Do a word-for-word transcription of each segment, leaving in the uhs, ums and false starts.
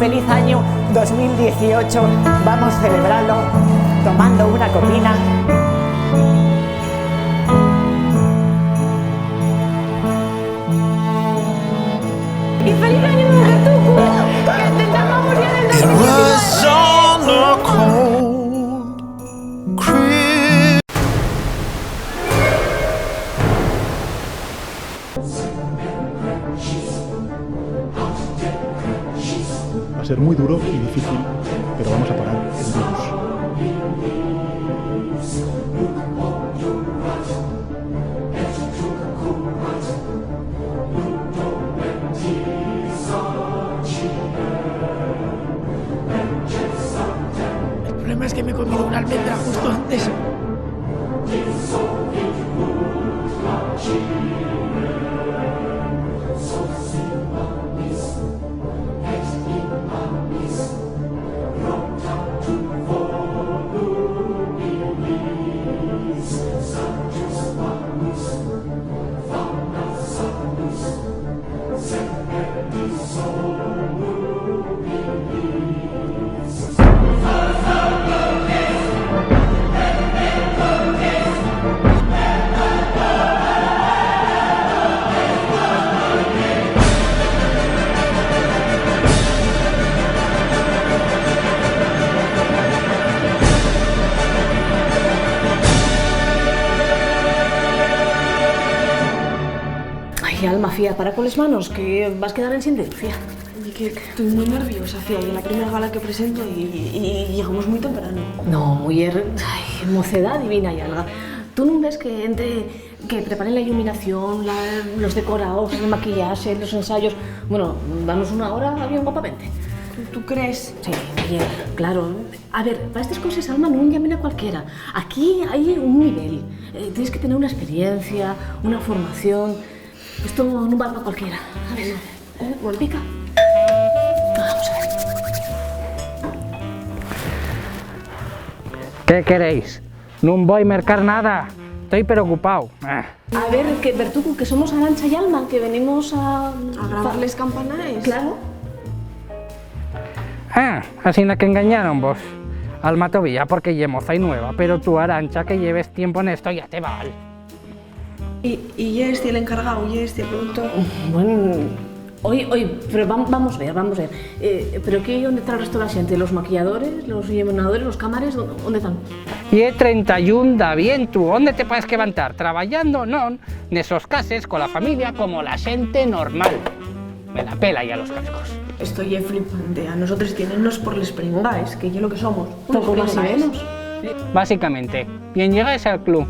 Feliz añu dos mil dieciocho, vamos celebralo tomando una copina. Y feliz añu nuevo, Bertucu, que te llamamos ya del It was dos mil diecinueve. On a cold Christmas. Va a ser muy duro y difícil, pero vamos a parar el virus. El problema es que me he comido una almendra justo antes. Ay, Alma, fía, para coles manos, que vas quedar ensin dedu, fía. Ye que estoy muy nerviosa, fía, ye la primera gala que presento y, y, y llegamos muy temprano. No, muyer, ay, mocedá divina y alga. Tú nun ves que entre que preparen la iluminación, la, los decoraos, el maquillaxe, los ensayos, bueno, danos una hora bien guapamente. ¿Tú, tú crees? Sí, muyer, claro. A ver, pa estes coses, Alma, nun llamen a cualquiera. Aquí hai un nivel. Eh, tienes que tener una experiencia, una formación. Esto nun va pa cualquiera. A ver, eh, volvica. Vamos a ver. ¿Qué queréis? Nun voi mercar nada. Toi preocupao. Ah. A ver, que Bertucu, que somos Arancha y Alma, que venimos a... ¿A grabar les campanaes? Claro. Ah, asina que engañáronvos. Alma tovía, porque ye moza y nueva, pero tú, Arancha, que lleves tiempo nesto, ya te val. ¿Y, y ye esti el encargao? ¿Ye esti el productor? Bueno, oi, oi, pero vam-, vamos ver, vamos ver. Eh, pero ¿qué, ónde ta el resto de la xente? ¿Los maquilladores, los iluminadores, los cámares? ¿Dó-, ónde tán? Ye trenta y un d'avientu, ¿ónde te paes que van tar? ¿Trabayando? Non, nesos cases, cola familia, como la xente normal. Me la pela ya los cascos. Esto ye flipante. A nosotros tiénennos por les pringaes, que ye lo que somos, unos pringaes. Poco más y menos. Básicamente, bien llegaes al club.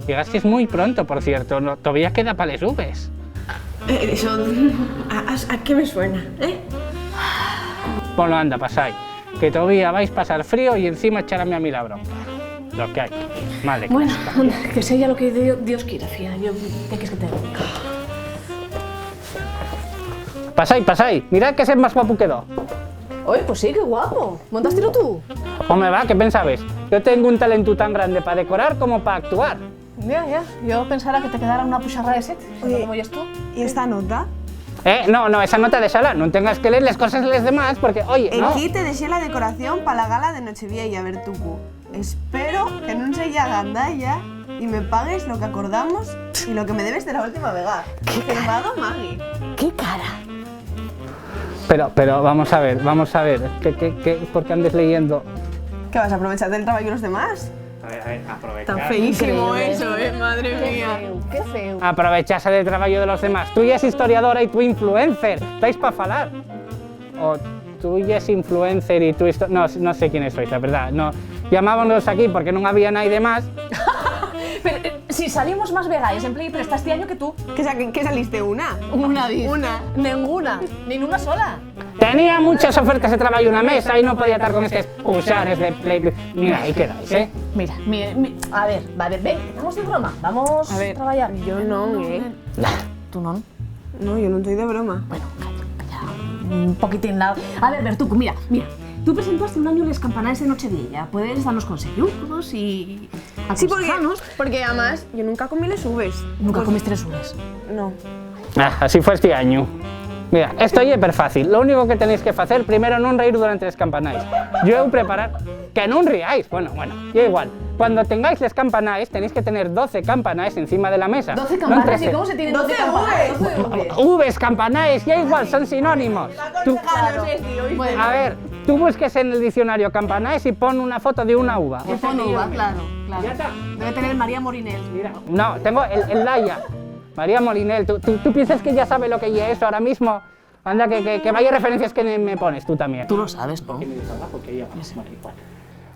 Llegasteis muy pronto, por cierto. No, todavía queda pa les uves. Eh, eso, ¿a, a, a qué me suena, eh? Polo anda, pasai. Que todavía vais pasar frío y encima echarame a mí la bronca. Lo que hai. Mal de... Bueno, clásica. Anda, que sea lo que Dio-, Dios quiera, fía. Yo, ¿qué quieres que te diga? Pasai, pasai. Mirá que ser más guapu quedó. Oi, pues sí, qué guapo. ¿Montástelo tú? Home, va, ¿qué pensabes? Yo tengo un talentu tan grande pa decorar como pa actuar. Ya, ya. Yo pensara que te quedara una puxarra de sete. Oye, ¿cómo oyes tú? ¿Y esta nota? Eh, no, no, esa nota déxala. Nun tengas que leer les coses les demás porque, oye, no. Equí te dexé la decoración pa la gala de Nochevieya, Bertucu. Espero que nun seya gandalla y me pagues lo que acordamos y lo que me debes de la última vega. ¿Qué cara? Firmado, Maggie. ¿Qué cara? Pero, pero, vamos a ver, vamos a ver. ¿Qué, qué, qué, por qué andes leyendo? ¿Qué vas a aprovechar del trabajo de los demás? A ver, a ver, aprovechar. Tan feísimo eso, eh, madre mía. Qué feo, qué feo. Aprovechase del trabajo de los demás. Tú yes historiadora y tú influencer. Estáis pa falar. O tú yes influencer y tú histo-, no, no sé quiénes sois, la verdad. No, llamábanos aquí porque nun había nai de más. Pero, eh, si salimos más vegaes en Play Presta este año que tú. ¿Qué sa-, qué, qué saliste? ¿Una? Una, dis. Una. Nenguna. Ni una sola. Tenía muchas ofertas de trabajo en la mesa y no podía estar con estos puxares de Play, Play. Mira, ahí quedáis, ¿eh? Mira, mira, mi-, a ver, va, a ver, ven, vamos de broma, vamos a ver, trabajar. Yo no, ¿eh? Nah, tú no. No, yo no estoy de broma. Bueno, calla, calla, un poquitín nada. A ver, Bertuco, mira, mira. Tú presentaste un año les campanaes de Nochevieya. Puedes darnos consejos y... Sí, porque, aconsejanos. Porque además yo nunca comí les uves. ¿Nunca comiste les uves? No. Ah, así fue este año. Mira, esto ye perfácil. Lo único que tenéis que facer, primero nun reír durante les campanaes. Yo he preparar... Que nun riáis. Bueno, bueno, ye igual. Cuando tengáis les campanaes, tenéis que tener doce campanaes encima de la mesa. ¿Doce campanaes? ¿Y cómo se tienen doce campanaes? Doce uves. Uves, campanaes, ye igual, son sinónimos. Tú... Bueno. A ver, tú busques en el diccionario campanaes y pon una foto de una uva. Y pon uva, claro, claro. Ya está. Debe tener María Morinel. Mira, no, tengo el, el Laia. María Molinel, ¿tú, tú, tú piensas que ya sabe lo que ye eso ahora mismo? Anda, que, que, que vaya referencias que me, me pones tú también. Tú lo sabes, ¿no? Porque me dijo, "Ah, porque ella va". Sí. Bueno, igual.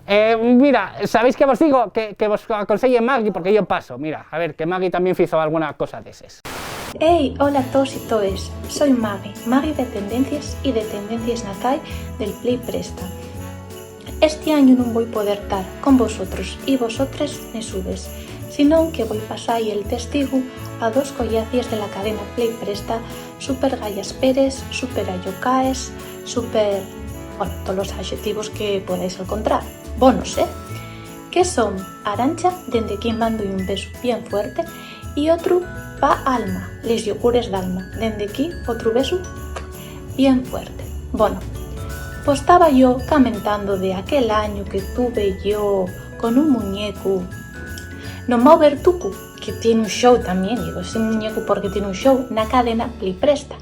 Eh, mira, ¿sabéis qué vos digo? Que, que vos aconselle Maggie, porque yo paso. Mira, a ver, que Maggie también fizo alguna cosa de esas. Hey, hola a toos y toes. Soi Maggie, Maggie de Tendencies y de Tendencies na cai del Play Presta. Esti añu nun voi poder tar con vosotros y vosotres nes uves, sinón que voi pasar-y el testigu a dos collacies de la cadena Play Presta, super gayasperes, super ayocaes, super, bueno, tolos axetivos que podáis alcontrar. Bonos, ¿eh? Que son Arancha, dende aquí mando-y un besu bien fuerte, y otru pa Alma, les yogures d'Alma. Dende aquí, otru besu bien fuerte. Bono, pos taba yo camentando de aquel añu que tuve yo con un muñecu nomao Bertucu, que tien un show tamién, digo, ese muñecu porque tien un show na cadena Play Presta,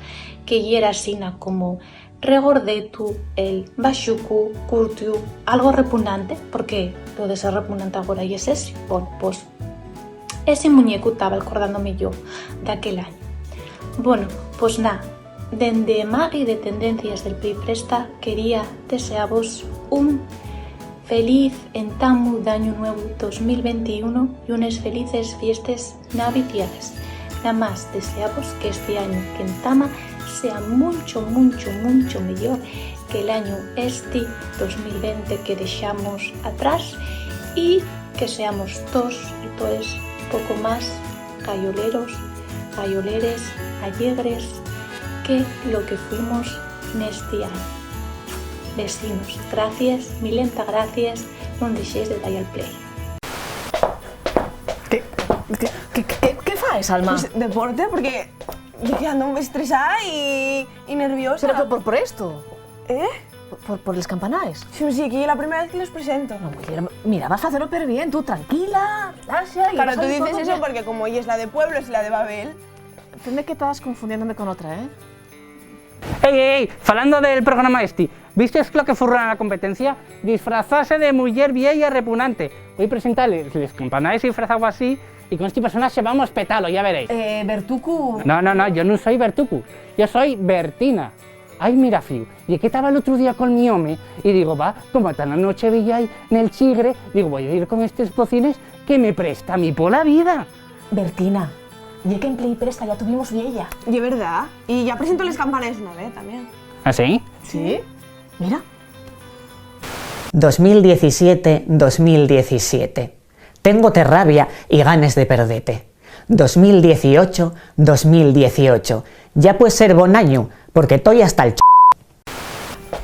que yera asina como regordetu, el baxucu, curtiu, algo repunante, porque lo de ser repunante agora ye sexy. Bon, pos, esi muñecu taba alcordándome yo d'aquel añu. Bono, pos na, dende Maggie de Tendencies del Play Presta quería deseavos un feliz entamu d'añu nuevu dos mil ventiún y unes felices fiestes navidiales. Namás deseavos que esti añu qu'entama sea muncho, muncho, muncho meyor que l'añu esti dos mil venti que dexamos atrás, y que seamos toos y toes poco más gayoleros, gayoleres, allegres que lo que fuimos nesti añu. Vecinos, gracies, milenta gracies, nun dexéis de da-y al play. ¿Qué, qué, qué, qué, qué faes, Alma? Pues deporte, porque ye que ando estresada y, y nerviosa. Pero por, por, por esto. ¿Eh? Por, por, por les campanaes. Sí, sí, que ye la primera vez que los presento. No, muyer, mira, vas facelo perbién, tú, tranquila, relaxa y... Claro, vas tú a dices eso porque como ella es la de pueblos y la de Babel. Tende que tas confundiéndome con otra, ¿eh? Ey, ey, ey, falando del programa esti, ¿vistes lo que furruna la competencia? Disfrazase de muyer vieya repunante. Voi presentar les, les campanaes disfrazao así, y con esti personaxe vamos petalo, ya veréis. Eh, Bertucu. No, no, no, yo nun soi Bertucu, yo soi Bertina. Ai, mira, fíu, ye que taba l'otru día col mi home y digo, va, como ta la noche veía ahí nel chigre, digo, voi a ir con estes bocines que me presta a mí pola vida. Bertina, ye que en Play Presta ya tuvimos vieya. Ye verdá, y ya presentó les campanaes una vez tamién. ¿Ah, sí? Sí. Mira. Dos mil diecisiete, dos mil diecisiete. Téngote rabia y ganes de perdete. Dos mil dieciocho, dos mil dieciocho. Ya pue ser bon añu, porque toi hasta el ch...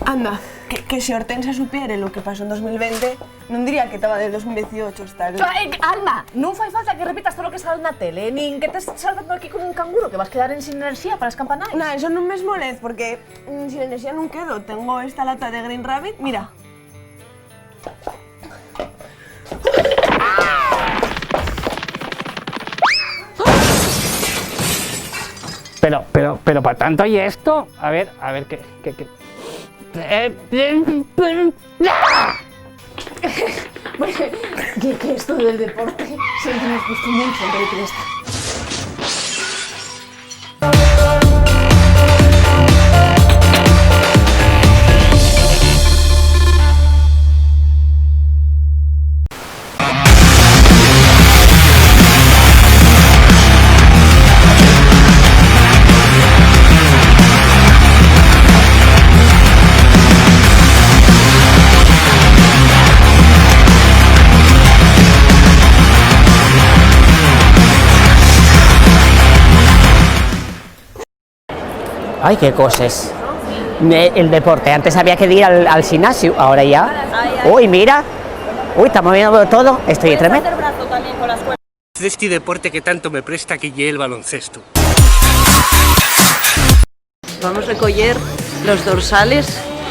Anda, que, que si Hortensia supiere lo que pasó en dos mil venti, nun diría que taba de dos mil dieciocho hasta el... Eh, Alma, nun fai falta que repitas todo lo que sale na tele, nin que tes saltando aquí como un canguro, que vas quedar ensin enerxía pa les campanaes. Na, eso nun me esmolez, porque, mm, sin enerxía nun quedo. Tengo esta lata de Green Rabbit, mira. Pero, pero, pero pa tanto ye esto. A ver, a ver, qué, qué, qué. Eh, eh, pero, ¡ah! Ye que esto del deporte siempre nos gustó mucho, el deporte. Ai, qué coses. Ne-, el deporte. Antes había que dir al, al ximnasiu, ahora ya. Ui, mira. Ui, ta moviendo todo. Esto ye tremendo. D'esti deporte que tanto me presta, que ye el baloncestu. Vamos a recoger los dorsales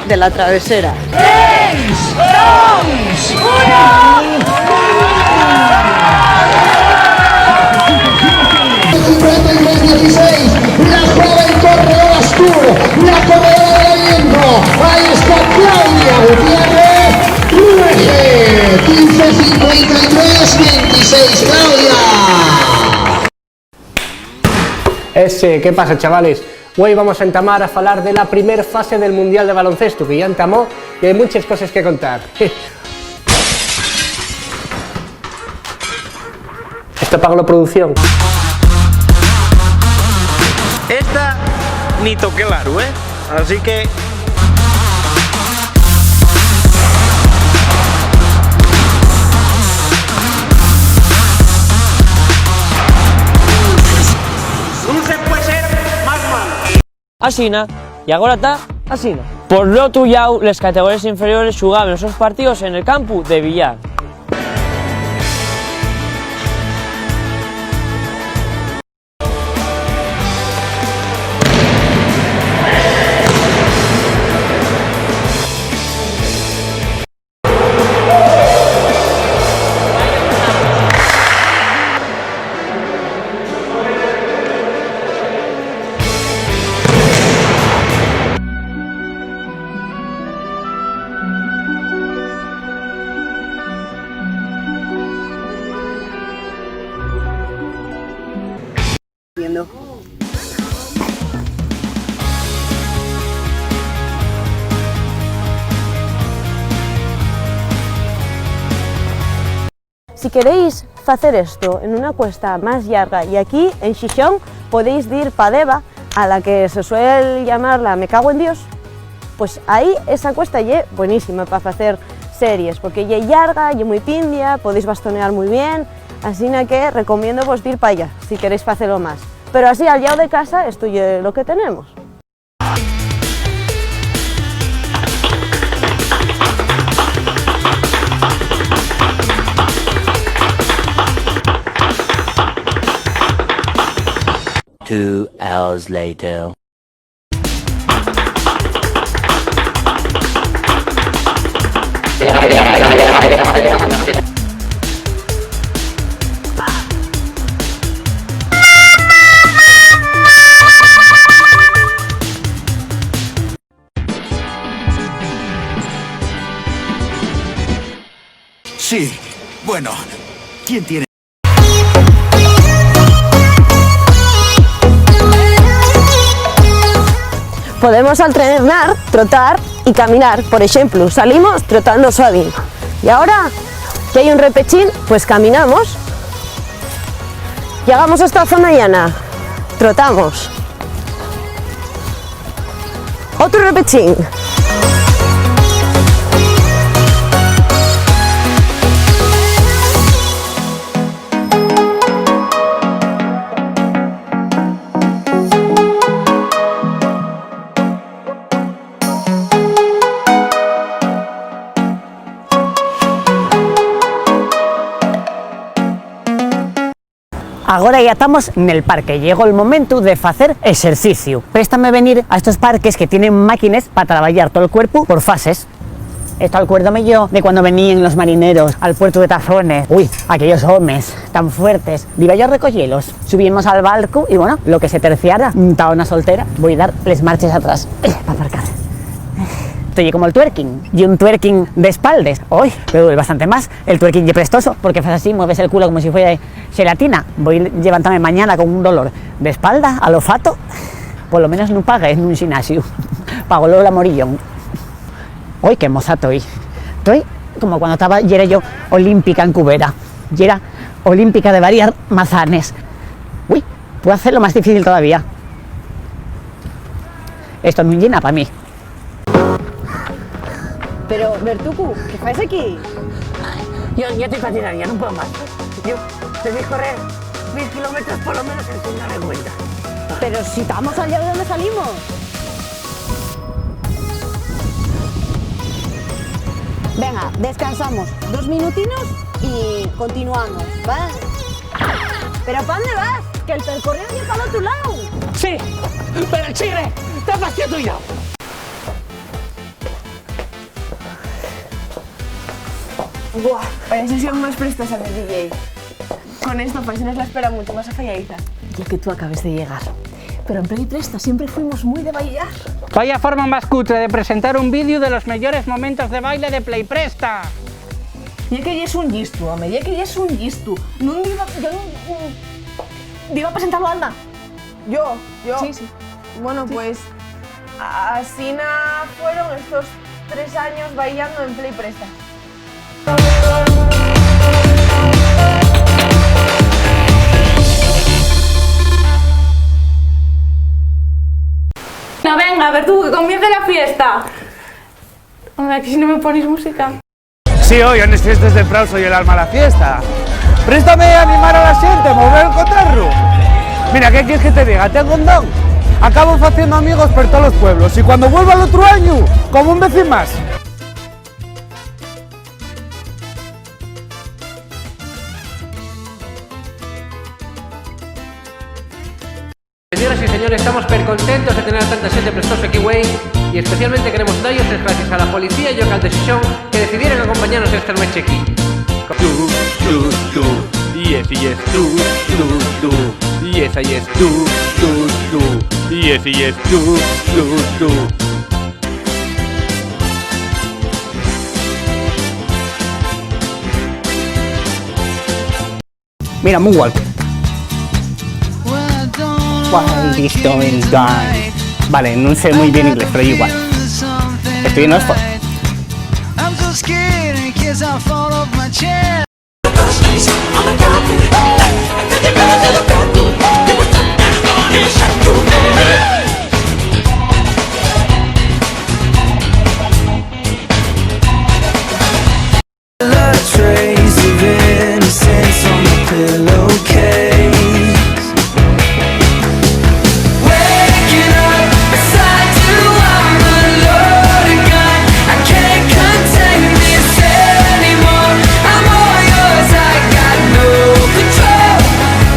de la travesera. Tres, dos, uno. Cincuenta y tres dieciséis, la joven corredora Astur, la corredora del aliento. Ahí está Claudia Gutiérrez, nueve, quince cincuenta y tres veintiséis, Claudia. Ese, ¿qué pasa, chavales? Güei vamos a entamar a falar de la primer fase del Mundial de Baloncestu, que ya entamó y hay muchas cosas que contar. Esto paga la producción. Esta ni toqué l'aru, ¿eh? Así que nun se puede ser más malo. Asina, y agora ta asina. Por l'otu llau, les categoríes inferiores xugaben los sos partíos en el campu de billar. Viendo. Si queréis facer esto en una cuesta más llarga, y aquí, en Xixón, podéis dir pa Deva, a la que se suel llamar la Me cago en Dios, pues ahí esa cuesta ye buenísima pa facer series, porque ye llarga, ye mui pindia, podéis bastonear mui bien, asina que recomiendo vos dir pa allá, si queréis facelo más. Pero así, al llau de casa, esto ye lo que tenemos. Two hours later. Sí, bueno, ¿quién tiene? Podemos alternar, trotar y caminar. Por exemplu, salimos trotando suave. Y ahora que hai un repechín, pues caminamos. Llegamos hasta zona llana, trotamos. Otru repechín. Agora yá tamos nel parque, llegó'l momentu de facer exerciciu. Préstame venir a estos parques que tienen máquines pa trabayar tol cuerpu por fases. Esto alcuérdome yo de cuando veníen los marineros al puertu de Tafones. Ui, aquellos homes tan fuertes. Diba yo a recoyelos. Subimos al barcu y, bueno, lo que se terciara, montada una soltera, voi dar les marches atrás. Eh, pa aparcar. Esto ye como el twerking, ye un twerking d'espaldes. Ui, pero duele bastante más. El twerking ye prestoso, porque fas así, mueves el culo como si fuera xelatina. Voi llevantame mañana con un dolor d'espalda, a lo fato. Polo menos nun pagué nun ximnasiu. Pagólo la Morillón. Oi, qué moza toi. Toi como cuando taba, yera yo olímpica en Cubera. Yera olímpica de variar mazanes. Ui, puedo facelo más difícil todavía. Esto nun ye na pa mí. Pero, Bertucu, ¿qué fais aquí? Yo, yo estoy fatigada, ya no puedo más. Yo debí correr mil kilómetros por lo menos sin darme cuenta. Pero si estamos allá de donde salimos. Venga, descansamos dos minutinos y continuamos, ¿vale? Pero, ¿pa dónde vas? Que el percorrido lle pal otru lado. Sí, Pero, Chirre, ¿ta pas quietu ya? Buah, vaya sesión más prestosa de D J. Con esta, paisana, la espera mucho, más afayadiza. Ya que tú acabes de llegar. Pero en Play Presta siempre fuimos muy de bailar. Vaya forma más cutre de presentar un vídeo de los mejores momentos de baile de Play Presta. Ya que ya es un llistu, home, ya que ya es un llistu. Nun diba, yo nun, nun diba presentarlo, anda. Yo, yo. Sí, sí. Bueno, sí. Pues, asina fueron estos tres años bailando en Play Presta. No, venga, a ver tú, que comience la fiesta. Hombre, aquí si no me pones música. Sí, hoy en les fiestes de Prau soy el alma de la fiesta. Préstame animar a la xente, mover el cotarro. Mira, ¿qué quieres que te diga? Tengo un don. Acabo faciendo amigos por todos los pueblos y cuando vuelva el otro año, como un vecín más. Señoras y señores, estamos percontentos de tener a tanta xente prestosa aquí güei, y especialmente queremos dallos les gracias a la policía llocal de Xixón que decidieron acompañanos esta nueche aquí. Du, du, du, yes, yes, du, du, du, yes, yes, du, du, du, yes, yes, du, du, du. Mira, Moonwalk. What is going on? Vale, no sé muy bien inglés, pero igual. Estoy en Oxford. I'm so scared in case I fall off my chair. A trace of innocence on my pillowcase. Waking up beside you, I'm a loaded gun. I can't contain this anymore. I'm all yours, I got no control,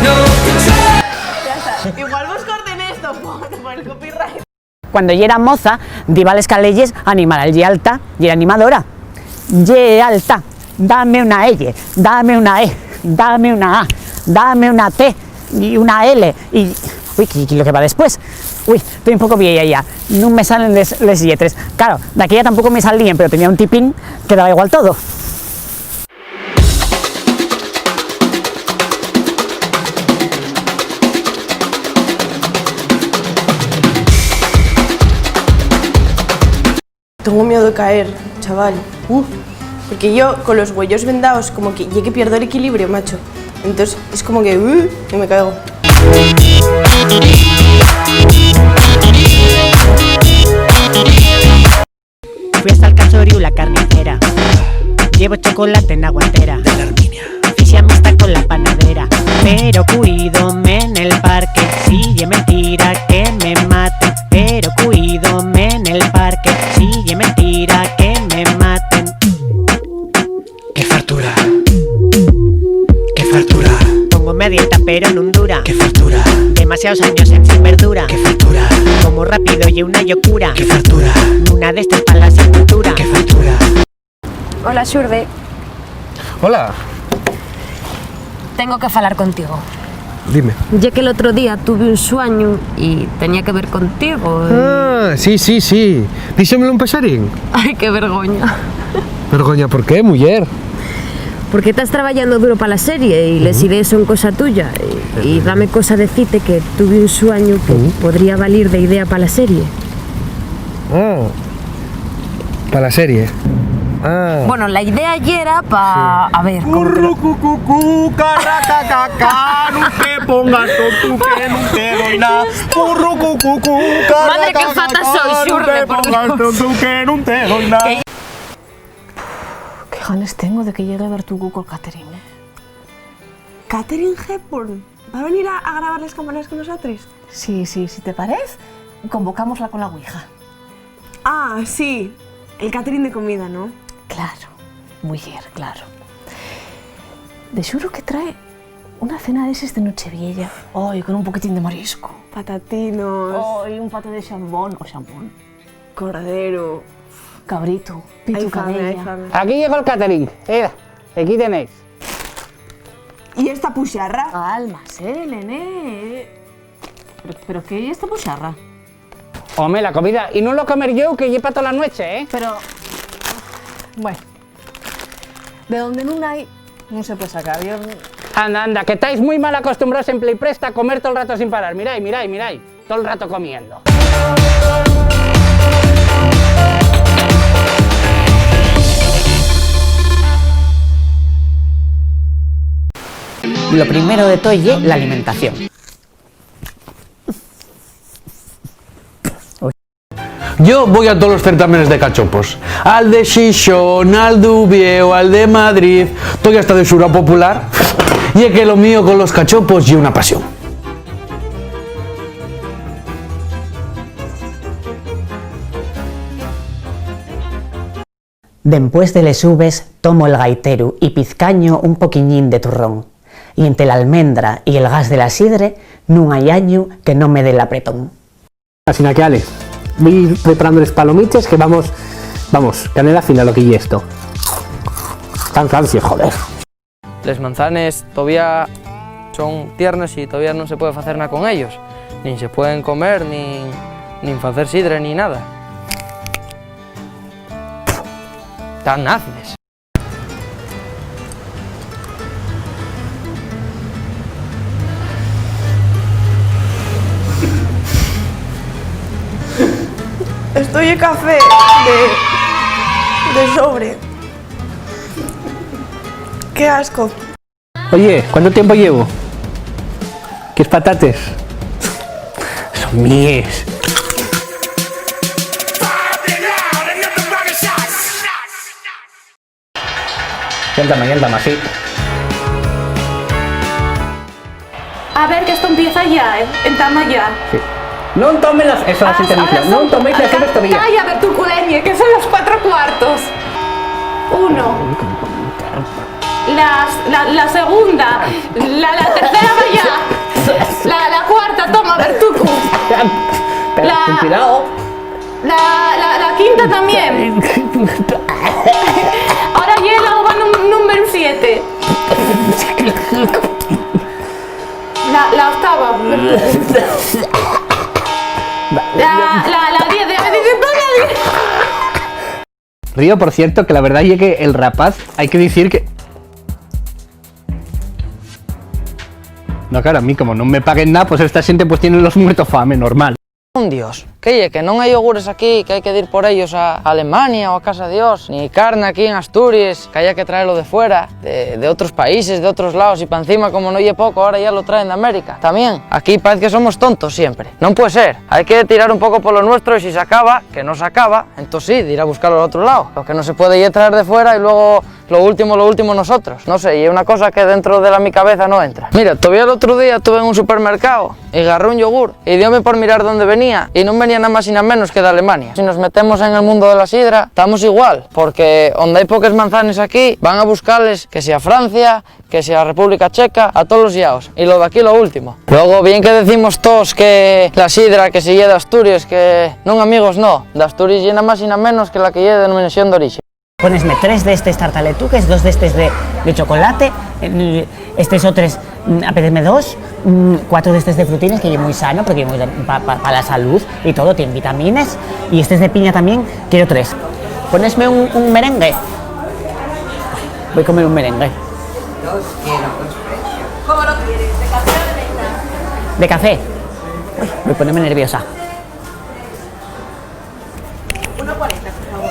no control. Ya está. Igual vos corten esto por, por el copyright. Cuando yera moza, diba a les caleyes a animar al Yealta, yera animadora. Yealta, dame una L, dame una E, dame una A, dame una T y una L y, ui, ¿qué, qué lo que va después? Ui, estoy un poco vieya ya, nun me salen les, les lletres. Claro, daquella tampoco me salían, pero tenía un tipín que daba igual todo. Tengo miedo de caer, chaval. Uf. Porque yo, con los güeyos vendaos, como que ye que pierdo el equilibrio, macho. Entonces, es como que, uh, y me caigo. Fui hasta el casoriu, la carnicera. Llevo chocolate na guantera. De la Arminia. Fixe amistá con la panadera. Pero cuídome nel parque. Si ye mentira que me maten. Pero cuídome nel parque. Si ye mentira que me maten. ¡Qué fartura! ¡Qué fartura! Póngome a dieta, pero nun dura. ¡Qué fartura! Demasiaos años ensin verdura. ¡Qué fartura! Como rápido ye una llocura. ¡Qué fartura! Una d'estes pa la sepultura. ¡Qué fartura! Hola, Xurde. Hola. Tengo que falar contigo. Dime. Ye que l'otro día tuve un suañu y tenía que ver contigo y... Ah, sí, sí, sí. Díxomelo un paxarín. Ai, qué vergoña. Vergoña, ¿por qué, muyer? Porque tas trabayando duro pa la serie y les idees son cosa tuya. Y, y dame cosa decite que tuve un suañu que podría valir de idea pa la serie. Ah, pa la serie. Ah. Bueno, la idea yera pa... Sí. A ver, ¿cómo te lo... Currucucucú, carracacaca, nun te pongas tontu que nun te doy na. Currucucucú, carracacaca, nun te pongas tontu que nun te doy na. Madre, qué fata soy, Xurde, por Dios. Qué ganes tengo de que llegue Bertucu col catering, ¿eh? Katharine Hepburn, ¿va venir a, a grabar les campanes con nosotros? Sí, sí, si te parez, convocámosla con la Ouija. Ah, sí, el catering de comida, ¿no? Claro, muyer, claro. De xuru que trae Una cena d'eses de Nochevieya. Ai, con un poquitín de marisco. Patatinos. Ai, un paté de xambón, o xambón. Cordero. Cabrito, pitu. Hai fame, hai cadella. Fame. Aquí llegó el catering. Mira, aquí tenéis. ¿Y esta puxarra? Calma, eh, nené. Pero, pero ¿qué ye esta puxarra? Home, la comida, y nun lo comer yo, que ye pa tola nueche, ¿eh? Pero, bueno, de donde nun hai, nun se puede sacar. Yo... Anda, anda, que estáis muy mal acostumbrados en Play Presta a comer todo el rato sin parar. Mirai, mirai, mirai, todo el rato comiendo. Lo primero de todo ye l'alimentación. Yo voi a tolos certámenes de cachopos, al de Xixón, al d'Uviéu, al de Madrid, toi hasta de Xurao Popular, ye que lo mío con los cachopos ye una pasión. Dempués de les uves, tomo el gaiteru y pizcaño un poquiñín de turrón, y ente l'almendra y el gas de la sidre, nun hai añu que non me dé l'apretón. Asina que, ale, voi preparando les palomiches que vamos, vamos, canela fina lo que ye esto. Tan rancio, joder. Les manzanes todavía son tiernes y todavía nun se puede facer nada con ellos. Nin se pueden comer, nin, nin facer sidre, ni nada. Tan ácides. Esto ye café de, de sobre. Qué asco. Oye, ¿cuánto tiempo llevo? ¿Qué es patates? Son míes. Yéntame, yéntame, así. A ver, que esto empieza ya, ¿eh? Entama ya. Sí. Non tomes las, eso, así te digo. Non toméis las uvas todavía. Calla, Bertucu, leñe, que son los cuatro cuartos. Uno. Las, la, la segunda. La, la tercera va ya. La, la cuarta, toma, Bertucu. Pero la, con cuidado. La, la, la quinta también. Ahora ye la uva num-, número siete. La, la octava. La, la, la diez, diez, diez, diez, diez. Río, por cierto, que la verdad ye que el rapaz, hai que dicir que... No, claro, a mí como non me paguen nada, pues esta xente pues tiene los muertos fame, normal. Un Dios. ¿Qué ye? ¿Que non hai yogures aquí, que hai que dir por ellos a Alemania o a casa Dios? Ni carne aquí en Asturias, que haya que traerlo de fuera, de, de otros países, de otros lados, y pa encima, como no ye poco, ahora ya lo traen de América. También, aquí parece que somos tontos siempre. Non puede ser. Hai que tirar un poco por lo nuestro y si se acaba, que no se acaba, entonces sí, de ir a buscarlo al otro lado. Lo que no se puede ye traer de fuera y luego lo último, lo último nosotros. No sé, ye una cosa que dentro de la mi cabeza no entra. Mira, todavía el otro día estuve en un supermercado y agarré un yogur y diome por mirar dónde venía y no venía nada más y nada menos que de Alemania. Si nos metemos en el mundo de la sidra, estamos igual, porque donde hay pocas manzanas aquí, van a buscarles que sea Francia, que sea República Checa, a todos los llados. Y lo de aquí lo último. Luego, bien que decimos todos que la sidra que se lle de Asturias, que non, amigos, no. De Asturias ye nada más y nada menos que la que lle denominación de origen. Ponesme tres d'estes tartaletuques, dos d'estes de, de chocolate, eh, estes otres, mm, apétezme dos, mm, cuatro d'estes de frutines, que ye mui sano, porque ye mui pa, pa, pa la salud y todo, tien vitamines, y estes de piña tamién, quiero tres. Ponesme un, un merengue. Voi comer un merengue. ¿Cómo lo quieres? ¿De café o de menta? De café. Ui, voi ponerme nerviosa. Uno cuarenta, por favor.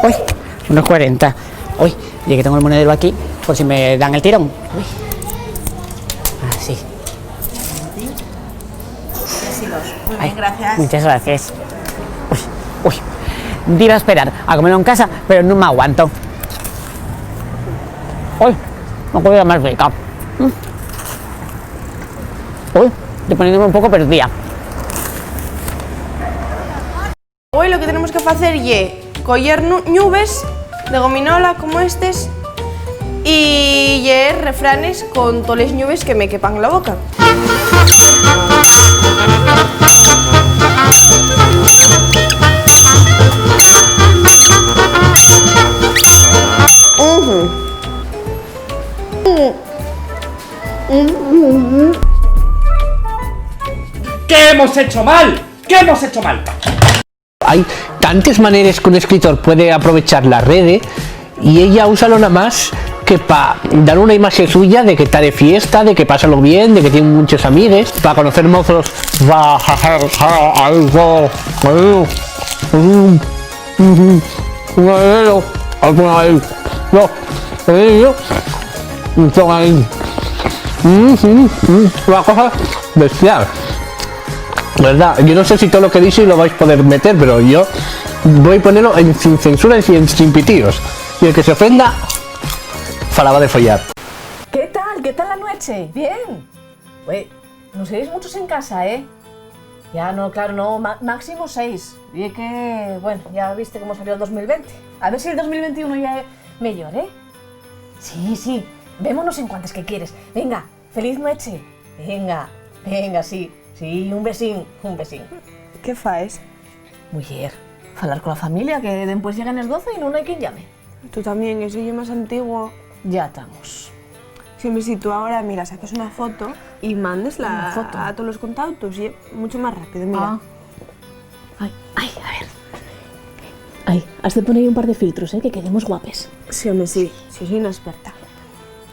Ui, uno cuarenta. Ui, ye que tengo el monedero aquí, por si me dan el tirón. Ui. Así. Tres y dos. Muy bien, gracias. Muchas gracias. Ui, ui. Diba a esperar a comelo en casa, pero nun m'aguanto. Ui, una comida más rica. Mm. Ui, estoy poniéndome un poco perdida. Güei lo que tenemos que facer ye coyer nu-, ñubes de gominola como estes Y ye refranes con toles ñubes que me quepan la boca. Ujú. ¿Qué hemos hecho mal? ¿Qué hemos hecho mal? Hai tantes maneres qu'un escritor puede aprovechar la rede, y ella úsalo namás que pa dar una imaxe suya de que ta de fiesta, de que pásalo bien, de que tien munches amigues, pa conocer mozos, pa facer algo, un, un, un, un, no, no, no, no, no, no, no, no, no, no, una cosa bestial. ¿Verdad? Yo no sé si todo lo que dixi lo vais poder meter, pero yo voy a ponerlo en, sin censura y sin, sin pitíos. Y el que se ofenda, falaba de follar. ¿Qué tal? ¿Qué tal la nueche? ¿Bien? Ue, no seréis muchos en casa, ¿eh? Ya, no, claro, no, ma-, máximo seis. Y es que, bueno, ya viste cómo salió el dos mil veinte. A ver si el dos mil veintiuno ya es mejor, ¿eh? Sí, sí, vémonos en cuantes que quieres. Venga, feliz nueche. Venga, venga, sí, sí, un besín, un besín. ¿Qué faes? Muyer, falar con la familia, que dempués lleguen les doce y nun hai quien llame. Tú tamién, eso ye más antiguo. Ya tamos. Sí, home, si tú ahora, mira, saques una foto y mandesla Una foto. a todos los contactos, ye mucho más rápido, mira. Ah. Ay, ay, a ver. Ay, has de poner un par de filtros, ¿eh? Que quedemos guapes. Sí, home, sí. Sí, soy una experta.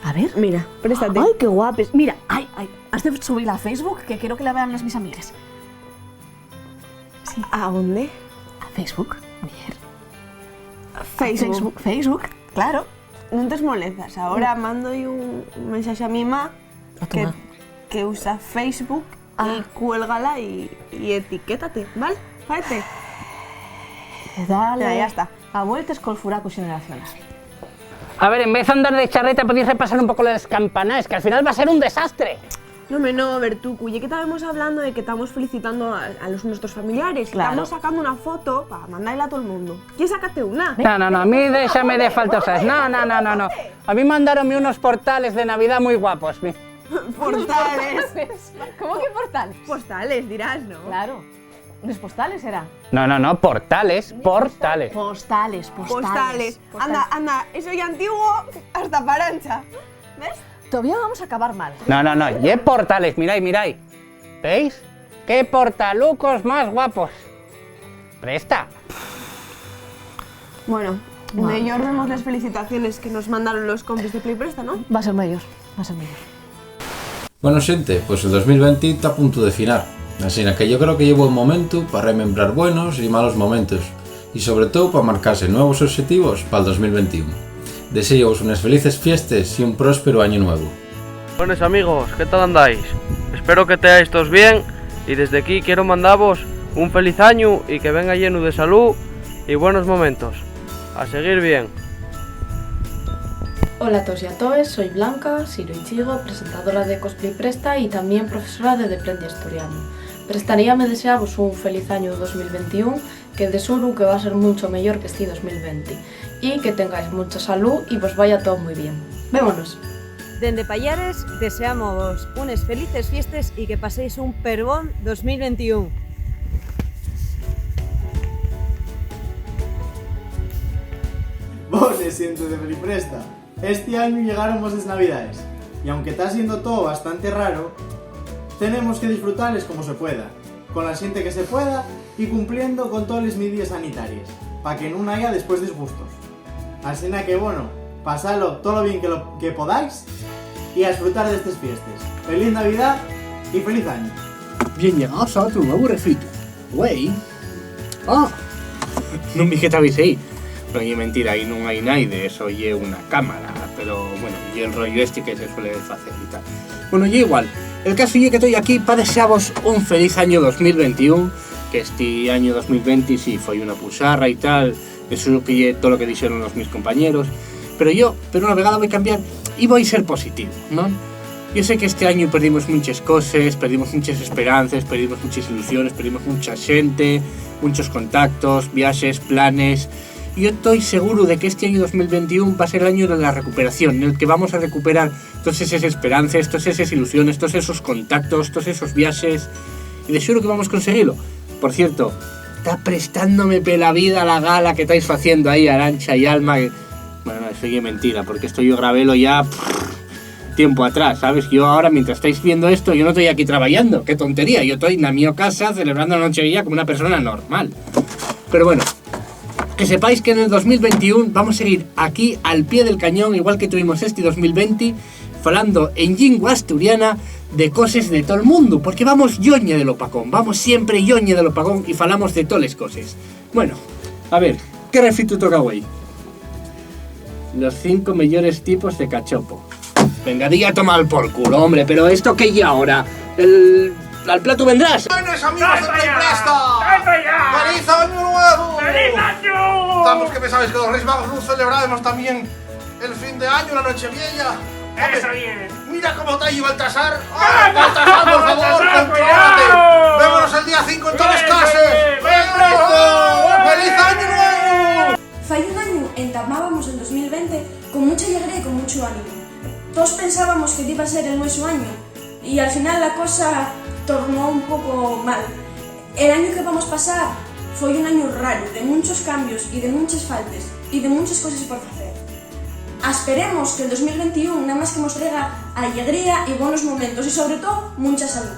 A ver. Mira, préstate. Ay, qué guapes. Mira, ay, ay. Has de subirla a Facebook, que quiero que la vean las mis amigas. Sí. ¿A dónde? A Facebook, mujer. Facebook. Facebook, Facebook, claro. Nun t'esmolezas. Ahora mando-y un mensaje a mi ma A tu que, ma. que usa Facebook Ah. y cuélgala y, y etiquétate, ¿vale? Fáete. Dale. Ya, ya está. A vueltes col furacu xeneracional. A ver, en vez d'andar de charreta, podéis repasar un poco les campanaes, que al final va a ser un desastre. No, me no, Bertucu, ye que estábamos hablando de que estamos felicitando a, a los nuestros familiares. Claro. Estamos sacando una foto para mandarla a todo el mundo. ¿Quieres sacarte una? No, no, no, a mí déxame de falta, ¿sabes? No, no, no, no, no. A mí mandaronme unos portales de Navidad muy guapos, mi. Portales. ¿Cómo que portales? Postales, dirás, ¿no? Claro. ¿Unos postales era? No, no, no, portales, portales. Postales, postales. Postales. Anda, anda, eso ya antiguo hasta parancha. ¿Ves? Todavía vamos a acabar mal. No, no, no, ye portales, mirai, mirai. ¿Veis? ¡Qué portalucos más guapos! Presta. Bueno, Madre mía. Mellor vemos les felicitaciones que nos mandaron los compis de Play Presta, ¿no? Va a ser mellor, va a ser mellor. Bueno, xente, pues el dos mil venti ta a puntu de finar. Asina que yo creo que ye buen momentu pa remembrar buenos y malos momentos, y sobre too pa marcase nuevos oxetivos pal dos mil ventiún. Deséo-vos unes felices fiestes y un próspero añu nuevu. Buenas amigos, ¿qué tal andáis? Espero que teáis toos bien, y desde aquí quiero mandavos un feliz añu y que venga llenu de salú y buenos momentos. A seguir bien. Hola a toos y a toes, soy Blanca Siroichigo, presentadora de Cosplay Presta y tamién profesora de Deprende Asturiano. Prestaríame deseavos un feliz añu dos mil ventiún, que de suru que va a ser muncho mellor que esti dos mil venti, y que tengáis muncha salú y vos vaya too mui bien. ¡Vémonos! Dende Payares, deseámovos unes felices fiestes y que paséis un perbón dos mil ventiún. Bones, xente de Play Presta. Esti añu llegáronmos les Navidaes, y aunque ta siendo too bastante raro, tenemos que disfrutales como se pueda, con la xente que se pueda y cumpliendo con toles midíes sanitaries, pa que nun haya después disgustos. Asina que, bueno, pasalo tolo bien que, lo, que podáis y a esfrutar d'estes fiestes. Feliz Navidá y feliz añu. Bien llegaos a otru nuevu refritu. Güei. Ah, nun vi que tabais ehí. No ye mentira, ehí nun hai naide, eso ye una cámara. Pero, bueno, ye el rollo esti que se suele facer y tal. Bueno, ye igual. El casu ye que toi aquí pa deseavos un feliz añu dos mil ventiún, que esti añu dos mil venti sí foi una pusarra y tal. Eso que ye todo lo que dixeron los mis compañeros. Pero yo, per una vegada, voi cambiar y voi ser positivo, ¿non? Yo sé que este añu perdimos munches coses, perdimos munches esperances, perdimos munches ilusiones, perdimos muncha xente, munchos contactos, viaxes, planes, Yo toi seguru de que esti añu dos mil ventiún va ser l'añu de la recuperación, nel que vamos a recuperar toes eses esperances, toes eses ilusiones, toos esos contactos, toos esos viaxes. Y de xuru que vamos conseguilo. Por cierto, ta prestándome pela vida la gala que tais faciendo ahí, Arancha y Alma. Que, bueno, no, eso ye mentira, porque esto yo grabélo ya, pff, tiempo atrás, ¿sabes? Yo ahora, mientras estáis viendo esto, yo no estoy aquí trabajando. Qué tontería, yo estoy na mi casa celebrando la Nochevieya como una persona normal. Pero bueno, que sepáis que nel dos mil ventiún vamos seguir aquí al pie del cañón, igual que tuvimos esti dos mil venti, falando en llingua asturiana de coses de tol mundu, porque vamos lloñe del opacón, vamos siempre lloñe del opacón y falamos de toles coses. Bueno, a ver, ¿qué refritu toca güei? Los cinco meyores tipos de cachopo. Venga, di a tomar por culo, hombre, pero ¿esto qué ye ahora? El... ¿Al plato vendrás? Buenas, amigos de Play Presta. ¡Feliz año nuevo! ¡Feliz año! Vamos, que pensabais que los Reyes Magos no celebrábamos también el fin de año, la Nochevieja. Eso bien. Mira cómo está ahí Baltasar. ¡Ay, Baltasar, por favor, contrólate! ¡Vémonos el día cinco en todas las casas! ¡Feliz año nuevo! Fai un añu entamábamos el dos mil venti con mucha alegría y con mucho ánimo. Toos pensábamos que diba ser el nuesu añu y al final la cosa tornó un poco mal. El añu que vamos pasar foi un añu raru, de munchos cambios y de munches faltes y de munches coses por facer. Asperemos que el dos mil ventiún namás que mos traiga alegría y bonos momentos y, sobre too, muncha salú.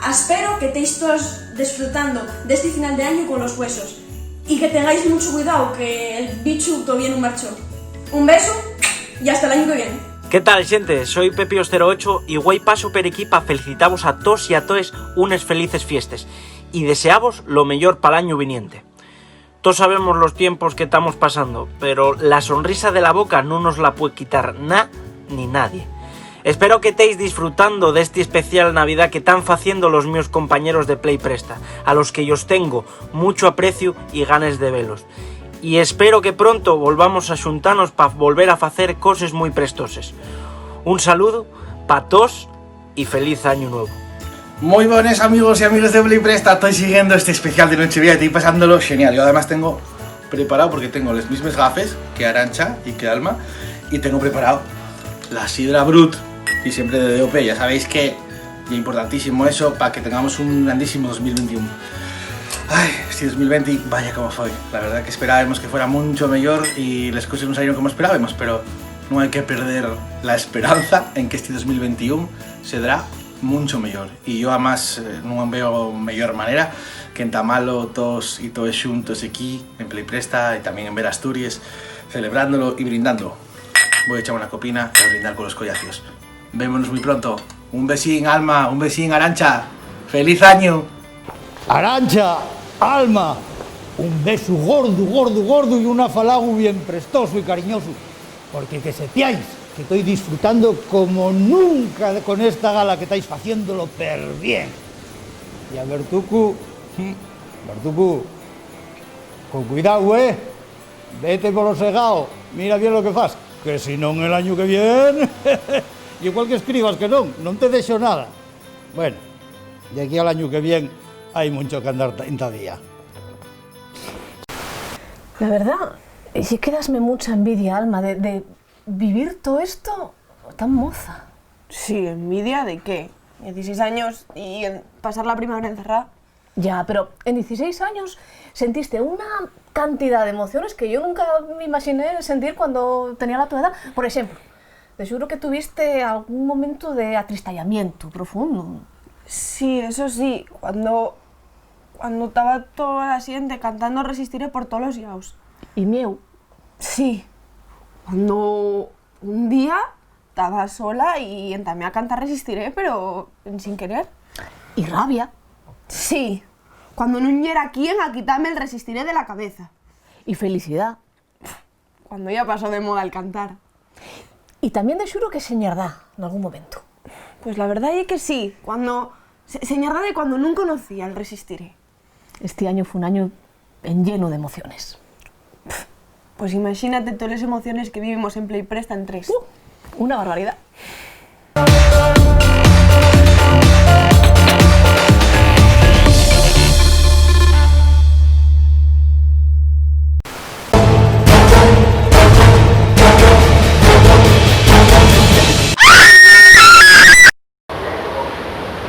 Aspero que teis toos desfrutando d'esti final de añu con los güesos y que tengáis muncho cuidao, que el bichu tovía nun marchó. Un besu y hasta l'añu que vien. ¿Qué tal, xente? Soi Pepi Ostero ocho y güei paso per equí pa felicitavos a toos y a toes unes felices fiestes y deseavos lo meyor pal añu viniente. Toos sabemos los tiempos que tamos pasando, pero la sonrisa de la boca nun nos la pue quitar na ni nadie. Espero que teis disfrutando d'esti especial Navidá que tán faciendo los mios compañeros de Play Presta, a los que yos tengo mucho apreciu y ganes de velos. Y espero que pronto volvamos a xuntanos pa volver a facer coses mui prestoses. Un saludu pa toos y feliz añu nuevu. Moi bones, amigos y amigas de Play Presta. Toi siguiendo este especial de Nochevieja y toi pasándolo xenial. Yo además tengo preparao, porque tengo les mismes gafes que Arancha y que Alma, y tengo preparao la sidra Brut, y siempre de D O P. Ya sabéis que ye importantísimo eso pa que tengamos un grandísimo dos mil ventiún. Ai, esti dos mil venti, vaya cómo foi. La verdá que esperábemos que fuera muncho meyor y les coses nun salieron como esperábemos, pero nun hai que perder la esperanza en que esti dos mil ventiún sedrá muncho meyor. Y yo, amás, eh, nun veo meyor manera que entamalo toos y toes xuntos equí, en Play Presta y tamién en Ver Asturies, celebrándolo y brindando. Voi echar una copina y a brindar con los collacios. Vémonos mui pronto. Un besín, Alma, un besín, Arancha. ¡Feliz añu! Arancha, Alma, un besu gordu, gordu, gordu y un afalagu bien prestosu y cariñosu, porque que sepiáis que toi disfrutando como nunca con esta gala, que tais faciéndolo perbién. Y a Bertucu, Bertucu, con cuidau, ¿eh? Vete polo segao, mira bien lo que fas, que si non el añu que vien, igual que escribas que non, non te dexo nada. Bueno, de aquí al añu que vien hai muncho que andar ta-, entadía. La verdá, ye que dasme mucha envidia, Alma, de, de vivir too esto tan moza. Sí, envidia de qué? Dieciséis años y en-, pasar la primavera encerrá. Ya, pero en dieciséis años sentiste una cantidá d'emociones que yo nunca m'imaxiné sentir cuando tenía la to edá. Por exemplu, de xuru que tuviste algún momentu de atristayamientu profundu. Sí, eso sí, cuando, cuando taba toda la xente cantando Resistiré por tolos llaos. Y mieu. Sí, cuando un día taba sola y entamé a cantar Resistiré, pero ensin querer. Y rabia. Sí, cuando nun yera quien a quitame el Resistiré de la cabeza. Y felicidá. Cuando ya pasó de moda el cantar. Y tamién de xuru que señardá nalgún momentu. Pues la verdá ye que sí, cuando... se-, señardá de cuando nun conocía el Resistiré. Esti añu fue un añu enllenu d'emociones. Pues imaxínate toles emociones que vivimos en Play Presta en tres. Uh, una barbaridá.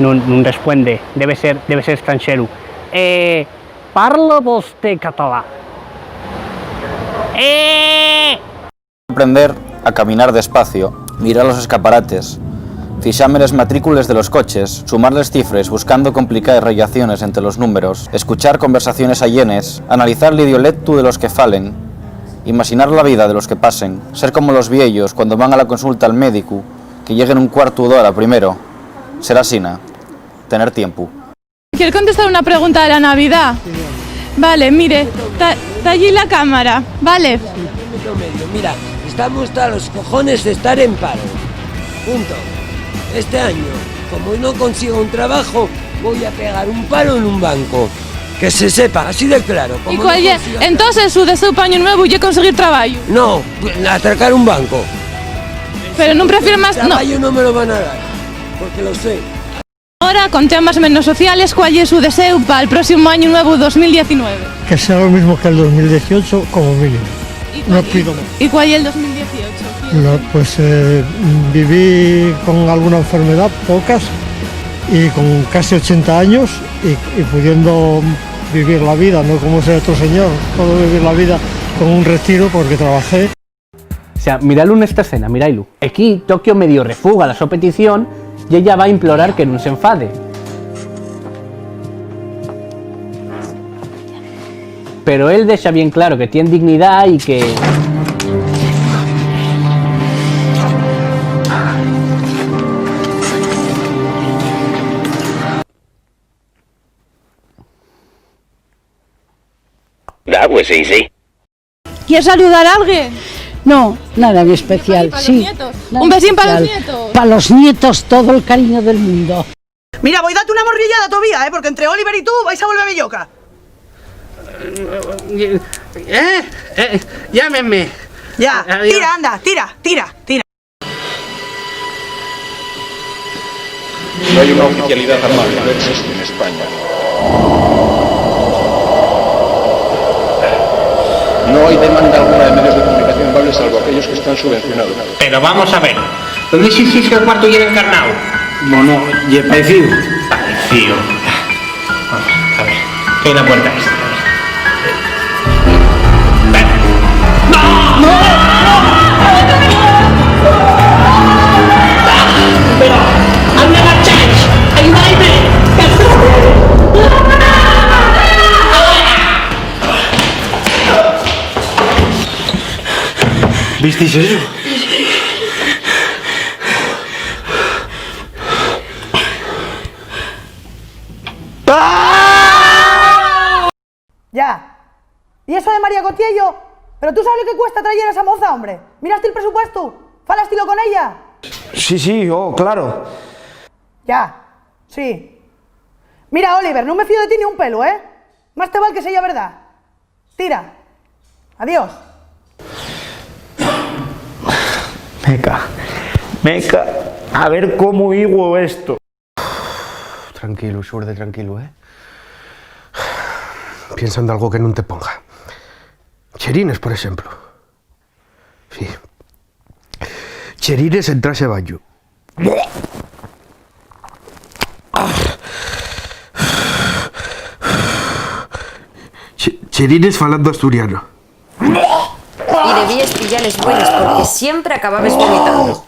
Nun, nun respuende, debe ser, debe ser estranxeru. Eh, parla vosté catalá? Eh! Aprender a caminar despacio, mirar los escaparates, fixame les matrícules de los coches, sumar les cifres buscando complicaes rellaciones ente los números, escuchar conversaciones ayenes, analizar l'idiolectu de los que falen, imaxinar la vida de los que pasen, ser como los vieyos cuando van a la consulta al médicu, que lleguen un cuartu d'hora primero, ser asina, tener tiempu. ¿Quiere contestar una pregunta de la Navidad? Vale, mire, ta, ta allí la cámara, vale. Mira, estamos hasta los cojones de estar en paro. Punto. Este año, como no consiga un trabajo, voy a pegar un palo en un banco. Que se sepa, así de claro. ¿Y cuál ye? Entonces, su deseo pa añu nuevu ye conseguir trabayu. No, atracar un banco. Pero nun prefiere más, no. Trabajo no me lo van a dar, porque lo sé. Ahora, con temas menos sociales, ¿cuál ye su deseu pa'l próximo añu nuevu dos mil diecinueve? Que sea lo mismo que el dos mil dieciocho, como mínimo. ¿Y cuál, no pido más. ¿Y cuál ye el dos mil dieciocho? No, pues, eh, viví con alguna enfermedad, pocas, y con casi ochenta años, y, y pudiendo vivir la vida, no como ese otro señor, puedo vivir la vida con un retiro porque trabajé. O sea, mirailu nesta escena, mirailu. Equí, Tokio medio refuga la so petición y ella va a implorar que nun s'enfade. Pero él dexa bien claro que tien dignidá y que... That was easy. ¿Quier saludar a alguien? No, nada en especial, sí. ¿Un besín pa los nietos? Pa los nietos, todo el cariño del mundo. Mira, voi date una morrillada tovía, eh, porque entre Oliver y tú vais a volverme lloca. Eh, eh, llámenme. Ya, adiós. Tira, anda, tira, tira, tira. No hay una oficialidad armada, no existe en España. No hay demanda alguna de medios de comunicación, vale, salvo aquellos que están subvencionados. Pero vamos a ver, ¿dónde se dice que el cuarto lleva encarnado? Bueno, ye parecido. Parecido. Vamos, a ver. ¿Qué hay en la puerta esta? ¡No! ¡No! ¡Pero hazme la chance! ¡Ayúdame! ¿Visteis eso? ¡Ah! Ya. ¿Y eso de María Cotiello? Pero tú sabes lo que cuesta traer a esa moza, hombre. ¿Miraste el presupuesto? ¿Falastilo con ella? Sí, sí, oh, claro. Ya, sí. Mira, Oliver, no me fío de ti ni un pelo, ¿eh? Más te val que sea verdad. Tira. Adiós. Meca, meca, a ver cómo digo esto. Tranquilu, suerte, tranquilu, ¿eh? Piensa en algo que nun te ponga. Cherines, por exemplu. Sí. Cherines en traxe de bañu. Che-, cherines falando asturiano. Y debíes pillales buenas, porque siempre acababes vomitando.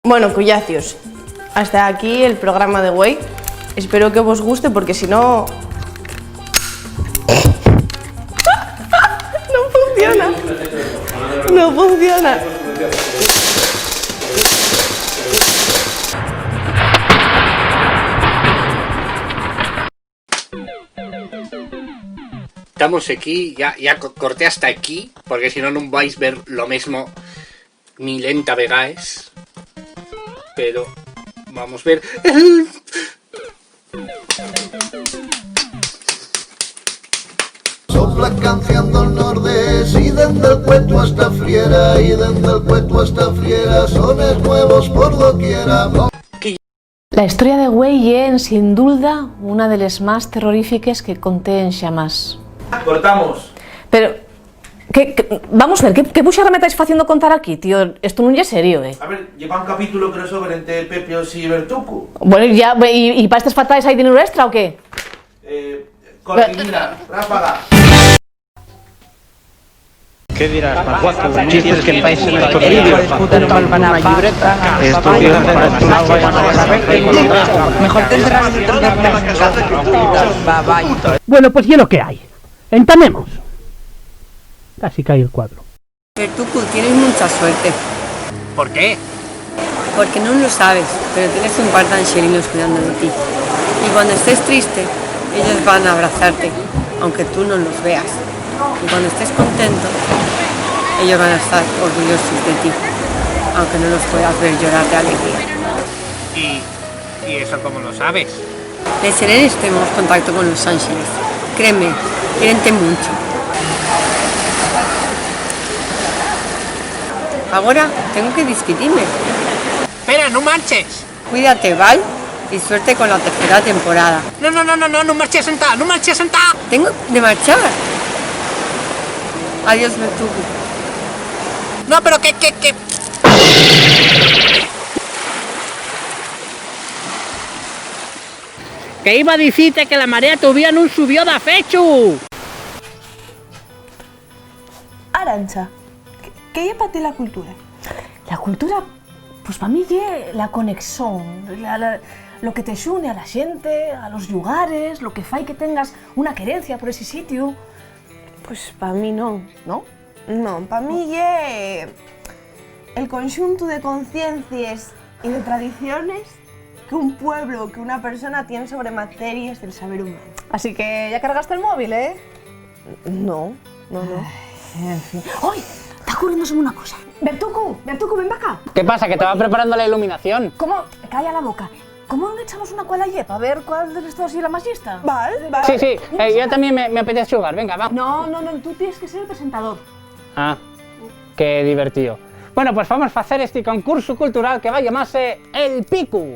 Bueno, cuyacios, hasta aquí el programa de güei. Espero que vos guste, porque si no, no funciona. No funciona. Tamos aquí, ya, ya co-, corté hasta aquí, porque si no nun vais ver lo mesmo milenta vegaes. Pero vamos ver el... Son la canción del nordés, y dende el cueto hasta Friera, y dende el cueto hasta Friera, sones nuevos por doquiera. La historia de güei ye, ensin dulda, una de les más terrorífiques que conté enxamás. Cortamos. Pero, Que, que, vamos ver, ¿qué, qué buxarrama tais faciendo contar aquí, tío? Esto nun ye serio, eh. A ver, lleva un capítulo crossover ente Pepios y Bertucu. Bueno, ya, ve, ¿y, y pa estes fatales hai dineru extra o qué? Eh, cortinilla, ráfaga. ¿Qué dirás, Pascual? Chistes que paisen estos vídeos. Una llibreta. Estos días para estos. Mejor te encerras dentro de la casa. Bye, bye. Bueno, pues ye lo que hai. Entamemos. Casi cae el cuadro. Bertucu, tienes mucha suerte. ¿Por qué? Porque no lo sabes, pero tienes un par de anxelinos cuidando de ti. Y cuando estés triste, ellos van a abrazarte, aunque tú no los veas. Y cuando estés contento, ellos van a estar orgullosos de ti, aunque no los puedas ver llorar de alegría. ¿Y, y eso cómo lo sabes? Les serenes tenemos contacto con los ángeles. Créeme, quiérente mucho. Agora tengo que despedirme. Espera, no marches. Cuídate, ¿val? Y suerte con la tercera temporada. No, no, no, no, no, no marches sentá, no marches sentá. Tengo de marchar. Adiós, Bertucu. No, pero que, que, que. Que iba a dicite que la marea tovía nun subió dafechu. Arancha, ¿qué, qué ye pa ti la cultura? La cultura, pues pa mí ye la conexón, la, la, lo que te xune a la xente, a los llugares, lo que fai que tengas una querencia por esi sitiu. Pues pa mí non. ¿No? Non, pa mí ye el conxuntu de conciencies y de tradiciones que un pueblo o que una persona tien sobre materies del saber humano. Así que ya cargaste el móvil, ¿eh? No, no, no. Ay, en fin. ¡Ay! Ta ocurriéndoseme una cosa. Bertucu, Bertucu, ven pa acá. ¿Qué pasa? ¿Que te va preparando la iluminación? ¿Cómo? Calla la boca. ¿Cómo nun echamos una cual a ye pa ver cuál de les dos ye la más llista? Val, val. Sí, sí, eh, yo también me, me apetece jugar, venga, va. No, no, no, tú tienes que ser el presentador. Ah, qué divertido. Bueno, pues vamos a hacer este concurso cultural que va a llamarse El Picu.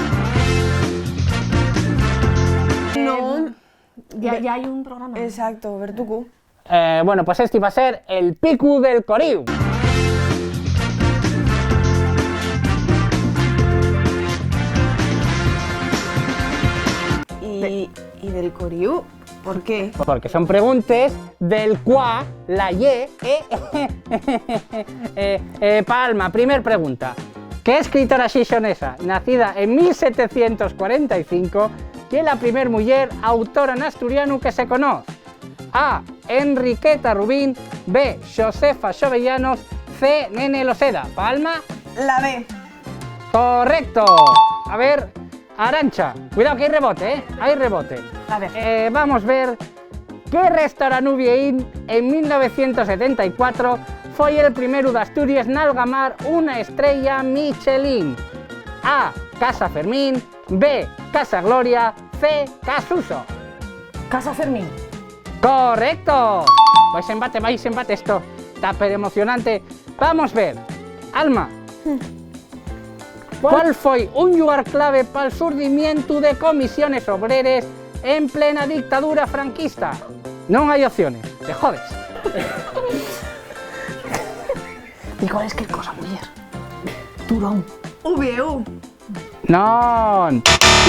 No. Ya, ya hay un programa. Exacto, Bertucu. Eh, bueno, pues este va a ser El Picu del Coríu. Y, y del Coríu, ¿por qué? Porque son preguntes del cuá, la ye, eh, eh, eh, pa Alma, primer pregunta. ¿Qué escritora xixonesa, nacida en mil setecientos cuarenta y cinco, ye la primer muyer autora n'asturianu que se conoz? A, Enriqueta Rubín. B, Josefa Xovellanos. C, Nene Loseda. Pa Alma. La B. Correcto. A ver, Arancha. Cuidao que hai rebote, ¿eh? Hai rebote. A ver. Eh, vamos ver qué restaurant viejín en mil novecientos setenta y cuatro foi el primeru d'Asturies n'algamar una estrella Michelin. A, Casa Fermín. B, Casa Gloria. C, Casuso. Casa Fermín. Correcto. Vais empate, vais empate. Esto ta peremocionante. Vamos ver. Alma, ¿cuál foi un llugar clave pal surdimientu de Comisiones Obreres en plena dictadura franquista? Non hai opciones. Te jodes. Digo, es que cosa, muyer. Turón. Uvieu. Non.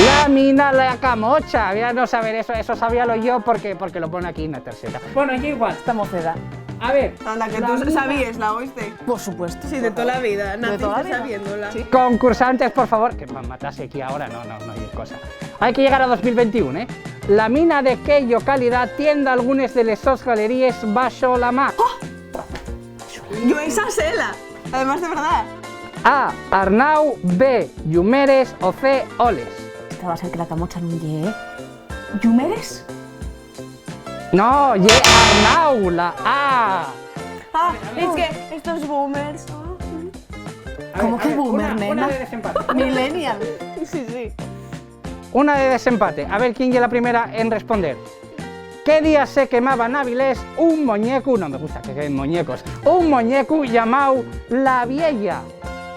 La mina La Camocha. Había no saber eso, eso sabíalo yo porque, porque lo pone aquí en la tarjeta. Bueno, ya igual. Esta mocedad. A ver. Anda, que la tú mina sabíes la, ¿oíste? Por supuesto. Sí, de toda la vida. De toda la vida. Naciste sabiéndola. Sí. Concursantes, por favor, que pa matarse aquí ahora, no, no, no hay cosa. Hay que llegar a dos mil veintiún, ¿eh? La mina de qué llocalidá tien dalgunes de les sos galeríes baxo la mar? ¡Oh! Yo esa sela. Además, de verdad. A, Arnau. B, Llumeres. O C, Oles. Esta va a ser que La Camocha nun ye, ¿eh? ¿Llumeres? No, ye Arnau, la A. Ah, es que estos boomers. A ver, ¿cómo que a ver, boomer, una, una nena? De desempate. Millennial. Sí, sí. Una de desempate. A ver quién ye la primera en responder. ¿Qué día se quemaba n'Avilés un moñecu? No me gusta que quemen moñecos. Un moñecu llamao La Viella.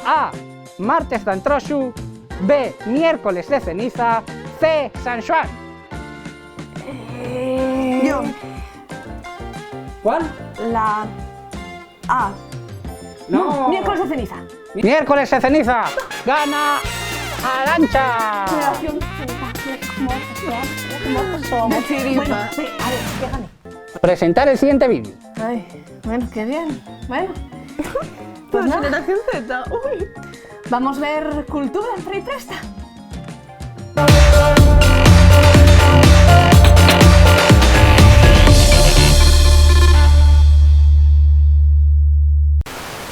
A, martes d'Antroxu. B, miércoles de ceniza. C, San Xuan. Eh, yo. ¿Cuál? La, Ah. No. No, miércoles de ceniza. Miércoles de ceniza. Gana Arancha. Generación Z. Mira cómo somos, mira cómo somos. Bueno, sí, a ver, que gane. Presentar el siguiente vídeo. Ay, bueno, qué bien. Bueno. Pues nada. Generación Z. Uy. Vamos ver cultura en Frei Presta.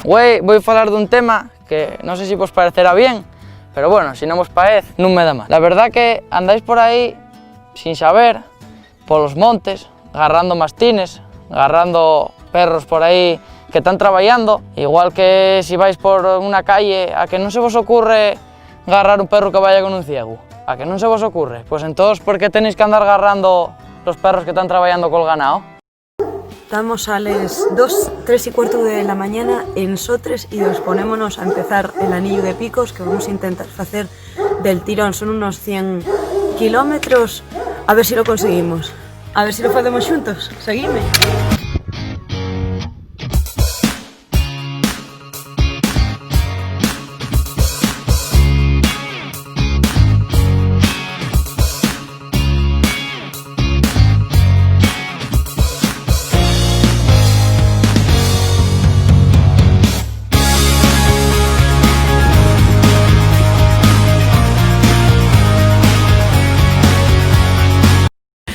Güei, voi falar d'un tema que non sé si vos parecerá bien, pero bueno, si non vos paez, nun me da mal. La verdá que andáis por aí sin saber, polos montes, garrando mastines, garrando perros por aí que tán trabayando, igual que si vais por una calle, ¿a que nun se vos ocurre garrar un perru que vaya con un ciegu? ¿A que nun se vos ocurre? Pues entós, ¿por qué tenéis qu'andar garrando los perros que tán trabayando col ganao? Tamos a les dos, tres y cuarto de la mañana en Sotres y disponémonos a empezar el anillo de picos que vamos a intentar facer del tirón. Son unos cien kilómetros. A ver si lo conseguimos. A ver si lo facemos xuntos. Seguidme.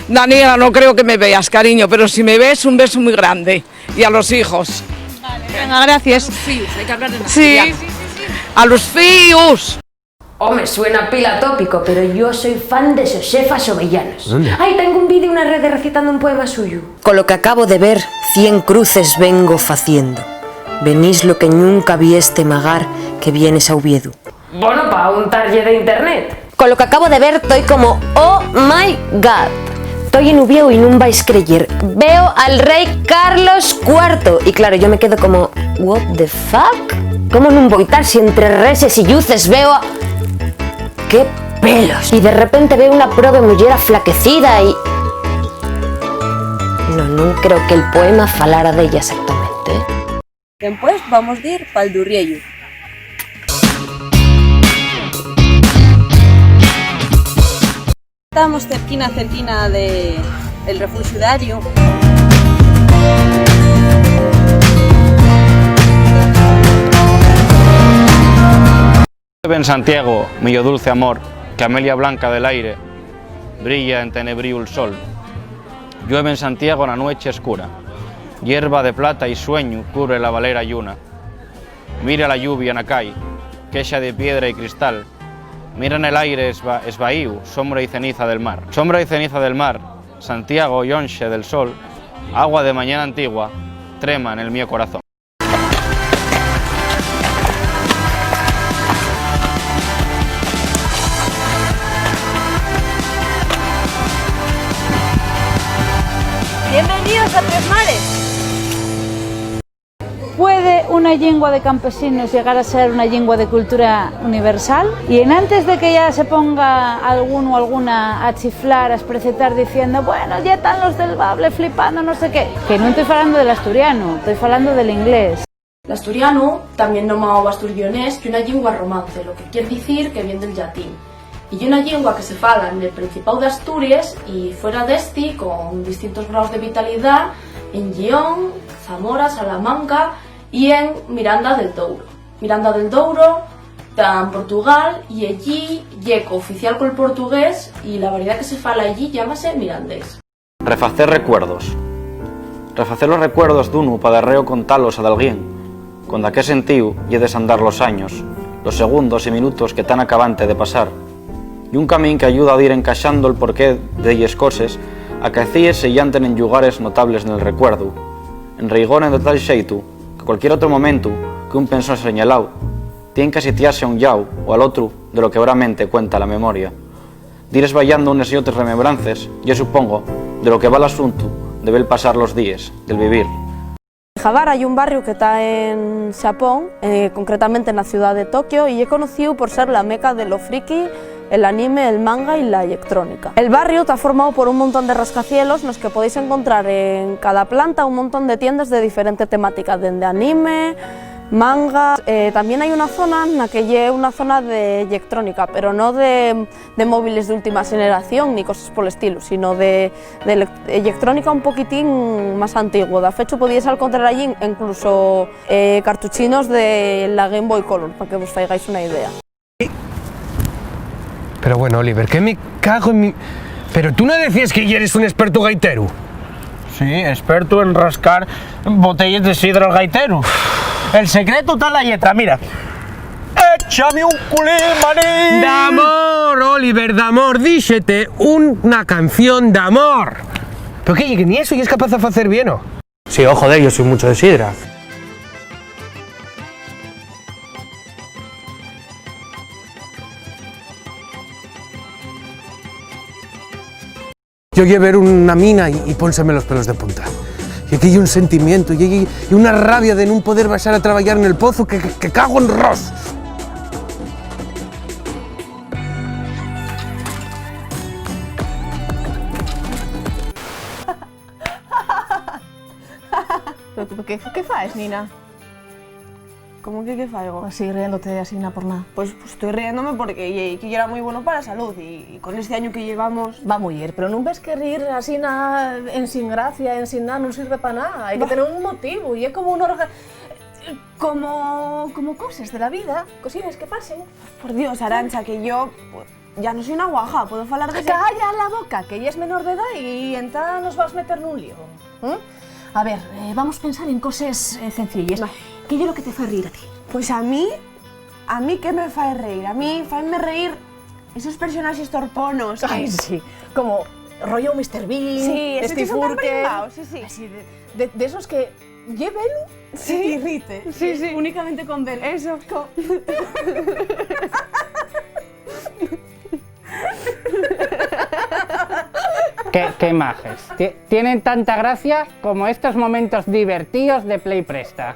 Daniela, no creo que me veas, cariño, pero si me ves, un beso muy grande. Y a los hijos. Vale, venga, gracias. A los fíos, hay que hablar en asturiano. Sí, sí, sí, sí. A los fíos. Home, suena pila tópico, pero yo soy fan de Xosefa Xovellanos. Anda. Ai, tengo un vídeo na rede recitando un poema suyo. Con lo que acabo de ver, cien cruces vengo faciendo. Venís lo que nunca vieste magar que vienes a Oviedo. Bono, pa un tarlle de internet. Con lo que acabo de ver, toi como, "Oh my God". Toi en Uviéu y nun vais creyer. Veo al rei Carlos cuarto. Y claro, yo me quedo como, "What the fuck? ¿Cómo nun voi tar si entre reses y lluces veo a, qué pelos?". Y de repente veo una probe muyer aflaquecida y, no, nun creo que el poema falara d'ella exactamente, ¿eh? Dempués vamos dir pal Durriellu. Tamos cerquina, cerquina de el refuxio Dario. Llueve en Santiago, mi dulce amor, camelia blanca del aire, brilla en tenebríu'l sol. Llueve en Santiago na nueche escura, yerba de plata y sueñu cubre la valera lluna. Mira la lluvia na cai, quexa de piedra y cristal. Mira nel aire esva-, esvaíu, sombra y ceniza del mar. Sombra y ceniza del mar, Santiago, llonxe del sol, agua de mañana antigua, trema nel mio corazón. Bienvenidos a Tres Mares. ¿Puede una llingua de campesinos llegar a ser una llingua de cultura universal? Y enantes de que ya se ponga alguno o alguna a chiflar, a esprecetar diciendo, "Bueno, ya están los del bable flipando, no sé qué", que nun toi falando del asturianu, toi falando del inglés. L'asturianu, tamién nomáu astur-lleonés, ye una llingua romance, lo que quier dicir que vien del llatín. Y ye una llingua que se fala nel Principáu d'Asturies y fuera d'esti, con distintos graos de vitalidá, en Lleón, Zamora, Salamanca y en Miranda del Douro. Miranda del Douro ta en Portugal y ellí ye cooficial col portugués y la variedá que se fala ellí llámase mirandés. Refacer recuerdos. Refacer los recuerdos d'unu pa darréu contalos a dalguién, con daqué sentíu ye desandar los años, los segundos y minutos que tán acabante de pasar. Ye un camín qu'ayuda a dir encaxando el porqué delles coses acaecíes sellántene en llugares notables nel recuerdu, enreigonen de tal xeitu que cualquier otru momentu qu'un pensó señaláu, tien qu'asitiase a un llau o al otru de lo que bramente cuenta la memoria. Dir esbayando unes y otres remembrances ye, supongo, de lo que va l'asuntu de ver pasar los díes, del vivir. Akihabara ye un barriu que ta en Xapón, eh, concretamente na ciudá de Tokio, y ye conocíu por ser la meca de lo friki, el anime, el manga y la electrónica. El barrio ta formao por un montón de rascacielos nos que podéis encontrar en cada planta un montón de tiendes de diferente temática, dende anime, manga. Eh, tamién hai una zona na que ye una zona de electrónica, pero no de, de móviles de última xeneración ni coses pol estilu, sino de, de elec-, electrónica un poquitín más antiguo. Da fechu, podíes alcontrar allí incluso, eh, cartuchinos de la Game Boy Color, pa que vos faigáis una idea. Pero bueno, Oliver, que me cago en mi... Pero tú no decías que yeres un experto gaiteru. Sí, experto en rascar botelles de sidra al gaiteru. El secreto ta en la lletra, mira. Échame un culín, maní. D'amor, Oliver, d'amor, díxete una canción d'amor. Pero que, que ni eso y es capaz de facer bien, ¿no? Sí, oh, joder, yo soy mucho de sidra. Yo llever una mina y, y pónseme los pelos de punta. Y aquí hay un sentimiento, y hay, y una rabia de nun poder baixar a trabayar nel pozo que, que, que cago en ros. Pero tú, ¿qué, qué faes, Nina? ¿Cómo que qué faigo? Así, riéndote, así, na por nada. Pues, pues estoy riéndome porque ye, que yo era muy bueno para la salud y, y con este año que llevamos... Va, muyer, pero nun ves que rir así na, en sin gracia, en sin nada, nun sirve pa nada. Hai que tener un motivu, y es como un orga-, como, como coses de la vida, cosines que pasen. Por Dios, Arancha, que yo, pues, ya no soy una guaja, puedo falar de... ¡Calla la boca, que ya es menor de edad y entá nos vas meter nun lío! ¿Mm? A ver, eh, vamos pensar en coses, eh, sencilles. Va. ¿Qué ye lo que te fai reír a ti? Pues a mí, a mí, ¿qué me fai reír? A mí faenme reír esos personaxes torponos. Ay, sí, como rollo míster Bean, sí, esos que Steve son tan Urkel, pringaos, sí, sí. Así de, de, de esos que llévelu, sí, y rite. Sí, sí. Únicamente con ver. Eso. Co- Qué, qué majes. Tie-, tienen tanta gracia como estos momentos divertidos de Play Presta.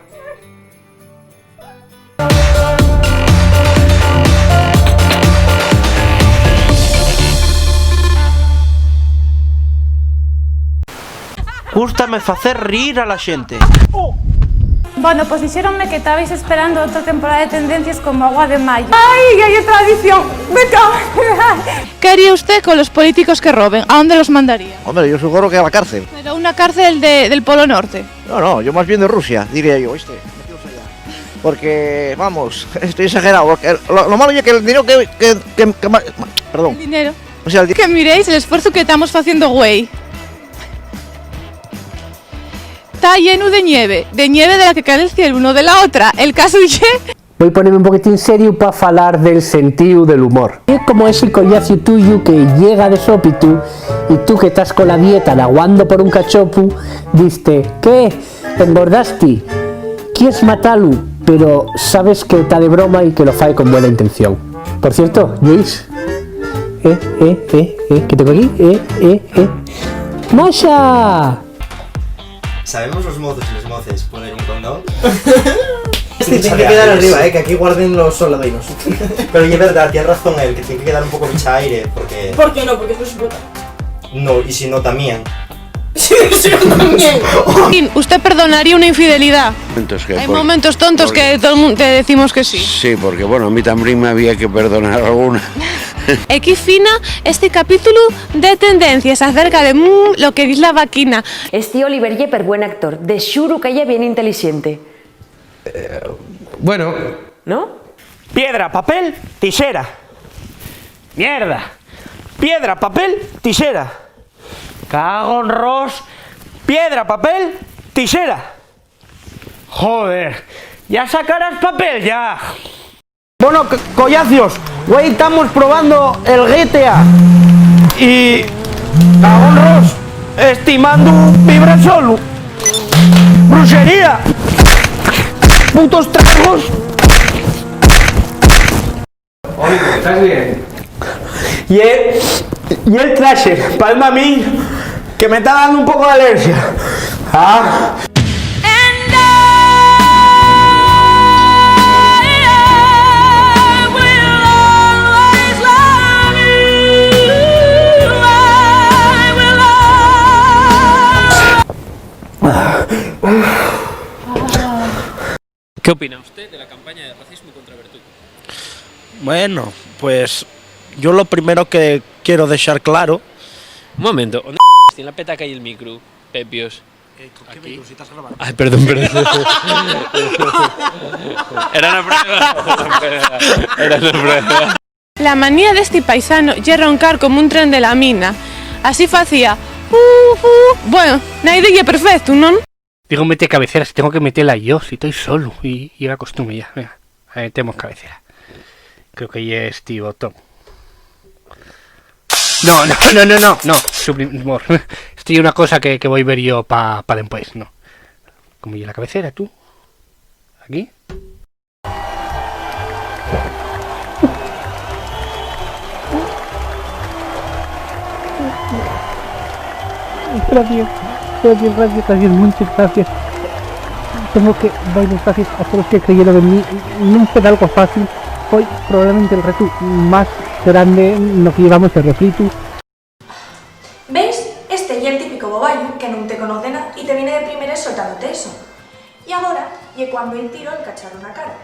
Gústame facer rir a la xente. Bueno, pues dixéronme que tabais esperando otra temporada de Tendencias como agua de mayo. ¡Ai, ya hai otra edición! ¡Me cago en la! ¿Qué haría usted con los políticos que roben? ¿A dónde los mandaría? Hombre, yo seguro que a la cárcel. Pero una cárcel de, del Polo Norte. No, no, yo más bien de Rusia, diría yo, ¿viste? Metíos allá. Porque, vamos, estoy exagerado, porque lo, lo malo es que el dinero que, que, que, que ma-, perdón. El dinero. O sea, el di- Que miréis el esfuerzo que estamos haciendo, güey. Está lleno de nieve, de nieve de la que cae del cielo, no de la otra. El caso es que Voi poneme un poquitín seriu pa falar del sentíu del humor. Es como esi collaciu tuyu que llega de sópitu y tú que tas cola dieta d'aguando por un cachopu, diste: "¿Qué? ¿Engordasti? ¿Quies matalu?". Pero sabes que ta de broma y que lo fai con buena intención. Por cierto, Luis, eh, eh, eh, eh, ¿qué tengo aquí? Eh, eh, eh. ¡Masha! ¿Sabemos los mozos y les moces poner un condón? Este tiene que quedar arriba, eh, que aquí guarden los soldados. Pero es verdad, tiene razón él, que tiene que quedar un poco bicha aire, porque... ¿Por qué no? Porque eso es brota. No, y si no, también. Sí, sí, también. ¿Usted perdonaría una infidelidad? Momentos que... Hay por-, momentos tontos porque que todo el mundo te decimos que sí. Sí, porque, bueno, a mí también me había que perdonar alguna. Equí fina este capítulo de Tendencias acerca de, mm, lo que diz la vaquina. Esti Oliver ye per buen actor, de xuru que ye bien intelixente. Eh, bueno. ¿No? Piedra, papel, tixera. Mierda. Piedra, papel, tixera. Cago en ros. Piedra, papel, tixera. Joder. Ya sacarás papel, ya. Bueno, co-, collacios, güei tamos probando el G T A. Y... Cago en ros, esti mandu vibra solu. Bruxería. Putos tragos. Oye, ¿estás bien? Y el, y el traje, palma a mí, que me está dando un poco de alergia. Ah. And I, I will always love ¿Qué opina usted de la campaña de racismo contra Bertuco? Bueno, pues yo lo primero que quiero dejar claro. Un momento, ¿dónde tiene la petaca y el micro, Pepios? Eh, ¿con qué micro? Si estás grabando. Ay, perdón, perdón. Era una prueba. Era una prueba. La manía d'esti paisanu ye roncar como un tren de la mina. Así facía, "Uh, uh". Bueno, naide ye perfectu, ¿non? Digo, mete cabecera, si tengo que metela yo, si estoy solo y, y la costumbre ya. Venga, ahí tenemos cabecera. Creo que ya es este botón. No, no, no, no, no, no. Suprimor. Esto es una cosa que, que voy a ver yo pa, pa después, ¿no? Como ya la cabecera, tú. Aquí. Gracias, gracias, gracias, gracias, muchas gracias. Tengo que dar las gracias a todos los que creyeron en mí. No fue algo fácil, fue probablemente el reto más grande en lo que llevamos de refrito. ¿Veis? Este ye el típico bobayu que nun te conoce na y te viene de primeres soltándote eso. Y agora ye cuando-y tiro el cacharro na cara.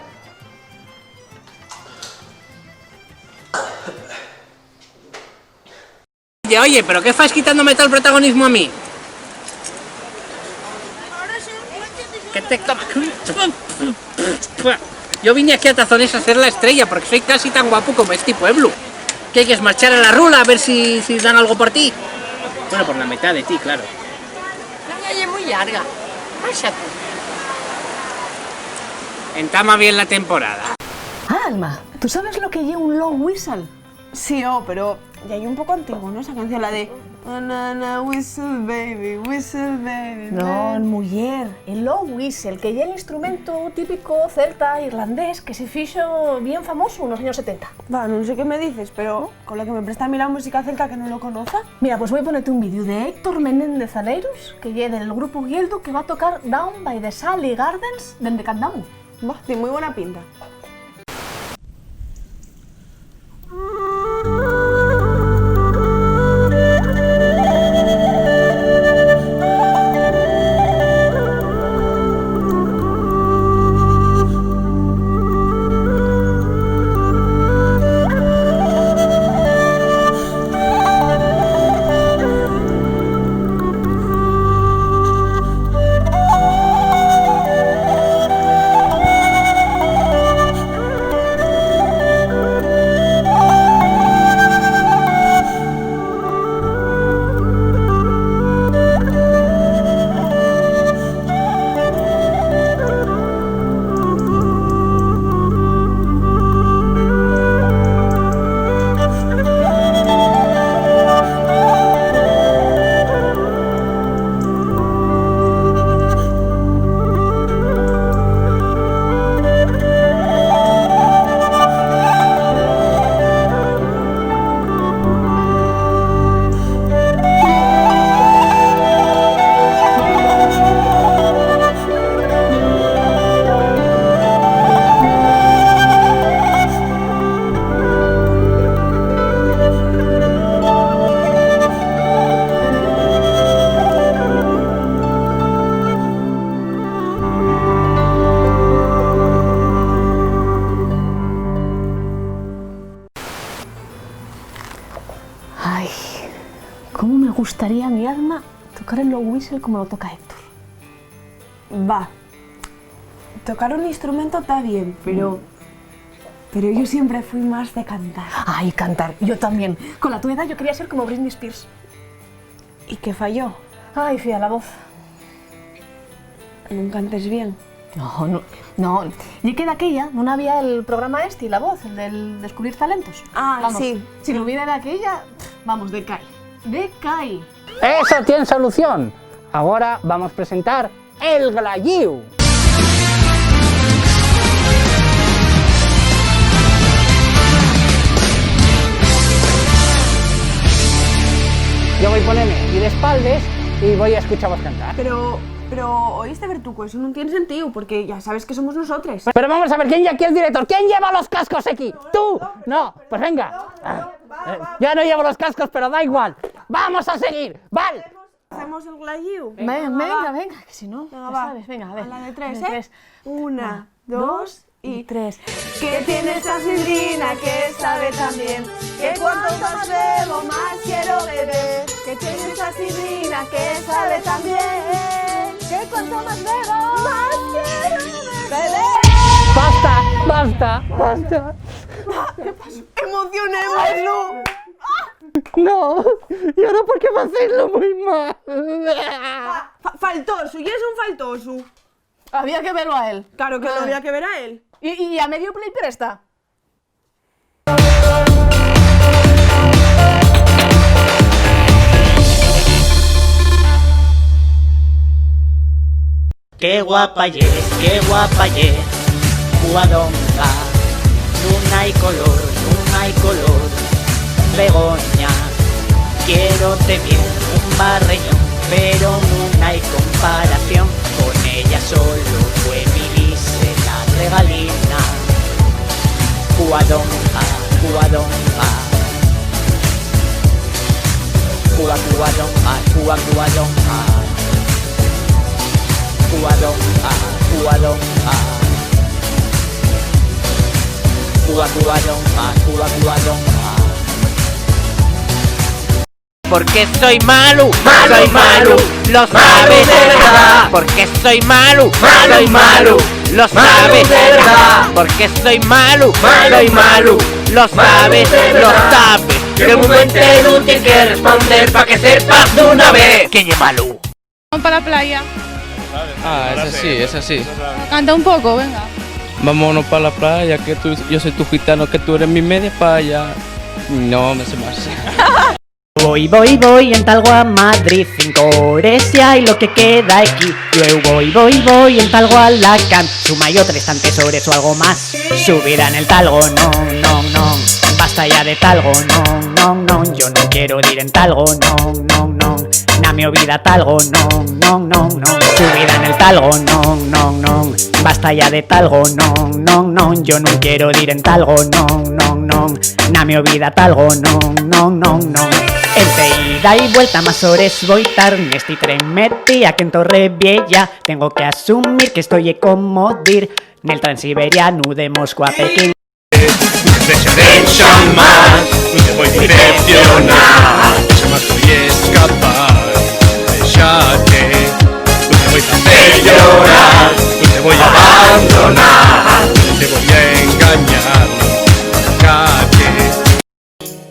Oye, oye, ¿pero qué fais quitándome todo el protagonismo a mí? ¿Qué te... Yo vine aquí a Tazones a ser la estrella porque soy casi tan guapo como este pueblo. ¿Qué quieres, marchar a la rula a ver si, si dan algo por ti? Bueno, por la mitad de ti, claro. La vida ye muy llarga. Márchate. Entama bien la temporada. Ah, Alma, ¿tú sabes lo que ye un low whistle? Sí, oh, pero ya ye un poco antiguo, ¿no? Esa canción, la de "Na, na, na, whistle baby, whistle baby, no, baby". Muyer, el low whistle, que ye el instrumento típico celta irlandés que se fixo bien famoso unos años setenta. Va, no sé qué me dices, pero con lo que me presta a mí la música celta que no lo conoza. Mira, pues voy a ponerte un vídeo de Héctor Menéndez Aneirus, que ye del grupo Gieldu, que va a tocar Down by the Salley Gardens dende Candamu. Bah, tien mui bona pinta. Ai, cómo me gustaría a mi Alma tocar el low whistle como lo toca Héctor. Va, tocar un instrumento ta bien, pero, pero yo siempre fui más de cantar. Ai, cantar, yo también. Con la tu edá yo quería ser como Britney Spears. ¿Y qué falló? Ai, fía, la voz. ¿Nun cantes bien? No, no, no. Ye que daquella nun había el programa esti, La Voz, el del descubrir talentos. Ah, vamos, sí. Si nun hubiera daquella, vamos, decai. Decai. Eso tien solución. Agora vamos presentar El Glayíu. Yo voi poneme aquí d'espaldes y voi a escuchavos cantar. Pero, pero, oíste, Bertuco, eso nun tien sentíu, porque ya sabes que somos nosotres. Pero vamos a ver, ¿quién ye aquí el director? ¿Quién lleva los cascos aquí? ¿Tú? No, pues venga. Ah, eh, ya no llevo los cascos, pero da igual. ¡Vamos a seguir! ¡Val! ¿Hacemos el glayíu? Venga, venga, venga, que si no, ya sabes. Venga, a ver. A la de tres, ¿eh? Una, dos y tres. Que tiene esa sidrina que sabe tan bien, que cuanto más bebo, más quiero beber. Que tiene esa sidrina que sabe tan bien, que cuanto más bebo, más quiero beber. Basta, basta, basta. ¿Qué pasó? Emocionémoslo. No, ¿y ahora por qué me hacéislo muy mal? Fa-, faltosu, y es un faltosu. Había que velo a él. Claro que lo había que ver a él. ¿Y, y a medio play presta? Qué guapa ye, qué guapa ye, Covadonga. Nun hai color, nun hai color, Begoña. Quiero tener un barreñón, pero nun hai comparación. Con ella solo fue mi la regalina. Covadonga, Covadonga. Cova, Covadonga, Cova, Covadonga. Covadonga, Covadonga. Cova, Covadonga, Cova, Covadonga. Porque soy malu, malu, soy malu, malu, lo sabes de verdad. Porque soy malu, malu, soy malu, malu, lo sabes de verdad. Porque soy malu, malu, soy malu, malu, lo sabes, lo sabes. Que el mundo entero tiene que responder pa' que sepas de una vez quién es malu. Vamos pa la playa. Ah, es así, es así. Canta un poco, venga. Vámonos pa la playa, que tú, yo soy tu gitano, que tú eres mi media paya. No me sé más. Voy, voy, voy en Talgo a Madrid, cinco hores ya y lo que queda aquí. Luego voy, voy, voy en Talgo a Alacant, suma yo tres tantes hores o algo más. Subida en el Talgo, non, non, non. Basta ya de Talgo, non, non, non. Yo no quiero ir en Talgo, non, non, non. Na mi vida Talgo, non, non, non, non. Subida en el Talgo, non, non, non. Basta ya de Talgo, non, non, non. Yo no quiero ir en Talgo, non, non, non. Na mi vida Talgo, non, non, non, non. Entre ida y vuelta más hores voy tar nesti tren metía que en Torre Vieja. Tengo que asumir que estoy como dir nel Transiberianu de Moscú a Pekín. Dexa de chamar, nun te voi decepcionar. Dexa más, voi escapar. Dexa que nun te voi facer llorar. Nun te voi abandonar. Nun te voi engañar. Dexa que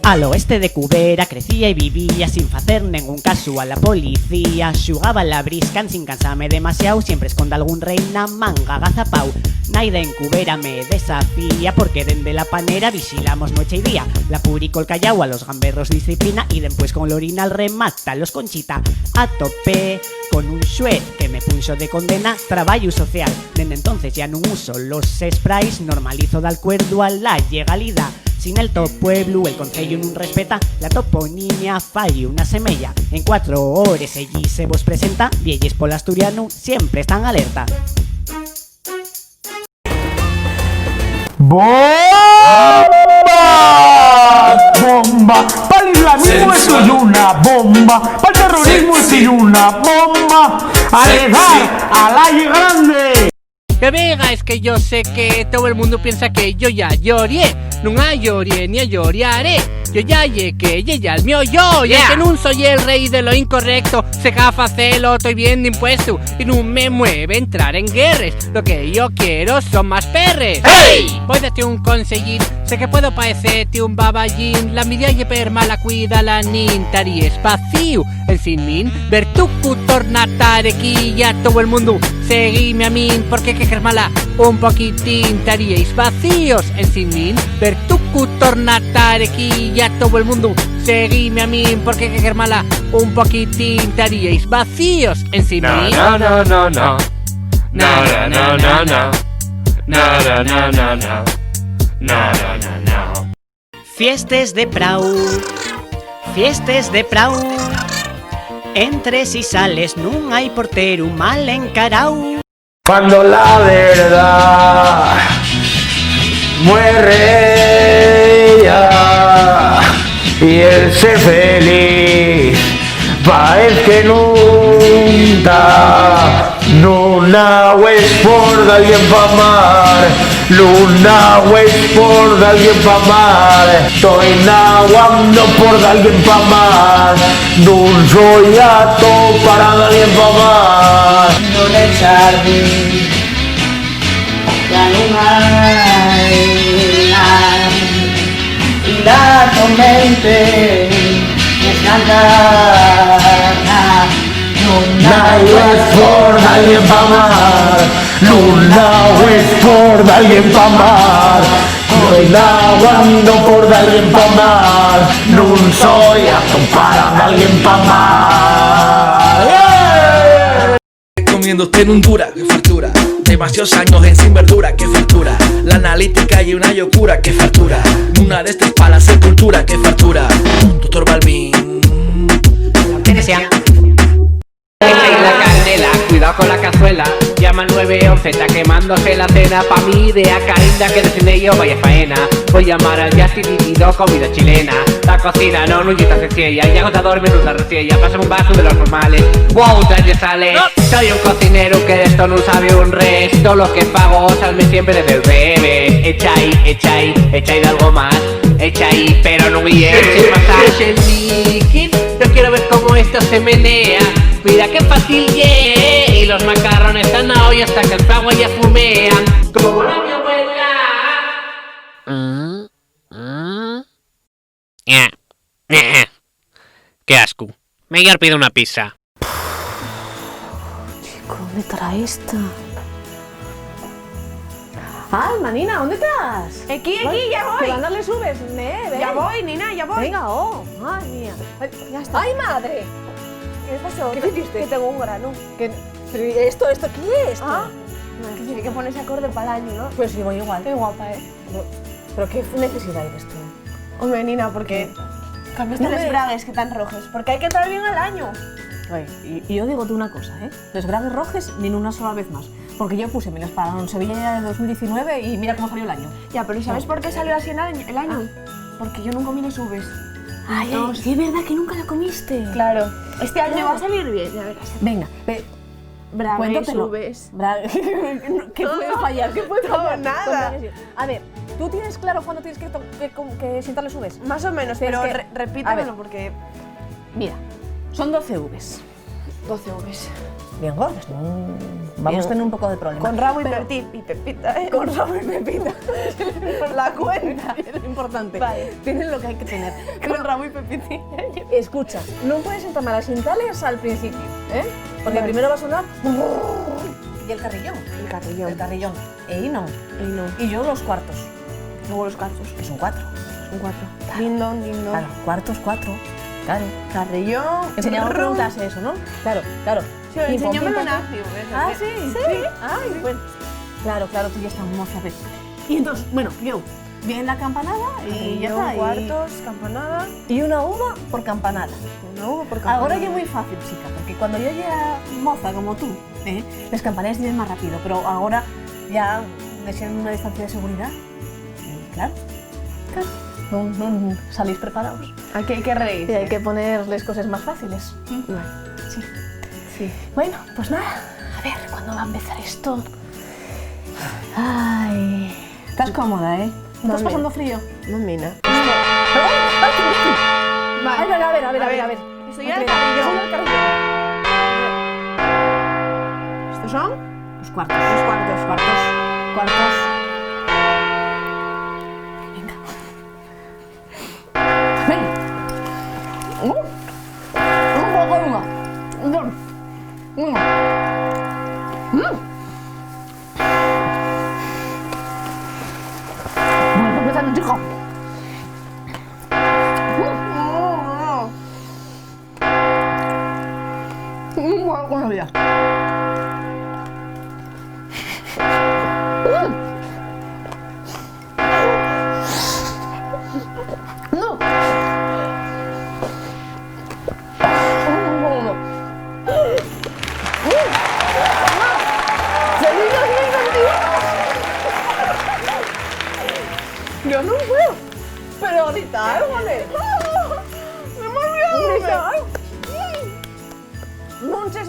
Al oeste de Cubera crecía y vivía sin facer nengún casu a la policía. Xugaba a la briscan sin cansame demasiao, siempre esconda algún rei na manga agazapao. Naide en Cubera me desafía, porque dende la panera vixilamos nueche y día. La puri col cayao a los gamberros disciplina, y dempués con l'orinal remata los Conchita. Atopé con un xuez que me punxo de condena, trabayu social. Dende entonces ya nun uso los sprays, normalizo d'alcuerdu a la llegalidá. Sin el to pueblu, el conceyu nun respeta la toponimia, fai una semeya. En cuatro hores ellí se vos presenta, vieyes pol asturianu siempre están alerta. ¡Bomba! ¡Bomba! Pa'l islamismu esto ye una bomba, pa'l terrorismu esto ye una bomba. Alegar a la ye grande. Que vega, es que yo sé que todo el mundo piensa que yo ya llorié. Nun a llorié ni a lloriaré. Yo ya llegué, ye ya el mío yo. Y aunque nun soy el rey de lo incorrecto, sé que a facelo estoy bien impuesto. Y nun me mueve entrar en guerres. Lo que yo quiero son más perres. ¡Hey! Voy a darte un consellín. Sé que puedo parecerte un baballín. La media ye per mala, cuida la nin, taríes vacío. Ensin min, Bertucu, torna tar equí, ya todo el mundo, seguime a min, porque que quermala un poquitín, taríais vacíos. Ensin min, Bertucu, torna tar equí, ya todo el mundo, seguime a min, porque que quermala un poquitín, taríais vacíos. Ensin min. Na, na, na, na, na. Na, na, na, na, na. Na, na, na, na, na. Na, na, na, na. Fiestes de Prau, fiestes de Prau. Entres y sales, nun hai porteru mal encarao. Cuando la verdad muere ya y él se feliz. Ah, es que nun ta, nun agües por d'alguien p'amar, nun agües por d'alguien p'amar, toi naguando por d'alguien p'amar, nun soi ato para d'alguien p'amar. Non echar la luna y la tormente descantar. Nun agües por d'alguien p'amar, nun agües por d'alguien p'amar, nun aguando por d'alguien p'amar, nun soi ato para d'alguien p'amar. Yeah! Comiendo tenundura, qué fartura. Demasiados años en sin verdura, qué fartura. La analítica y una locura, qué fartura. Una de estas pa' la sepultura, qué fartura. Doctor Balvin. Lo que desea. La candela, cuidado con la cazuela. Llama al nueve once, está quemándose la cena. Pa' mi idea, caínda que descende yo, vaya faena. Voy a llamar al Justin y pido comida chilena. La cocina no, no, ya está sencilla. Y agotador, menuda reciella. Pásame un vaso de los normales. Wow, trae sale. Soy un cocinero que de esto no sabe un resto. Lo que pago, salme siempre del bebé. Echa ahí, echa ahí, echa ahí de algo más. Echa ahí, pero no me eches más. Echa el líquido. Yo quiero ver cómo esto se menea. Mira qué fácil ye. Y los macarrones están a hoy hasta que el agua ya fumean. Como la mi abuela. Qué ascu. Meyor pido una pizza. Chico, ¿dónde estará esta? Alma, nina, ¿dónde estás? Equí, equí, ya voy. Que van a dar les uves, ne, ven. Ya voy, nina, ya voy. Venga, oh, madre mía. Ay, ya está. ¡Ay, madre! ¿Qué pasó? ¿Qué hiciste? Que tengo un grano. ¿Qué? Pero ¿esto, esto qué es esto? Ah, que tiene que ponerse acorde para el año, ¿no? Pues yo voy igual. Qué guapa, ¿eh? No, pero ¿qué necesidad hay de esto? Hombre, nina, porque cambiaste les bragues que tan rojes, porque hay que entrar bien al año. Ay, y, y yo digo tú una cosa, ¿eh? Les bragues rojes ni una sola vez más, porque yo puse menos para un Sevilla de dos mil diecinueve y mira cómo salió el año. Ya, pero ¿sabes por qué salió así el año? El año? Ah. Porque yo nunca comí les uves. Ay, ay, es verdad que nunca la comiste. Claro, este año va a salir bien, ya verás. Venga, ve, bragues, uves. Bra-, ¿qué puede fallar? ¿Qué puede fallar? Nada. A ver, ¿tú tienes claro cuándo tienes que, to-, que com-, que sientar les uves? Más o menos, pero re-, repítemelo porque... Mira, son doce uves. Doce uves. Bien gordas, ¿no? Vamos a tener un poco de problema. Con rabo y pepita, ¿eh? Con rabo y pepita. La cuenta. Es lo importante. Vale. Tienen lo que hay que tener. Con rabo y pepita. Escucha, no puedes entamar a sentales al principio, ¿eh? Porque primero va a sonar y el carrillón. El carrillón. El carrillón. E y no. E y no. Y yo los cuartos. Luego los cuartos. Que son cuatro. Son cuatro. Claro. Din don, din don. Claro, cuartos, cuatro. Claro. Carrillón. Enseñamos en clase eso, ¿no? Claro, claro. Sí, enseñómelo Nacio, eso. Ah, sí, sí. Ay, bueno. Claro, claro, tú ya estás moza, ve. Y entonces, bueno, yo, bien la campanada y ya está. Carrillón, cuartos, campanada. Y una uva por campanada. Una uva por campanada. Ahora ya es muy fácil, chica, porque cuando yo ya era moza como tú, ¿eh? Les campanades llegan más rápido, pero ahora ya dexen una distancia de seguridad. Y claro, claro, no, no, no salís preparados. Aquí hay que reírse. Y hay que poner las cosas más fáciles. Mm. Vale. Sí. Sí. Bueno, pues nada, a ver, ¿cuándo va a empezar esto? Ay. Estás cómoda, ¿eh? ¿Estás pasando frío? No, mina. Ay, ay, ay, ay, ay. Vale. Ay, a ver, a ver, a ver, a ver. Eso ya es carrillón. Eso ya es carrillón. ¿Estos son? Los cuartos. Los cuartos, cuartos, cuartos. Venga. Venga. Uh, un poco de uva. Dos. Uno. Mm. Bueno, está empezando, chico. Mm, bueno, buenos días. Mm. No. Un segundo. ¡Feliz dos mil veintiuno! Yo no puedo. Pero gritar, joder. Me he olvidado. Gritar.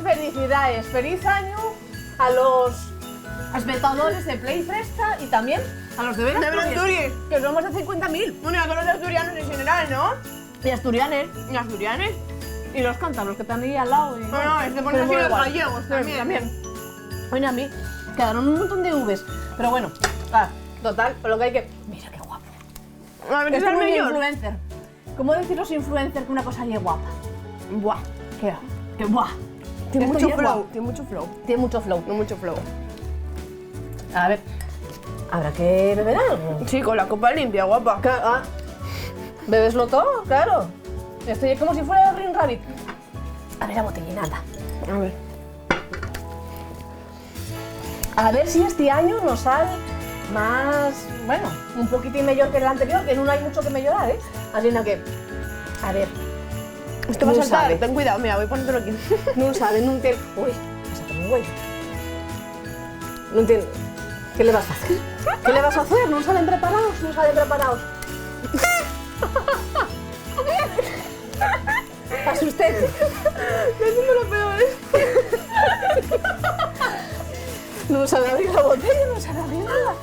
Felicidades, feliz añu a los espectadores de Play Fresca y también a los de Vera Asturias, que somos de cincuenta mil. Bueno, y a todos los asturianos en general, ¿no? Y asturianes. Y asturianes. Y los cántabros que están ahí al lado. Y, bueno, bueno, este pone así los gallegos también. También. Oye, a mí quedaron un montón de uves. Pero bueno, ah, total, por lo que hay que. Mira qué guapo. A ver, es el mejor influencer. ¿Cómo decir los influencers que una cosa ye guapa? Buah. ¿Qué? Que buah. Tiene mucho flow, tiene mucho flow. Tiene mucho flow. No mucho flow. A ver, habrá que beber algo. Sí, con la copa limpia, guapa. Ca- ah, bebeslo todo, claro. Esto es como si fuera el Green Rabbit. A ver la botellina, anda. A ver. A ver si este añu nos sal más, bueno, un poquitín mejor que el anterior, que no hay mucho que mejorar, ¿eh? Así que, a ver. Esto va a saltar, ten cuidado, mira, voy a ponértelo aquí. No sabe, no entiende. Uy, vas a tomar un güey. No entiende. ¿Qué le vas a hacer? ¿Qué le vas a hacer? No salen preparados, no salen preparados. Asustete. Eso no lo puedo ver. No sabe abrir la botella, no sabe abrir nada.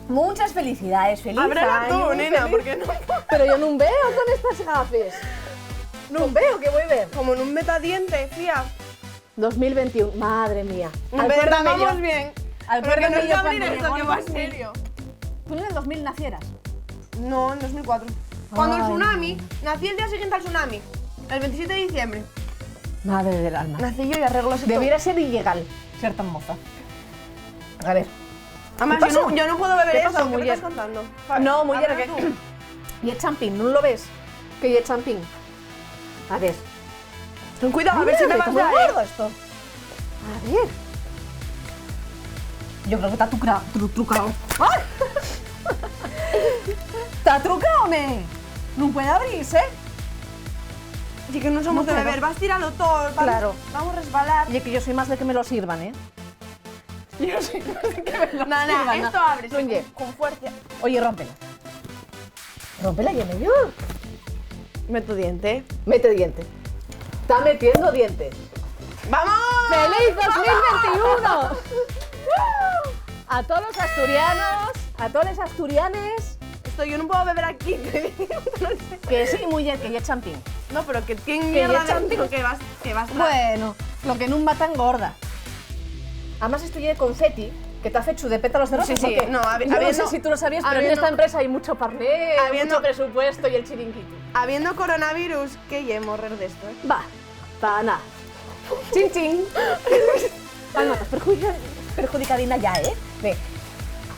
Muchas felicidades, feliz año. Ábrela tú, nena, porque no. Pero yo no veo con estas gafes. No veo, ¿qué voy a ver? Como no meta diente, fía. Dos mil veintiún, madre mía. Empezamos bien. Pero que no es abrir esto, que va en serio. ¿Tú en el dos mil nacieras? No, en dos mil cuatro. Cuando el tsunami, nací el día siguiente al tsunami, el veintisiete de diciembre. Madre del alma. Nací yo y arreglóse todo. Debiera ser ilegal ser tan moza. A ver. Además, yo no, yo no puedo beber eso. ¿Qué pasó, mujer? ¿Qué me estás contando? No, mujer, que... ¿Y el champín? ¿No lo ves? Que el champín. A ver. Ten cuidado, a ver si te vas a caer. Está muy gordo esto. A ver. Yo creo que está trucao. ¡Ay! Está trucao, me. No puede abrirse. Y que no somos de beber, vas a tirarlo todo. Claro. Vamos a resbalar. Y que yo soy más de que me lo sirvan, ¿eh? Yo soy más de que me lo sirvan. No, no, esto abre con fuerza. Oye, rómpela. Rómpela, ya me dio. Meto diente. Mete diente. Está metiendo diente. ¡Vamos! ¡Feliz dos mil veintiuno! A todos los asturianos, a todos los asturianes. Esto yo no puedo beber aquí. Que sí, mujer, que ya champín. No, pero que tiene mierda dentro, que vas, que vas mal. Bueno, lo que nun va tan gorda. Además, esto ye de confeti, que está fechu de pétalos de rosa, sí, sí, porque no, yo no sé si tú lo sabías, pero en esta empresa hay mucho parné, mucho presupuesto y el chiringuito. Habiendo coronavirus, ¿qué ye morrer de esto, eh? Va, pa nada. Chin, chin. Ay, no, estás perjudica-, perjudicadina ya, ¿eh? Ve.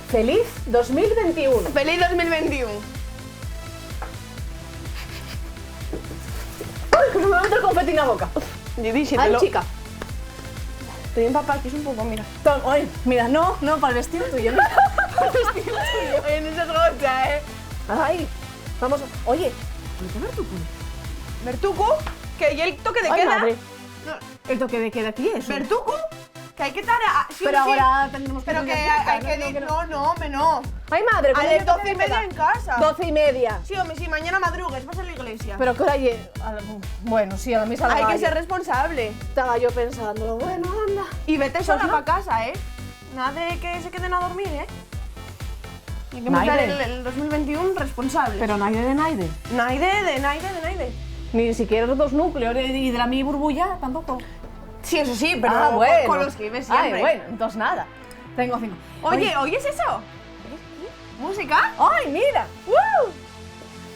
Feliz dos mil veintiún. Feliz dos mil veintiún. Ay, que se me mete el confeti en la boca. Yo dije, ay, chica. Estoy empapada, que es un poco, mira. Tom, ay, mira, no, no, para el vestido tuyo, mira. Para el vestido tuyo. Oye, no seas gocha, ¿eh? Ay, vamos, oye, ¿no te Bertucu? ¿Bertucu? Que ya el toque de queda. Ay, madre. No. ¿El toque de queda aquí es? ¿Bertucu? Que hay que estar a, sí, pero sí. Ahora tendremos que... Pero que hay, hay que... No, no, hombre, no. Ay, madre, a las doce y media en casa. Doce y media. Sí, hombre, sí, mañana madrugues, vas a la iglesia. Pero qué hora ye-, a la, bueno, sí, a la misa. Hay que ser responsable. Estaba yo pensándolo, bueno, anda. Y vete sola pa casa, ¿eh? Nada de que se queden a dormir, ¿eh? Hay que empezar el, el dos mil veintiún responsable. Pero naide de naide. Naide de naide de naide. Ni siquiera los dos núcleos de, y de la mi burbulla tampoco. Sí, eso sí, pero con los que vives siempre. Ay, bueno, entonces nada. Tengo cinco. Oye, ¿oyes eso? ¿Música? ¡Ay, mira! ¡Uh!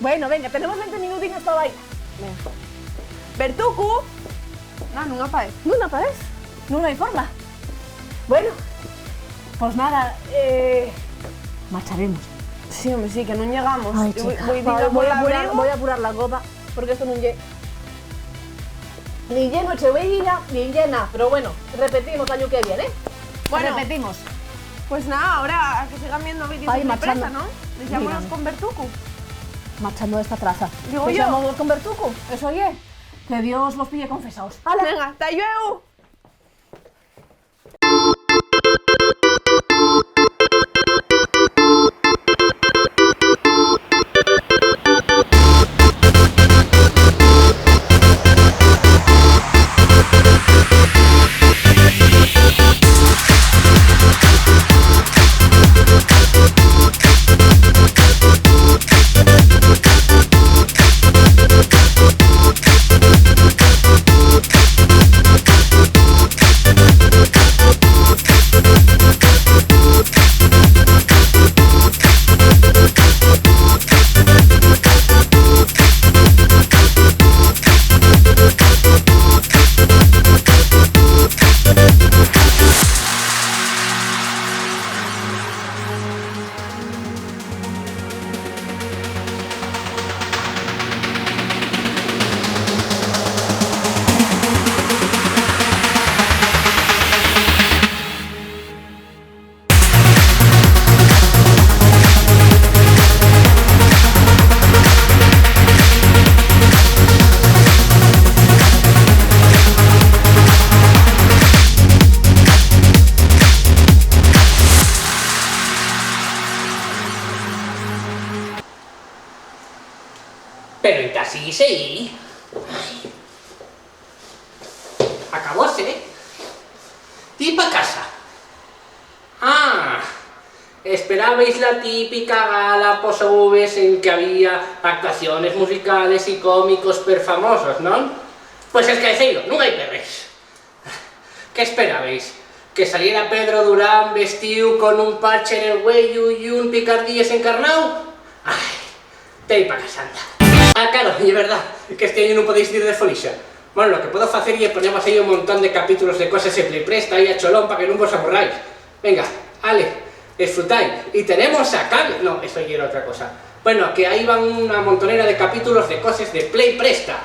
Bueno, venga, tenemos veinte minutinos pa bailar. Venga. Bertucu. No, nun aparez. ¿Nun aparez? No hay forma. Bueno, pues nada, eh, marcharemos. Sí, hombre, sí, que no llegamos. Ay, chica. Voy, voy a apurar, voy a apurar la copa, porque esto no llega. Ni lleno Echeverría, ni llena, pero bueno, repetimos el año que viene, ¿eh? Bueno, repetimos. Pues nada, ahora a que sigan viendo vídeos de empresa, ¿no? Dexámonos con Bertucu. Marchando de esta traza. Digo yo. Dexámonos con Bertucu, eso ye. Que Dios vos pille confesaos. ¡Hala! Venga, hasta luego. Pero entá sí, sí. Acabóse. Ti pa casa. Ah, esperabais la típica gala posoubes en que había actuaciones musicales y cómicos perfamosos, ¿non? Pues escaecéilo, nun hai perres. ¿Qué esperabais? ¿Que saliera Pedro Durán vestíu con un parche nel güeyu y un picardíes encarnáu? Ai, tei pa casanda. Ah, claro, ye verdá que este año nun podéis dir de folixa. Bueno, lo que puedo facer ye poneros ahí un montón de capítulos de Coses en Play Presta ahí a cholón pa que nun vos aburráis. Venga, ale, disfrutai. Y tenemos a Cami. No, eso ya era otra cosa. Bueno, que ahí van una montonera de capítulos de Coses de Play Presta.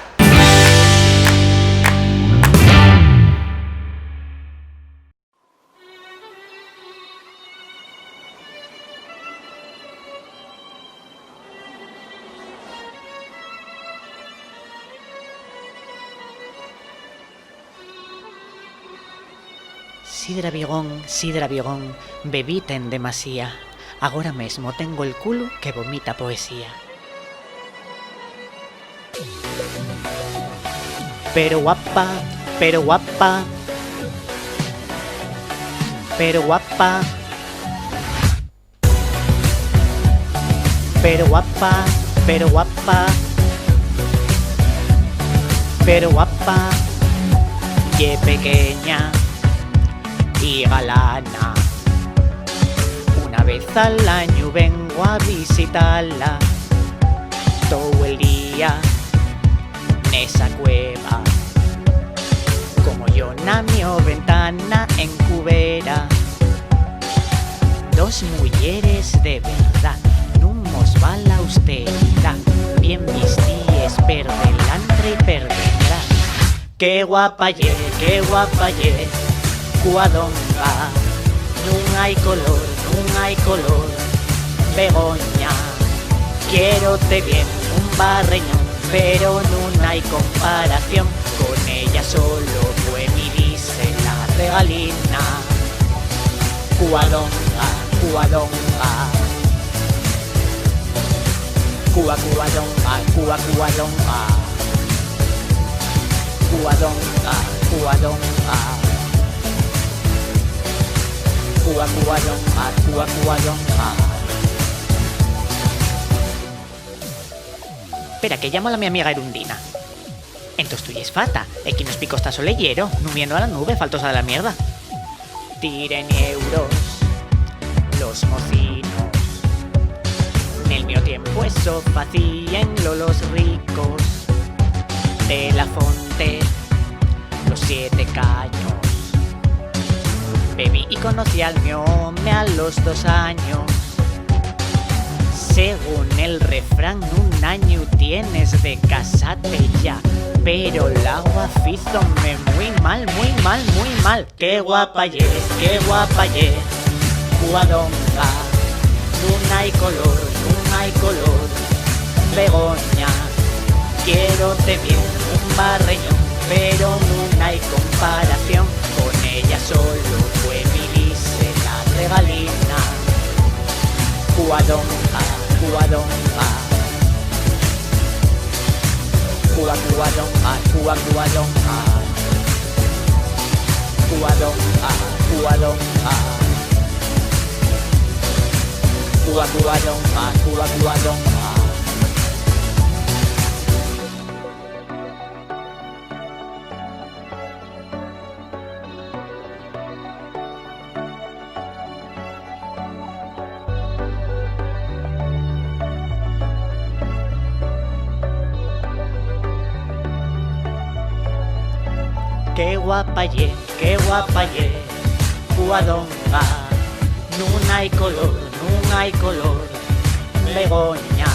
Sidra Vigón, Sidra Vigón, bebíte en demasía. Agora mesmo tengo'l culu que vomita poesía. Pero guapa, pero guapa, pero guapa. Pero guapa, pero guapa, pero guapa, ye pequeña y galana. Una vez al añu vengo a visitala, tou el día nesa cueva. Como yo na mio ventana en cubera, dos muyeres de verdá, nun mos va la austeridá, bien vistíes per delantre y per detrás. Qué guapa ye, qué guapa ye, Cuadonga, nun hai color, nun hai color, Begoña, quiérote bien, un barreñón, pero nun hai comparación, con ella solo pue midirse la regalina. Cuadonga, Cuadonga. Cua, cuadonga, cua, cuadonga. Cuadonga, cuadonga. Cua, cuadonga, cua, cuadonga. Pera, que llamo a la mi amiga Erundina. Entós tu yes fata, equí nos picó esta soleyero, nun viendo a la nube, faltosa de la mierda. Tiren euros los mocinos. Nel mio tiempo eso facíenlo los ricos de la fonte, los siete caños. Bebí y conocí al mio home a los dos años. Según el refrán, nun añu tienes de casate ya, pero l'agua fízome mui mal, mui mal, mui mal. Qué guapa ye, qué guapa ye, Cuadonga, nun hai color, nun hai color, Begoña, quiérote bien, un barreñón, pero nun hai comparación, con ella solo pue midirse la regalina. Cuadonga, cuadonga. Cua, cuadonga, cua, cuadonga. Cuadonga, cuadonga. Cua, cuadonga, cua, cuadonga. Qué guapa ye, qué guapa ye, Cuadonga. Nun hai color, nun hai color, Begoña.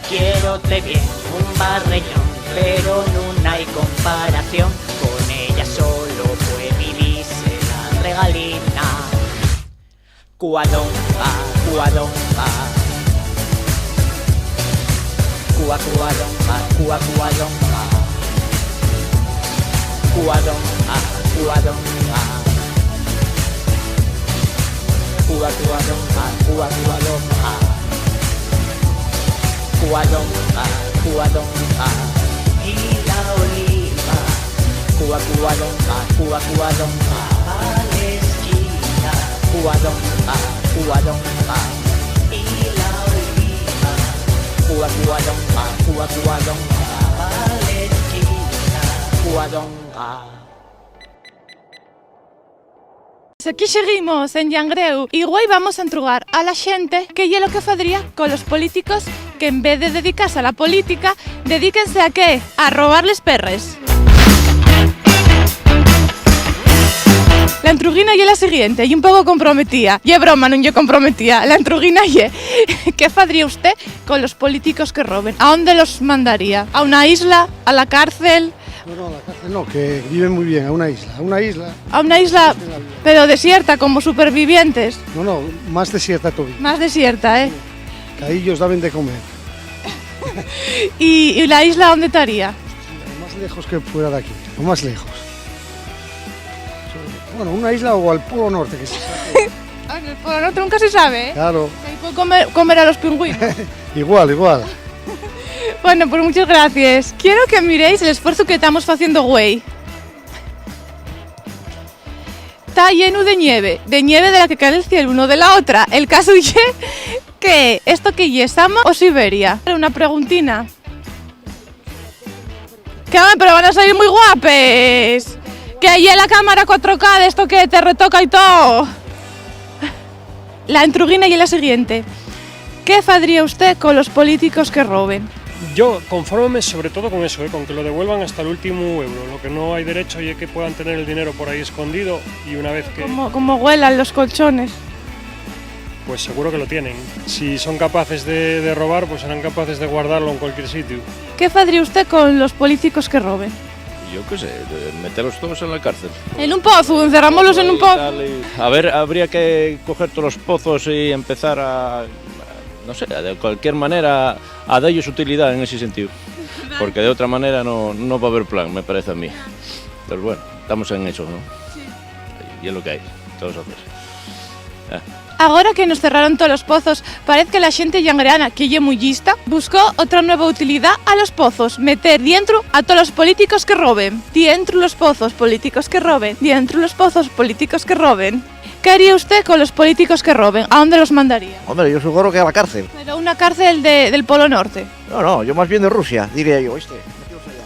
Quiérote bien, un barreñón, pero nun hai comparación, con ella solo pue midirse la regalina. Cuadonga, cuadonga. Cua, cuadonga, cua, cuadonga. Cuadonga, cuadonga. Cua, cuadonga, cua, cuadonga. Cuadonga, Cuadonga y la oliva. Cua, cuadonga, cua, cuadonga. Pa la esquina. Cuadonga, cuadonga y la oliva. Cua, cuadonga, cua, cuadonga. Pa la esquina. Cuadonga. Pues aquí seguimos en Llangreu y güei vamos a entrugar a la xente qué ye lo que fadría con los políticos que, en vez de dedicase a la política, dedíquense a qué? A robar les perres. La entruguina ye la siguiente, ye un poco comprometía. Ye broma, nun ye comprometía. La entruguina ye, ¿qué fadría usté con los políticos que roben? ¿A ónde los mandaría? ¿A una isla? ¿A la cárcel? No, no, a la cárcel no, que viven muy bien, a una isla, a una isla. ¿A una isla, pero desierta, como supervivientes? No, no, más desierta todavía. Más desierta, ¿eh? Que ahí ellos daban de comer. ¿Y, y la isla dónde estaría? Lo más lejos que fuera de aquí, lo más lejos. Bueno, una isla o al Polo Norte, que se sabe. Ah, en el Polo Norte nunca se sabe, ¿eh? Claro. Ahí puedo comer, comer a los pingüinos. Igual, igual. Bueno, pues muchas gracias. Quiero que miréis el esfuerzo que estamos haciendo, güey. Está lleno de nieve, de nieve de la que cae del cielo, no de la otra. El caso ye que esto que ye Sama o Siberia. Una preguntina. Que, home, pero van a salir muy guapes. Que ahí en la cámara cuatro K de esto que te retoca y todo. La entruguina ye la siguiente. ¿Qué fadría usté con los políticos que roben? Yo confórmome sobre todo con eso, eh, con que lo devuelvan hasta el último euro. Lo que no hay derecho ye que puedan tener el dinero por ahí escondido y una vez que... Como, como huelan los colchones. Pues seguro que lo tienen. Si son capaces de, de robar, pues serán capaces de guardarlo en cualquier sitio. ¿Qué fadría usté con los políticos que roben? Yo qué sé, de meterlos todos en la cárcel. En un pozo, encerrámoslos en un pozo. Y tal, y, a ver, habría que coger todos los pozos y empezar a, no sé, de cualquier manera, a dellos utilidad en ese sentido. Porque de otra manera no, no va a haber plan, me parece a mí. Pero bueno, estamos en eso, ¿no? Sí. Y es lo que hay, ¿qué vamos a hacer? Eh. Agora que nos cerraron tolos pozos, parez que la xente llangreana, que ye mui llista, buscó otra nueva utilidá a los pozos, meter dientru a tolos políticos que roben. Dientru los pozos, políticos que roben. Dientru los pozos, políticos que roben. ¿Qué haría usté con los políticos que roben? ¿A dónde los mandaría? Hombre, yo seguro que a la cárcel. Pero una cárcel de, del Polo Norte. No, no, yo más bien de Rusia, diría yo, ¿viste? Metíos allá.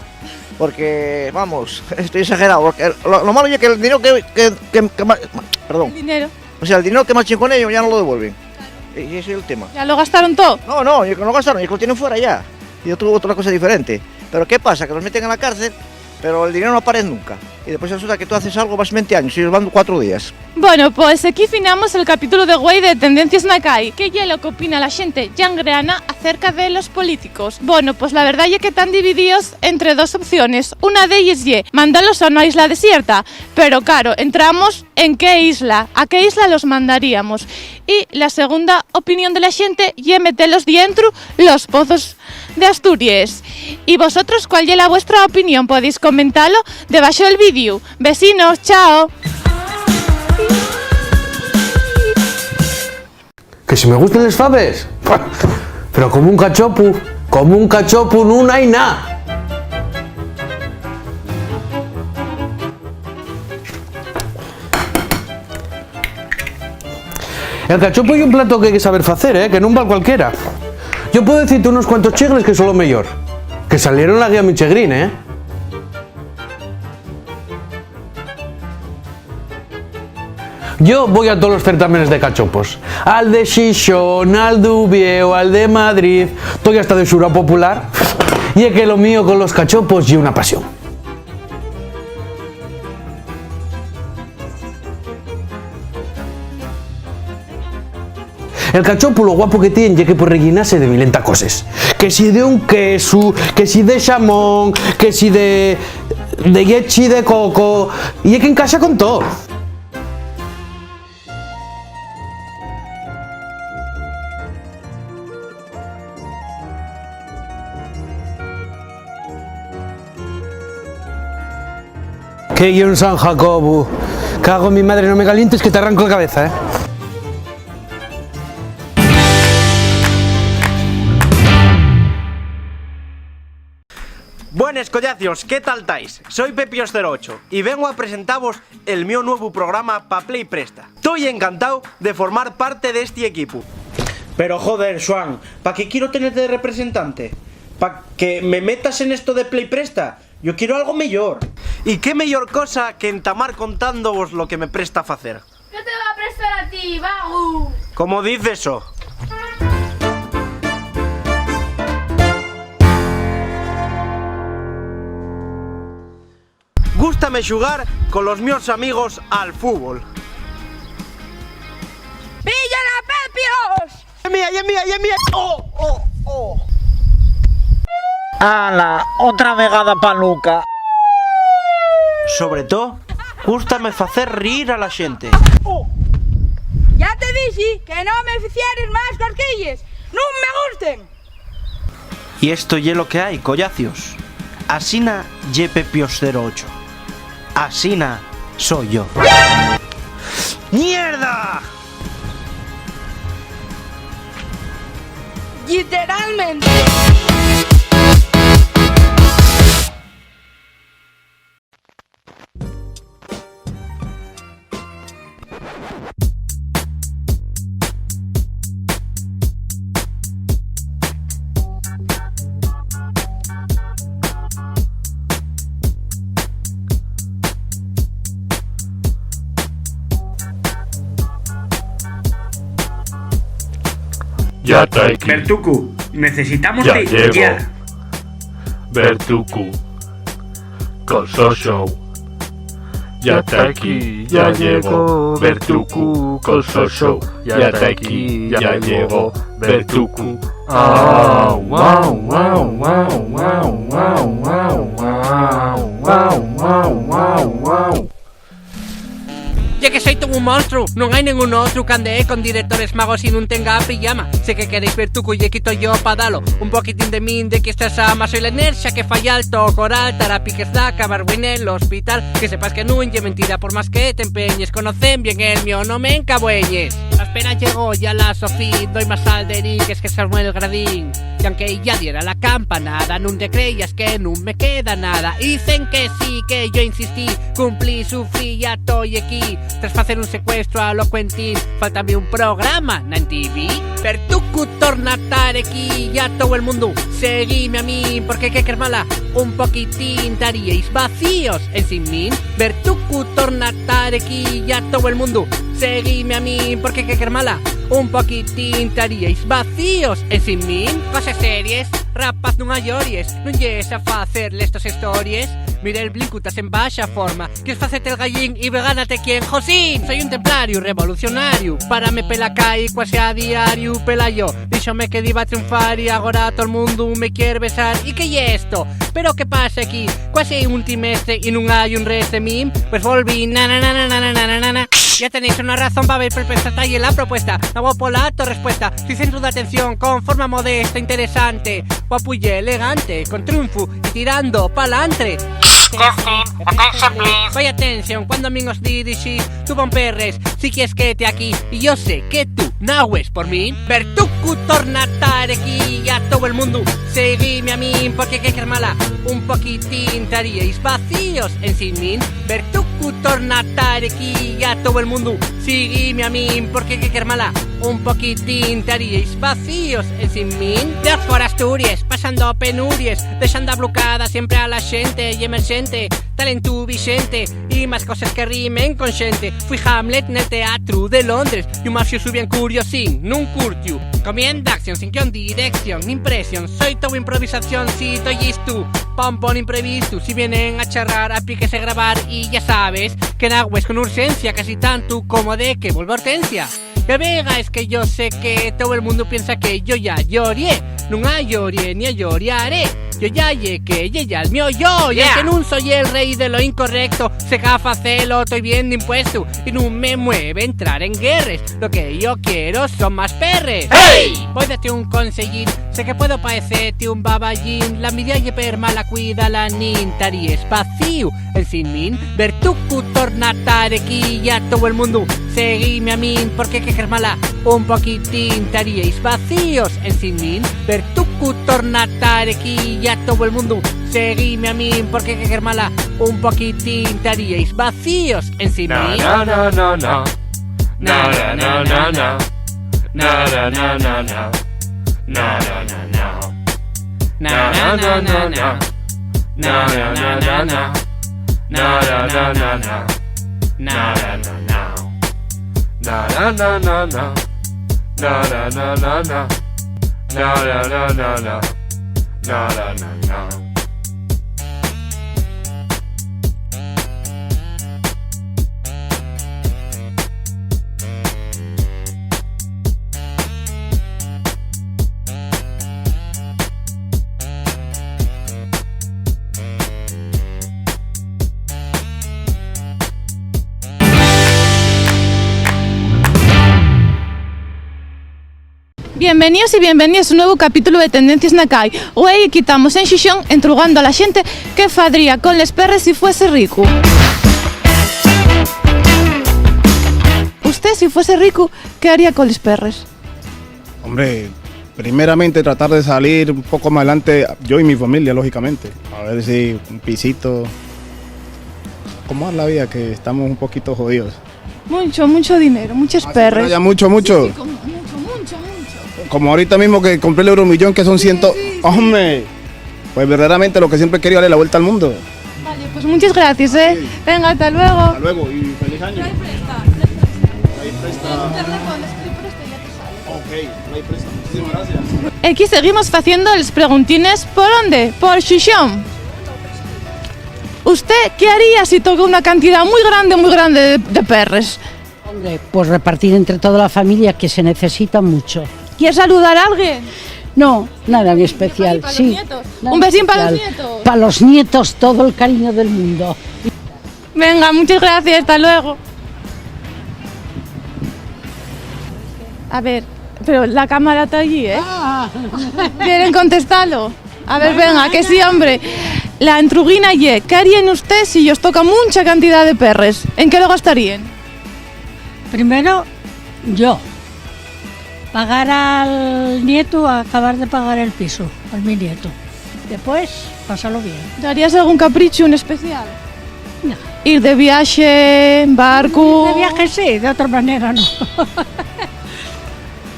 Porque, vamos, estoy exagerado, porque lo, lo malo es que el dinero que, que, que, que ma-, perdón. El dinero. O sea, el dinero que marchen con ellos ya no lo devuelven. Y ese es el tema. ¿Ya lo gastaron todo? No, no, ellos no lo gastaron, ellos lo tienen fuera ya. Y otro, otra cosa diferente. Pero ¿qué pasa? Que los meten en la cárcel, pero el dinero no aparece nunca. Y después resulta que tú haces algo, vas veinte años y ellos van cuatro días. Bueno, pues aquí finamos el capítulo de güei de Tendencias na Cai. ¿Qué ye lo que opina la xente llangreana acerca de los políticos? Bueno, pues la verdá ye que tán dividíos entre dos opciones. Una d'elles ye mandalos a una isla desierta, pero, claro, entramos en qué isla, a qué isla los mandaríamos. Y la segunda opinión de la xente ye metelos dientru los pozos de Asturies. ¿Y vosotros cuál ye la vuestra opinión? Podéis comentalo debaxo del vídeo. Vecinos, chao. Que si me gusten les faves, pero como un cachopu, como un cachopu nun hai na. El cachopu ye un plato que hai que saber facer, eh, que nun val cualquiera. Yo puedo decirte unos cuantos chigres que son lo meyor, que salieron en la guía Michegrín, eh. Yo voi a tolos certámenes de cachopos, al de Xixón, al d'Uviéu, al de Madrid, toi hasta de Xurao Popular, ye que lo mío con los cachopos ye una pasión. El cachopu lo guapo que tien ye que pue rellenase de milenta coses. Que si de un quesu, que si de xamón, que si de, de llechi de coco, ye que encaxa con too. Que ye un San Jacobu. Cago en mi madre, no me calientes que te arranco la cabeza, eh. Buenes, collacios, ¿qué tal tais? Soi Pepios cero ocho y vengo a presentavos el mio nuevu programa pa Play Presta. Toi encantáu de formar parte d'esti equipu. Pero, joder, Xuan, ¿pa qué quiero tener de representante? ¿Pa que me metas en esto de Play Presta? Yo quiero algo mellor. ¿Y qué mellor cosa que entamar contándovos lo que me presta facer? ¿Qué te va a prestar a ti, vago? ¿Cómo dices eso? Gústame xugar colos mios amigos al fútbol. ¡Pilla la Pepios! ¡Ye mía, ye mía, ye mía! ¡Oh, oh, oh! ¡Hala! Otra vegada pa Luca. Sobre too, gústame facer riir a la xente. ¡Oh! Ya te dixi que no me ficieres más cosquilles. ¡Nun me gusten! Y esto ye lo que hai, collacios. Asina ye Pepios cero ocho. Asina soi yo. ¡Mierda! Literalmente. Ya ta equí. Bertucu, necesitámote ya. Ya llego. Bertucu, col so show. Ya ta equí, ya llego. Bertucu, col so show. Ya ta equí, ya llego. Bertucu. Au, au, au. Ye que soi tou un monstru, nun hai nengún otru. Candé con directores magos y nun tenga pijama. Sé que queréis Bertucu, ye quito yo pa dalo. Un poquitín de min, de que esta sama. Soi la enerxa que fai alto coral, tara piques da acabar güei nel hospital. Que sepas que nun ye mentira, por más que t'empeñes, conocen bien el mio nome, encabueñes. Aspera, llego ya la Sofía, doi más al de Eric, es que Samuel Gradín. Y aunque ya diera la campanada, nun te creyas que nun me queda nada. Dicen que sí, que yo insistí, cumplí, sufrí, ya toi equí. Tras facer un secuestro a lo Quentin, fáltame un programa na N T V. Bertucu torna tar equí, ya tou el mundu, seguime a min, porque que quer mala, un poquitín taríais vacíos ensin min. Bertucu torna tar equí, ya tou el mundu, seguime a min, porque que quer mala, un poquitín taríais vacíos ensin min. Coses series, rapaz, nun ayories, nun yes a facer lestos histories. Mira el Blinku, tas en baxa forma. Quies facete el gallín y vegánate quién, Josín. Soi un templariu revolucionariu, párame pela cai cuasi a diariu, pela yo. Díxome que diba triunfar y agora tol mundu me quier besar. ¿Y qué ye esto? ¿Pero qué pasa aquí? Cuasi hai un trimestre y nun hai un resto de min. Pues volví, na, na, na. Ya tenéis una razón pa ver perplexata y la propuesta. Na guapo la to respuesta. Soi centru d'atención con forma modesta, interesante, guapu y elegante, con triunfu y tirando pa'lantre. Justin, attention, please. Vaya tensión cuando a min os dirixís, tu bon perres, si quies quédate aquí, y yo sé que tú nagües por min. Bertucu torna tar equí, ya tou el mundu, seguime a min, porque que quer mala, un poquitín taríais vacíos ensin min. Bertucu torna tar equí, ya tou el mundu, seguime a min, porque que quer mala, un poquitín taríais vacíos ensin min. De fora Asturies, pasando penuries, dexando ablucada siempre a la xente, y emerxente, talentu vixente, y más coses que rimen con xente. Fui Hamlet nel teatru de Londres, y un mafiosu bien curiosín nun curtiu. Comienda acción, sin guión, dirección, impresión, soi tou improvisación, si toi llistu pa un bon imprevistu. Si vienen a charrar, a piques de grabar, y ya sabes que nagües con urxencia, casi tantu como de que volva Hortensia. Ya vega, es que yo sé que tou el mundu piensa que yo ya llorié. Nun ayorie ni ayoriaré. Yo ya ye que ye ya el mio yo. Y aunque nun soi el rei de lo incorrecto, sé que a facelo toi bien d'impuestu. Y nun me mueve entrar en guerres. Lo que yo quiero son más perres. ¡Hey! Voi date un consellín. Sé que puedo paecete un baballín, la envidia ye per mala, cuídala, nin taríes vacíu. Ensin min, Bertucu torna tar equí, ya tou el mundu seguime a min, porque que quer mala, un poquitín taríais vacíos. Ensin min, Bertucu torna tar equí, ya tou el mundu seguime a min, porque que quer mala, un poquitín taríais vacíos. Ensin min. Na, na, na, na, na. Na, na, na, na, na. Na, na, na, na. Na, na, na, na. Na, na, na, na. Na, na, na, na. Na, na, na, na. Na, na, na, na. Na, na, na, na, na. Na, na, na, na, na. Na, na, na, na, na. Na, na, na, na. Bienveníos y bienveníes a un nuevu capítulo de Tendencies na Cai. Güei, quitamos en Xixón, entrugando a la xente qué fadría con les perres si fuese ricu. Usté, si fuese ricu, ¿qué haría con les perres? Hombre, primeramente tratar de salir un poco más adelante, yo y mi familia, lógicamente. A ver si un pisito. ¿Cómo es la vida? Que estamos un poquito jodidos. Muncho, muncho dinero, munches perres. Ah, sí, pero ya mucho, mucho. Sí, sí, como, muncho, muncho, muncho. Como ahorita mismo que compré el Euromillón, que son cien. Sí, sí, sí. Hombre, pues verdaderamente lo que siempre he querido, darle la vuelta al mundo. Vale, pues munches gracies, ¿eh? Sí. Venga, hasta luego. Hasta luego y feliz año. Play Presta, Play Presta. Play Presta. En internet pones Play Presta y ya te sale. Ok, Play Presta, muchísimas gracias. Equí seguimos faciendo les preguntines. ¿Por ónde? Por Xixón. ¿Usté qué haría si toca una cantidá mui grande, mui grande de, de perres? Hombre, pues repartir entre toda la familia, que se necesita mucho. ¿Quier saludar a alguien? No, nada en especial, sí. ¿Pa los nietos? Nada especial. ¿Un besín pa los nietos? Pa los nietos, todo el cariño del mundo. Venga, munches gracies, hasta luego. A ver, pero la cámara ta allí, ¿eh? Ah. ¿Quieren contestalo? A ver, venga, que sí, hombre. La entruguina ye, ¿qué haríen ustés si yos toca muncha cantidá de perres? ¿En qué lo gastaríen? Primero, yo. Pagar al nietu, acabar de pagar el pisu al mi nietu. Después, pasalo bien. ¿Darías algún caprichu en especial? No. ¿Ir de viaxe, en barcu? De viaje sí, de otra manera no.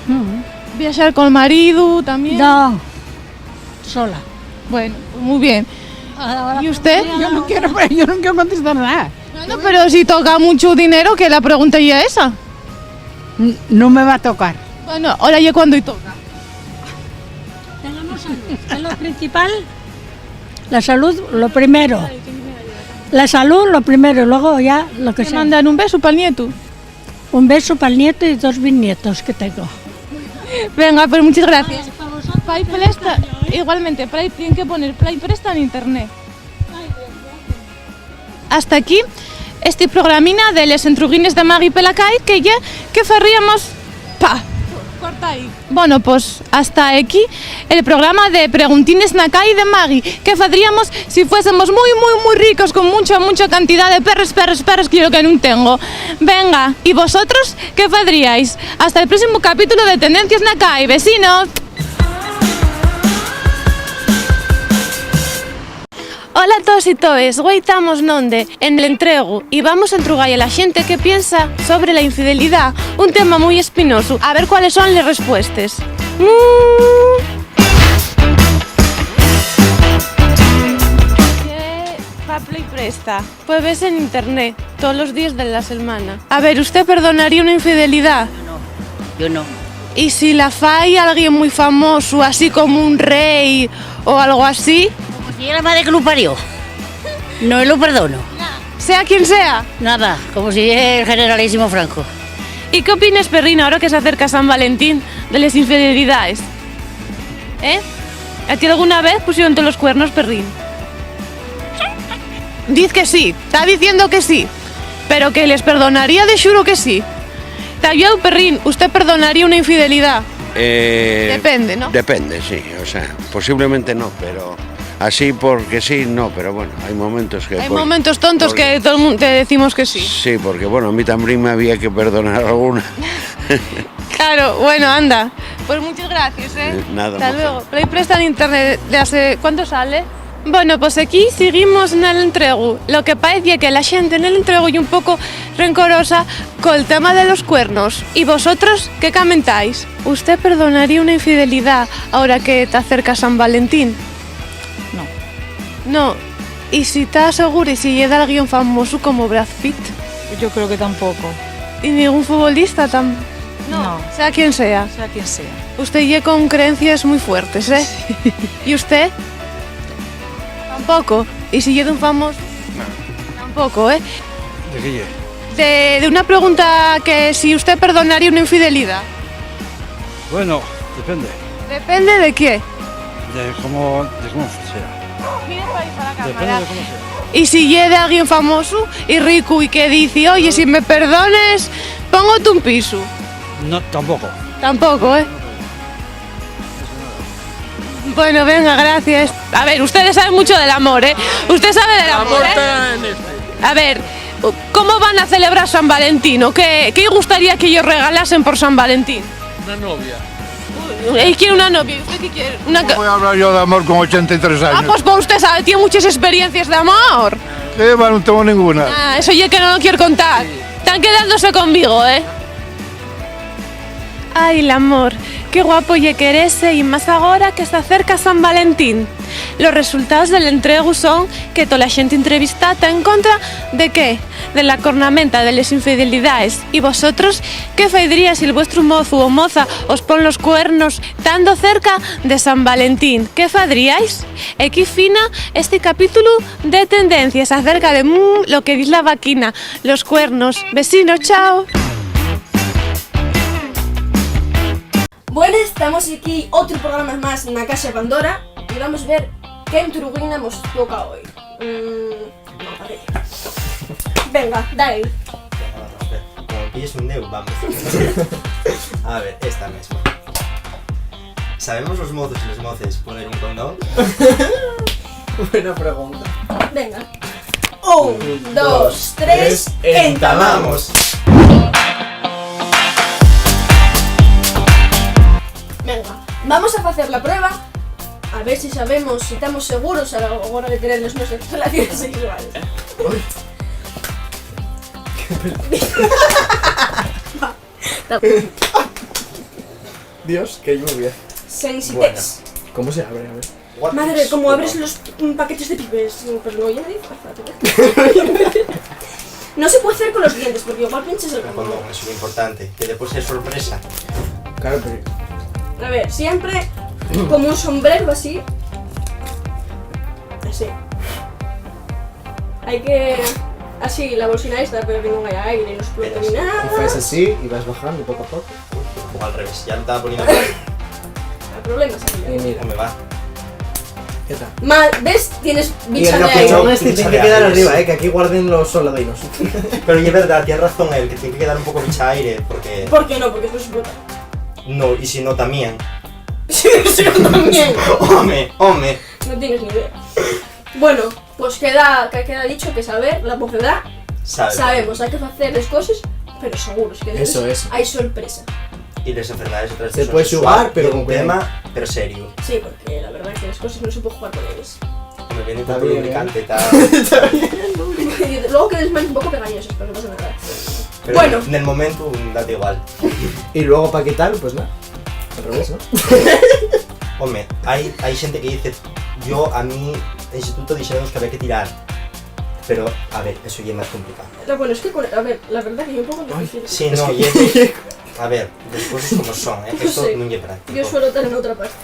Mm. ¿Viaxar col maridu tamién? No. Sola. Bueno, pues mui bien. ¿Y usted? Yo no quiero, yo no quiero contestar nada. Bueno, pero si toca mucho dinero, que la pregunta ya esa. N-, no me va a tocar. Bueno, ahora ya cuando y toca. Tengamos salud, que es lo principal. La salud, lo primero. La salud, lo primero, y luego ya lo que sea. ¿Te mandan un beso pa'l nietu? Un besu pal nietu y dos bisnietos que tengo. Venga, pues muchas gracias. Ay, pa vosotros. Play Presta, igualmente, Play, tien que poner Play Presta en internet. Hasta aquí esti programina de les entruguines de Magui pela cai, que ye, ¿qué farríamos? Pa. Corta ahí. Bueno, pos hasta equí el programa de Preguntines na Cai de Magui. ¿Qué fadríamos si fuésemos mui, mui, mui ricos, con muncha, muncha cantidá de perres, perres, perres, que yo lo que nun tengo? Venga, ¿y vosotros qué fadríais? Hasta el próximo capítulo de Tendencias na Cai, vecinos. Hola a toos y toes, güei tamos nonde? En l'entregu, y vamos a entruga-y a la xente qué piensa sobre la infidelidá, un tema mui espinosu. A ver cuáles son les respuestes. Mm. ¿Qué pa Play Presta? Pues ves en internet, tolos díes de la selmana. A ver, ¿usté perdonaría una infidelidá? Yo no, yo no. ¿Y si la fai alguien mui famosu, así como un rei o algo así? Como si yera la madre que lu parió. No lo perdono. Sea quien sea. Nada, como si yera el generalísimo Franco. ¿Y qué opines, perrín, ahora que s'acerca San Valentín, de les infidelidaes? ¿Eh? ¿A ti alguna vez pusieron-te los cuernos, perrín? Diz que sí, ta diciendo que sí, pero que les perdonaría, de xuru que sí. Ta yo, perrín, ¿usté perdonaría una infidelidá? Eh, depende, ¿no? Depende, sí. O sea, posiblemente no, pero así porque sí, no, pero bueno, hay momentos que... Hay momentos tontos que todo el mundo te decimos que sí. Sí, porque bueno, a mí también me había que perdonar alguna. Claro, bueno, anda. Pues muchas gracias, ¿eh? Eh, nada, hasta luego. Pero ahí prestan internet de hace... ¿Cuánto sale? Bueno, pues aquí seguimos nel entregu. Lo que paez ye que la xente nel entregu ye un poco rencorosa col tema de los cuernos. ¿Y vosotros qué comentáis? ¿Usted perdonaría una infidelidá ahora que ta cerca San Valentín? No. No. ¿Y si ta segura y si ye d'alguién famosu como Brad Pitt? Yo creo que tampoco. ¿Y ningún futbolista tam-? No. No. Sea quien sea. Sea quien sea. Usted ye con creencias muy fuertes, ¿eh? Sí. ¿Y usted? Tampoco. ¿Y si ye d'un famoso? No. Tampoco, ¿eh? ¿De qué ye? De, de una pregunta que si usted perdonaría una infidelidad. Bueno, depende. ¿Depende de qué? De cómo, de cómo sea. Mira pa ahí, pa la cámara. Depende de cómo sea. ¿Y si ye de alguien famoso y rico y que dice, "Oye, si me perdones, póngote un piso"? No, tampoco. Tampoco, ¿eh? Bueno, venga, gracias. A ver, ustedes saben mucho del amor, ¿eh? Usted sabe del amor, ¿eh? A ver, ¿cómo van a celebrar San Valentino? ¿Qué, qué gustaría que ellos regalasen por San Valentín? Una novia. Él quiere una novia. ¿Y usted qué quiere? Una... ¿Cómo voy a hablar yo de amor con ochenta y tres años? Ah, pues, pues usted sabe, tiene muchas experiencias de amor. Eh, bueno, no tengo ninguna. Ah, eso ya que no lo quiere contar. Sí. Están quedándose conmigo, ¿eh? Ai, l'amor, qué guapo ye querese, y más agora que s'acerca San Valentín. Los resultaos del entregu son que tola xente entrevistá ta en contra ¿de qué? De la cornamenta de les infidelidaes. ¿Y vosotros qué faidríais si el vuestru mozu o moza os pon los cuernos tando cerca de San Valentín? ¿Qué faidríais? Equí fina esti capítulu de Tendencies acerca de, mm, lo que diz la vaquina, los cuernos. Vecinos, chao. Buenas, estamos aquí otro programa más na Caxa Pandora y vamos a ver qué entruguina nos toca hoy. Mm, no, a ver. Venga, dale. Como pilles un deu, vamos. A ver, esta mesma. ¿Sabemos los mozos y les moces poner un condón? Buena pregunta. Venga. Un, dos, tres, entamamos. Venga, vamos a facer la prueba a ver si sabemos, si estamos seguros a la hora de tener las nuestras relaciones sexuales. Uy. Dios, qué lluvia. Sensitex. Bueno, ¿cómo se abre? A ver. Madre, ¿cómo abres los, mm, paquetes de pibes? No, pero no, ya digo. No se puede hacer con los dientes, porque igual pinches el condón. Condón, eso es lo importante, que después es sorpresa. Claro, pero... A ver, siempre como un sombrero así. Así. Hay que... Así, la bolsina esta, pero que no haya aire, no explote ni nada. Haces así y vas bajando poco a poco. O al revés, ya lo estaba poniendo mal. No hay problema, sí. Y mira. ¿Cómo me va? ¿Qué tal? Mal, ¿ves? Tienes... Y el bicha de aire. Este tiene que quedar arriba, eh, que aquí guarden los soldadinos. Pero es verdad, tienes razón él, que tiene que quedar un poco bicha aire, porque... ¿Por qué no? Porque no se puede. No, y si no, también. Sí, sí, también. Home, home. No tienes ni idea. Bueno, pues queda, que queda dicho que saber, la mocedá, sabemos, hay que facer les coses, pero seguros, que después hay sorpresa. Y les enfermedades otras... Se puede xugar, pero con cuidado. Un tema, pero serio. Sí, porque la verdad que les coses no se puede jugar con ellos. Me viene tanto lubricante, tal. Está bien, lubricante. Luego quedes más un poco pegañosos, pero no pasa nada. Pero bueno, en el momento, mm, date igual. Y luego pa quitar, pues nada. Al revés, ¿no? Home, hai, hai xente que dice, yo a mí en instituto dixéronos que había que tirar. Pero, a ver, eso ya es más complicado. La, bueno, es que, con, a ver, la verdad que yo un poco difícil. Sí, no, y es que, a ver, las cosas como son, ¿eh? No sé. Esto no es práctico. Yo suelo estar en otra parte.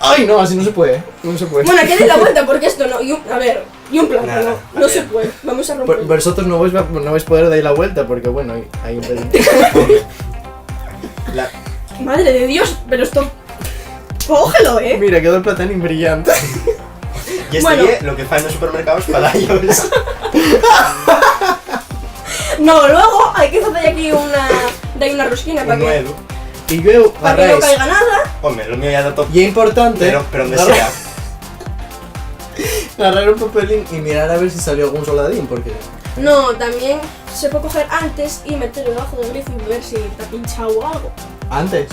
Ay, no, así no se puede, ¿eh? No se puede. Bueno, que dé la vuelta porque esto no, y un, a ver, y un plátano, no se puede. Vamos a romper. Vosotros no vais, no vais a poder dar la vuelta porque, bueno, hay, hay un pelín. Madre de Dios, pero esto... Cógelo, ¿eh? Mira, quedó el platanín brillante. Y este... Bueno. Ye lo que fai en los supermercados para ellos. No, luego hay que hacer aquí una, de una rosquina para que... Un nuevo. Y llueu, garráis. Pa que no caiga nada. Home, lo mío ya da to-, ye importante, pero, pero onde sea. Garrar un papelín y mirar a ver si salió algún soldadín, porque... No, también se puede coger antes y meterlo debajo del grifo y ver si está pinchado o algo. ¿Antes?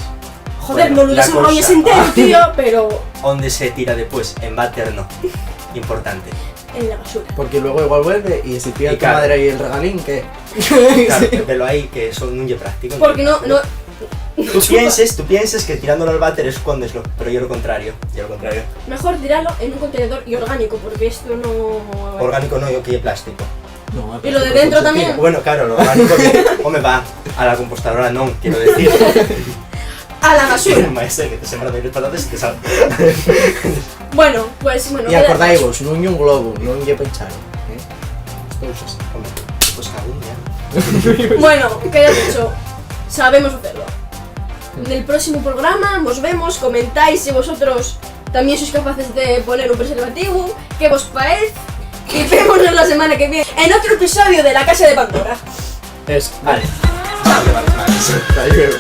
Joder, bueno, no lo desarrolles entero, tío, pero... Onde se tira después, en váter no. Importante. En la basura. Porque luego igual vuelve y si tira tu madre ahí el regalín, ¿qué? Claro, velo ahí, que eso nun ye práctico. Porque no, no, tú pienses, tú pienses que tirándolo al váter es cuando es lo, pero yo lo contrario, yo lo contrario. Mejor tirarlo en un contenedor y orgánico, porque esto no... Orgánico no, yo que plástico. No, y lo de dentro también. Bueno, claro, lo orgánico que, home, va, a la compostadora no, quiero decir. A la basura. Maese, que te sembran ahí les patates y te sal. Bueno, pues, bueno, y queda acordaivos, nun ye un globo, nun ye pinchalo, ¿eh? Esto es así. Home, pues cagún ya. Bueno, queda dicho, sabemos hacerlo. En el próximo programa nos vemos, comentáis si vosotros también sois capaces de poner un preservativo, qué vos parece, y vémonos la semana que viene en otro episodio de La Casa de Pandora. Es, vale. Vale, vale, vale. Ahí veo.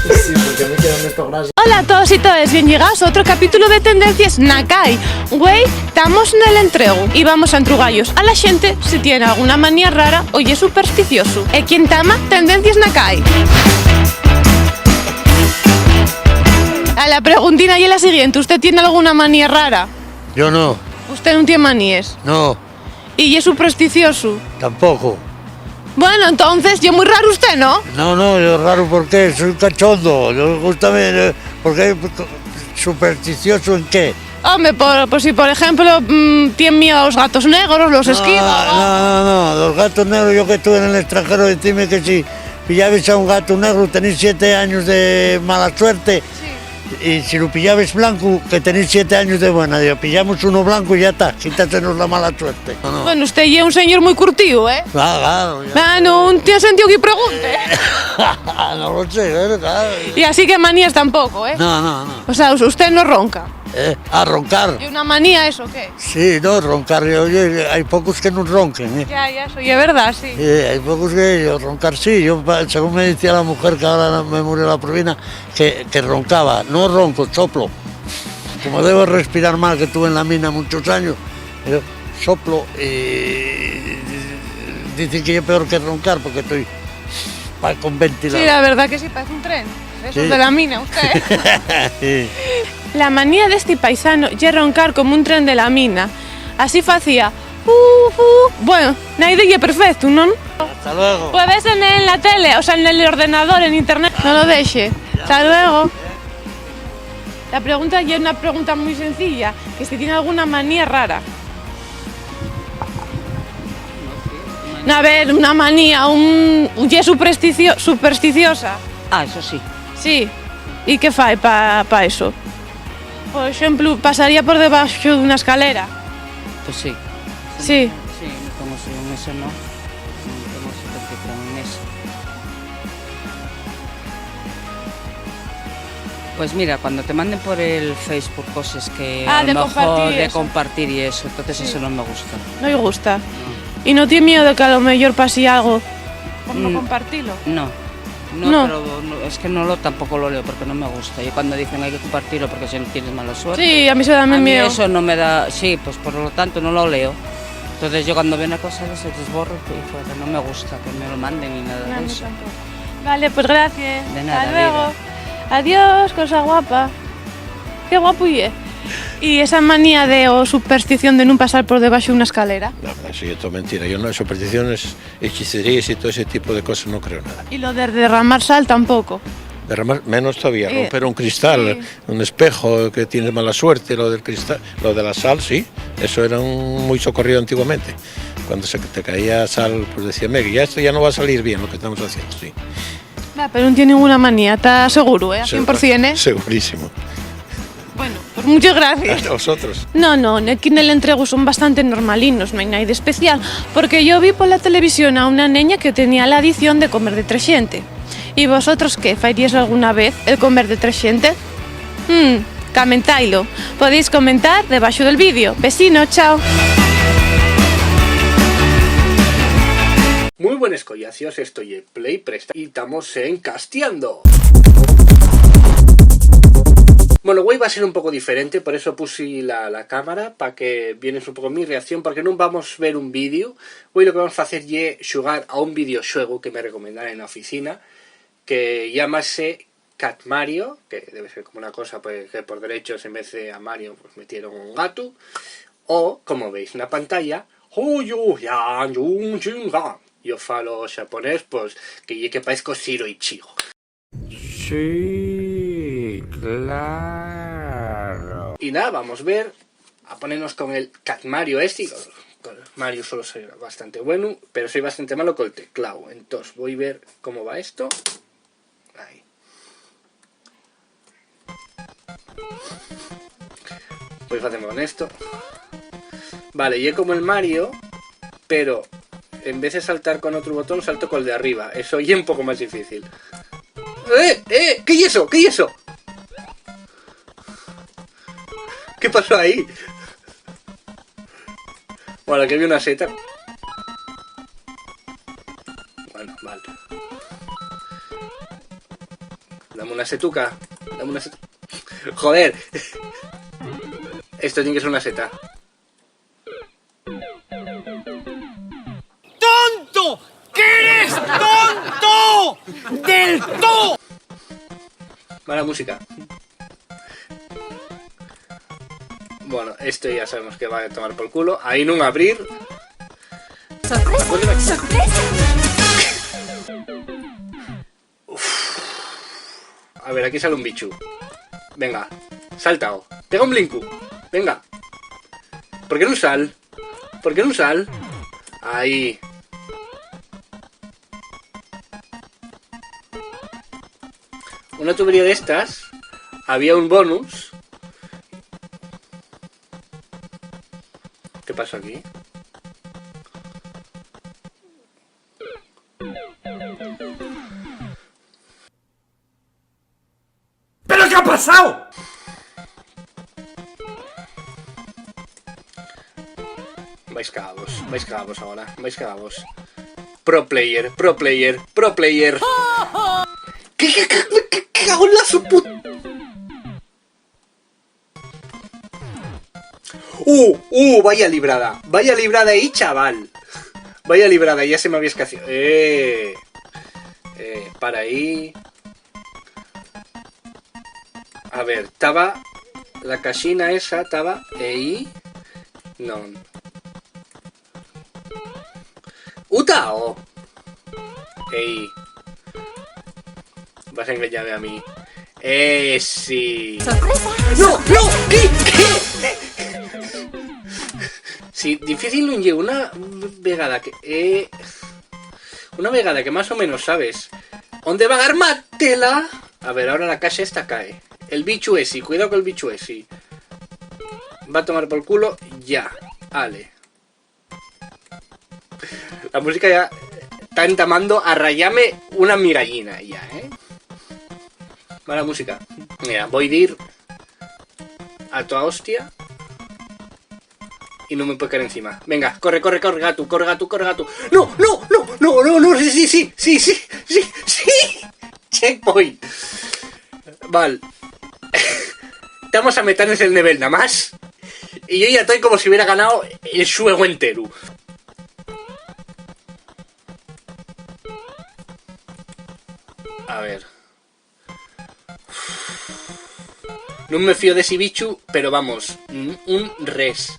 Sí, porque a mí quedan estos grasos. Hola a todos y todes, bien llegaos a otro capítulo de Tendencies na Cai. Güei, tamos nel entregu y vamos a entrugallos a la xente si tien alguna manía rara o ye supersticiosu. ¿E quién tama Tendencies na Cai? A la preguntina ye la siguiente, ¿usted tien alguna manía rara? Yo no. ¿Usted nun tien maníes? No. ¿Y ye supersticiosu? Tampoco. Bueno, entonces, ye mui raru usté, ¿no? No, no, yo raro, ¿por qué? Soy cachondo. Yo, gústame, eh, porque, ¿supersticioso en qué? Home, por, por si, por ejemplo, mm, tien miedo a los gatos negros, los esquiva, ¿no? No, no, no, los gatos negros, yo que estuve en el extranjero, decime que si pillabes a un gato negro, tenés siete años de mala suerte. Sí. Y si lo pillabes blanco, que tenés siete años de buena, digo, pillamos uno blanco y ya está, quítasenos la mala suerte. No, no. Bueno, usté ye un señor mui curtíu, ¿eh? Claro, claro, ya. Ah, no, no tiene sentido que pregunte. No lo sé, eh, claro. Y así que manías tampoco, ¿eh? No, no, no. O sea, us-, usté no ronca. Eh, a roncar. ¿Y una manía eso qué? Sí, no, roncar, yo, yo, hay pocos que no ronquen, ¿eh? Ya, ya, eso ye verdad, sí. Sí, hay pocos que yo roncar sí. Yo, pa-, según me decía la mujer, que ahora me murió la provina, que, que roncaba. No ronco, soplo. Como debo respirar mal, que estuve en la mina muchos años, yo soplo y dicen que yo peor que roncar porque estoy pa-, con ventilador. Sí, la verdad que sí, parece un tren. Eso sí. De la mina, usted. Sí. La manía d'esti paisano ye roncar como un tren de la mina. Así facía, "Uh, uh". Bueno, naide ye perfecto, ¿non? Hasta luego. Puede ser en la tele, o sea, en el ordenador, en internet. No lo deje. Hasta luego. La pregunta ye una pregunta muy sencilla, que si tiene alguna manía rara. No, a ver, una manía, un, ye supersticio-, supersticiosa. Ah, eso sí. Sí. ¿Y qué fai pa, pa eso? Por exemplu, ¿pasaría por debaxo d'una escalera? Pues sí. Sí. Sí, no tengo, sí, en eso no. No tengo superstición en eso. Pues mira, cuando te manden por el Facebook cosas que... Ah, a lo mejor compartir y eso. De compartir y eso, entonces sí. Eso no me gusta. No le gusta. No. ¿Y no tiene miedo de que a lo mejor pase algo por no compartirlo? Mm, no. No, no. Pero no, es que no lo, tampoco lo leo porque no me gusta. Y cuando dicen hay que compartirlo porque si no tienes mala suerte. Sí, a mí eso dame miedo. A mí eso no me da, sí, pues por lo tanto no lo leo. Entonces yo cuando veo una cosa de esas desborro y fuera, no me gusta que me lo manden ni nada de eso. No, a mí tampoco. Vale, pues gracias. De nada, amiga. Hasta luego. Adiós, cosa guapa. Qué guapu ye. ¿Y esa manía de, o superstición de nun pasar por debaxo d'una escalera? No, eso ye todo mentira. Yo no, supersticiones, hechicerías y todo ese tipo de cosas no creo nada. ¿Y lo de derramar sal tampoco? Derramar, menos todavía, eh, romper un cristal, sí. Un espejo, que tienes mala suerte, lo del cristal, lo de la sal, sí. Eso era un, muy socorrido antiguamente. Cuando se te caía sal, pues decía, "Mira, ya esto ya no va a salir bien lo que estamos haciendo", sí. Va, pero nun tiene ninguna manía, ta seguru, ¿eh? A cien por cien, ¿eh? Segurísimo. Bueno, pues muchas gracias. A vosotros. No, no, aquí nel entregu son bastante normalinos, no hai nada de especial, porque yo vi pola televisión a una neña que tenía la adicción de comer deterxente. ¿Y vosotros qué? ¿Fairíais alguna vez el comer deterxente? Hmm, comentailo. Podéis comentar debaxo del vídeo. Besino, chao. Muy buenas, collacios, esto ye Play Presta y tamos en Castiando. Bueno, güei va a ser un poco diferente, por eso pusi la, la cámara, pa que vienes un poco mi reacción, porque nun vamos ver un vídeo. Güei lo que vamos a facer ye xugar a un videoxuegu que me recomendaron na oficina, que llámase Cat Mario, que debe ser como una cosa, pues, que por derechos en vez de a Mario, pues, metieron un gato, o, como veis na pantalla, Huyu Yan Yun Jun Gan. Yo falo xaponés, pues, que ye que paezco Siro Ichigo. Sí, claro. Y nada, vamos ver, a ponernos con el Cat Mario este, con, con Mario solo soy bastante bueno, pero soy bastante malo col teclao, entonces voy a ver cómo va esto. Ahí. Voy a hacerme con esto. Vale, ye como el Mario, pero en vez de saltar con otro botón, salto con el de arriba. Eso ye un poco más difícil. ¡Eh! ¡Eh! ¿Qué es eso? ¿Qué es eso? ¿Qué pasó ahí? Bueno, aquí había una seta. Bueno, vale. Dame una setuca. Dame una setuca. Joder. Esto tiene que ser una seta. ¡Tonto! ¡Que eres tonto! ¡Del todo! Mala música. Bueno, esto ya sabemos que va a tomar por culo. Ahí nun abrir. Sorpresa, sorpresa. Uf. A ver, aquí sale un bichu. Venga, saltao. Pega un blincu. Venga. ¿Por qué nun sal? ¿Por qué nun sal? Ahí. Una tubería de estas, había un bonus. ¿Qué pasó aquí? ¿Pero qué ha pasado? Vais cagavos, vais cagavos ahora, vais cagavos. Pro player, pro player, pro player. ¿Qué, qué, qué, qué, qué cago en la su puta? ¡Uh! ¡Uh! Vaya librada. Vaya librada ahí, chaval. Vaya librada, ya se me había escaciado. Eh. Eh, para ahí. A ver, taba la caxina esa, taba ehí. Non. ¡Utao! Ey. Vas a engañarme a mí. Eh, sí. ¡Sorpresa! ¡No! ¡No! ¿Qué? ¿Qué? Sí, difícil nun ye una vegada que, eh, una vegada que más o menos sabes dónde va a agarmátela. A ver, ahora la caxa esta cae. El bichu esi, cuidado con el bichu esi. Va a tomar por culo ya. Ale. La música ya ta entamando a rayame una mirallina ya, ¿eh? Mala música. Mira, voi dir a toa hostia y nun me puede caer encima. Venga, corre, corre, corre, gatu, corre, gatu, corre, gatu. No, no, no, no, no, no, sí, sí, sí, sí, sí, sí, sí. Checkpoint. Val. Tamos a metá nel nivel namás. Y yo ya toi como si hubiera ganao el xuegu enteru. A ver. Nun me fío d'esi bichu, pero vamos, un, un res.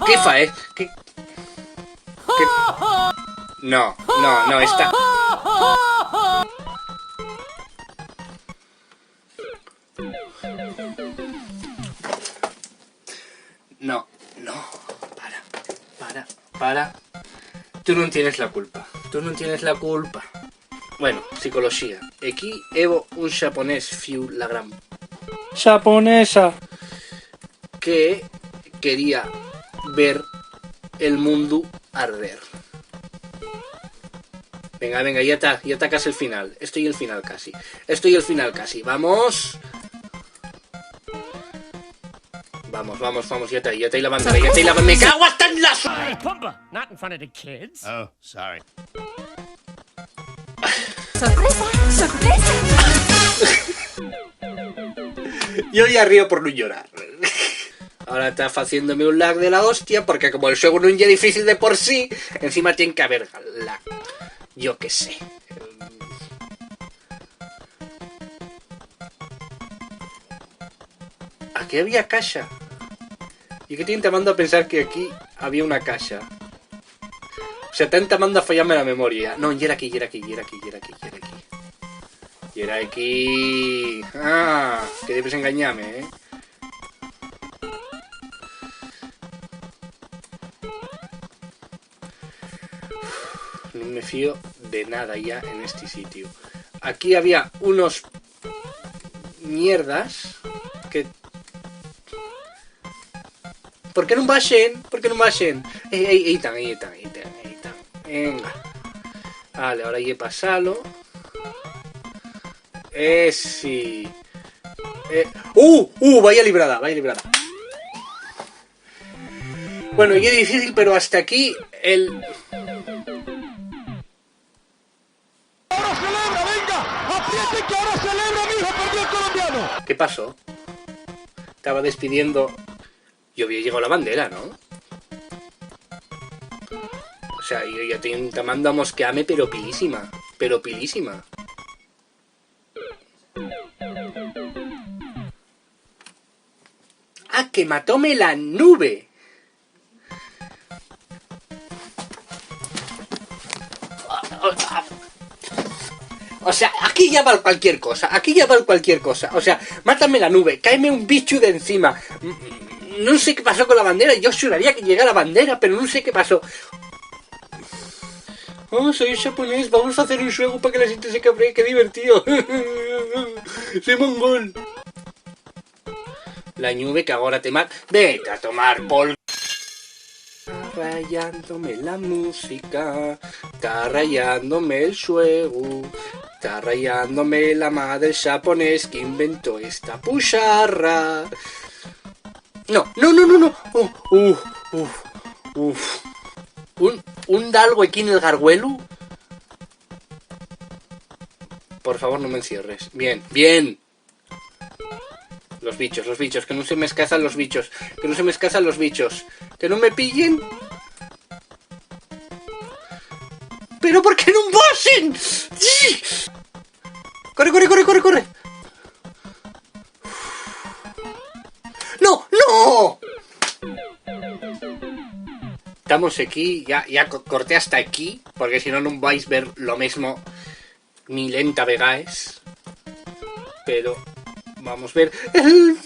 ¿Qué fa, eh? ¿Qué, qué? No, no, no, esta. No, no, para, para, para. Tú nun tienes la culpa, tú nun tienes la culpa. Bueno, psicoloxía. Equí hebo un xaponés fiu la gran xaponesa que quería ver el mundu arder. Venga, venga, ya ta, ya ta casi el final. Esto ye el final casi. Esto ye el final casi. Vamos. Vamos, vamos, vamos, ya ta, ya ta la bandera, ya ta la bandera. ¡Me cago hasta en la su- Hey, Pumbaa! Not in front of the kids. Oh, sorry. Sorpresa, sorpresa. Yo ya río por nun llorar. Ahora ta faciéndome un lag de la hostia, porque como el xuegu nun ye difícil de por sí, encima tien que haber lag. Yo qué sé. Aquí había caxa. ¿Y qué tien tamando a pensar que aquí había una caxa? O sea, tán tamando a fallarme la memoria. No, yera aquí, yera aquí, yera aquí, yera aquí, yera aquí. Yera aquí. Ah, que debes engañame, ¿eh? Nun me fío de nada ya en esti sitiu. Aquí había unos mierdas que... ¿Por qué nun baxen? ¿Por qué nun baxen? Ey, ey, ey, tan, ey, tan, ey, tan, ey, tan. Venga. Vale, ahora ye pasalo. Eh, sí. Eh, ¡uh! ¡Uh! Vaya librada, vaya librada. Bueno, ye difícil, pero hasta aquí el... ¡Ahora celebra, venga! ¡Apriete que ahora celebra, mijo! Perdió el colombiano. ¿Qué pasó? Estaba despidiendo. Yo había llegado la bandera, ¿no? O sea, yo ya estoy entamando a mosquearme, pero pilísima, pero pilísima. ¡Ah, que matóme la nube! O sea, aquí ya val cualquier cosa, aquí ya val cualquier cosa. O sea, mátame la nube, cáeme un bichu d'encima. Nun sé qué pasó con la bandera, yo xuraría que llega la bandera, pero nun sé qué pasó. Oh, soy xaponés, vamos a hacer un xuegu pa que la xente se cabree, qué divertido. Soy mongol. La ñube que agora te mar... Vete a tomar pol... Ta rayándome la música, ta rayándome el xuegu, ta rayándome la ma del xaponés que inventó esta puxarra. No, no, no, no, no. Oh, uf, uf, uf. Un, un dalgo aquí en el gargüelu. Por favor, no me encierres. Bien, bien. Los bichos, los bichos, que nun se me escazan los bichos, que nun se me escazan los bichos, que nun me pillen. Pero ¿por qué nun pasen? ¡Sí! Corre, corre, corre, corre, corre. No, no. Estamos aquí, ya, ya co-, corté hasta aquí, porque si no nun vais ver lo mesmo. Mi lenta vegaes, pero vamos ver el...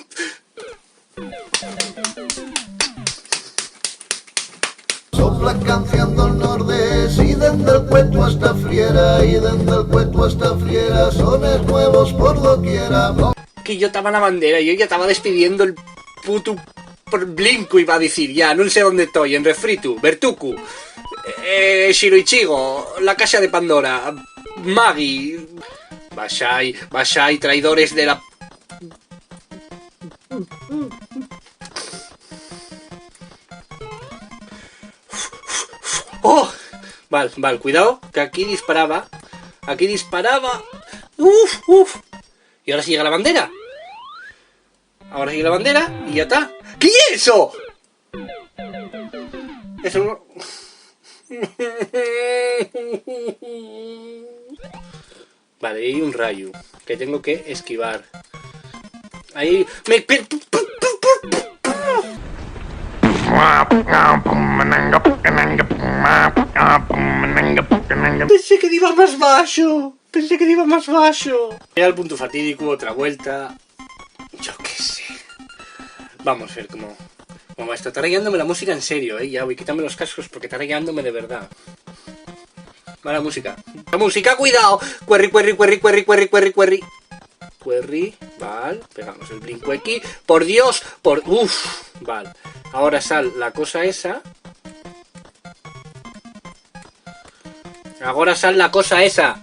Sopla canciando el nordés, y dende el cueto hasta friera, y dende el cueto hasta friera, sones nuevos por doquiera. Que yo taba na bandera, yo ya taba despidiendo el putu por blinco, iba a dicir, ya, nun sé dónde toi, en refritu, Bertucu, eh, Shiroichigo, la caxa de Pandora, Maggie. Baxai, baxai, traidores de la... ¡Oh! Val, val, cuidao, que aquí disparaba. Aquí disparaba. Uf, uf. Y ahora sí llega la bandera. Ahora sigue la bandera y ya ta. ¿Qué ye eso? Eso no... Vale, hai un rayu que tengo que esquivar. Ahí me... pe-, pu-, pu-, pu-, pu-, pu-, pu-. Pensé que iba más baixo. Pensé que iba más baixo. Llega el punto fatídico, otra vuelta. Yo qué sé. Vamos a ver cómo, cómo va esto. Está rayándome la música en serio, eh. Ya voy, quítame los cascos porque está rayándome de verdad. Mala música. La música, cuidado. Cuerri, cuerri, cuerri, cuerri, cuerri, cuerri, cuerri. Cuerri, val. Pegamos el blinco aquí. Por Dios, por... Uf, val. Ahora sal la cosa esa. Agora sal la cosa esa.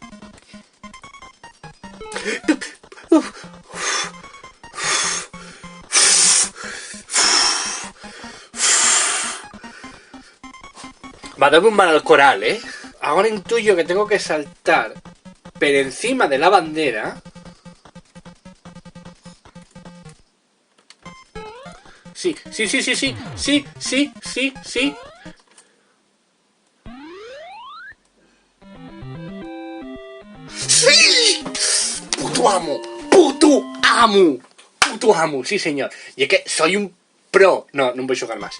Va a darme un mal al coral, ¿eh? Ahora intuyo que tengo que saltar per encima de la bandera. Sí, sí, sí, sí, sí, sí, sí, sí, sí. ¡Sí! ¡Puto amo! ¡Puto amo! ¡Puto amo! Sí, señor. Y es que soy un pro. No, nun voi xogar más.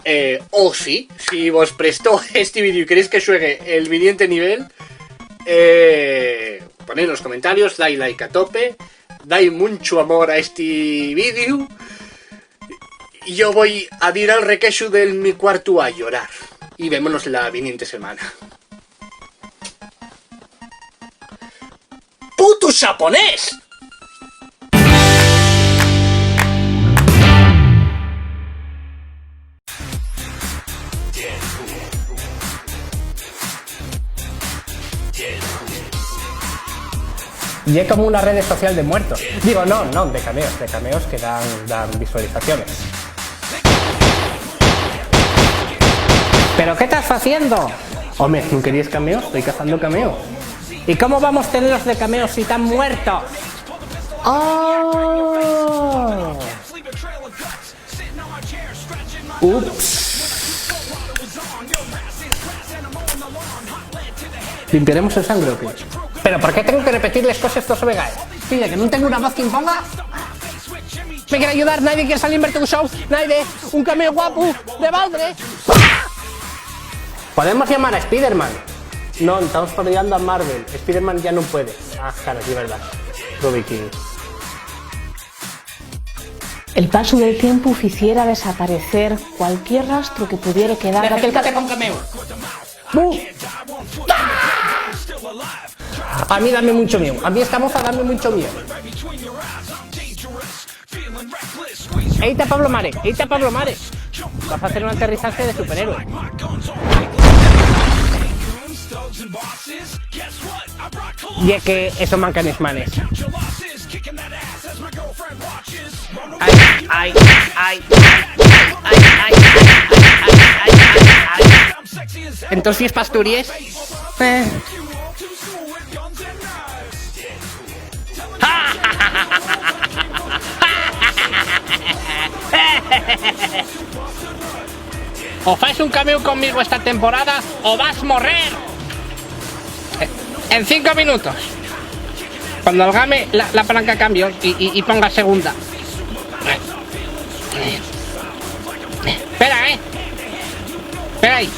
Eh, o sí, si vos prestó esti vídeo y queréis que xuegue el viniente nivel, eh, poned nos comentarios, dai like a tope, dai munchu amor a esti vídeo. Yo voi a dir al requexu del mi cuartu a llorar. Y vémonos la viniente semana. ¡Puto xaponés! Ye como una red social de muertos. Digo, no, no, de cameos, de cameos que dan, dan visualizaciones. ¿Pero qué estás haciendo? Home, ¿nun queríes cameos? Estoy cazando cameos. ¿Y cómo vamos a tenerlos de cameos si están muertos? ¡Oh! Ups. ¿Limpiaremos el sangre o qué? ¿Pero por qué tengo que repetir les coses dos vegaes? Pide que nun tengo una voz que imponga. ¿Me quiere ayudar? ¿Nadie quiere salir en Vertigo Show? ¿Nadie? ¿Un cameo guapo? ¿De balde? ¿Podemos llamar a Spider-Man? No, estamos parodiando a Marvel. Spider-Man ya no puede. Ah, claro, sí, es verdad. Ruby King. El pasu del tiempu ficiera desaparecer cualquier rastru que pudiere quedar. Deja que el cate con cameo. ¡Bu! A mí dame muncho miedo. A mí esta moza dame muncho miedo. Eita Pablo Mare, eita Pablo Mare. Va a hacer un aterrizaje de superhéroe. Y es que eso manca en les manes. Ai, ai, ai, ai, ai, ai. Entós si es p'Asturies. Eh. O fais un cameo conmigo esta temporada o vas morrer. En cinco minutos. Cuando algame la, la palanca cambio y, y, y ponga segunda. Espera, eh. Espera ahí.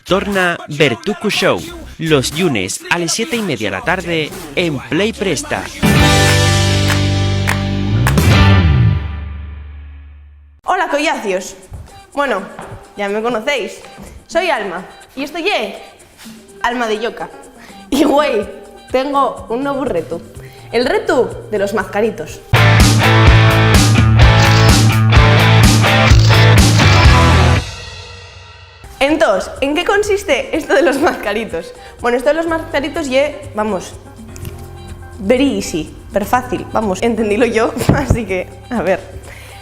Torna Bertucu Show, los llunes a les siete y media de la tarde en Play Presta. Hola, collacios. Bueno, ya me conocéis. Soy Alma y esto ye Alma de Lloca. Y güey, tengo un nuevo reto. El reto de los mazcaritos. Entós, ¿en qué consiste esto de los mazcaritos? Bueno, esto de los mazcaritos ye, vamos, very easy, per fácil, vamos, entendílo yo, así que, a ver.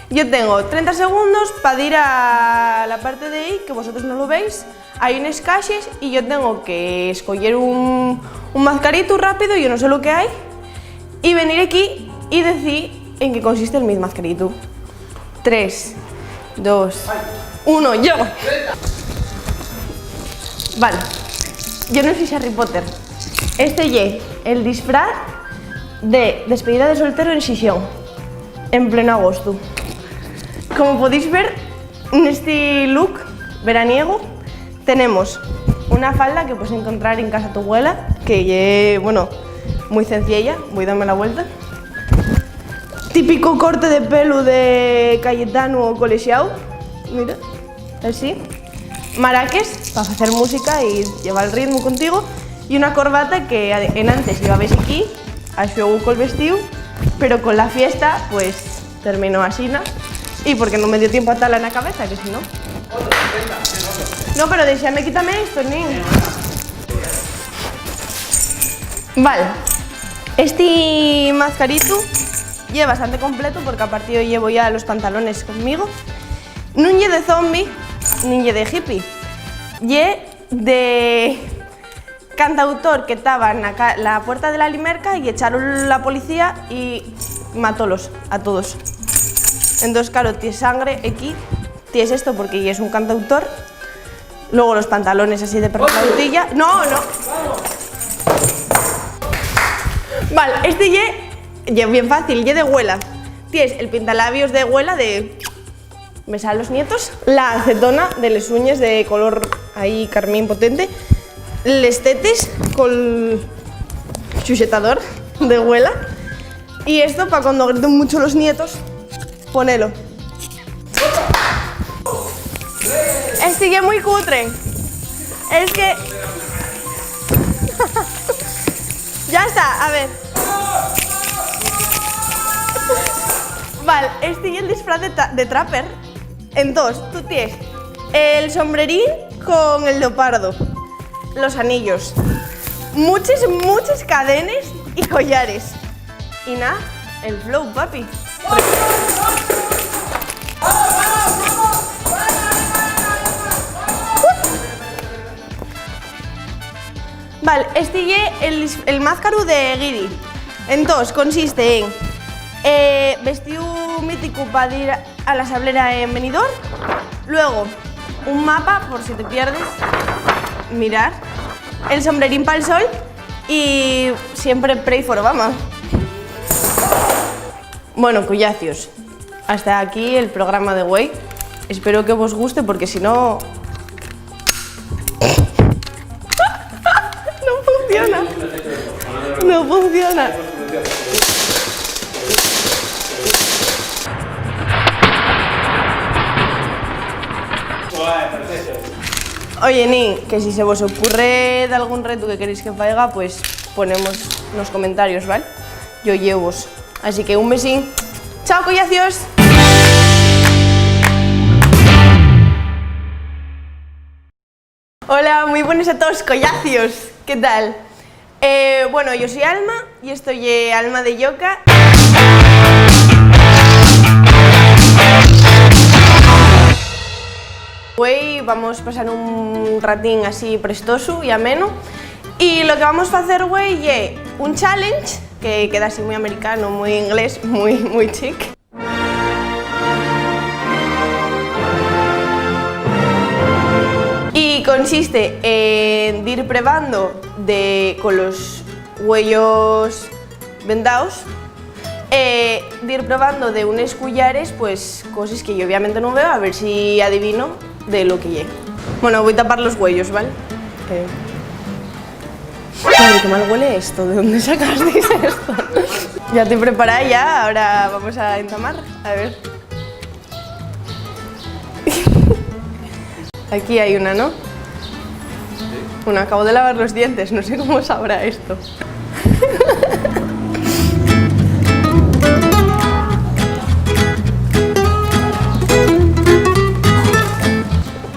Yo tengo trenta segundos pa dir a la parte de ahí que vosotros no lo veis. Hai unes caxes y yo tengo que escoyer un, un mazcaritu rápido, yo no sé lo que hai, y venir aquí y decir en qué consiste el mi mazcaritu. Tres, dos, uno, yo. Vale, yo no soy Harry Potter. Este ye el disfraz de despedida de soltero en Xixón, en pleno agosto. Como podéis ver, nesti look veraniego tenemos una falda que puedes encontrar en casa tu abuela, que ye, bueno, muy sencilla, voy a darme la vuelta. Típico corte de pelu de Cayetano o Colexiao, mira, así. Maraques, pa facer música y llevar el ritmo contigo. Y una corbata que ade-, enantes llevabes aquí, a xuegu col vestíu, pero con la fiesta, pues, terminó asina. Y porque no me dio tiempo a atarla en la cabeza, que si no. No, pero déxame quítame esto, nin. Vale. Esti mazcaritu ye bastante completo porque aparte yo llevo ya los pantalones conmigo. Nun ye de zombi, nin ye de hippie. Ye de cantautor que taba na ca-, la puerta de la Limerca y echaron la policía y matólos a todos. Entós, claro, ties sangre equí, ties esto porque ye un cantautor. Luego los pantalones así de perrautilla. No, no. Vale, este ye, ye bien fácil, ye de güela. Ties el pintalabios de güela de besar a los nietos, la acetona de les uñes de color ahí carmín potente, les tetes col suxetador de güela, y esto pa cuando griten mucho los nietos, ponelo. Este ye muy cutre. Es que ya está, a ver. Vale, este ye el disfraz de, ta- de trapper. Entós, tú ties el sombrerín con el leopardo, los anillos, muches, muches cadenes y collares. Y na, el flow, papi. Val, esti ye el, el más caru de Guiri. Entós, consiste en, eh, vestíu míticu pa dir a la sablera en Benidorm, luego un mapa, por si te pierdes, mirar, el sombrerín pal sol y siempre pray for Obama. Bueno, collacios, hasta aquí el programa de güei. Espero que vos guste, porque si no, no funciona. No funciona. Oye, nin, que si se vos ocurre d'algún retu que queréis que faiga, pues ponemos nos comentarios, ¿val? Yo llevos. Así que un besín. ¡Chao, collacios! Hola, muy buenos a todos, collacios. ¿Qué tal? Eh, bueno, yo soy Alma y esto ye Alma de Lloca. Güei, vamos pasar un ratín así prestosu y ameno. Y lo que vamos facer, güei, ye un challenge, que queda así muy americano, muy inglés, muy, muy chic. Y consiste en dir probando de, con los güeyos vendaos, eh, dir probando de unes cullares, pues, coses que yo obviamente nun veo, a ver si adivino de lo que ye. Bueno, voi tapar los güeyos, ¿vale? Eh. Madre, qué mal huele esto. ¿De dónde sacasteis esto? Ya estoy preparada ya, ahora vamos a entamar. A ver. Aquí hay una, ¿no? Bueno, acabo de lavar los dientes, no sé cómo sabrá esto.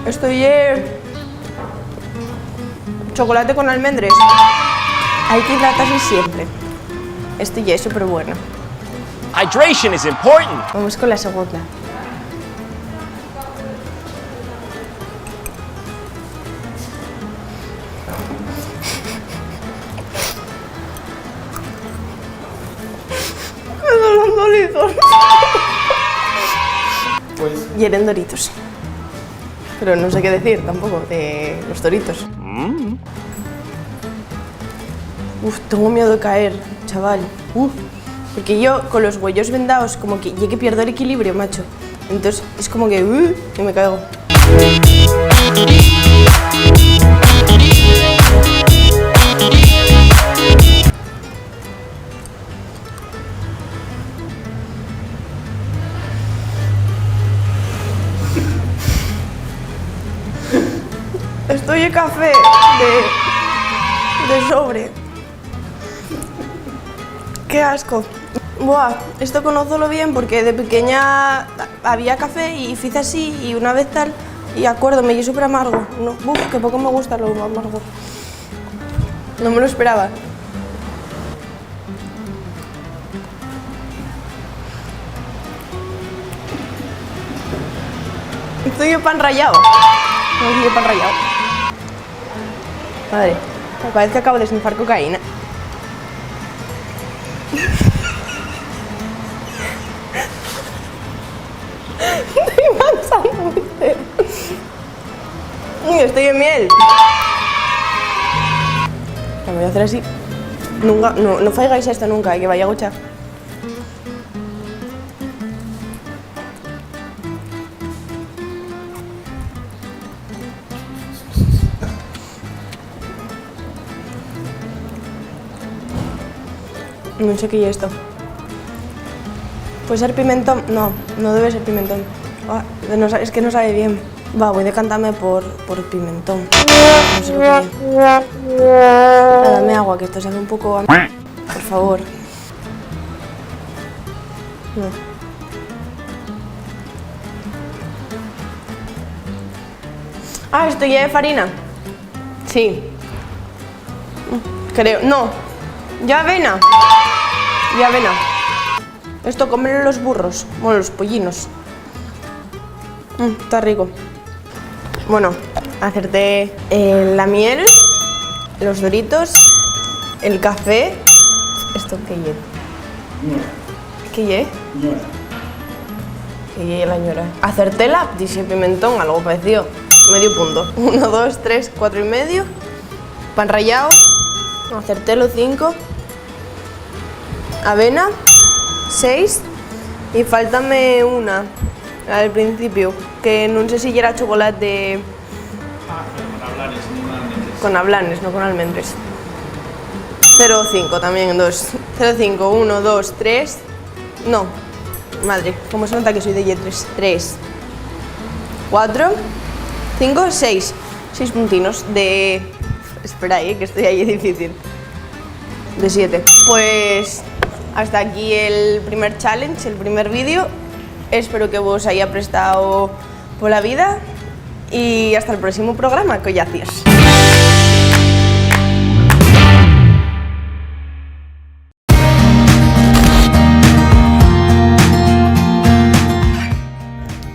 Esto ye chocolate con almendres. Hay que hidratarse siempre. Esto ya es súper bueno. Hydration is important. Vamos con la segunda. Esos son Doritos. Pues yeren Doritos. Pero no sé qué decir tampoco de los Doritos. Mm. Uf, tengo miedo de caer, chaval. Uf. Porque yo con los güeyos vendaos como que ye que pierdo el equilibrio, macho. Entonces es como que, uh, y me caigo. Esto ye café de, de sobre. Qué asco. Buah, esto conózolo bien porque de pequeña había café y fiz así y una vez tal y acuérdome, ye súper amargo. No, buf, que poco me gusta lo amargo. No me lo esperaba. Estoy yo pan rayado. No, estoy yo pan rayado. Madre, parece que acabo de snifar cocaína. Estoy manchando, mister. Uy, estoy en miel. Lo voy a hacer así. Nunca, no, no faigáis esto nunca, eh, que vaya a gochar. No sé qué es esto. ¿Puede ser pimentón? No, no debe ser pimentón. Ah, no sa-, es que no sabe bien. Va, voy a decantarme por, por pimentón. No sé lo que es. Ah, dame agua, que esto sabe un poco a... Por favor. No. Ah, esto ya es farina. Sí. Creo. No. Ya avena. Ya avena. Esto comen los burros. Bueno, los pollinos. Mm, está rico. Bueno, acerté, eh, la miel, los doritos, el café. ¿Esto qué ye? ¿Qué ye? ¿Qué ye la ñora? Acertela, dixe pimentón, algo parecido. Medio punto. Uno, dos, tres, cuatro y medio. Pan rallao, acertelo, cinco. Avena, seis. Y fáltame una al principio, que no sé si era chocolate. Ah, pero con ablanes, no con almendres. Con ablanes, no con almendres. Cero cinco también, dos. Cero cinco, uno, dos, tres. No. Madre, ¿cómo se nota que soy de lletres? Tres, cuatro, cinco, seis. Seis puntinos de... Espera, eh, que esto ahí difícil. De siete. Pues hasta aquí el primer challenge, el primer vídeo. Espero que vos haya prestado pola vida y hasta el próximo programa, collacios.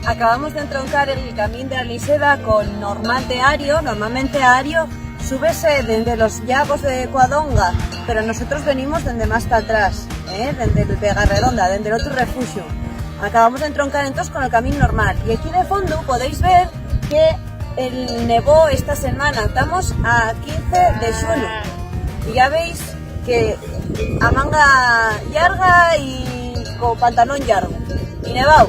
Acabamos de entroncar el camín de Aliseda con Normal de Ario. Normalmente Ario súbese dende los llagos de Cuadonga, pero nosotros venimos dende más ta atrás, ¿eh? Dende el Vega Redonda, dende el otro refugio. Acabamos de entroncar entonces con el camín normal. Y aquí de fondo podéis ver que el nevó esta semana. Estamos a quince de xunu. Y ya veis que a manga llarga y con pantalón llargo. Y nevao.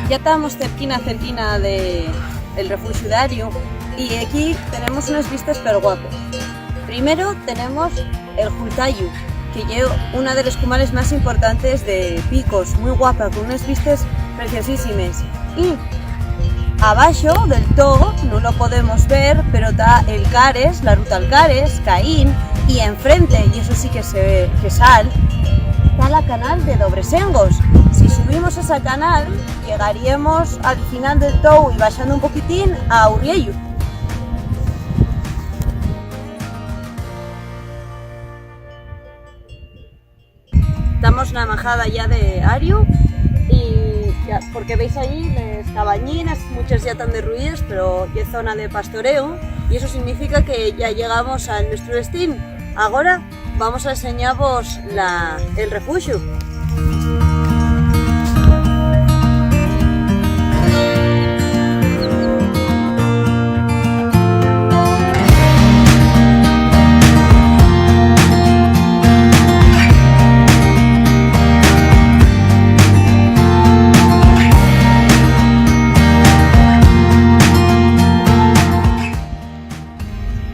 Ya estamos cerquina, cerquina de el refugiu d'Ario, y aquí tenemos unes vistes perguapes. Primero tenemos el Hultayu, que ye una de les cumales más importantes de Picos, mui guapa, con unes vistes preciosísimes. Y abaxo del to, nun lo podemos ver, pero ta el Cares, la ruta al Cares, Caín, y enfrente, y eso sí que se, que sal, ta la canal de Dobresengos. Si subimos esa canal, llegaríemos al final del tou y baxando un poquitín a Urriellu. Estamos na majada ya de Ariu y ya, porque veis allí les cabañines, muchas ya están derruides, pero ye zona de pastoreo y eso significa que ya llegamos a nuestro destino. Agora vamos a enseñaros la, el refugiu.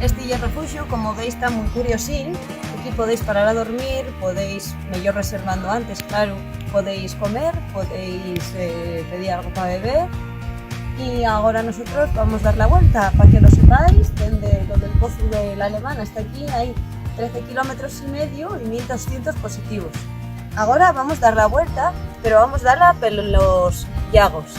Esti ye refugiu, como veis, ta mui curiosín. Aquí podéis parar a dormir, podéis mellor reservando antes, claro, podéis comer, podéis, eh, pedir algo pa beber. Y agora nosotros vamos dar la vuelta, pa que lo sepáis, dende lo del pozu de la Alemana hasta aquí hai trece kilómetros y medio y mil doscientos positivos. Agora vamos dar la vuelta, pero vamos darla pelos llagos.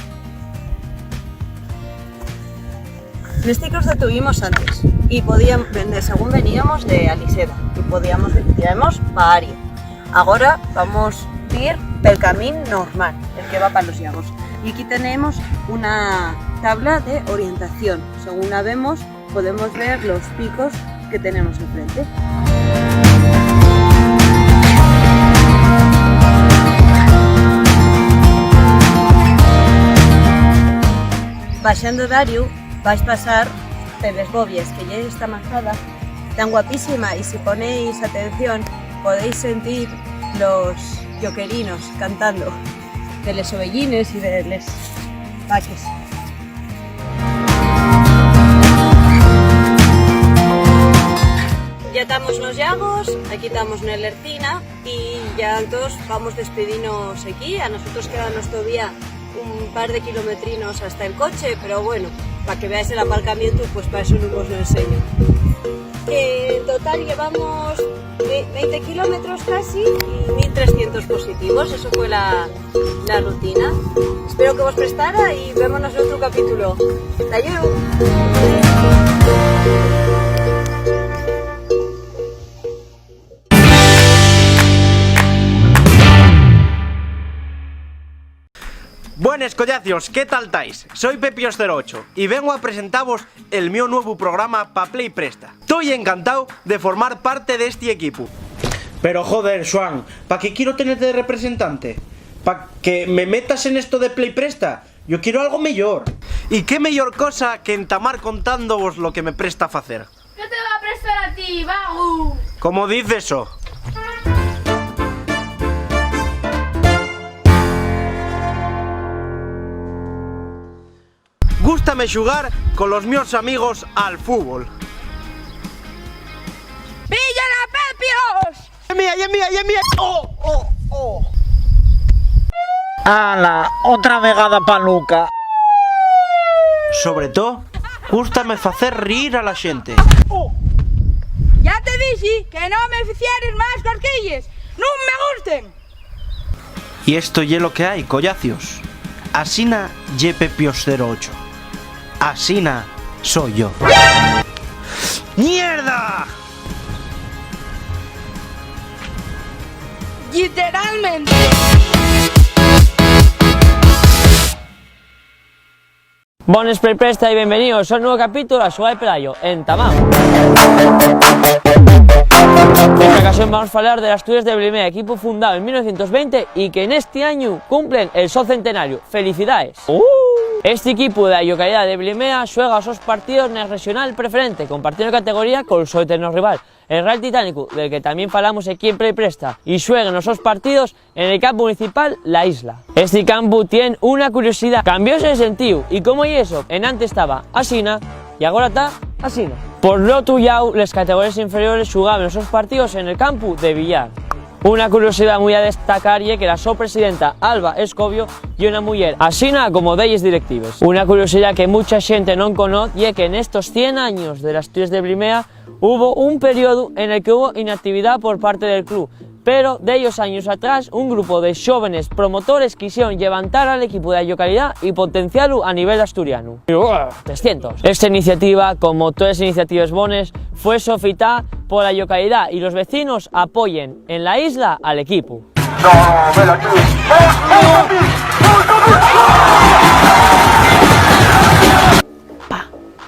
Nesti cruce tuvimos antes, y podíam-, de según veníamos de Aliseda, y podíamos dir, "Tiremos pa Aria". Agora vamos dir pel camín normal, el que va pa los llagos. Y aquí tenemos una tabla de orientación. Según la vemos, podemos ver los picos que tenemos enfrente. Baxando d'Ariu, vais pasar per les Bobies, que ye esta mazada tan guapísima, y si ponéis atención, podéis sentir los lloquerinos cantando, de les ovellines y de les vaques. Ya tamos nos llagos, aquí tamos nel Ercina, y ya entós vamos despidinos aquí. A nosotros quédanos todavía un par de kilometrinos hasta el coche, pero bueno, pa que veáis el aparcamientu, pues pa eso nun vos lo enseño. Que en total llevamos ve-, veinte kilómetros casi y mil trescientos positivos. Eso fue la, la rutina. Espero que vos prestara y vémonos en otro capítulo. Adiós. Buenes, collacios, ¿qué tal tais? Soi Pepios cero ocho y vengo a presentavos el mio nuevu programa pa Play Presta. Toi encantao de formar parte d'esti equipu. Pero, joder, Xuan, ¿pa qué quiero tenerte de representante? ¿Pa que me metas en esto de Play Presta? Yo quiero algo mellor. ¿Y qué mellor cosa que entamar contándovos lo que me presta facer? ¿Qué te va a prestar a ti, vagu? ¿Cómo dices eso? Gústame xugar colos mios amigos al fútbol. ¡Pillen a Pepios! ¡Ye mía, ye mía, ye mía! ¡Oh, oh, oh! ¡Hala! Otra vegada pa Luca. Sobre too, gústame facer riir a la xente. ¡Oh! Ya te dixi que no me ficieres más cosquilles. ¡Nun me gusten! Y esto ye lo que hai, collacios. Asina ye Pepios cero ocho. Asina soi yo. ¡Mierda! Literalmente. Bones, Play Presta, y bienvenidos a un nuevo capítulo de La Xugada de Pelayo. ¡Entamamos! Nesta ocasión vamos a hablar de l'Asturias de Blimea, equipu fundao en mil novecientos venti y que nesti añu cumplen el so centenariu. ¡Felicidades! Esti equipu de la llocalidá de Blimea xuega os sos partíos nel Rexonal Preferente, compartiendo categoría col so eterno rival, el Real Titánicu, del que tamién falamos equí en Play Presta, y xueguen os sos partíos en el campu municipal La Isla. Esti campu tien una curiosidá, cambióse de sentíu. ¿Y cómo ye eso? Enantes taba asina y agora ta asina. Por l'otru llau, les categoríes inferiores xugaben os sos partíos en el campu de billar. Una curiosidá mui a destacar ye que la so presidenta, Alba Escobio, ye una muyer, asina como delles directives. Una curiosidá que mucha xente non conoz ye que nestos cien años de l'Asturias de Blimea hubo un periodu en el que hubo inactividá por parte del club, pero dellos años atrás un grupu de xóvenes promotores quixeron llevantar al equipu de la llocalidá y potencialu a nivel asturianu. Y, ¡buah! Trescientos. Esta iniciativa, como toles iniciatives bones, fue sofitá pola llocalidá y los vecinos apoyen en La Isla al equipu. No, vela, tío. Pa,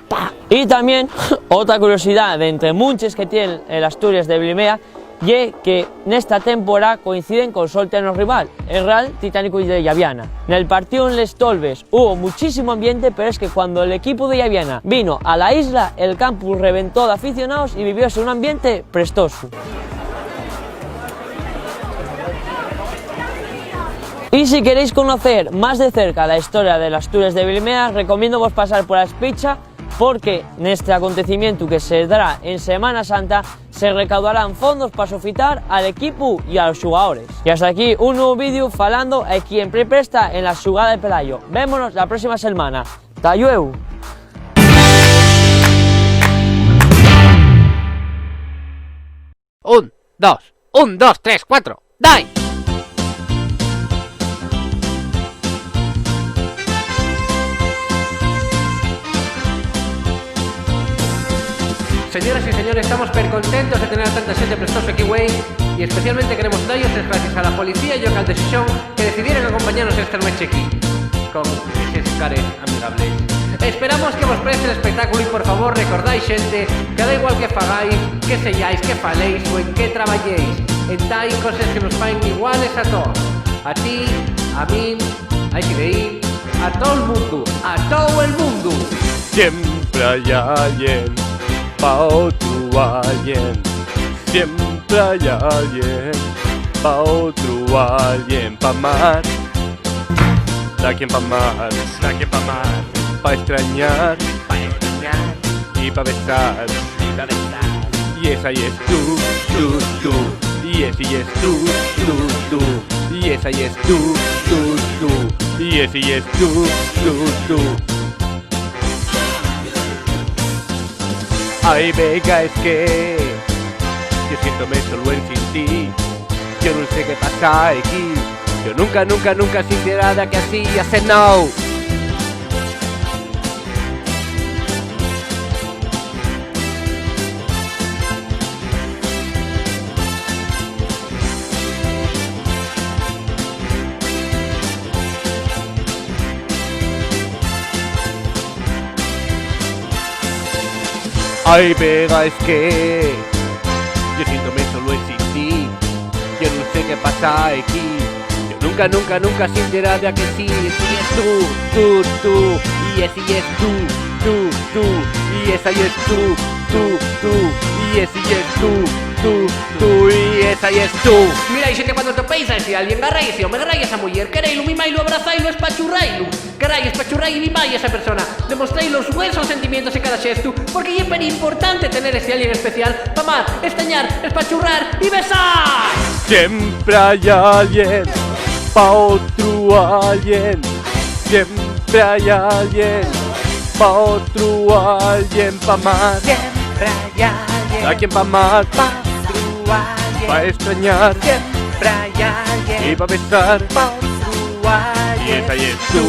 pa. Y tamién, otra curiosidá d'entre munches que tien el Asturias de Blimea, ye que nesta temporá coinciden col so eterno rival, el Real Titánicu de Llaviana. Nel partíu en Les Tolbes hubo muchísimo ambiente, pero es que cuando l'equipu de Llaviana vino a La Isla, el campu reventó d'aficionaos y vivióse un ambiente prestosu. Y si queréis conocer más de cerca la historia de l'Asturias de Blimea, recomiéndovos pasar por la Espicha, porque nesti acontecimientu que se dará en Semana Santa se recaudarán fondos pa sofitar al equipu y a los xugadores. Y hasta aquí un nuevu vídeu falando equí en Play Presta en La Xugada de Pelayo. Vémonos la próxima selmana. ¡Ta llueu! Un, dos, un, dos, tres, cuatro. ¡Dai! Señores y señores, estamos percontentos de tener a tanta xente prestoso aquí güei, y especialmente queremos dallos les gracias a la policía llocal de Xixón que decidieron acompañanos esta nueche aquí con eses cares amigables. Esperamos que vos preste el espectáculo y, por favor, recordáis, xente, que da igual que fagáis, que seyáis, que faléis o en qué trabayéis, entá hai coses que nos faen iguales a todos. A ti, a min, hai que ir a todo el mundo, a todo el mundo. Siempre hay alguien pa otro alguien. Siempre hay alguien pa otro alguien. Pa amar, da quien pa amar, da quien pa amar. Pa extrañar, pa extrañar. Y pa besar, y pa besar. Y esa y es tú, tú, tú. Y ese y es tú, tú, tú. Y esa y es tú, tú, tú. Y ese y es tú, tú, tú. Ai, vega, es que yo siéntome solo en sin ti. Yo nun sé qué pasa aquí. Yo nunca, nunca, nunca sintiera de que así, ya sé, no. Ai, vega, es que yo siéntome solo en sin ti. Yo nun sé qué pasa aquí. Yo nunca, nunca, nunca sintiera de que sí, sí es tú, tú, tú. Y ese y es tú, tú, tú. Y esa y es tú, tú, tú. Y ese y es tú, tú, tú. Y esa y es tú. Mira, y xente, cuando topéis a ese alguien, garrai ese home, garrai esa muyer, quereilu, mimáilu, abrazáilu, espachurráilu. Garrai, espachurrai y mimái a esa persona. Demostrai los vuesos sentimientos en cada xestu, porque ye perimportante tener ese alguien especial pa amar, estañar, espachurrar y besar. Siempre hay alguien pa otro alguien. Siempre hay alguien pa otro alguien. Pa amar, siempre hay alguien. Hay quien pa amar, pa otro alguien. Pa extrañar, siempre hay alguien. Y pa besar, pa otro alguien. Y esa y es tú,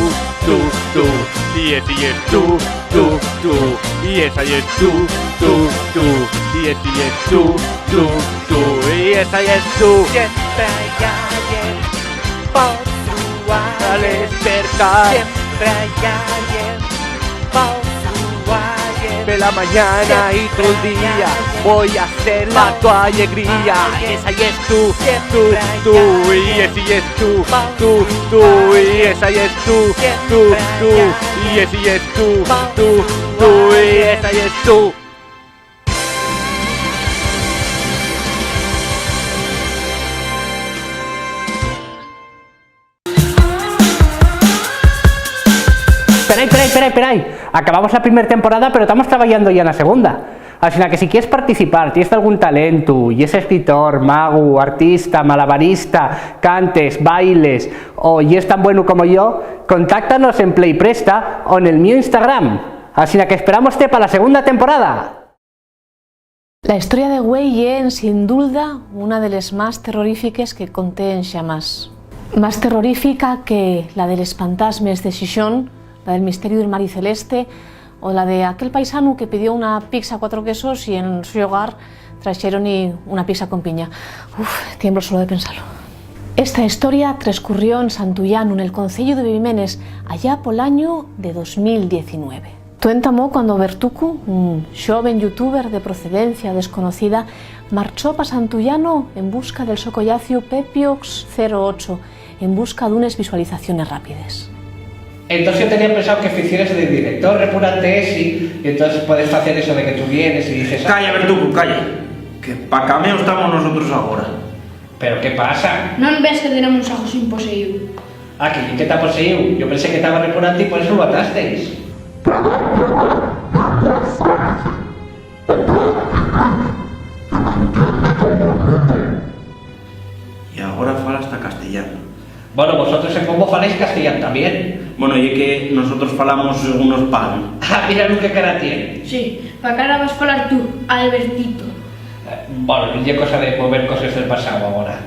tú, tú. Y ese y es tú, tú, tú. Y esa y es tú, tú, tú. Y ese y es tú, tú, tú. Y esa y es tú. Siempre hay alguien pa otro alguien. Al despertar, siempre hay alguien pa otro alguien. Pela mañana y todo el día voy a ser la tu alegría. Y esa y es tú, tú, tú. Y ese y es tú, tú, tú. Y esa y es tú, tú, tú. Y ese y es tú, tú, tú. Y esa y es tú. Perai, perai, perai, perai. Acabamos la primer temporada, pero tamos trabayando ya na segunda. Asina que si quies participar, ties algún talentu, yes escritor, magu, artista, malabarista, cantes, bailes, o yes tan bueno como yo, contáctanos en Play Presta o nel mio Instagram. Asina que esperámoste pa la segunda temporada. La historia de güei ye, ensin dulda, una de les más terrorífiques que conten xamás. Más terrorífica que la de les pantasmes de Xixón, la del misteriu del Mari Celeste, o la de aquel paisanu que pidió una pizza cuatro quesos y en su hogar traxeron-y una pizza con piña. Uf, tiemblo solo de pensalo. Esta historia trescurrió en Santullanu, nel conceyu de Bimenes, allá pol añu de dos mil diecinueve. Too entamó cuando Bertucu, un xoven youtuber de procedencia desconocida, marchó pa Santullanu en busca del so collaciu Pepiox cero ocho, en busca d'unes visualizaciones rápides. Entós yo tenía pensao que ficieres de director, repúnate esi, y entós puedes facer eso de que tú vienes y dices, "Ah". Calla, Bertucu, calla, que pa cameo estamos nosotros agora. ¿Pero qué pasa? ¿Nun ves que tenemos a Josín poseíu? Ah, que, que ta poseíu. Yo pensé que taba repúnate y por eso lo atasteis. Y agora fala hasta castellano. Bueno, vosotros en Pombo faláis castellán tamién. Bueno, ye que nosotros falamos según nos pagan. Ah, mira lo que cara tien. Sí, pa cara vas falar tú, Albertito. Eh, bueno, ye cosa de mover coses del pasáu agora.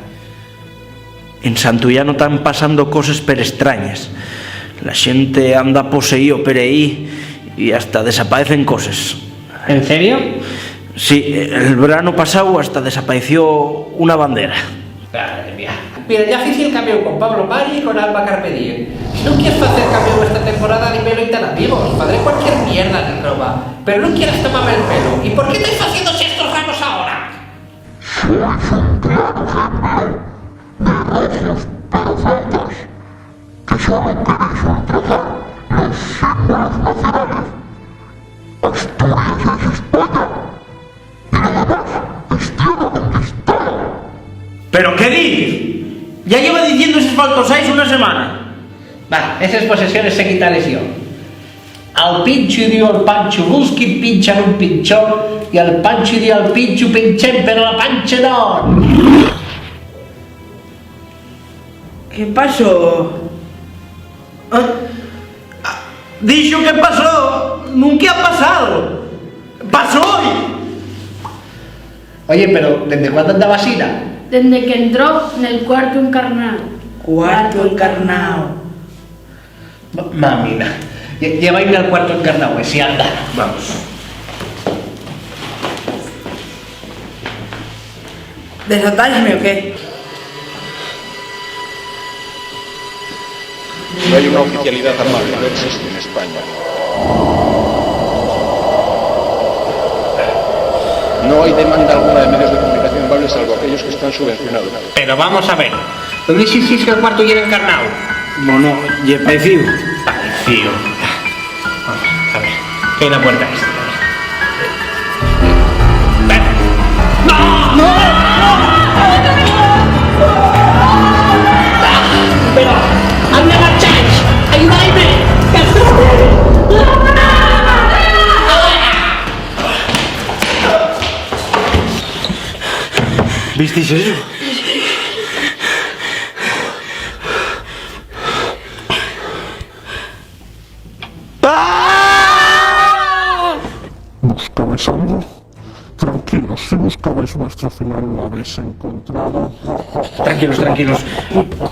En Santullanu tán pasando coses perestrañes. La xente anda poseío per ehí y hasta desapaecen coses. ¿En serio? Sí, el verano pasáu hasta desapaeció una bandera. Madre mía. Mira, ya fici el camión con Pablo Mari y con Alba Carpe Diem. Si nun quies facer camión esta temporada, dímelo y te la digo. Fadré cualquier mierda nel Nova, pero nun quieras tomame el pelo. ¿Y por qué tais faciendo estos ranos ahora? Sois un claro ejemplo de rojos pero faltas, que solo queréis ultrajar los símbolos nacionales. Asturias es España, y lo demás es tierra conquistada. ¿Pero qué diz? Ya lleva diciendo eses faltos ais una semana. Va, eses posesiones sé quitales yo. Al pinchu y dio al panchu, busquin pinchar un pinchón, y al panchu y dio al pinchu, pinchén, pero la panche no. ¿Qué pasó? Ah, ah, dixo que pasó, nun que ha pasado. Pasó hoy. Oye, pero ¿dende cuándo andaba asina? Dende que entró nel cuartu encarnao. Cuartu encarnao. Ma-, mamina. Lle-, llévaime al cuartu encarnao, esi, anda. Vamos. ¿Desatáisme o qué? No hay una oficialidad amable, no existe en España. No hay demanda alguna de medios de comunicación amable salvo aquellos que están subvencionados. Pero vamos a ver, ¿dónde si, si, si el cuartu yera encarnao? Bueno, ye paecíu. Paecíu. Vamos, a ver, ¿qué hay en la puerta esta? ¡No! ¡No! ¡Pero hazme agachar! ¡Ayudaime! ¡Que estoy! ¿Visteis eso? ¡Ah! ¿Buscabais algo? Tranquilos, si buscabais vuestro final, lo habéis encontrado. Tranquilos, tranquilos.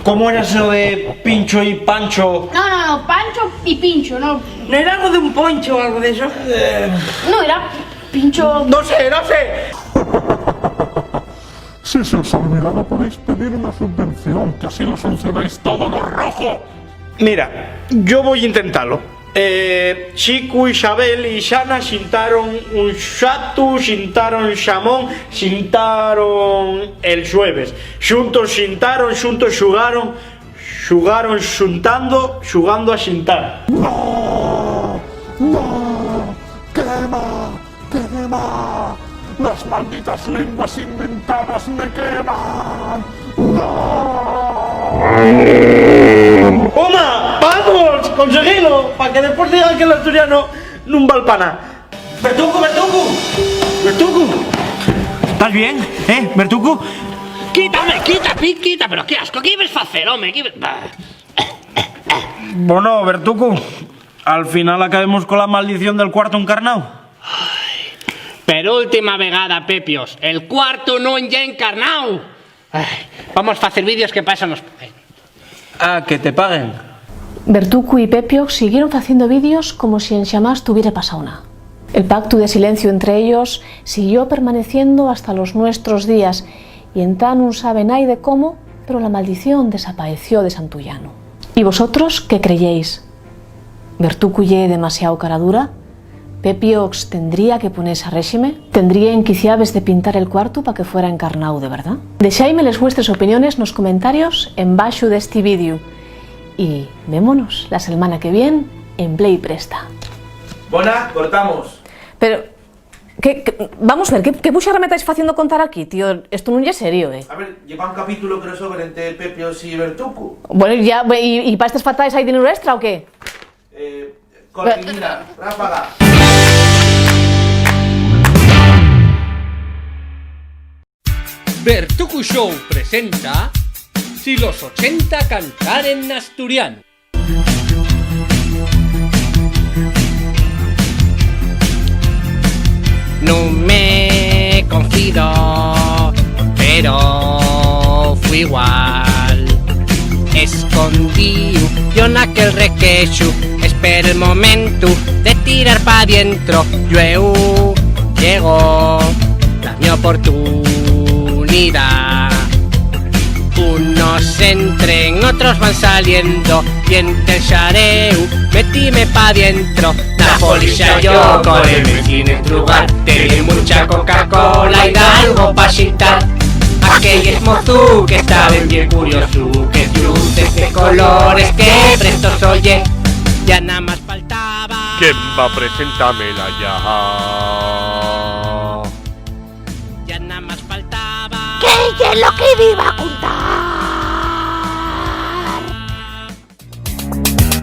¿Cómo era eso de Pincho y Pancho? No, no, no, Pancho y Pincho, no. ¿No era algo de un poncho o algo de eso? Eh. No, era Pincho. No sé, no sé. Si se os olvidaba, podéis pedir una subvención, que así lo solucionáis todo lo rojo. Mira, yo voy a intentalo. Eh, Xicu, Isabel y Xana xintaron un xatu, xintaron xamón, xintaron el xueves. Xuntos xintaron, xuntos xugaron, xugaron xuntando, xugando a xintar. ¡No! ¡No! ¡Quema! ¡Quema! ¡Las malditas lenguas inventadas me queman! ¡No! ¡Home! ¡Vamos! ¡Conseguílo! Pa que después digan que l'asturiano nun val pa ná. ¡Bertucu, Bertucu! ¡Bertucu! ¿Estás bien? ¿Eh, Bertucu? ¡Quítame, quita, pi-, quita! ¡Pero qué asco! ¿Qué ibes facer, home? ¿Qué ibes, bah? Bueno, Bertucu, al final acabemos con la maldición del cuarto encarnao. Ai, per última vegada, Pepios, el cuartu nun ye encarnao. Ai, vamos facer vídeos que pa eso nos paguen. Ah, que te paguen. Bertucu y Pepiox siguieron faciendo vídeos como si enxamás tuviera pasao ná. El pactu de silenciu entre ellos siguió permaneciendo hasta los nuestros días, y entá nun sabe naide cómo, pero la maldición desapaeció de Santullanu. ¿Y vosotros qué creyéis? ¿Bertucu ye demasiao cara dura? ¿Pepiox tendría que ponese a réxime? ¿Tendríen quiciabes de pintar el cuartu pa que fuera encarnao de verdá? Dexáime les vuestres opiniones nos comentarios embaxu d'esti vídeu. Y vémonos la selmana que vien en Blei Presta. Bona, cortamos. Pero, ¿qué, qué, vamos ver, ¿qué, qué buxarrama tais faciendo contar aquí, tío? Esto nun ye serio, eh. A ver, lleva un capítulo crossover ente Pepiox y Bertucu. Bueno, ya, ve, ¿y, y pa estes fatales hai dineru extra o qué? Eh, cortinilla, ráfaga. Bertucu Show presenta Si los ochenta cantaren n'asturianu. Nun me confido, pero fui igual. Escondíu yo naquel requexu, esperé el momentu de tirar pa dientro. Llueu Llegó la mi oportunidá. Unos entren, otros van saliendo, y entre el xareu metíme pa dientro. Na polixá yo coleme sin entrugar, teníen muncha Coca-Cola y dalgo pa xintar. Aquel mozu que estaba bien curiosu, que lluces de colores, que presto soye, ya namás faltaba. ¿Quién va a presentarme la ya? Ya namás faltaba. ¿Qué ye lo que iba a contar?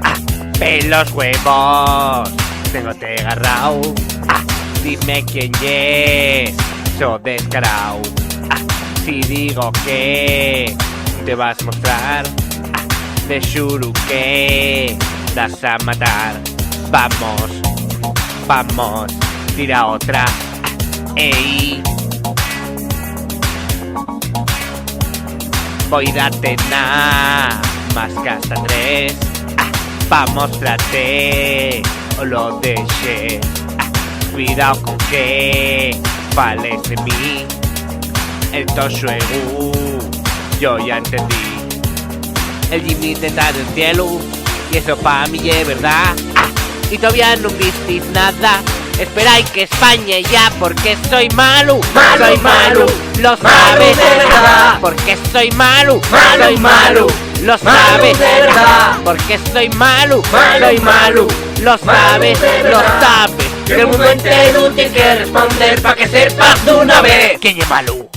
Ah, pelos huevos, tengo te agarrao. Ah, dime quién ye, so descarao. Ah, si digo que te vas a mostrar, ah, te xuru que das a matar. Vamos, vamos, tira otra. Ey. Voi darte na más que hasta tres. Ah, pa mostrarte o lo dexe. Ah, cuidao con que fales de mí. El to xuegu yo ya entendí. El límite ta nel cielu, y eso pa mí ye verdá. Ah, y todavía nun vistis nada. Esperai que España ya, porque soy malu. Malu, soy malu, malu, lo malu sabes de verdá. Porque soy malu. Malu, soy malu, malu, lo sabes de verdá. Porque soy malu. Malu, soy malu, malu, lo sabes, malu de verdá, lo sabes. Que el mundo entero tiene que responder pa que sepas de una vez quién es malu.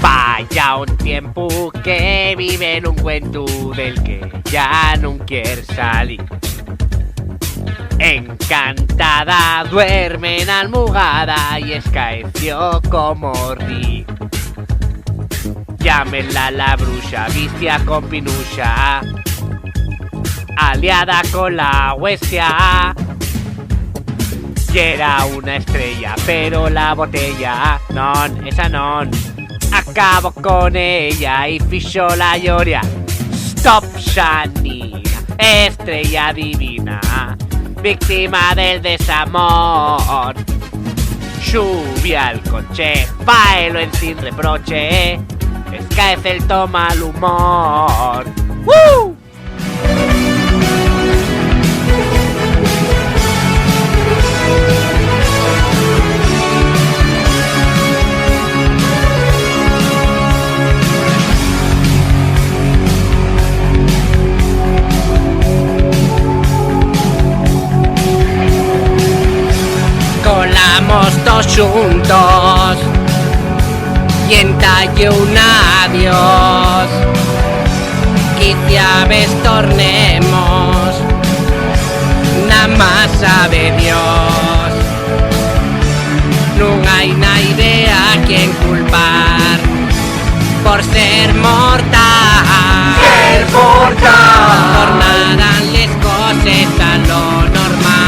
Faya un tiempu que vive nun cuentu del que ya nun quier salir. Encantada duerme na almugada y escaeció como ri. Llámenla la bruxa, bestia con pinuxa, aliada con la huesia. Yera una estrella, pero la botella, non, esa non. Acabó con ella y fixo la lloria. Stop, Shania, estrella divina, víctima del desamor. Subi al coche, faelo ensin reproche, escaez el to mal humor. ¡Woo! Colamos toos xuntos y entalle un adiós. Quiciabes tornemos, namás sabe Dios. Nun hai naide a quien culpar por ser mortal. Ser mortal. Tornarán les coses a lo normal.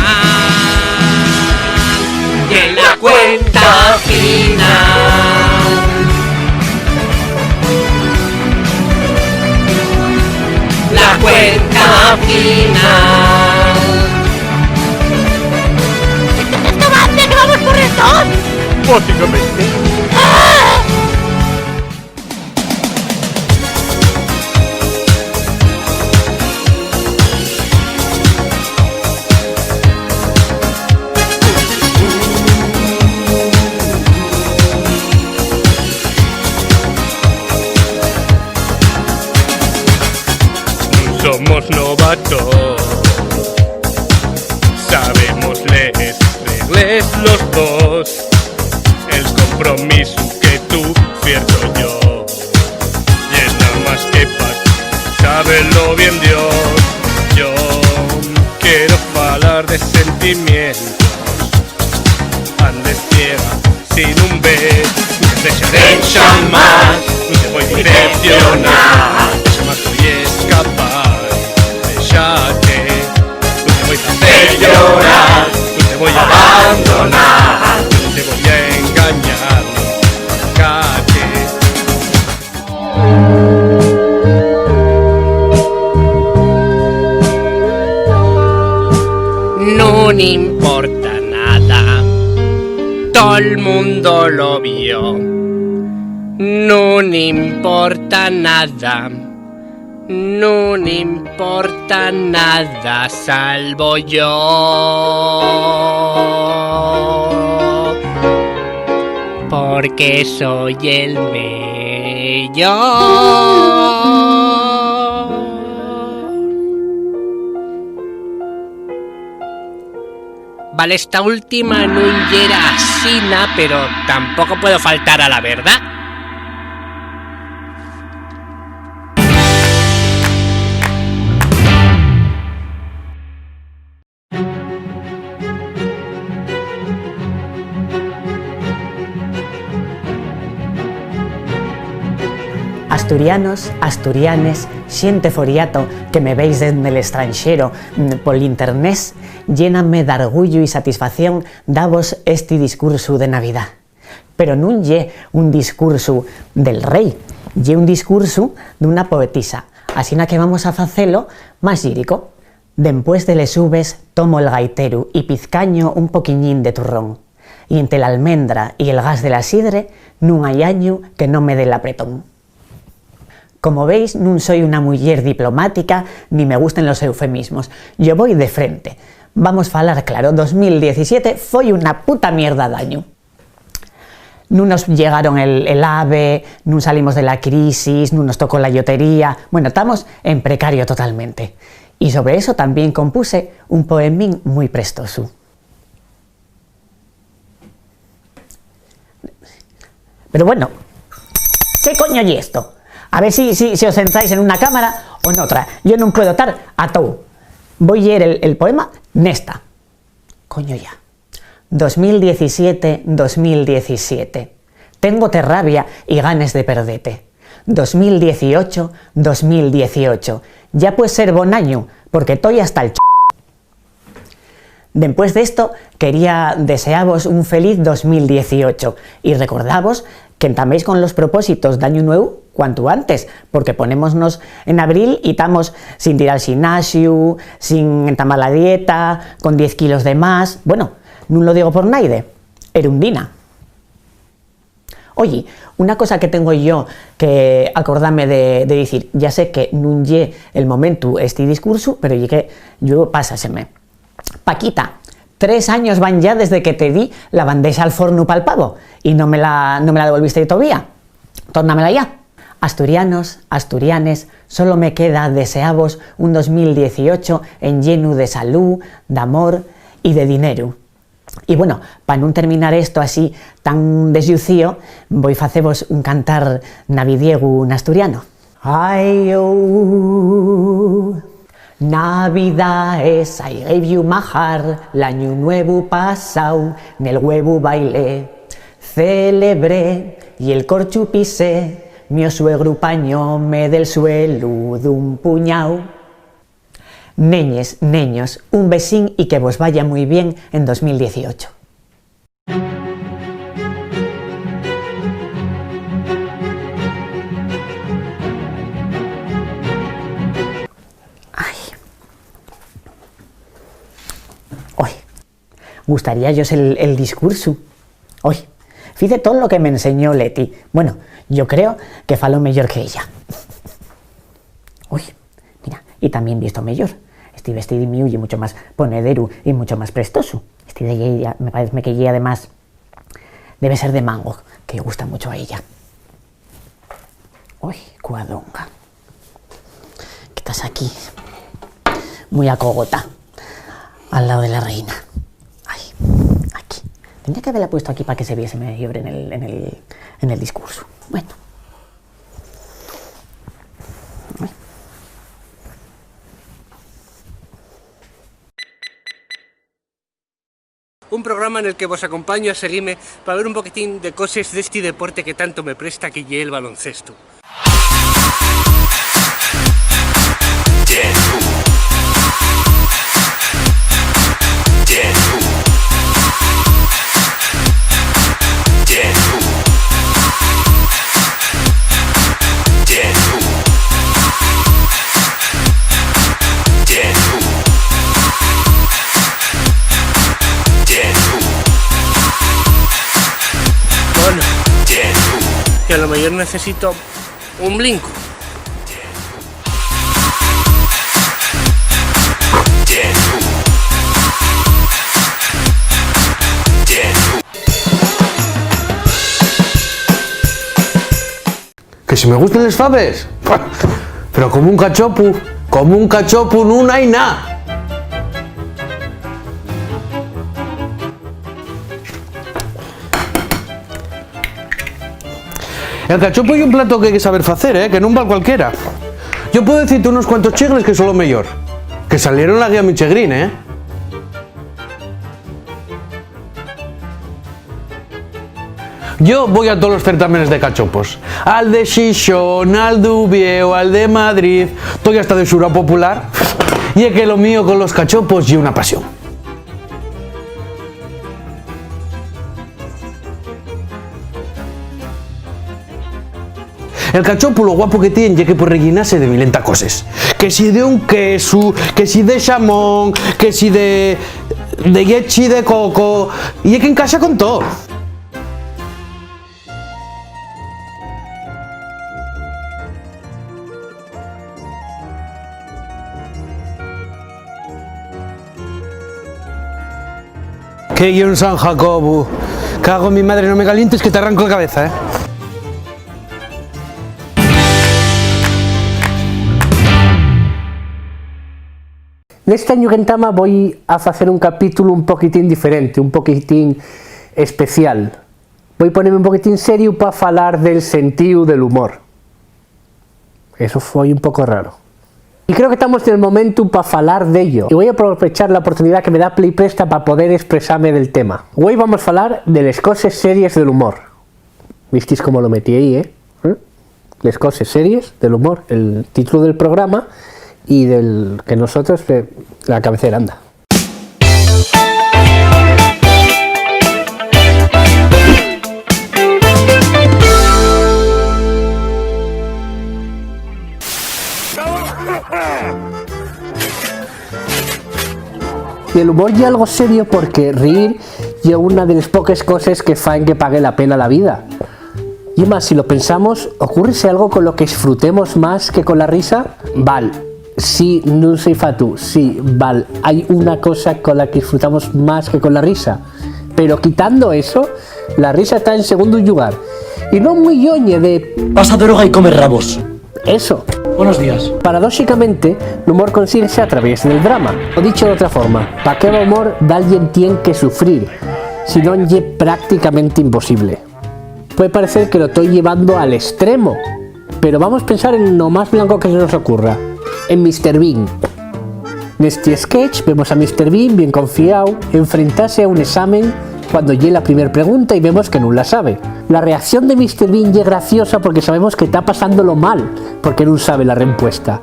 Y en la cuenta final, la cuenta final. ¿Esto va a hacer que vamos por estos? Básicamente. ¡Ah! Somos novatos, sabemos les regles los dos. El compromisu que tu fierto yo, y es nada más que pa saberlo bien Dios. Yo quiero falar de sentimientos. Andes ciega si nun ves, nun te deixaré xamás, nun te voi decepcionar, xamás voi escapar, déxate, nun te voi facer Nun importa nada, tol mundo lo vio. Nun importa nada, nun importa nada, salvo yo, porque soy el meyor. Vale, esta última nun yera asina, pero tampoco puedo faltar a la verdad. Asturianos, asturianes, xente foriato que me veis dende l'estranxero, mm, pol internet, lléname d'argullu y satisfacción davos esti discursu de Navidá. Pero nun ye un discursu del rei, ye un discursu d'una poetisa, asina que vamos a facelo más llírico. Dempués de les uves tomo el gaiteru y pizcaño un poquiñín de turrón. Y ente l'almendra y el gas de la sidre nun hai añu que non me dé l'apretón. Como veis, nun soi una muyer diplomática, ni me gusten los eufemismos. Yo voi de frente. Vamos falar claro, dos mil diecisiete foi una puta mierda d'añu. Nun nos llegaron el, el ave, nun salimos de la crisis, nun nos tocó la llotería. Bueno, tamos en precario totalmente. Y sobre eso también compuse un poemín mui prestosu. Pero bueno, ¿qué coño ye esto? A ver si, si, si os centráis en una cámara o en otra. Yo nun puedo tar atou. Voi lleer el, el poema nesta. Coño ya. Dos mil diecisiete, dos mil diecisiete. Téngote rabia y ganes de perdete. Dos mil dieciocho, dos mil dieciocho. Ya pues ser bon añu, porque toi hasta el ch-. Dempués d'esto, quería deseavos un feliz dos mil dieciocho y recordavos qu'entaméis con los propósitos d'añu nuevu cuantu antes, porque ponémonos en abril y tamos sin dir al xinaxiu, sin entamar la dieta, con diez kilos de más. Bueno, nun lo digo por naide, erundina. Oye, una cosa que tengo yo que acordame de, de dicir, ya sé que nun ye el momentu esti discursu, pero ye que llueu pásaseme. Paquita, tres años van ya desde que te di la bandexa al fornu pal pavo y no me la, no me la devolviste tovía. Tórnamela ya. Asturianos, asturianes, solo me queda deseavos un dos mil dieciocho enllenu de salú, d'amor y de dineru. Y bueno, pa nun terminar esto así tan desllucío, voi facevos un cantar navidiegu n'asturiano. Ai, oh, Navidad es, I gave you my heart, l'añu nuevu pasáu, nel güevu bailé, celebré, y el corchu pisé, mio suegru pañóme del suelu d'un puñáu. Neñes, neños, un besín y que vos vaya mui bien en dos mil dieciocho. Ai. Oi. Gustaríayos el, el discursu. Oi. Fice todo lo que m'enseñó Leti. Bueno, yo creo que falo meyor que ella. Oi. Mira, y tamién visto meyor. Esti vestidín míu ye mucho más ponederu y mucho más prestosu. Esti de ella, me parece que ye, además, debe ser de mango, que gusta mucho a ella. Ui, cuadonga. Que estás aquí. Mui acogota. Al lao de la reina. Ai, aquí. Tendría que habela puesto aquí pa que se viese meyor en el, en el, en el discursu. Bueno. Un programa nel que vos acompaño a seguime pa ver un poquitín de coses d'esti deporte que tanto me presta, que ye el baloncestu. A lo mejor necesito un blinco. Que si me gusten les faves, pero como un cachopu, como un cachopu nun hai ná. El cachopu ye un plato que hai que saber facer, eh, que nun val cualquiera. Yo puedo decirte unos cuantos chigres que son lo meyor, que salieron la guía Michegrín, eh. Yo voi a tolos certámenes de cachopos, al de Xixón, al d'Uviéu, al de Madrid, toi hasta de Xurao Popular, ye que lo mío con los cachopos ye una pasión. El cachopu lo guapo que tien ye que pue rellenase de milenta coses. Que si de un quesu, que si de xamón, que si de, de llechi de coco, ye que encaxa con too. Que ye un San Jacobu. Cago en mi madre, no me calientes que t'arranco la cabeza, eh. Nesti añu qu'entama voi a facer un capítulo un poquitín diferente, un poquitín especial. Voi poneme un poquitín seriu pa falar del sentíu del humor. Eso foi un poco raro. Y creo que tamos nel momentu pa falar d'ello. Y voi aprovechar la oportunidá que me da Play Presta pa poder espresame del tema. Güei vamos falar de les coses series del humor. ¿Vistis cómo lo metí ahí, eh? ¿Eh? Les coses series del humor, el título del programa y del que nosotros, eh, la cabecera, anda. Y el humor ye algo serio porque reír ye una de les poques coses que faen que pague la pena la vida. Y más, si lo pensamos, ¿ocúrrese algo con lo que esfrutemos más que con la risa? Val, sí, nun soi fatu, sí, val, hai una cosa con la que esfrutamos más que con la risa. Pero quitando eso, la risa ta en segundu llugar. Y non mui lloñe de... Pasa droga y come rabos. Eso. Buenos días. Paradóxicamente, l'humor consíguese a traviés del drama. O dicho d'otra forma, pa que haba humor, d'alguien tien que sufrir, si non ye prácticamente imposible. Puede parecer que lo toi llevando al estremo, pero vamos pensar en lo más blanco que se nos ocurra, en míster Bean. Nesti sketch vemos a míster Bean bien confiáu enfrentase a un esamen cuando ye la primer pregunta y vemos que nun la sabe. La reacción de míster Bean ye graciosa porque sabemos que ta pasándolo mal, porque nun sabe la rempuesta.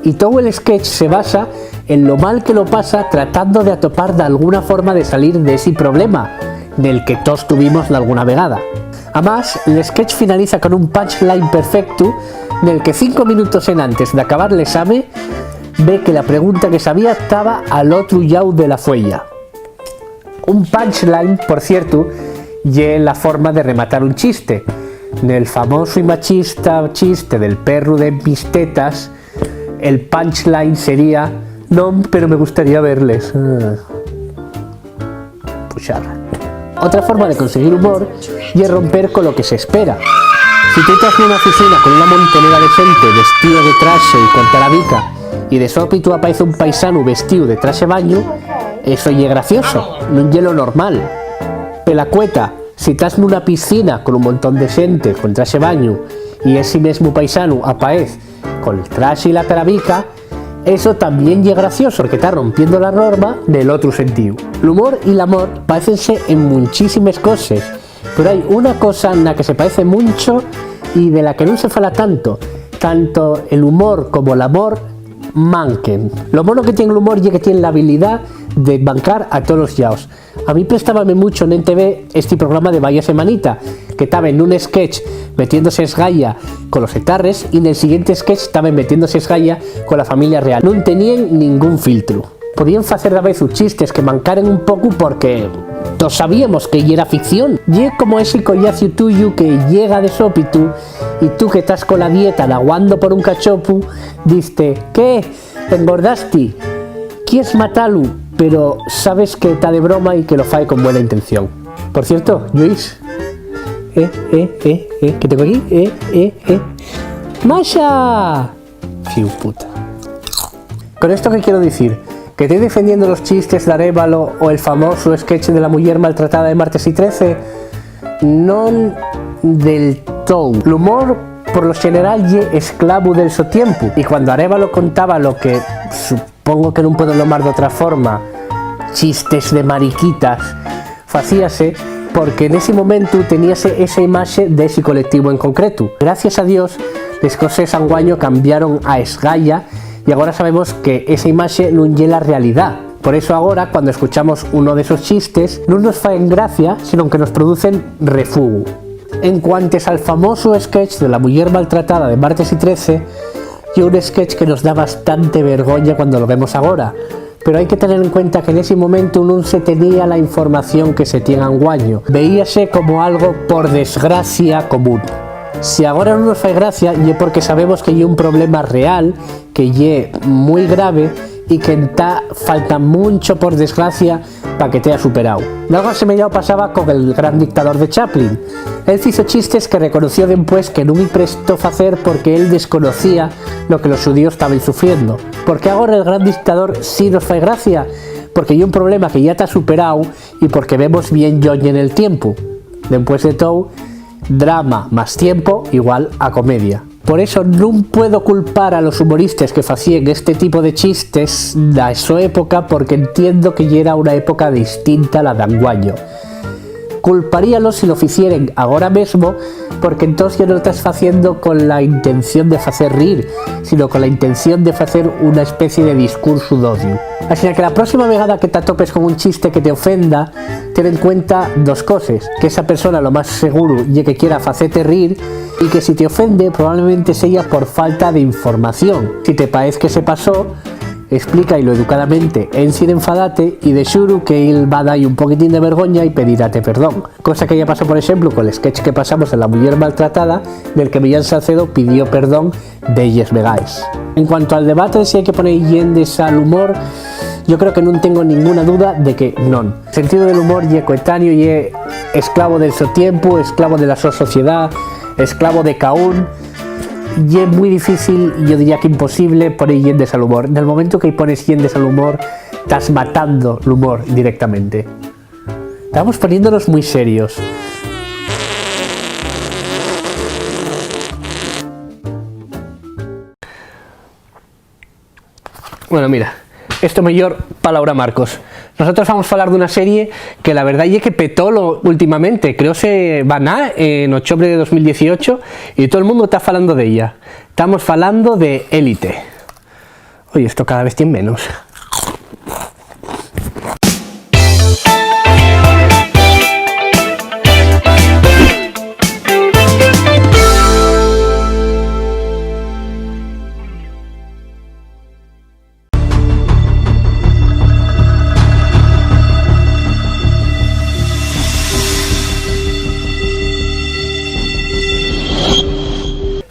Y tou el sketch se basa en lo mal que lo pasa tratando de atopar d'alguna forma de salir d'esi problema nel que toos tuvimos d'alguna vegada. Amás, el sketch finaliza con un punchline perfectu nel que cinco minutos enantes d'acabar l'esame ve que la pregunta que sabía taba al otru llau de la fueya. Un punchline, por ciertu, ye la forma de rematar un chiste. Nel famosu y machista chiste del perru de mis tetas, el punchline sería: "Non, pero me gustaría verles". Ah. Puxar. Otra forma de conseguir humor ye romper con lo que se espera. Si tú tas nuna oficina con una montonera de xente vestío de traxe y con tarabica, y de sópitu apaez un paisanu vestíu de traxe bañu, eso ye gracioso, nun ye lo normal. Pela cueta, si tas nuna piscina con un montón de xente con traxe bañu, y esi mesmu paisanu apaez col traxe y la tarabica, eso tamién ye gracioso, porque ta rompiendo la norma nel otru sentíu. L'humor y l'amor paécense en munchísimes coses, pero hai una cosa na que se paecen muncho y de la que nun se fala tanto. Tanto el humor como l'amor manquen. Lo mono que tien l'humor ye que tien la habilidá de mancar a tolos llaos. A mí préstabame mucho n'N T V esti programa de Vaya Semanita, que taben nun sketch metiéndose esgaya colos etarres y nel siguiente sketch taben metiéndose esgaya cola familia real. Nun teníen ningún filtru. Podíen facer davezu chistes que mancaren un pocu porque toos sabíamos que yera ficción. Ye como esi collaciu tuyu que llega de sópitu y tú que tas cola dieta d'aguando por un cachopu, diste: "¿Qué? ¿Engordasti? ¿Quies matalu?". Pero sabes que ta de broma y que lo fai con buena intención. Por cierto, Lluís, eh, eh, eh, eh, ¿qué tengo aquí? Eh, eh, eh. ¡Masha! Fiu puta. ¿Con esto qué quiero dicir? ¿Que toi defendiendo los chistes d'Arévalo o el famosu sketch de la muyer maltratada de Martes y Trece? Non del tou. L'humor, por lo xeneral, ye esclavu del so tiempu. Y cuando Arévalo contaba lo que, supongo que nun puedo llamar d'otra forma, chistes de mariquitas, facíase porque nesi momentu teníase esa imaxe d'esi colectivu en concretu. Gracias a Dios, les coses anguaño cambiaron a esgaya y agora sabemos que esa imaxe nun ye la realidá. Por eso agora, cuando escuchamos uno d'esos chistes, nun nos faen gracia, sino que nos producen refugu. En cuantes al famosu sketch de la muyer maltratada de Martes y Trece, ye un sketch que nos da bastante vergoña cuando lo vemos agora, pero hai que tener en cuenta que nesi momentu nun se tenía la información que se tien anguaño. Veíase como algo, por desgracia, común. Si agora nun nos fai gracia, ye porque sabemos que ye un problema real, que ye mui grave y que entá falta muncho, por desgracia, pa que tea superáu. Dalgo asemeyao pasaba con el gran dictador de Chaplin. Él fizo chistes que reconoció dempués que nun-y prestó facer porque él desconocía lo que los xudíos taben sufriendo. ¿Por qué agora el gran dictador sí nos fai gracia? Porque ye un problema que yá ta superáu y porque vemos bien lloñe nel tiempu. Dempués de tou, drama más tiempo igual a comedia. Por eso nun puedo culpar a los humoristes que facíen este tipo de chistes na so época, porque entiendo que yera una época distinta a la d'anguaño. Culparíalos si lo ficieren agora mesmo, porque entós yá nun lo tas faciendo con la intención de facer rir, sino con la intención de facer una especie de discursu d'odiu. Asina que la próxima vegada que t'atopes con un chiste que te ofenda, ten en cuenta dos coses: que esa persona lo más seguru ye que quiera facete rir y que si te ofende probablemente seya por falta d'información. Si te paez que se pasó, explíca-y-lo educadamente, ensin enfadate, y de xuru que él va da-y un poquitín de vergoña y pedirate perdón. Cosa que yá pasó, por exemplu, col sketch que pasamos de la muyer maltratada, nel que Millán Salcedo pidió perdón delles vegaes. En cuanto al debate de si hai que poner lliendes al humor, yo creo que nun tengo ninguna duda de que non. El sentido del humor ye coetáneo, ye esclavo del so tiempu, esclavo de la so sociedá, esclavo de caún. Ye mui difícil, yo diría que imposible, poner lliendes al humor. Nel momentu que-y pones lliendes al humor, tas matando l'humor directamente. Tamos poniéndonos mui serios. Bueno, mira, esto mellor palabra Marcos. Nosotros vamos a falar d'una serie que la verdá ye que petólo últimamente. Creo se va na en ochobre de dos mil dieciocho y todo el mundo ta falando d'ella. Tamos falando de Élite. Oye, esto cada vez tien menos.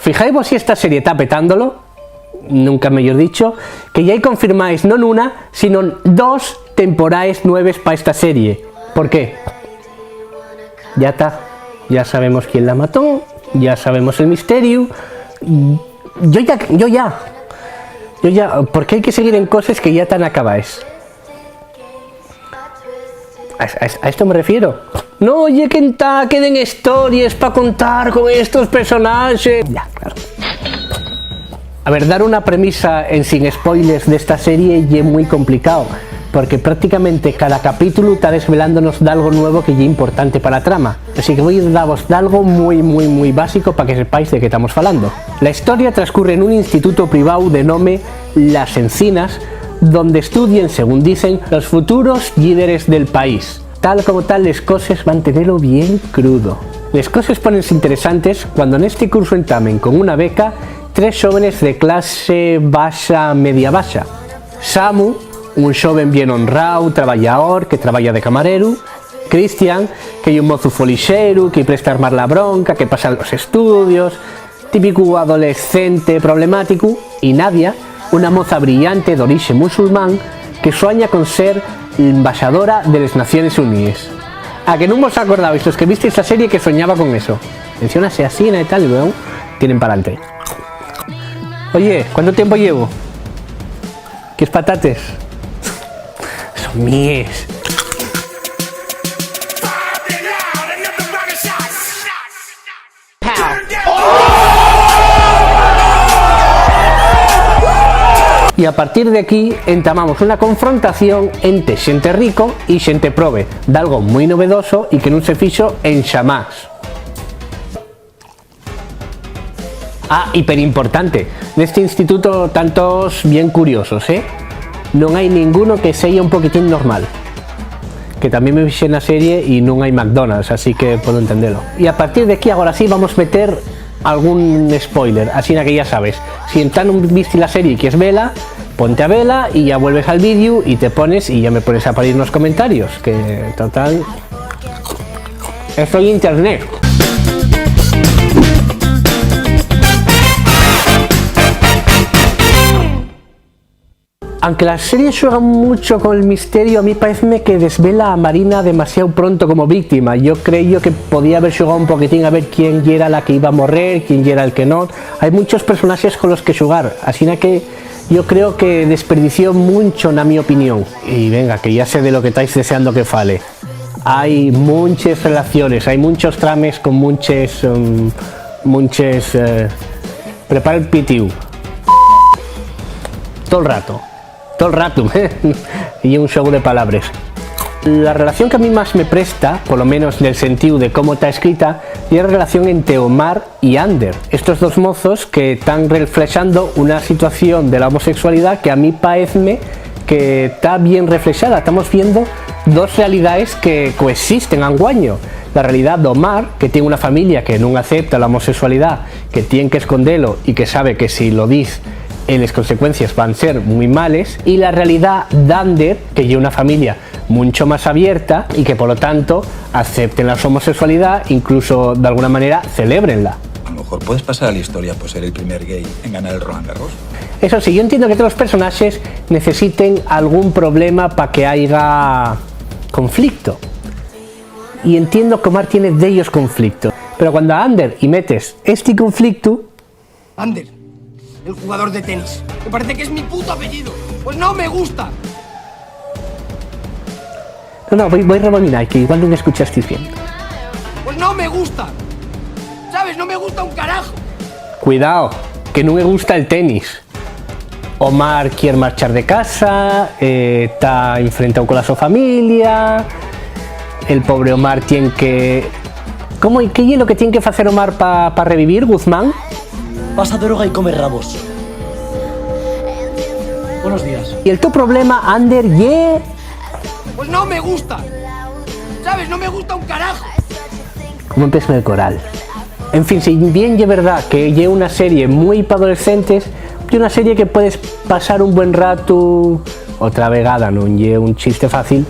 Fijaivos si esta serie ta petándolo, nunca mellor dicho, que yá hai confirmaes non una, sino dos temporaes nueves pa esta serie. ¿Por qué? Ya ta, ya sabemos quién la mató, ya sabemos el misteriu. Yo ya, yo ya, yo ya, ¿por qué hai que seguir en coses que ya tán acabaes? A, a, a esto me refiero. No ye que entá queden histories pa contar con estos personaxes. Ya, claro. A ver, dar una premisa ensin spoilers d'esta serie ye mui complicao, porque prácticamente cada capítulu ta desvelándonos d'algo nuevo que ye importante pa la trama. Así que voi davos d'algo mui, mui, mui básico pa que sepáis de qué tamos falando. La historia transcurre nun instituto privao de nome Las Encinas, donde estudien, según dicen, los futuros llíderes del país. Tal como tal, les coses van tenelo bien crudo. Les coses pónense interesantes cuando nesti cursu entamen con una beca tres xóvenes de clase baxa, media baxa. Samu, Un xoven bien honrao, trabayaor, que trabaya de camareru. Cristian, que ye un mozu folixeru, que-y presta armar la bronca, que pasa los estudios, típicu adolescente problemáticu. Y Nadia, una moza brillante d'orixe musulmán, que suaña con ser embaxadora de les Naciones Uníes. ¿A que nun vos acordabais, los que visteis la serie, que soñaba con eso? Menciónase asina y tal, y luego tienen pa'lante. Oye, ¿cuánto tiempo llevo? ¿Quies patates? Son míes. Y a partir d'equí entamamos una confrontación ente xente rico y xente probe, d'algo mui novedoso y que nun se fixo enxamás. Ah, hiperimportante, nesti instituto tán toos bien curiosos, ¿eh? Nun hai ninguno que seya un poquitín normal. Que tamién me fixé na serie y nun hai McDonald's, así que puedo entendelo. Y a partir d'equí, agora sí, vamos meter algún spoiler, asina que ya sabes, si entá nun visti la serie y quies vela, ponte a vela y ya vuelves al vídeo y te pones y ya me pones a parir nos comentarios, que total, esto ye internet. Anque la serie xuega muncho col misteriu, a mí paezme que desvela a Marina demasiao pronto como víctima. Yo creyo que podía haber xugao un poquitín a ver quién yera la que iba a morrer, quién yera el que non. Hai munchos personaxes colos que xugar, asina que yo creo que desperdició muncho, na mi opinión. Y venga, que ya sé de lo que tais deseando que fale. Hai munches relaciones, hai munchos trames con munches, mm, munches, eh, prepara el pitiu. Tol rato, tol rato, y un xogo de palabres. La relación que a mí más me presta, polo menos nel sentíu de cómo ta escrita, ye la relación ente Omar y Ander, estos dos mozos que tán reflexando una situación de la homosexualidá que a mí paezme que ta bien reflexada. Tamos viendo dos realidaes que coexisten anguaño. La realidá d'Omar, que tien una familia que nun acepta la homosexualidá, que tien que escondelo y que sabe que si lo diz, eh, les consecuencies van ser mui males, y la realidá d'Ander, que ye una familia muncho más abierta y que, polo tanto, acepten la so homosexualidá, incluso, d'alguna manera, celébrenla. A lo mejor puedes pasar a la historia por ser el primer gay en ganar el Roland Garros. Eso sí, yo entiendo que todos los personaxes necesiten algún problema pa que haiga conflicto. Y entiendo que Omar tiene dellos conflictos. Pero cuando a Ander y metes esti conflictu, Ander, el jugador de tenis. Me parece que es mi puto apellido. Pues no me gusta. No, no, voi, voi rebobinar, que igual nun escuchasteis bien. Pues no me gusta. ¿Sabes? No me gusta un carajo. Cuidao, que nun me gusta el tenis. Omar quier marchar de casa, eh, ta enfrentao cola so familia. El pobre Omar tien que... ¿Cómo, qué ye lo que tien que facer Omar pa, pa revivir, Guzmán? Pasa droga y come rabos. Buenos días. Y el to problema, Ander, ye... Pues no me gusta. ¿Sabes? No me gusta un carajo. ¿Cómo empieza el coral? En fin, si bien ye verdá que ye una serie mui pa adolescentes, ye una serie que puedes pasar un buen ratu, otra vegada, nun ye un chiste fácil,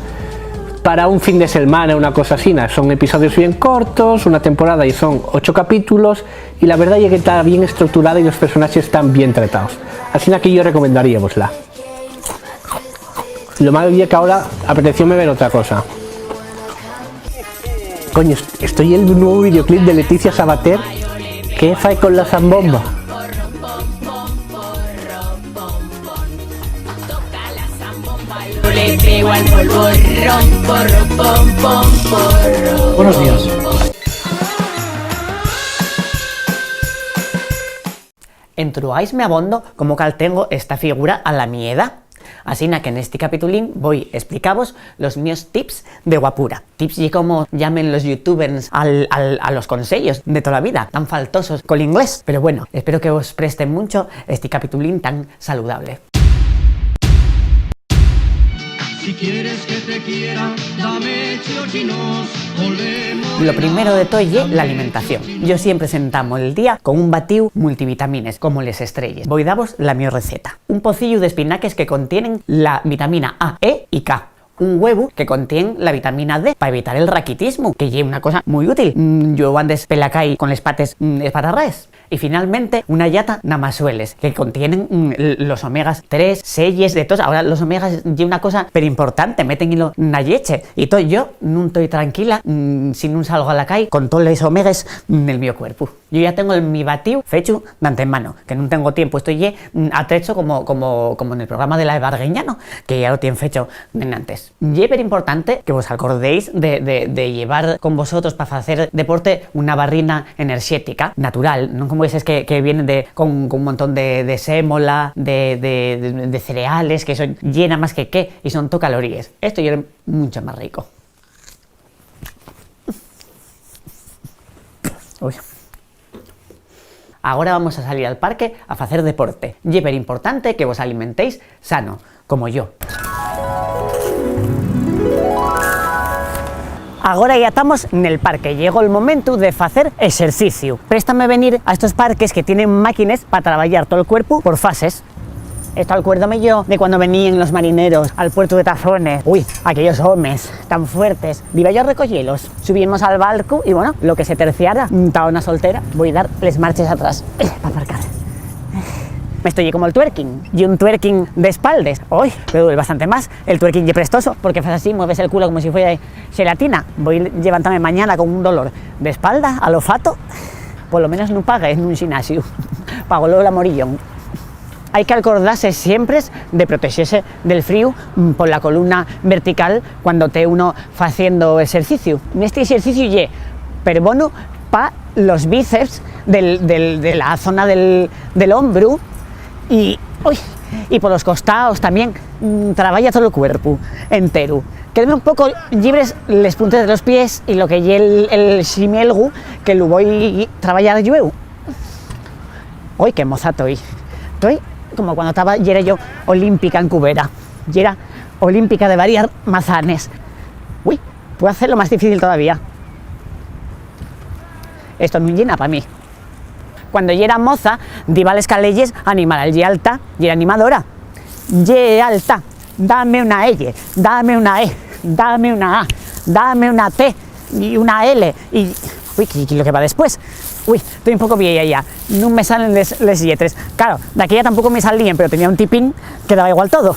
para un fin de selmana, una cosa asina. Son episodios bien cortos, una temporada y son ocho capítulos, y la verdá ye que ta bien estructurada y los personaxes tán bien trataos. Asina que yo recomendaríavosla. Lo malo ye que ahora apetecióme ver otra cosa. Coño, est-, esto ye el nuevo videoclip de Leticia Sabater. ¿Qué fai con la zambomba? Buenos días. Entruáisme abondo cómo caltengo esta figura a la mieda. Asina que nesti capitulín voi esplicavos los mios tips de guapura. Tips ye como llamen los youtubers al, al, a los conseyos de tola vida, tan faltosos col inglés. Pero bueno, espero que vos preste muncho esti capitulín tan saludable. Si quieres que te quiera, dame chinos, volvemos. Lo primero de todo ye la alimentación. Yo siempre sentamos el día con un batíu multivitamines, como les estrelles. Voi davos la mio receta. Un pocillu d'espinaques que contienen la vitamina A, E y K. Un huevu que contien la vitamina D pa evitar el raquitismu, que ye una cosa mui útil. Mm, yo andes pela cai con les pates, mm, espatarraes. Y finalmente, una llata d'amasueles que contienen, mm, l-, los omegas tres, seyes, de todos. Ahora, los omegas ye una cosa pero importante, métenlo na lleche. Y to, yo nun toi tranquila, mm, si nun salgo a la cai con toles omegues nel mio cuerpu. Yo ya tengo el mi batíu fechu d'antemano, que nun tengo tiempu. Esto ye, mm, atrecho como, como, como nel programa de la Eva Arguiñano, que ya lo tien fecho d'enantes. Ye perimportante que vos acordéis de, de, de llevar con vosotros pa facer deporte una barrina enerxética natural, non como eses que, que vienen de, con, con un montón de, de sémola, de, de, de, de cereales, que son llena más que qué, y son to caloríes. Esto ye muncho más rico. Ui. Agora vamos a salir al parque a facer deporte. Ye perimportante que vos alimentéis sano, como yo. Agora ya tamos nel parque, llegó'l momentu de facer exerciciu. Préstame venir a estos parques que tienen máquines pa trabayar tol cuerpu por fases. Esto alcuérdome yo de cuando veníen los marineros al puertu de Tafones. Ui, aquellos homes tan fuertes. Diba yo a recoyelos. Subiemos al barcu y, bueno, lo que se terciara, mm, ta una soltera. Voi dar les marches atrás, eh, pa aparcar. Esto ye como el twerking. Ye un twerking d'espaldes. Ui, pero duele bastante más. El twerking ye prestoso, porque fas así, mueves el culo como si fuera xelatina. Voi llevantame mañana con un dolor d'espalda, a lo fato. Polo menos nun pagué nun xinasiu. Pagólo l'amorillón. Hai qu'alcordase siempres de protexese del fríu, mm, pola columna vertical cuando te uno faciendo exerciciu. Nesti exerciciu ye perbono pa los bíceps del, del, de la zona del, del hombru y, ui, y polos costaos tamién, mm, trabaya tol cuerpu enteru. Quédenme un poco llibres les puntes de los pies y lo que ye el, el ximielgu, que lu voi trabayar llueu. Oi, qué moza toi. Toi como cuando taba, yera yo olímpica en Cubera. Yera olímpica de variar mazanes. Ui, puedo hacerlo más difícil todavía. Esto nun ye na pa mí. Cuando yera moza, diba a les caleyes a animar al Ye alta, yera animadora. Ye alta, dame una L, dame una E, dame una A, dame una T y una L. Y, ui, ¿qué, qué lo que va después? Ui, toi un poco vieya ya, nun me salen les, les lletres. Claro, daquella tampoco me salíen, pero tenía un tipín que daba igual todo.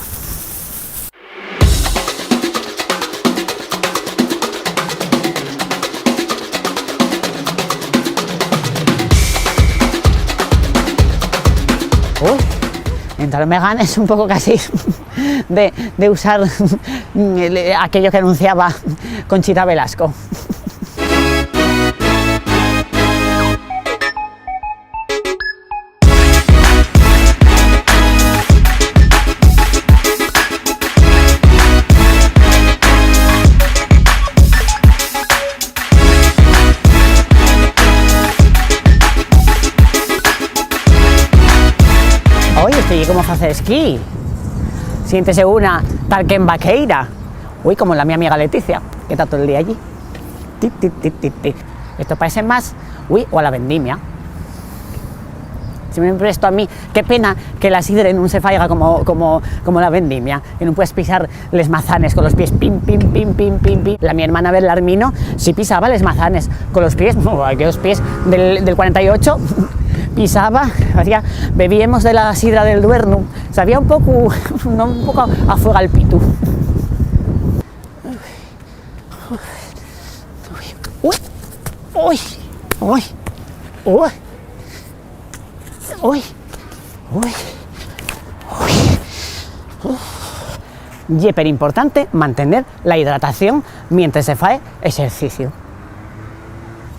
Ui, entró me ganes un poco casi de, de usar aquello que anunciaba Conchita Velasco. Oi, esto ye como facer esquí. Siéntese una tal que en Vaqueira. Ui, como la mi amiga Leticia, que ta todo el día allí. Ti, ti, ti, ti, ti. Esto parece más, ui, o a la vendimia. Si me presto a mí, qué pena que la sidre nun se faiga como, como, como la vendimia, que nun puedes pisar les mazanes con los pies, pim, pim, pim, pim, pim, pim. La mi hermana Belarmino sí pisaba les mazanes con los pies, no, aquellos pies del, del cuarenta y ocho, pisaba, hacía, bebíamos de la sidra del Duernu, sabía un poco, un poco a fuego al pitu. Ui, ui, ui, ui, ui, ui, ui. Ye perimportante mantener la hidratación mientres se fae exerciciu.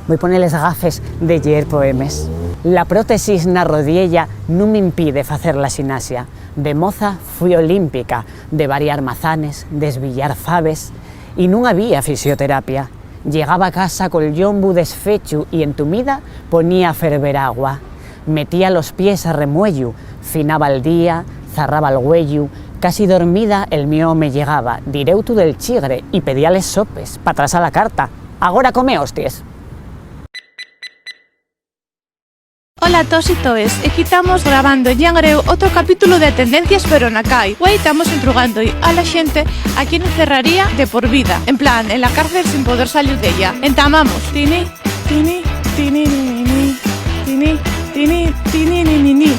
Voi poner les gafes de lleer poemes. La prótesis na rodiella nun m'impide facer la xinasia. De moza fui olímpica, de variar mazanes, d'esbillar faves, y nun había fisioterapia. Llegaba a casa col llombu desfechu y entumida ponía a ferver agua. Metía los pies a remuellu, finaba'l día, zarraba'l güeyu, Casi dormida, el mio home llegaba direutu del chigre y pedía les sopes p'atrasar la carta. Agora come hosties. Hola, toos y toes. Equí tamos grabando en Llangreu otro capítulo de Tendencias pero na cai. Güei tamos entrugando-y a la xente a quién encerraría de por vida, en plan, en la cárcel sin poder salir d'ella. Entamamos. Tini, tini, tini, ni, ni, ni. Tini, tini, tini, ni, ni, ni.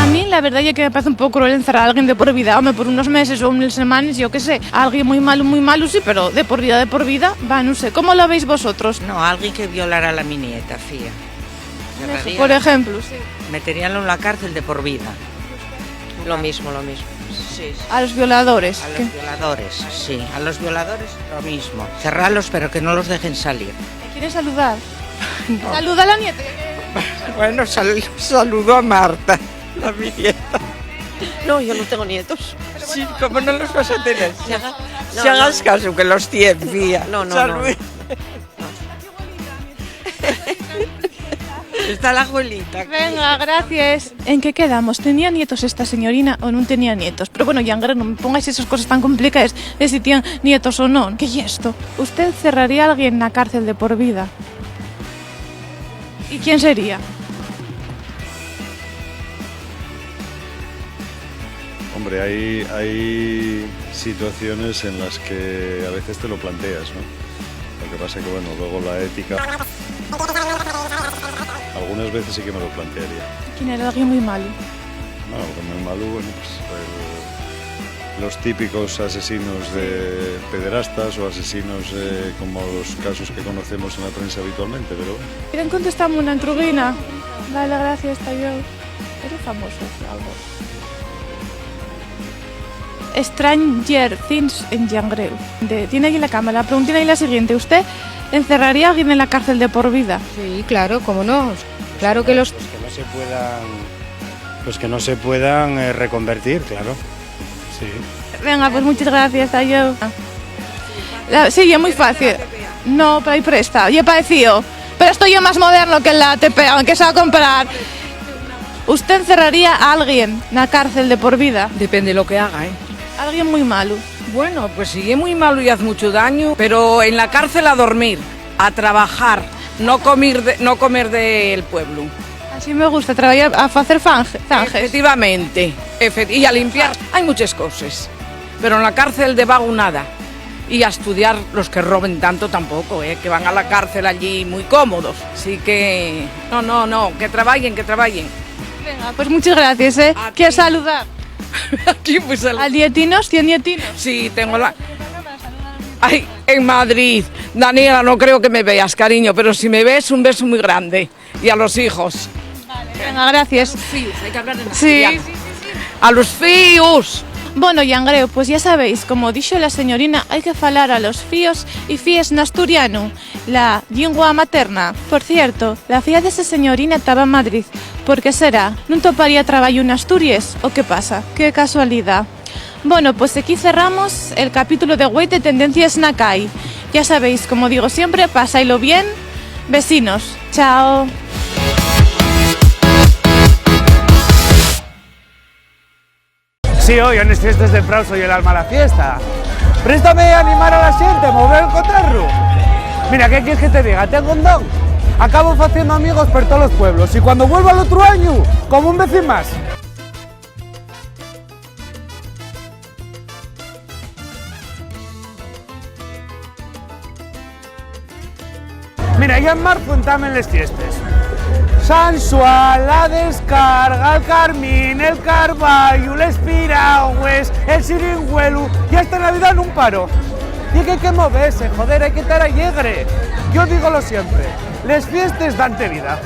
A mí, la verdá ye que me parece un poco cruel encerrar a alguien de por vida, home, por unos meses o unes semanes, yo qué sé. Alguien muy malu, muy malu, sí, pero de por vida, de por vida, va, no sé. ¿Cómo lo veis vosotros? No, alguien que violara a la mi nieta, fía. Eso, cerraría por la ejemplo, sí. Meteríanlo en la cárcel de por vida. Lo mismo, lo mismo. Sí, sí. A los violadores, ¿qué? A los violadores, sí. A los violadores, lo mismo. Cerrarlos, pero que no los dejen salir. ¿Quieres saludar? No. Saluda a la nieta. Bueno, sal-, saludo a Marta, a mi nieta. No, yo no tengo nietos. Sí, ¿cómo no los vas a tener? Si haga-, no, si hagas caso, que los tiene, fía. No, no, no. Salud. Está la abuelita aquí. Venga, gracias. ¿En qué quedamos? ¿Tenía nietos esta señorina o nun tenía nietos? Pero bueno, Llangreu, nun me pongáis esas cosas tan complicaes de si tien nietos o non. ¿Qué ye esto? ¿Usted cerraría a alguien na cárcel de por vida? ¿Y quién sería? Hombre, hay, hay situaciones en las que a veces te lo planteas, ¿no? Lo que pasa que, bueno, luego la ética. Algunas veces sí que me lo plantearía. ¿Quién era alguien muy malo? No, alguien muy malo, bueno, pues, el, los típicos asesinos de pederastas o asesinos, eh, como los casos que conocemos en la prensa habitualmente, pero bueno. ¿Quieren contestarme una entruguina? Vale, gracias, hasta luego. Eres famoso, algo. Stranger Things en Llangreu. De, tiene allí la cámara. La preguntina es la siguiente. ¿Usted encerraría a alguien en la cárcel de por vida? Sí, claro, cómo no. Claro que los... Los que no se puedan, los que no se puedan, eh, reconvertir, claro. Sí. Venga, pues muchas gracias, adiós. La, sí, es muy fácil. No, pero hay presta, ya parecío. Pero esto ya más moderno que la A T P, aunque se va a comprar. ¿Usted encerraría a alguien na cárcel de por vida? Depende lo que haga, ¿eh? Alguien muy malo. Bueno, pues si es muy malo y hace mucho daño, pero en la cárcel a dormir, a trabajar, no comer de, no comer del pueblo. Así me gusta, trabajar a facer fanje-, zanjes. Efectivamente, efect-, y a limpiar. Hay muchas cosas, pero en la cárcel de vago nada. Y a estudiar los que roben tanto tampoco, ¿eh? Que van a la cárcel allí muy cómodos. Así que, no, no, no, que trabajen, que trabajen. Venga, pues muchas gracias, ¿eh? A ti. ¿Quieres saludar? Aquí, pues, al... ¿A nietinos? ¿Tien nietinos? Sí, tengo la... Ay, en Madrid. Daniela, no creo que me veas, cariño, pero si me ves, un beso muy grande. Y a los hijos. Vale, venga, gracias. Los fíos, hay que hablar en castellano. Sí, sí, sí, sí. A los fíos. Bueno, Llangreu, pues ya sabéis, como dixo la señorina, hai que falar a los fíos y fíes n'asturianu, la llingua materna. Por cierto, la fía d'esa señorina taba en Madrid. ¿Por qué será? ¿Nun toparía trabayu n'Asturies? ¿O qué pasa? ¡Qué casualidá! Bueno, pues aquí cerramos el capítulo de güei de Tendencias na cai. Ya sabéis, como digo siempre, pasáilo bien. Vecinos, chao. Sí, hoy, en les fiestes del Prau soy el alma la fiesta. Préstame animar a la xente, mover el cotarro. Mira, ¿qué quieres que te diga? Tengo un don. Acabo faciendo amigos por todos los pueblos y cuando vuelva el otro año, como un vecín más. Mira, ya en marzo entamen les fiestes. San Xuan, la Descarga, el Carmín, el Carballu, les Piragües, el Xiringüelu, y esta Navidad nun paro. Y que hai que movese, joder, hai que tar alegre. Yo dígolo siempre, les fiestes dante vida.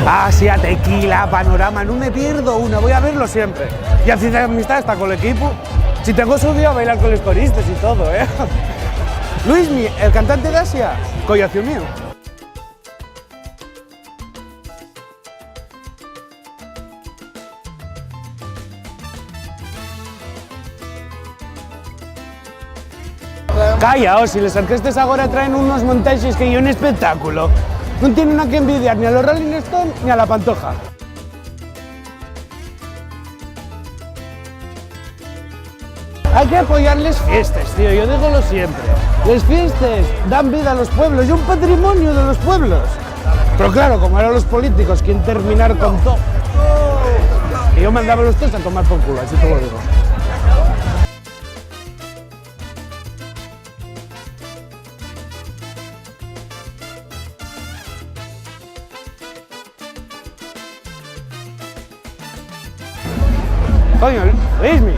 Asia, tequila, Panorama, nun me pierdo una, voy a verlo siempre. Y así de amistad está col equipu. Si tengo subido a bailar con los coristas y todo, ¿eh? Luismi, el cantante de Asia, collación mío. Ai, aos, si les orquestes agora traen unos montaxes que ye un espectáculo. Nun tienen a que envidiar ni a los Rolling Stone ni a la Pantoja. Hai que apoyar les fiestes, tío, yo dígolo siempre. Les fiestes dan vida a los pueblos, ye un patrimonio de los pueblos. Pero claro, como ahora los políticos quieren terminar con todo, yo mandaba a los tres a tomar por culo, así te lo digo. Coño, Luismi.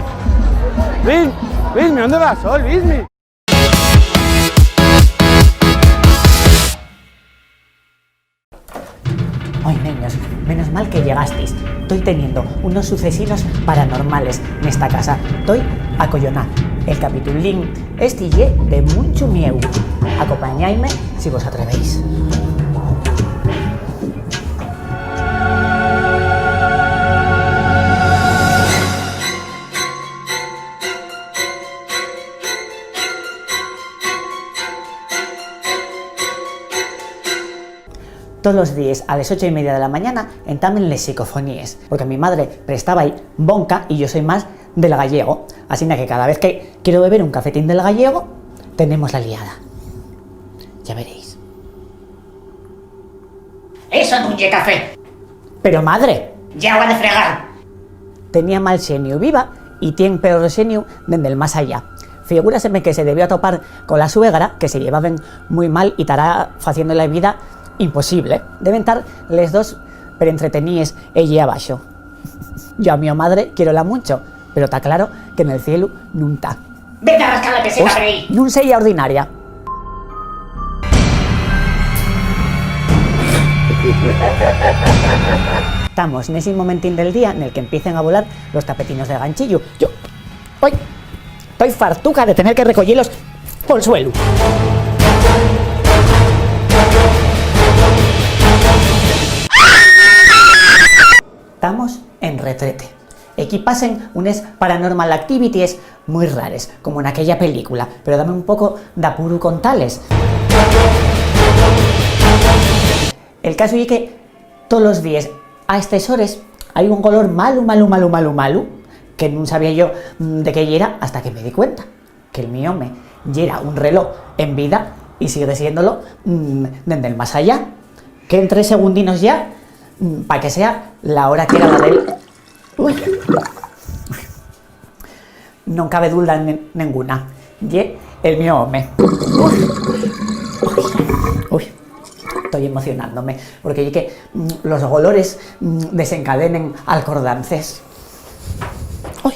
Luis, Luismi, ¿dónde vas, oh, Luismi? Oi, neños, menos mal que llegastis. Toi teniendo unos sucesinos paranormales nesta casa. Toi acoyoná. El capitulín esti ye de munchu mieu. Acompañaime si vos atrevéis. Tolos díes a les ocho y media de la mañana entamen les psicofoníes, porque mi madre prestaba-y bonca y yo soy más del gallego, asina que cada vez que quiero beber un cafetín del gallego, tenemos la liada. Ya veréis. Eso nun ye café. Pero madre. Ye agua de fregar. Tenía mal xeniu viva y tien peor xeniu dende'l más allá. Figúraseme que se debió atopar cola suegra, que se llevaben mui mal y tará faciendo la vida imposible. Deben tar les dos perentreteníes ellí abaxo. Yo a mio madre quiérola muncho, pero ta claro que nel cielu nun ta. Vete a rascar la peseta, Hos-, por ahí. Nun seya ordinaria. Tamos nesi momentín del día nel qu'empiecen a volar los tapetinos de ganchillu. Yo, ¡oi! Toi fartuca de tener que recoyelos pol suelu. Tamos en retrete. Equí pasen unes paranormal activities mui rares, como naquella película, pero dame un poco d'apuru contales. El casu ye que tolos díes a estes hores hai un golor malu, malu, malu, malu, malu, que nun sabía yo, mm, de qué yera hasta que me di cuenta. Que'l mi home yera un reló en vida y sigue siéndolo, mm, dende'l más allá. Queden tres segundinos ya, mm, pa que sea la hora que era la del... Ui. Non cabe dulda nen-, nenguna. Ye el mio home. Ui. Ui. Toi emocionándome, porque ye que, mm, los golores, mm, desencadenen alcordances. Ui.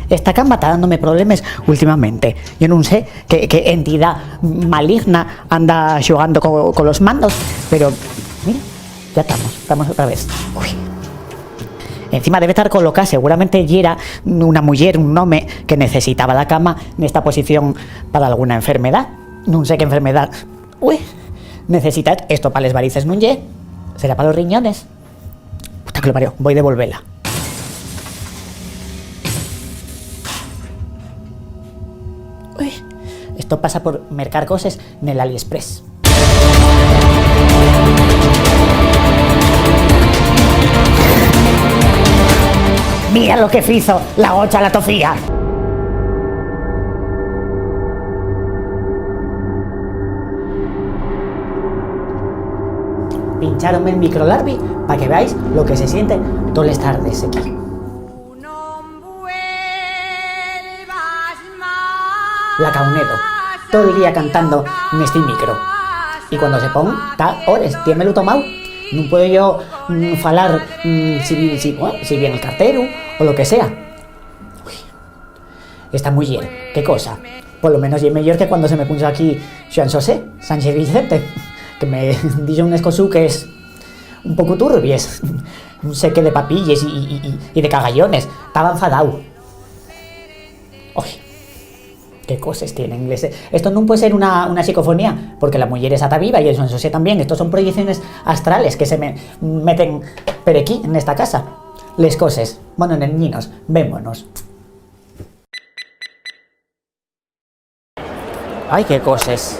Esta cama ta dándome problemes últimamente. Yo nun sé qué, qué entidá maligna anda xugando co-, colos mandos, pero, mira, ya tamos, tamos otra vez. Ui. Encima debe tar colocá, seguramente yera una muyer, un home que necesitaba la cama nesta posición pa dalguna enfermedá. Nun sé qué enfermedá. Ui, necesita esto pa les varices, nun ye? Será pa los riñones. Puta que lo parió, voi devolvela. Ui, esto pasa por mercar coses nel AliExpress. Mira lo que fizo la gocha a la tofía. Pincháronme el microlarbi pa que veáis lo que se siente toles tardes equí. La caunedo, tol día cantando nesti micro. Y cuando se pon, ta hores, tiémelu tomao. Nun puedo yo, mm, falar, mm, si, si, bueno, si vien el carteru o lo que sea. Ui. Esta muyer, qué cosa. Polo menos ye meyor que cuando se me punxo aquí Xuan Xosé Sánchez Vicente, que me dixo unes cosuques un poco turbies. Nun sé qué de papilles y, y, y, y de cagallones. Taba enfadao. Oi. ¿Qué coses tienen les... Esto nun puede ser una, una psicofonía, porque la muyer esa ta viva y el so ensosia tamién. Estos son proyecciones astrales que se me meten per equí, nesta casa. Les coses. Bueno, neñinos, vémonos. Ai, qué coses.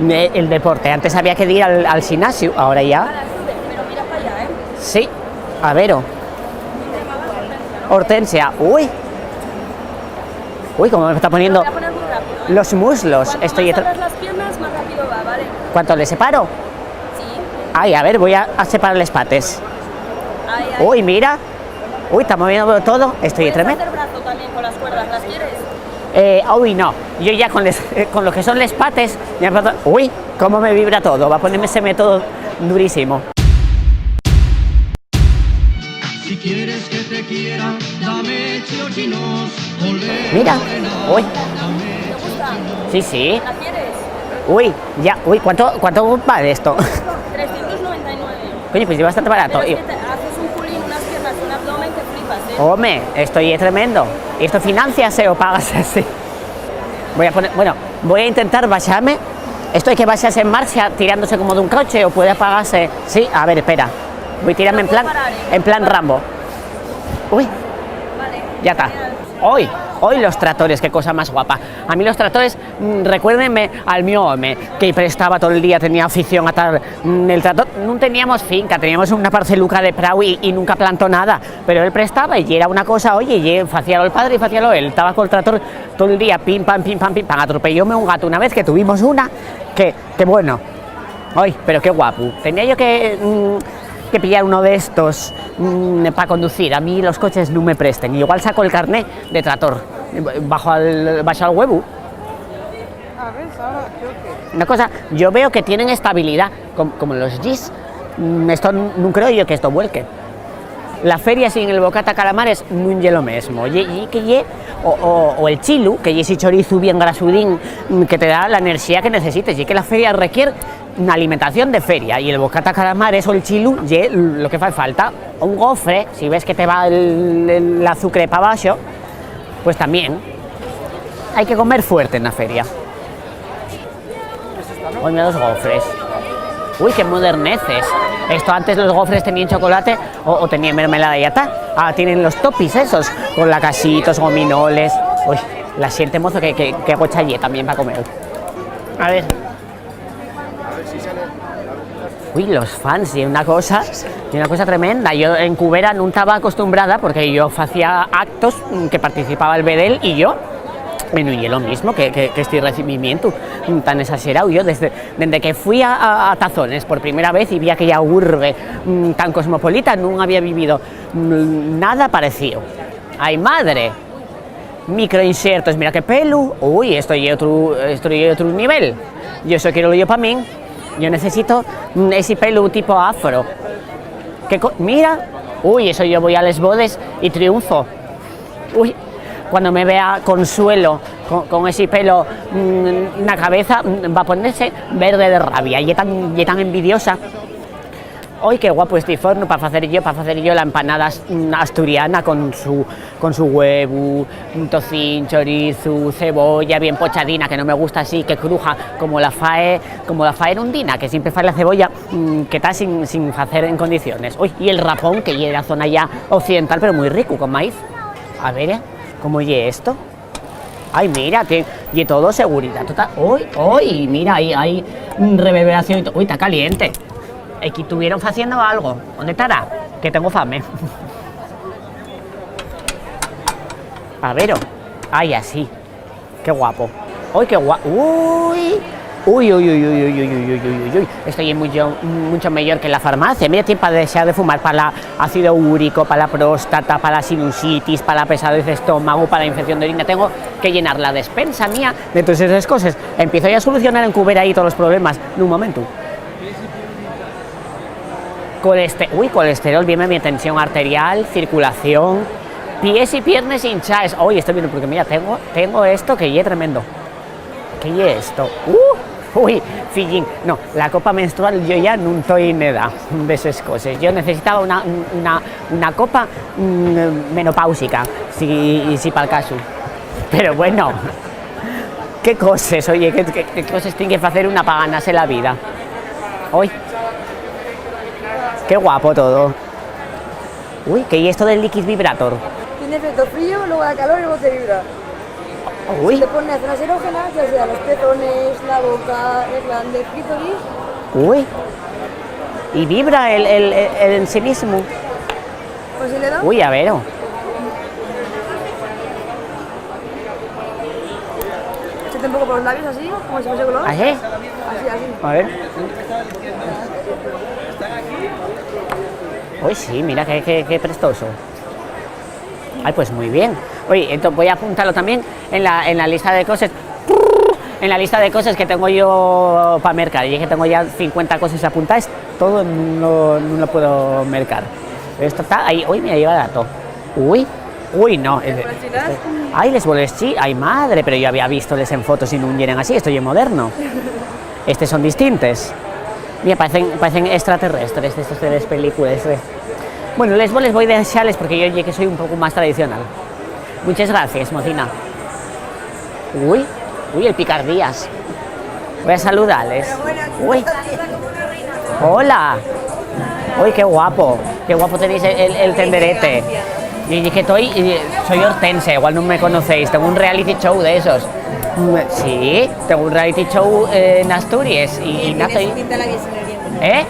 Eh, el deporte. Antes había que dir al, al xinasiu, ahora ya. Sí, a ver, oh. Hortensia, uy. Uy, cómo me está poniendo los muslos. Estoy... Cuanto más abras las piernas, más rápido va, ¿vale? ¿Cuánto le separo? Sí. Ay, a ver, voy a, a separar las patas. Ay, ay. Uy, mira. Uy, está moviendo todo. Estoy tremendo. Puedes hacer brazo también con las cuerdas, ¿las quieres? Eh, uy, no. Yo ya con les, eh, con lo que son las patas, ya me... Uy, cómo me vibra todo. Va a ponerme todo durísimo. Si quieres que te quiera, dame chochinos. Mira, uy. Sí, sí. ¿La quieres? Uy, ya, uy, ¿cuánto, cuánto vale esto? Trescientos noventa y nueve. Coño, pues es bastante barato. Pero es que te haces un culín, unas piernas y un abdomen que flipas, ¿eh? Home, esto es tremendo. ¿Y esto financiase o págase así? Voy a poner, bueno, voy a intentar baixarme. Esto hay que baixarse en marcha, tirándose como de un coche, o puede apagarse. Sí, a ver, espera. Voy a tirarme en plan, en plan Rambo. Uy, ya está. Hoy, hoy los tractores, qué cosa más guapa. A mí los tractores, mm, recuérdenme al mi home, que prestaba todo el día, tenía afición a estar, mm, el tractor. No teníamos finca, teníamos una parceluca de prau y, y nunca plantó nada. Pero él prestaba y era una cosa, oye, y él facíalo el padre y facíalo él. Estaba con el tractor todo el día, pim, pam, pim, pam, pim, pam. Atropellóme un gato una vez, que tuvimos una, que, que bueno. Ay, pero qué guapo. Tenía yo que, mm, que pillar uno de estos, mm, para conducir. A mí los coches no me presten. Igual saco el carné de tractor. Bajo al, bajo al huevo. A ver, ahora, creo que... Una cosa, yo veo que tienen estabilidad, com-, como los jeeps. Mm, esto n-, no creo yo que esto vuelque. La feria sin el bocata calamares nun ye lo mesmo. Ye, ye que ye, o, o, o el chilu, que ye ese chorizu bien grasudín, mm, que te da la enerxía que necesites. Ye que la feria requiere una alimentación de feria, y el bocata calamares o el chilu ye lo que fai falta. O un gofre, si ves que te va el, el, el azucre pa baxo, pues también. Hai que comer fuerte na feria. Oye, mira los gofres. Uy, qué moderneces. Esto antes los gofres tenían chocolate o, o tenían mermelada y ya está. Ahora tienen los topis esos, con lacasitos, gominoles. Uy, la xente, mozo, que, que, que gocha ye también pa comer. A ver. Uy, los fans, y una cosa, y una cosa tremenda. Yo en Cubera nun taba acostumbrada porque yo facía actos, mm, que participaba el Bedel y yo, y nun ye lo mismo que, que, que este recibimiento, mm, tan exagerado. Yo desde, desde que fui a, a, a Tazones por primera vez y vi aquella urbe, mm, tan cosmopolita, nun había vivido, mm, nada parecido. ¡Ay, madre! Microinxertos, mira qué pelu. Uy, esto ye otru, esto ye otru nivel. Yo eso quiero yo pa min. Yo necesito, mm, ese pelu tipo afro. Qué co-, mira. Uy, eso yo voy a les bodes y triunfo. Uy, cuando me vea Consuelo con, con ese pelo, mm, na cabeza, mm, va a ponerse verde de rabia. Ye tan, ye tan envidiosa. Oi, qué guapo esti fornu pa facer yo, pa facer yo la empanada as-, mm, asturiana con su, con su huevu, tocín, chorizu, cebolla bien pochadina, que no me gusta así, que cruja, como la fae, como la fae Erundina, que siempre fae la cebolla, mm, que ta sin, sin facer en condiciones. Oi, y el rapón, que ye la zona ya occidental, pero muy rico, con maíz. A ver, eh, ¿cómo ye esto? Ai, mira, tien-, ye todo seguridá, tota-, oi, oi, mira, hai, hai reverberación y to-, ui, ta caliente. Equí tuvieron faciendo algo. ¿Ónde tará? Que tengo fame. A ver, oh. Ai, así. Qué guapo. Oi, qué gua-, ui. Ui, ui, ui. Esto ye mucho, mucho meyor que la farmacia. Mira, tien pa dexar de fumar, pa la ácido úrico, pa la próstata, pa la sinusitis, pa la pesadez de estómago, pa la infección de orina. Tengo que llenar la despensa mía de todas esas cosas. Empiezo ya a solucionar en Cubera ahí todos los problemas. Nun momentu. Coleste-, ui, colesterol, bien, bien, tensión arterial, circulación, pies y piernas hinchaes. Oi, estoy viendo, porque mira, tengo, tengo esto que ye tremendo. ¿Qué ye esto? Uh, ui, fillín. No, la copa menstrual, yo ya nun toi en edá d'eses coses. Yo necesitaba una, una, una copa, mm, menopáusica, si, si pal casu. Pero bueno, Qué coses, oye, qué, qué, qué coses tien que facer una pa ganase la vida. Oi, qué guapo todo. Ui, ¿qué ye esto del liquid vibrator? Tiene efecto frío, luego da calor y luego te vibra. Ui. Se te pone en zonas erógenas, ya sea los pezones, la boca, el glande, el clítoris. Ui. Y vibra el, el, el, el en sí mismo. Pues si le da. Ui, a ver. Échate un poco por los labios así, como si fuese color. ¿Así? Así, así. A ver. Ui, sí, mira qué, qué, qué prestoso. Ay, pues muy bien. Oye, entonces voy a apuntarlo también en la, en la lista de cosas. En la lista de cosas que tengo yo pa mercar, y es que tengo ya cincuenta cosas apuntadas, todo no, no lo puedo mercar. Pero esto está ahí, uy, mira, lleva dato. Uy, uy, no. Es de, este, ay, les boles chi, ay, madre, pero yo había visto les en fotos y no yeren así, esto ye moderno. Estes son distintes. Mira, parecen, parecen extraterrestres de estos de las películas, eh. Bueno, les boles voy dexales porque yo ye que soy un poco más tradicional. Muchas gracias, mocina. Uy, uy, el picardías. Voy a saludales. Uy. Hola. Uy, qué guapo. Qué guapo tenéis el, el, el tenderete. Y, y que estoy, y soy hortense, igual no me conocéis. Tengo un reality show de esos. Mm, sí, tengo un reality show, eh, en Asturias. Y, y nada, estoy... ¿Eh?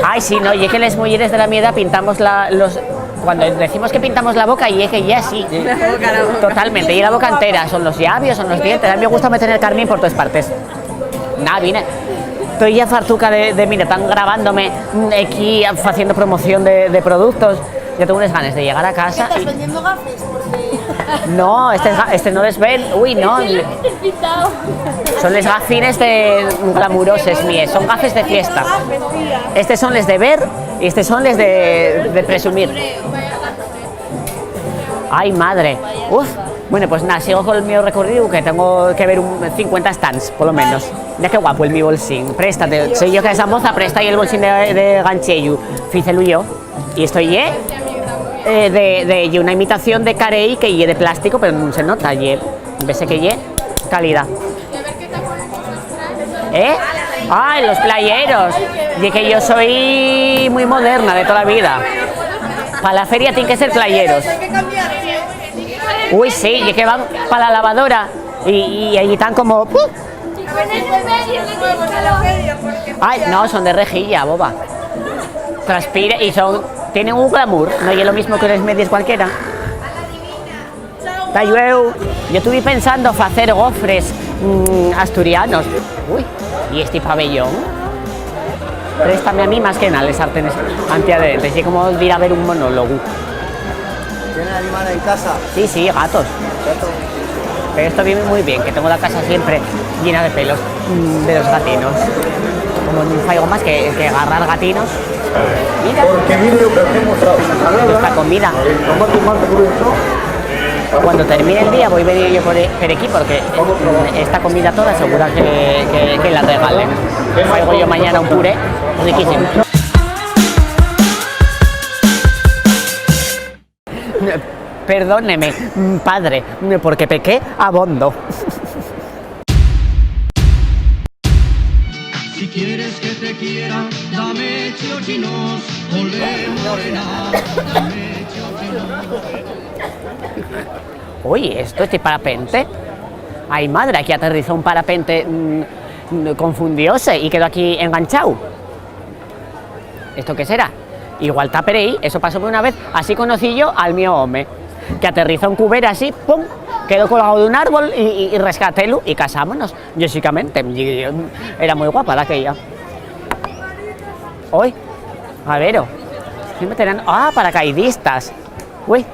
Ay, sí, no, y es que las mujeres de la mi edad pintamos la, los, cuando decimos que pintamos la boca, y es que ya sí. La boca, la boca. Totalmente, y la boca entera, son los labios, son los dientes. A mí me gusta meter el carmín por todas partes. Nada, vine. Estoy ya fartuca de, de, mira, están grabándome, mm, aquí haciendo promoción de, de productos. Ya tengo unas ganas de llegar a casa. ¿Estás vendiendo gafes? Porque... No, este, es ga- este no les ven. Uy, no. Son les gafines de glamuroses míes, son gafes de fiesta. Estes son les de ver y estes son les de, de presumir. Ay, madre. Uf. Bueno, pues nada, sigo con el mío recorrido, que tengo que ver un cincuenta stands, por lo menos. Mira qué guapo el mi bolsín. Préstate. Soy yo que a esa moza presta y el bolsín de, de ganchillo. Fícelo yo. Y esto ye, eh, de, de, ye una imitación de Carey que ye de plástico, pero no se nota, ye, vese que ye calidad. ¿Eh? Ah, los playeros. Y que yo soy muy moderna de toda la vida. Para la feria tienen que ser playeros. Uy, sí, y que van para la lavadora y, y allí están como... ¡puf! Ay, no, son de rejilla, boba. Transpira y son, tienen un glamour, no es lo mismo que los medios cualquiera. Ta llueu. Yo estuve pensando facer gofres, mm, asturianos. Uy, ¿y este pabellón? Préstame a mí más que nada les sartenes antiadherentes, es como ir a ver un monólogo. ¿Tienen animales en casa? Sí, sí, gatos. Gato. Pero esto viene muy bien, que tengo la casa siempre llena de pelos, mm, de los gatinos. Como no faigo más que, que agarrar gatinos. Mira. Porque mire lo que hacemos ahora. Nuestra comida. Tomate, tomate, por eso. Cuando termine el día voy a venir yo por, por aquí porque, mm, esta comida toda segura que, que, que la regalen. Faigo yo mañana un puré riquísimo. Perdóneme, padre, porque pequé abondo. Si quieres que te quiera, dame chochinos, ponle morena, dame chochinos. Uy, ¿esto es de parapente? Ay, madre, aquí aterrizó un parapente, mm, confundióse y quedó aquí enganchado. ¿Esto qué será? Igual ta per ehí, eso pasóme una vez, así conocí yo al mio home, que aterrizó en Cubera así, pum, quedó colgado d'un árbol y, y, y rescatélu y casámonos, lóxicamente, y, y, era muy guapa daquella. Oi, a ver, oh, ¿qué meterán? Ah, paracaidistas. Ui. ¿No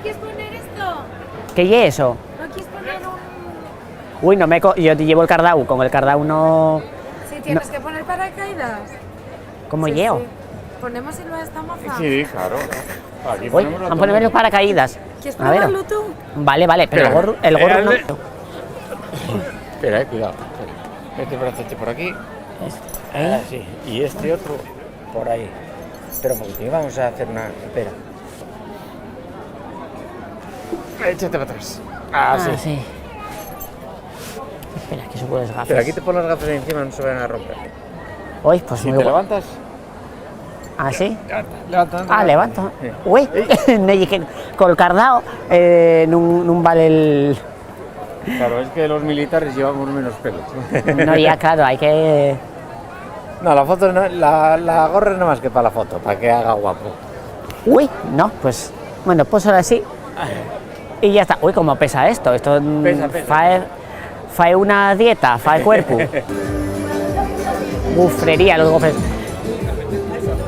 quieres poner esto? ¿Qué ye eso? ¿No quieres poner un... Ui, no me co-, yo llevo el cardau, con el cardau no... Sí, tienes que poner paracaídas. ¿Cómo llevo? Sí. Ponémoselo a esta moza. Sí, claro. Aquí... Ui, ponemos los paracaídas. ¿Quieres probarlo tú? Vale, vale, pero el gorro, el gorro no. Espera, eh, cuidado. Este brazo este por aquí. ¿Eh? Ah, sí. Y este otro por ahí. Espera un poquitín, vamos a hacer una... Espera. Échate para atrás. Ah, sí. Ah, sí. Espera, que subo les gafes. Pero aquí te pones las gafes de encima, no se van a romper. Uy, pues si muy te guapo. Levantas. ¿Ah, sí? Levanta, levanta, levanta. Ah, levanto. Sí. Uy, no, y que col cardao, eh, nun, nun vale el... Claro, es que los militares llevamos menos pelo. No, ya, claro, hay que... No, la foto no, la, la gorra no más que para la foto, para que haga guapo. Uy, no, pues, bueno, pues ahora sí. Y ya está. Uy, cómo pesa esto. Esto, mm, pesa, pesa, fae, pesa. Fae una dieta, fae cuerpo. Gofrería, los gofres.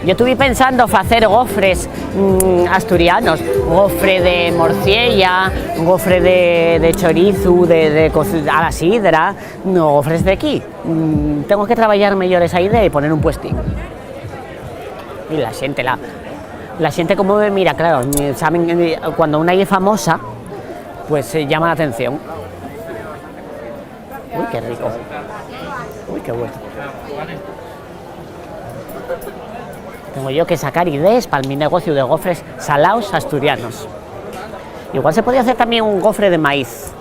Yo estuve pensando facer gofres, mm, asturianos, gofre de morciella, gofre de, de chorizu, de, de coci-, a la sidra, no, gofres de aquí. Mm, tengo que trabajar mejor esa idea y poner un puestín. Y la gente, la, la gente como me mira, claro, saben, eh, cuando una es famosa, pues, eh, llama la atención. Uy, qué rico. Uy, qué bueno. Tengo yo que sacar ideas para mi negocio de gofres salaos asturianos. Igual se podía hacer también un gofre de maíz.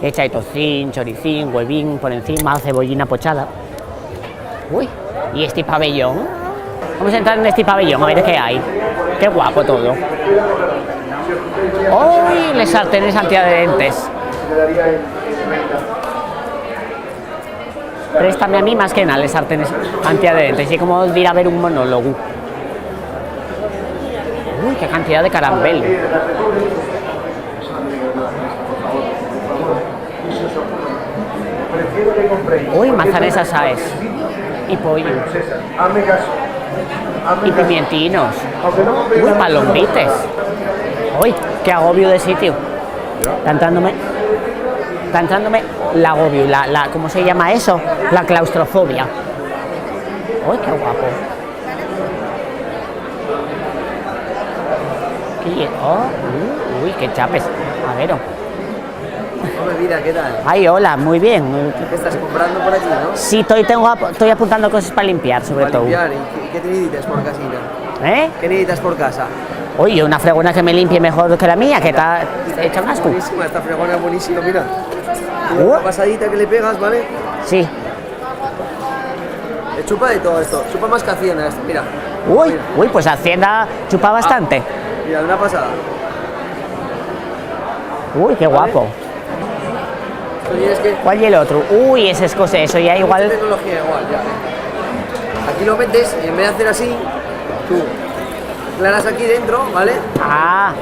Echa tocín, choricín, huevín por encima, cebollina pochada. Uy, ¿y este pabellón? Vamos a entrar en este pabellón a ver qué hay. Qué guapo todo. Uy, les sartenes antiadherentes. Préstame a mí más que nada les sartenes antiadherentes. Y como ir a ver un monólogo. Uy, qué cantidad de carambel. Uy, mazanes asaes. Y pollo. Y pimientinos. Uy, palomites. Uy, qué agobio de sitio. Está entrándome, está entrándome l'agobio, la, la, ¿cómo se llama eso? La claustrofobia. Uy, qué guapo. Qué lle-, oh, uh, uy, qué chapes. A ver, oh. Hombre, mira, ¿qué tal? Ay, hola, muy bien. ¿Qué estás comprando por aquí, no? Sí, estoy, tengo ap-, estoy apuntando cosas para limpiar, sobre todo. Para limpiar, ¿y qué, qué necesitas por casina? ¿Eh? ¿Qué necesitas por casa? Oye, una fregona que me limpie mejor que la mía, que está hecha un asco. Buenísima, esta fregona es buenísima, mira. Uh. Una pasadita que le pegas, ¿vale? Sí. Eh, chupa de todo esto, chupa más que Hacienda esto, mira. Uy, mira. Uy, pues Hacienda chupa bastante. Ah, mira, una pasada. Uy, qué guapo. ¿Vale? Esto ya es que... ¿Cuál y el otro? Uy, ese es cosa, eso ya igual. Tecnología igual, ya. Aquí lo metes y en vez de hacer así, tú Claras aquí dentro, ¿vale? Ah.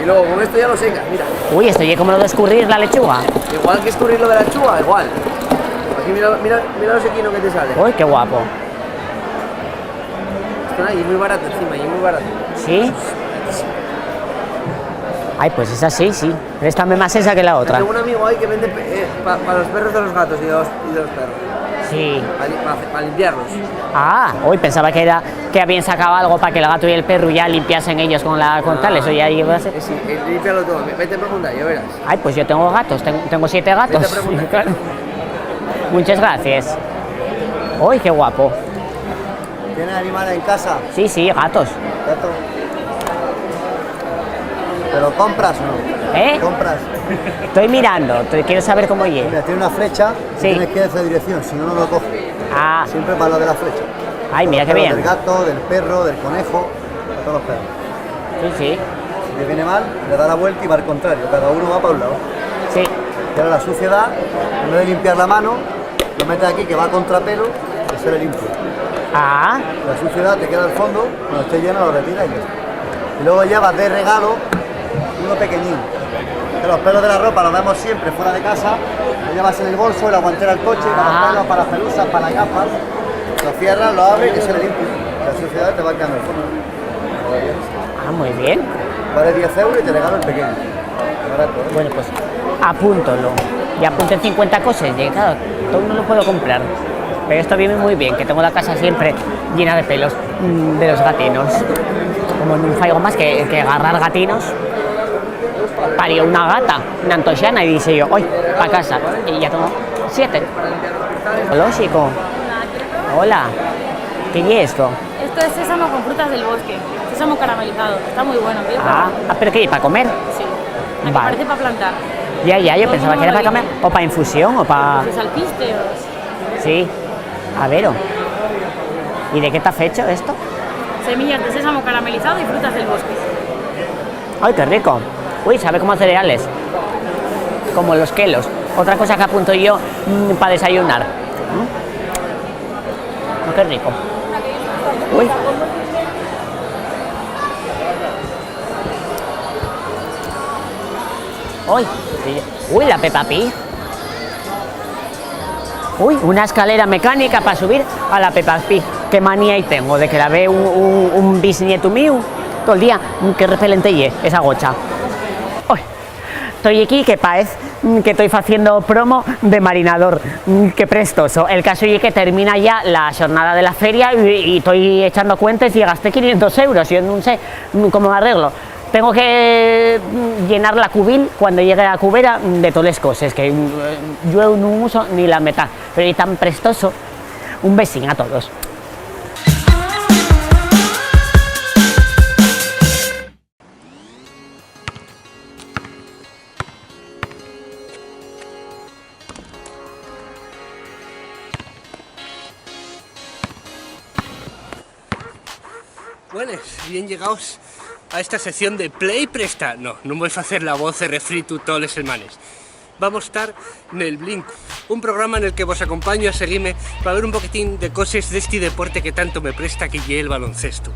Y luego con esto ya lo secas, mira. Uy, esto ye como lo de escurrir la lechuga. Igual que escurrir lo de la lechuga, igual. Aquí mira, mira, mira lo sequino que te sale. Uy, qué guapo. Esto nada, y muy barato encima, y muy barato. ¿Sí? Ay, pues esa sí, sí. Préstame más esa que la otra. Tengo un amigo ahí que vende pe-, eh, pa, pa los perros de los gatos y de los, y de los perros. Sí. Pa li-, pa, pa limpiarlos. Ah, hoy pensaba que era que habían sacado algo para que el gato y el perro ya limpiasen ellos con la, con tal, eso ya lleva a ser. Ah, sí, eh, límpialo todo. Ve-, vete a preguntar, ya verás. Ay, pues yo tengo gatos, ten-, tengo siete gatos. Vete a preguntar. Claro. Muchas gracias. Uy, qué guapo. ¿Tiene animales en casa? Sí, sí, gatos. Gato. ¿Pero compras o no? ¿Eh? ¿Compras? Estoy mirando, te-, quiero saber cómo llegue. Mira, tiene una flecha, sí, tienes que ir en esa dirección, si no, no lo coge. Ah. Siempre para lo de la flecha. Ay, mira qué bien. Para los pelos del gato, del perro, del conejo, para todos los pelos. Sí, sí. Si te viene mal, le da la vuelta y va al contrario, cada uno va para un lado. Sí. Y ahora la suciedad, en vez de limpiar la mano, lo metes aquí, que va a contrapelo, que sale limpio. Ah. La suciedad te queda al fondo, cuando esté lleno lo retiras y ya está. Y luego llevas de regalo uno pequeñín. Que los pelos de la ropa los vemos siempre fuera de casa, lo llevas en el bolso, en la guantera del coche, para los, ah, pelos, para las pelusas, para las gafas. Lo cierras, lo abres y que sale limpio. La suciedad te va quedando al fondo. Ah, muy bien. Vale diez euros y te regalo el pequeño. Barato, ¿eh? Bueno, pues apúntolo. Y apunté cincuenta cosas, y claro, todo no lo puedo comprar. Pero esto viene muy bien, que tengo la casa siempre llena de pelos, mm, de los gatinos. Como no faigo más que, que agarrar gatinos, parió una gata, una antoxana, y dije yo, "Hoy, pa casa". Y ya tengo siete. Lógico. Hola. ¿Qué es esto? Esto es sésamo con frutas del bosque. Sésamo caramelizado. Está muy bueno, ¿quieres probar? Ah, ah, ¿pero qué? ¿Para comer? Sí. Vale. Parece para plantar. Ya, ya, yo pensaba que era pa cambiar, o pa infusión, o pa... Los alpistes. Sí, a ver, o. ¿Y de qué está fecho esto? Semillas de sésamo caramelizado y frutas del bosque. ¡Ay, qué rico! Uy, sabe como a cereales. Como los quelos. Otra cosa que apunto yo, mm, pa desayunar. Mm. Oh, qué rico. Uy. Uy, uy, la Peppa Pig. Uy, una escalera mecánica pa subir a la Peppa Pig. Qué manía y tengo de que la ve un, un, un bisnietu míu tol día. Qué repelente ye esa gocha. Uy, toi equí que paez que toi faciendo promo de marinador. Qué prestoso. El caso ye que termina ya la xornada de la feria y, y toi echando cuentes y gasté quinientos euros. Yo nun sé cómo m'arreglo. Tengo que, mm, llenar la cubil cuando llegue a la cubera, mm, de toles coses, que, mm, yo nun uso ni la metá, pero ye tan prestoso. Un besín a todos. Buenas, bien llegaos a esta sección de Play Presta. No, nun voi facer la voz de refritu toles semanes. Vamos tar nel Blinku, un programa nel que vos acompaño a seguime pa ver un poquitín de coses d'esti deporte que tanto me presta, que ye el baloncestu.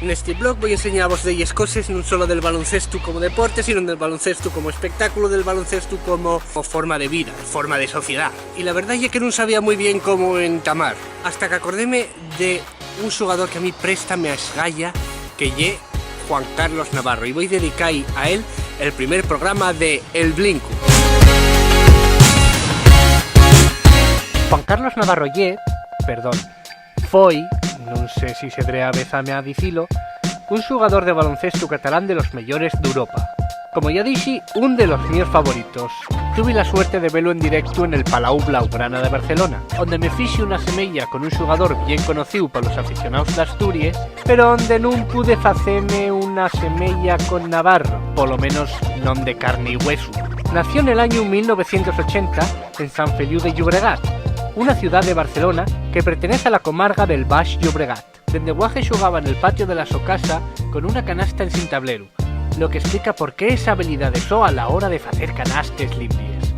Nesti blog voi enseñavos delles coses, nun solo del baloncestu como deporte, sino del baloncestu como espectáculo, del baloncestu como, como forma de vida, forma de sociedá. Y la verdá ye que nun sabía mui bien cómo entamar, hasta qu'acordéme de un xugador que a mí préstame a esgaya, que ye Juan Carlos Navarro, y voi dedicai a él el primer programa de El Blinku. Juan Carlos Navarro ye, perdón, foi, nun sé si sedré avezame a dicilo, un xugador de baloncestu catalán de los mellores d'Europa. Como ya dixi, un de los míos favoritos. Tuvi la suerte de velo en directu en el Palau Blaugrana de Barcelona, onde me fixi una semeya con un xugador bien conocíu pa los aficionaos d'Asturies, pero onde nun pude faceme una semeya con Navarro, polo menos non de carne y huesu. Nació nel añu mil novecientos ochenta en San Feliu de Llobregat, una ciudá de Barcelona que pertenez a la comarga del Baix Llobregat. Dende guaje xugaba nel patiu de la so casa con una canasta ensin tableru, lo qu'esplica por qué esa habilidá de so a la hora de facer canastes limpies.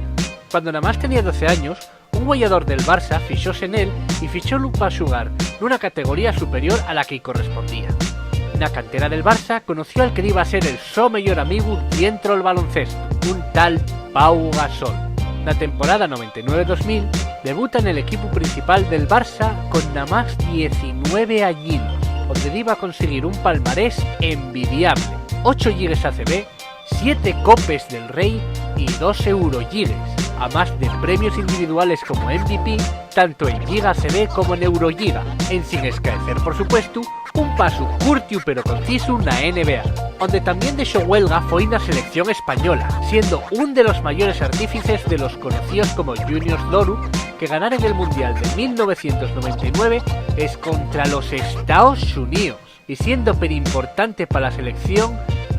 Cuando namás tenía doce años, un güeyador del Barça fixóse nel y fichólu pa xugar nuna categoría superior a la que-y correspondía. Na cantera del Barça conoció al que diba ser el so meyor amigu dientro'l baloncestu, un tal Pau Gasol. Na temporada noventa y nueve dos mil debuta nel equipu principal del Barça con namás diecinueve añinos, onde diba conseguir un palmarés envidiable: ocho lligues A C B, siete Copes del Rei y dos Eurolligues, amás de premios individuales como M V P, tanto en Lliga A C B como n'Eurolliga, ensin escaecer, por supuestu, un pasu curtiu pero concisu na N B A, onde tamién dexó güelga foi na selección española, siendo un de los mayores artífices de los conocíos como Juniors d'Oru, que ganaren el Mundial de mil novecientos noventa y nueve escontra los Estaos Xuníos, y siendo perimportante pa la selección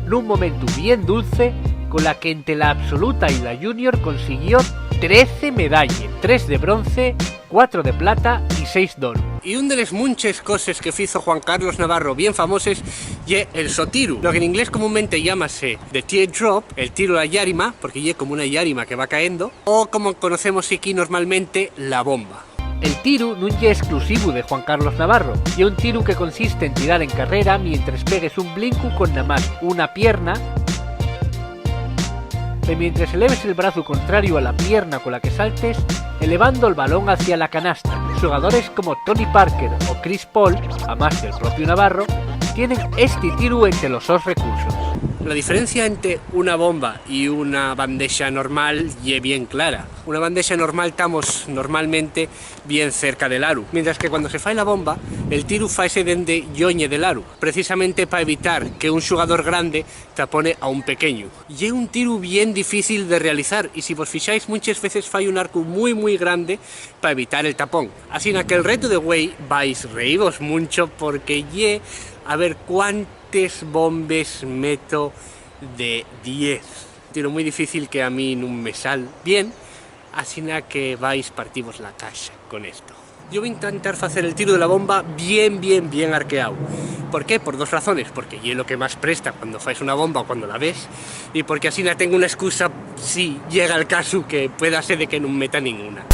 nun momentu bien dulce, cola que ente la absoluta y la junior consiguió trece medalles, tres de bronce, cuatro de plata y seis d'oru. Y un de les munches coses que fizo Juan Carlos Navarro bien famoses ye el so tiru, lo que en inglés comúnmente llámase the teardrop, el tiru a la llárima, porque ye como una llárima que va caendo, o como conocemos equí normalmente, la bomba. El tiru nun ye esclusivu de Juan Carlos Navarro, ye un tiru que consiste en tirar en carrera mientres pegues un blinku con namás una pierna, e mientres eleves el brazu contrariu a la pierna cola que saltes, elevando'l balón hacia la canasta. Xugadores como Tony Parker o Chris Paul, amás del propiu Navarro, tienen esti tiru ente los sos recursos. La diferencia ente una bomba y una bandexa normal ye bien clara. Una bandexa normal tamos normalmente bien cerca del aru, mientras que cuando se fai la bomba, el tiru faise dende lloñe del aru, precisamente pa evitar que un xugador grande tapone a un pequeñu. Ye un tiru bien difícil de realizar, y si vos fixáis, munches veces fai un arcu mui, mui grande pa evitar el tapón. Asina que'l retu de güei vais reivos muncho, porque ye a ver cuántes bombes meto de diez. Tiro mui difícil que a mí nun me sal bien, asina que vais partivos la caxa con esto. Yo voy a intentar facer el tiru de la bomba bien, bien, bien arqueao. ¿Por qué? Por dos razones. Porque ye lo que más presta cuando fais una bomba o cuando la ves, y porque asina tengo una excusa si llega el casu que pueda ser de que nun meta ninguna.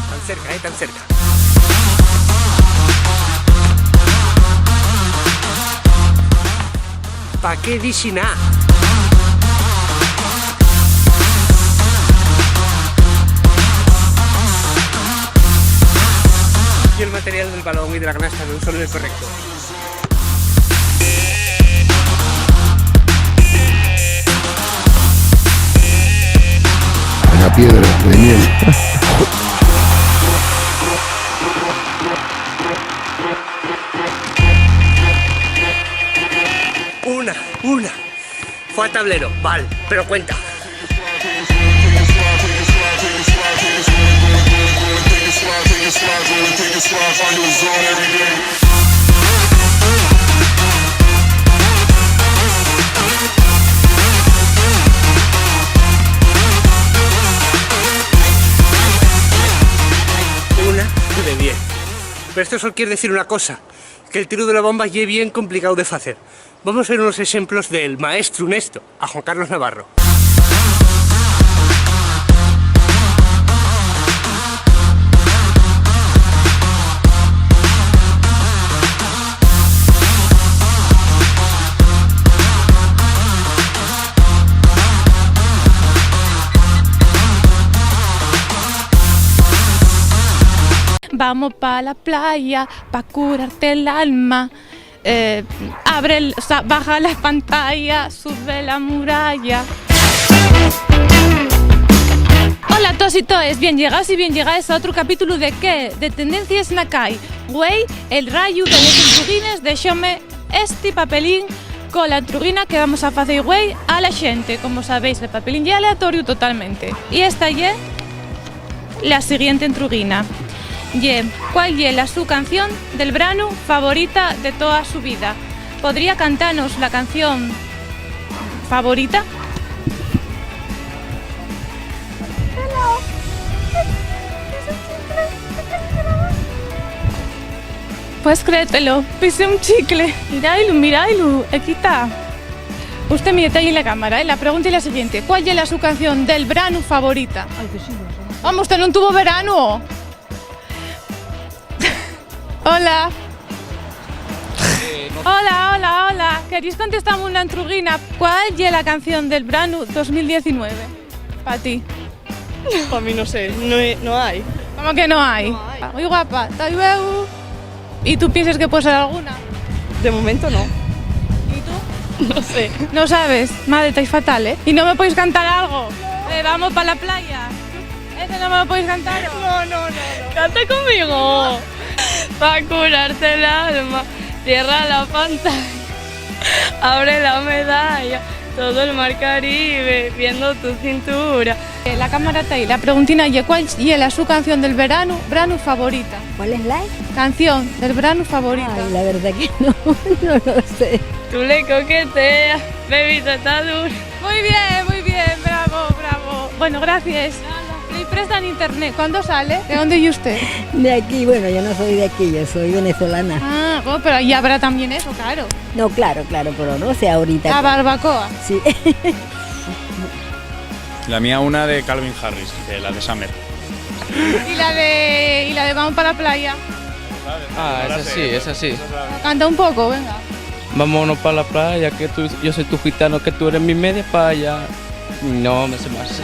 Tan cerca, eh, tan cerca. ¿Pa qué dixi na? Y el material del balón y de la canasta nun son el correcto. Una piedra de miel. Una, una. Fue a tablero, val, pero cuenta. Una de diez. Pero esto solo quiere decir una cosa, que el tiru de la bomba ye bien complicao de facer. Vamos ver unos exemplos del maestru nesto, a Juan Carlos Navarro. Vamos pa la playa pa curarte el alma. Eh, abre el, o sea, baja la pantalla, sube la muralla. Hola a toos y toes, bien llegaos y bien llegaes a otru capítulo de ¿Qué? De Tendencies na Cai. Güei, el rayu de les entruguines, dexóme esti papelín cola entruguina que vamos a facer güei a la xente. Como sabéis, el papelín ye aleatorio totalmente. Y esta ye la siguiente entruguina. Ye, ¿cuál ye la su canción del branu favorita de toa su vida? ¿Podría cantanos la canción favorita? Pues créetelo, pise un chicle. Mirailu, mirailu, equí ta. Usté miete ahí la cámara, ¿eh? La pregunta ye la siguiente, ¿cuál ye la su canción del branu favorita? Ai, que sí, no sé. Vamos, ¿te nun tuvo veranu? Hola. Hola, hola, hola. ¿Queríes contestame una entruguina? ¿Cuál ye la canción del branu dos mil diecinueve? Pa ti. Pa mí no sé, no, no hai. ¿Cómo que no hai? No hai. Muy guapa, ta luego. ¿Y tú pienses que puede ser alguna? De momento no. ¿Y tú? No sé. No sabes. Madre, estáis fatal, ¿eh? ¿Y no me podéis cantar algo? Eh, vamos pa la playa. ¿Ese no me lo podéis cantar? No, no, no, no. Canta conmigo. Pa curarte el alma, cierra la pantalla, abre la medalla, todo el mar Caribe viendo tu cintura. Eh, la cámara ta ahí. La preguntina ye, ¿cuál ye la su canción del veranu, branu favorita? ¿Cuál es la? Canción del branu favorita. Ay, la verdad que no, no lo sé. Tú le coqueteas, baby, tú estás duro. Muy bien, muy bien, bravo, bravo. Bueno, gracias. Nada. Lo he puesto en internet. ¿Cuándo sale? ¿De dónde es usted? De aquí, bueno, yo no soy de aquí, yo soy venezolana. Ah, bueno, pero allí habrá también eso, claro. No, claro, claro, pero no sé ahorita. La barbacoa. Sí. La mía una de Calvin Harris, que la de Summer. ¿Y la de, y la de Vamos para la playa? Ah, esa sí, esa sí. Canta un poco, venga. Vámonos pa la playa, que tú, yo soy tu gitano, que tú eres mi media paya. No, me sé más.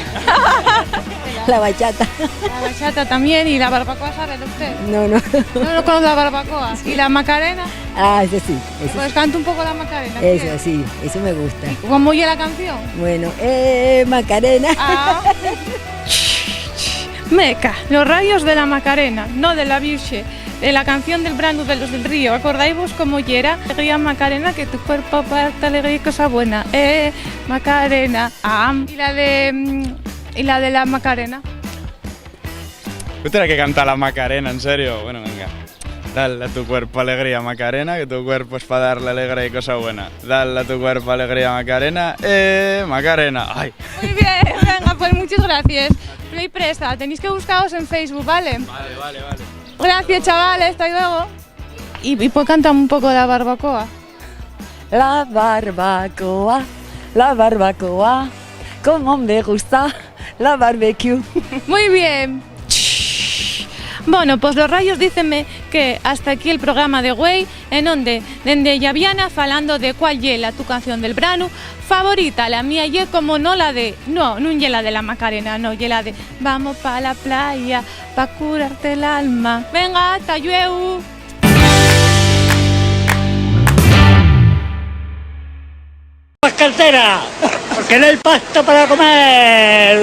La bachata. La bachata también, ¿y la barbacoa sabe usted? No, no. ¿No, no conoce la barbacoa? ¿Y la Macarena? Ah, esa sí, esa sí. Pues canta un poco la Macarena, ¿quiere? Eso sí, eso me gusta. ¿Y cómo oye la canción? Bueno, eh, Macarena. Ah. Meca, los rayos de la Macarena, no de la Virxe, de la canción del branu de los del Río. ¿Acordáivos cómo yera? Alegría Macarena, que tu cuerpo parta alegría y cosa buena. Eh, Macarena. Ah. ¿Y la de, mm, y la de la Macarena? ¿Tú tenés que cantar la Macarena, en serio? Bueno, venga. Dale a tu cuerpo alegría, Macarena, que tu cuerpo es pa darle alegría y cosa buena. Dale a tu cuerpo alegría, Macarena, eh, Macarena. Ay. Muy bien, venga, pues muchas gracias. Play Presta, tenéis que buscaros en Facebook, ¿vale? Vale, vale, vale. Gracias, chavales, hasta luego. Y, y pues canta un poco la barbacoa. La barbacoa, la barbacoa, como me gusta la barbecue. Muy bien. Bueno, pues los rayos dícenme que hasta aquí el programa de güei, en onde, dende Llaviana, falando de cuál ye la tu canción del branu favorita, la mía ye como no la de, no, nun ye la de la Macarena, no, ye la de Vamos pa la playa, pa curarte el alma. Venga, hasta llueu. Más cartera, porque no hay pasta para comer.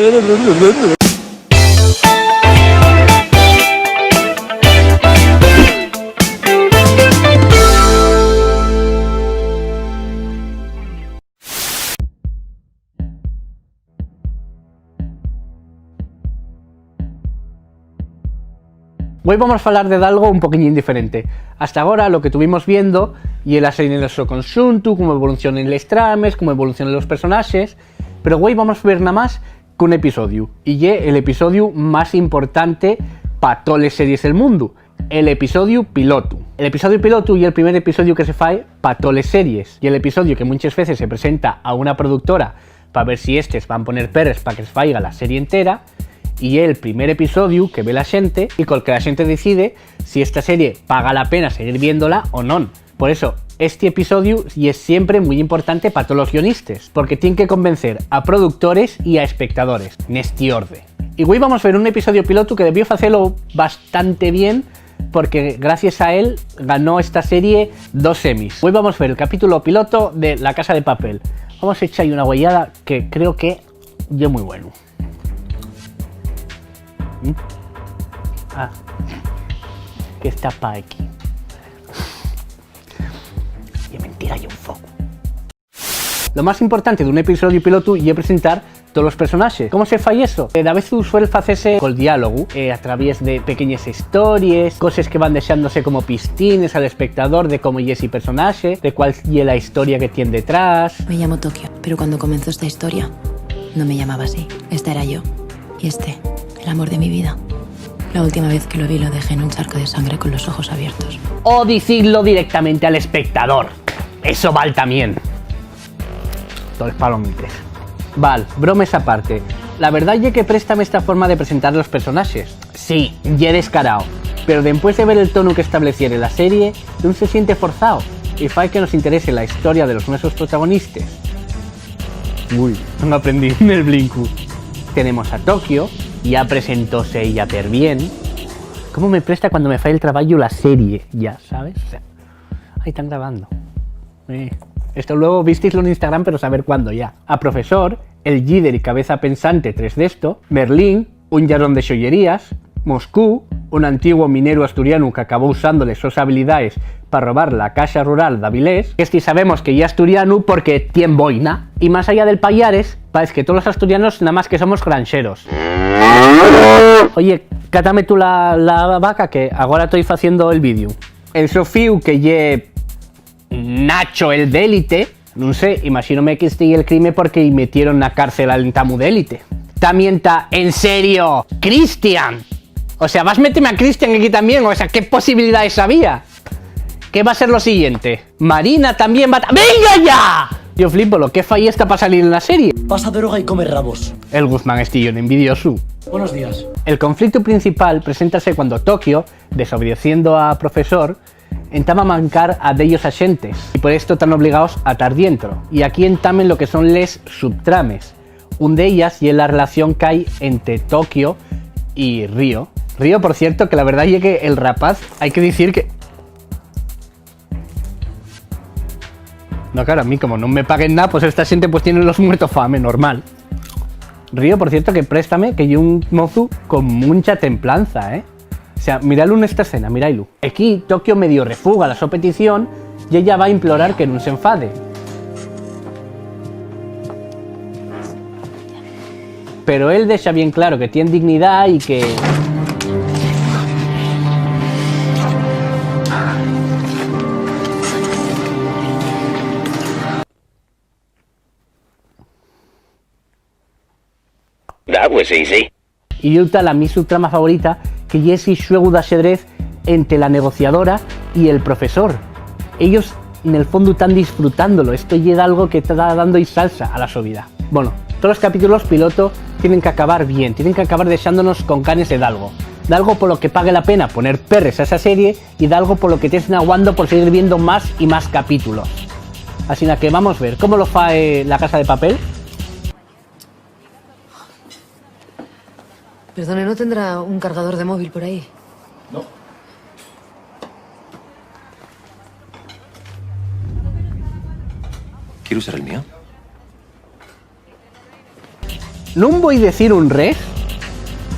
Güei vamos falar de dalgo un poquiñín diferente. Hasta agora lo que tuvimos viendo ye la serie en el so conxuntu, cómo evolucionen les trames, cómo evolucionen los personaxes, pero güei vamos ver namás qu'un episodiu, y ye el episodiu más importante pa toles series del mundu, el episodiu pilotu. El episodiu pilotu ye el primer episodiu que se fai pa toles series, y el episodiu que munches veces se presenta a una productora pa ver si éstes van poner perres pa que se faiga la serie entera, y ye el primer episodiu que ve la xente y col que la xente decide si esta serie paga la pena seguir viéndola o non. Por eso, esti episodiu ye siempre mui importante pa tolos guionistes, porque tien que convencer a productores y a espectadores, nesti orde. Y güei vamos ver un episodiu pilotu que debió facelo bastante bien, porque gracias a él ganó esta serie dos Emmys. Güei vamos ver el capítulo piloto de La Casa de Papel. Vamos a echar una güeyada que creo que ye mui bueno. ¿Mm? Ah, que está pa aquí. Ye mentira, ye un foco. Lo más importante d'un episodiu pilotu ye presentar tolos personaxes. ¿Cómo se fai eso? Eh, davezu suel facese col diálogu, eh, a traviés de pequeñes histories, coses que van dexándose como pistines al espectador de cómo ye esi personaxe, de cuál ye la historia que tien detrás. Me llamo Tokio, pero cuando comenzó esta historia, no me llamaba así. Esta era yo. Y este, el amor de mi vida. La última vez que lo vi, lo dejé en un charco de sangre con los ojos abiertos. O dicirlo directamente al espectador. Eso val tamién. Toles palomites. Val, bromes aparte. La verdá ye que préstame esta forma de presentar los personaxes. Sí, ye descarao, pero dempués de ver el tonu qu'estableciere la serie, nun se siente forzao y fai que nos interese la historia de los nuesos protagonistes. Ui, nun aprendí nel blinku. Tenemos a Tokio, ya presentóse ella perbién. ¿Cómo me presta cuando me fai el trabayu la serie? Ya, ¿sabes? O sea, ahí están grabando. Eh, esto luego vistislo n'Instagram, pero saber cuándo ya. A Profesor, el líder y cabeza pensante tres d'esto, Merlín, un llarón de xoyerías, Moscú, un antiguo minero asturianu qu'acabó usando les sos habilidaes pa robar la Caxa Rural d'Avilés, esti sabemos que ye asturianu porque tien boina. Y más allá del payares, paez que tolos asturianos namás que somos granxeros. Oye, cátame tú la, la vaca, que agora toi faciendo el vídeo. El so fíu, que ye Nacho el d'Élite, nun sé, imaxínome qu'esti ye'l crime porque-y metieron na cárcel al entamu d'Élite. Tamién ta, en serio, Cristian. O sea, vas meteme a Cristian aquí tamién, o sea, ¿qué posibilidaes había? ¿Qué va a ser lo siguiente? Marina tamién va ta-, ¡venga ya! Yo flipo, lo que fai esta pa salir en la serie. Pasa droga y come rabos. El Guzmán esti ye un envidiosu. Buenos días. El conflictu principal preséntase cuando Tokio, desobedeciendo a Profesor, entama a mancar a dellos axentes, y por esto tán obligaos a tar dientro. Y aquí entamen lo que son les subtrames. Un d'ellas ye la relación qu'hai ente Tokio y Río. Río, por cierto, que la verdá ye que el rapaz, hai que dicir que... No, claro, a mí como nun me paguen nada, pues esta xente pues tiene los muertos fame, normal. Río, por cierto, que préstame, que ye un mozu con muncha templanza, ¿eh? O sea, mirailu nesta escena, mirailu. Equí, Tokio medio refuga la so petición y ella va a implorar que nun s'enfade. Pero él dexa bien claro que tien dignidá y que... That was easy. Y ye la mi subtrama favorita, que ye esi xuegu d'axedrez ente la negociadora y el profesor. Ellos, nel fondu, tán disfrutándolo. Esto ye dalgo que ta dando-y salsa a la so vida. Bueno, tolos capítulos piloto tienen qu'acabar bien, tienen qu'acabar dexándonos con ganes de dalgo. Dalgo polo que pague la pena poner perres a esa serie y dalgo polo que tes naguando por seguir viendo más y más capítulos. Asina que vamos ver cómo lo fae La Casa de Papel. Perdone, ¿no tendrá un cargador de móvil por ahí? No. ¿Quiere usar el mío? Nun voi decir un res,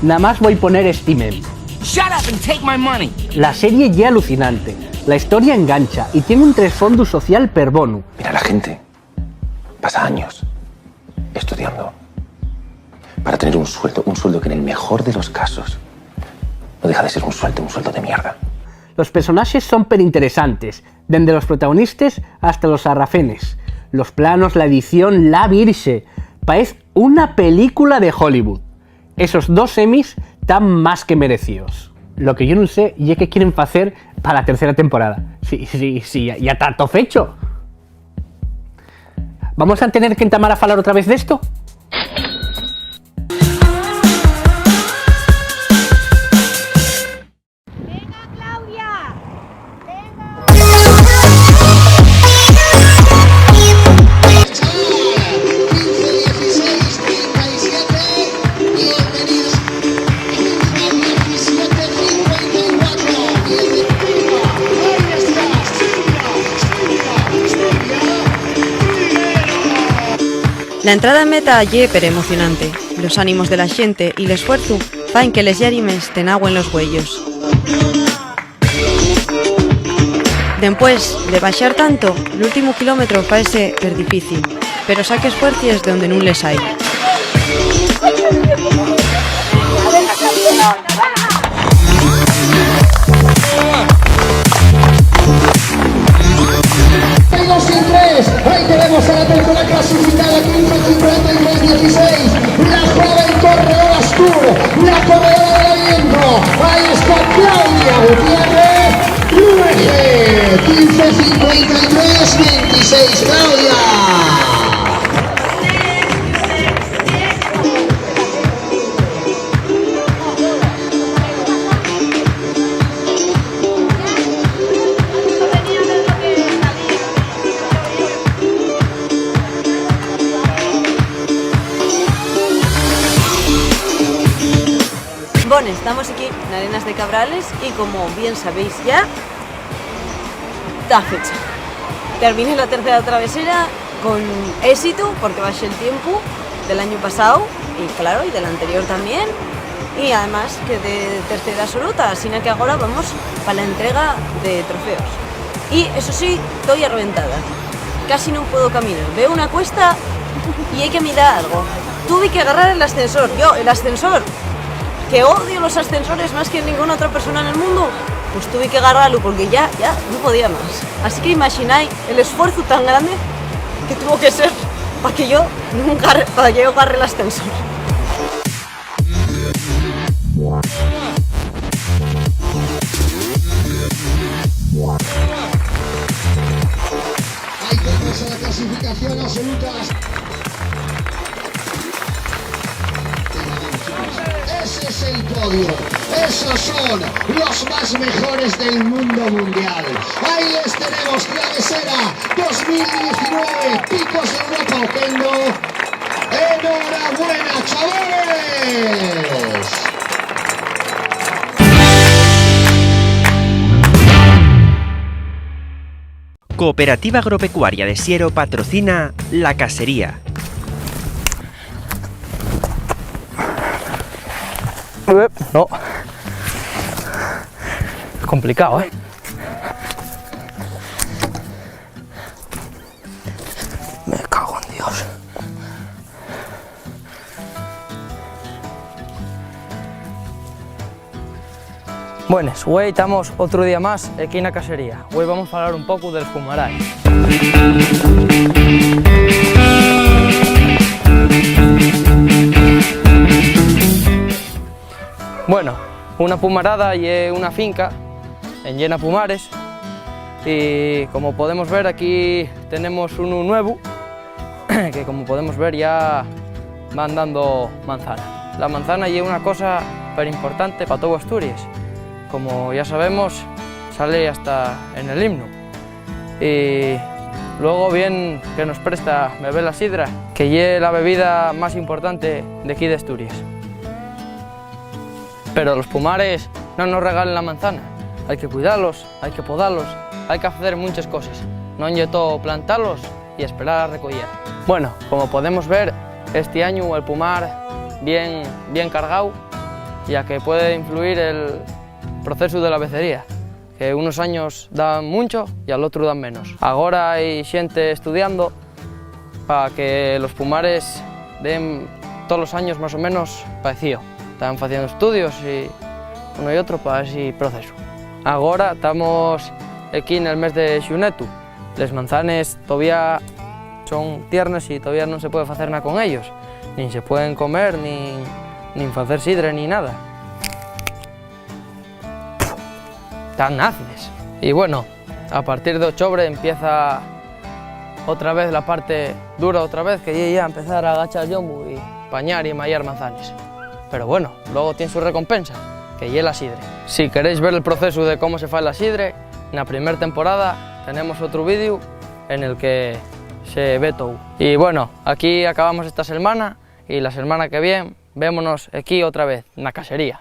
namás voi poner esti meme. Shut up and take my money. La serie ye alucinante, la historia engancha y tien un tresfondu social perbonu. Mira, la gente pasa años estudiando para tener un sueldo, un sueldo que en el mejor de los casos no deja de ser un sueldo, un sueldo de mierda. Los personaxes son perinteresantes, dende los protagonistes hasta los sarrafenes. Los planos, la edición, la virxe, paez una película de Hollywood. Esos dos Emmys tán más que merecíos. Lo que yo nun sé ye qué quieren facer pa la tercera temporada. Si, si, si ya, ya ta to fecho. ¿Vamos a tener qu'entamar a falar otra vez d'esto? Venga, Claudia. Venga. La entrada en meta ye peremocionante. Los ánimos de la xente y l'esfuerzu faen que les llárimes tenagüen los güeyos. Dempués de baxar tanto, l'últimu quilómetru faese perdifícil, pero saques fuercies d'onde nun les hai. Hay dos y tres. Ahí tenemos a la tercera clasificada, quince cincuenta y tres dieciséis. La joven corredora Astur, la corredora del aliento. Ahí está Claudia Gutiérrez Luege. Quince cincuenta y tres veintiséis, Claudia. Bon, estamos aquí n'Arenas de Cabrales y, como bien sabéis ya, ta fecha. Terminé la tercera travesera con ésitu, porque baxé el tiempu del añu pasáu, y claro, y del anterior tamién, y además quedé tercera absoluta, asina que agora vamos pa la entrega de trofeos. Y, eso sí, toi arreventada. Casi nun puedo caminar. Veo una cuesta y hai que mirar algo. Tuve que agarrar el ascensor, yo, el ascensor, que odio los ascensores más que ninguna otra persona en el mundo, pues tuve que agarrarlo porque ya, ya no podía más. Así que imagináis el esfuerzo tan grande que tuvo que ser para que yo nunca, para que yo agarre el ascensor. Hay que pasar a la clasificación absoluta. Ese es el podio. Esos son los más mejores del mundo mundial. Ahí les tenemos, Travesera dos mil diecinueve, Picos de Europa Oquendo. ¡Enhorabuena, chavales! Cooperativa Agropecuaria de Siero patrocina La Casería. Eh, no. Es complicado, ¿eh? Me cago en Dios. Buenas, güei, tamos otru día más equí na Casería. Güei vamos falar un pocu del fumarai. Bueno, una pumarada ye una finca enllena pumares, y como podemos ver, aquí tenemos unu nuevu, que, como podemos ver, ya van dando manzana. La manzana ye una cosa perimportante pa tou Asturies. Como ya sabemos, sale hasta en el himnu. Y luego bien que nos presta beber la sidra, que ye la bebida más importante d'equí d'Asturies. Pero los pumares non nos regalen la manzana. Hai que cuidalos, hai que podalos, hai que facer munches coses. Non ye too plantalos y esperar a recoyer. Bueno, como podemos ver, esti añu el pumar bien, bien cargáu, ya que puede influir el procesu de la becería, que unos años dan muncho y al otru dan menos. Agora hai xente estudiando pa que los pumares den tolos años más o menos paecío. Tán faciendo estudios y uno y otro pa esi procesu. Agora tamos equí nel mes de xunetu. Les manzanes tovía son tiernes y tovía nun se puede facer nada con ellos. Nin se pueden comer, nin, nin facer sidre, ni nada. Tan ácides. Y bueno, a partir de ochobre empieza otra vez la parte dura, otra vez, que ye ya empezar a agachar el llombu y pañar y mayar manzanes. Pero bueno, luego tien su recompensa, que ye la sidre. Si queréis ver el procesu de cómo se fai la sidre, na primer temporada tenemos otru vídeo en el que se ve tou. Y bueno, aquí acabamos esta selmana y la selmana que vien vémonos equí otra vez, na casería.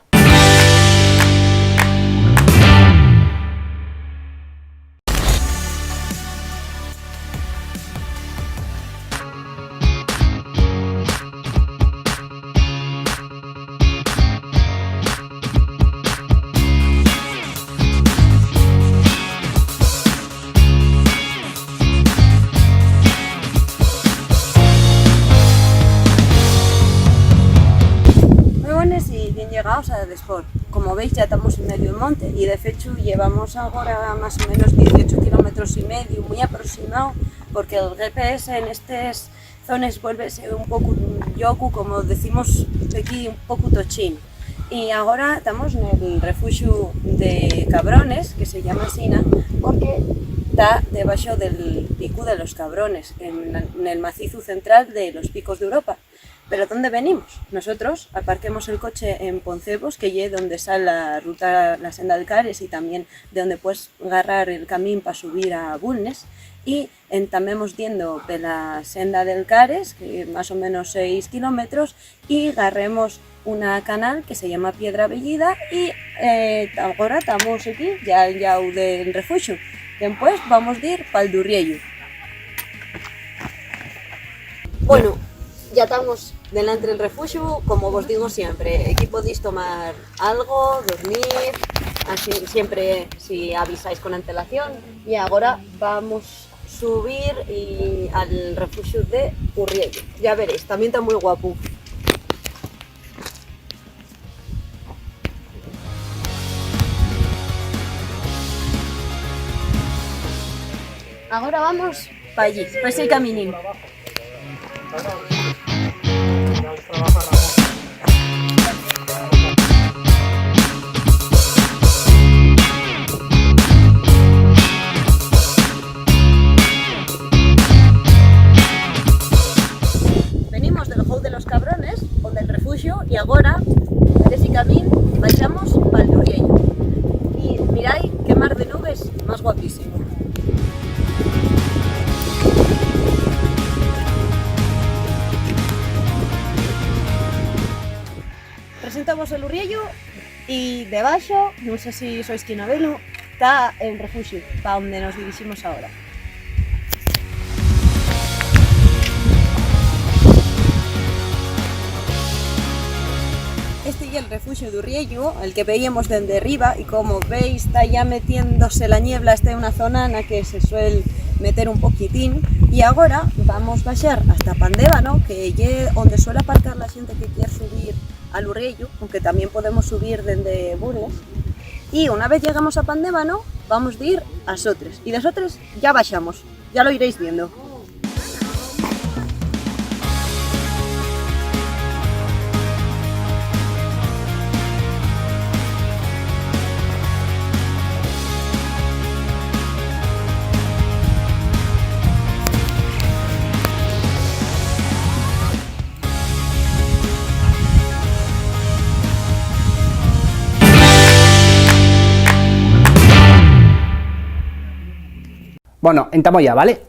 Muy bones y bien llegaos a Desport. Como veis, ya tamos en medio del monte y, de fechu, llevamos agora más o menos dieciocho kilómetros y medio, muy aproximao, porque el G P S en estes zones vuélvese un poco llocu, como decimos aquí, un poco tochín. Y agora tamos nel refuxu de Cabrones, que se llama asina, porque ta debaxo del Picu de los Cabrones, en, nel macizu central de los Picos d'Europa. Pero ¿dónde venimos? Nosotros aparquemos el coche en Poncevos, que ye donde sal la ruta, la senda del Cares, y también de donde puedes garrar el camín pa subir a Bulnes, y entamemos diendo pela senda del Cares, que más o menos seis kilómetros, y garremos una canal que se llama Piedra Bellida, y, eh, agora tamos aquí, ya al llau del refuxu. Dempués vamos dir pal d'Urriellu. Bueno, ya tamos delantre del refuxu, como vos digo siempre, aquí podéis tomar algo, dormir, así siempre si avisáis con antelación. Y agora vamos subir y al refuxu de Urriellu. Ya veréis, también ta mui guapu. Agora vamos pa allí, pa ese caminín. Venimos del Hou de los Cabrones, o del refuxu, y agora, per esi camín, baixamos pal d'Urriellu. Y mirai qué mar de nubes más guapísimo. Presentamos el Urriellu y debaxo, nun sé si sois quien a velo, ta el refuxu, pa onde nos diriximos ahora. Este ye el refuxu d'Urriellu, el que veíamos dende riba, y como veis, ta ya metiéndose la ñebla, esta ye una zona na que se suel meter un poquitín. Y agora vamos baixar hasta Pandébano, que ye onde suel aparcar la xente que quier subir al Urriellu, aunque también podemos subir dende Bulnes. Y una vez llegamos a Pandébano, vamos dir a Sotres, y de Sotres ya baixamos, ya lo iréis viendo. Bueno, entamo ya, ¿vale?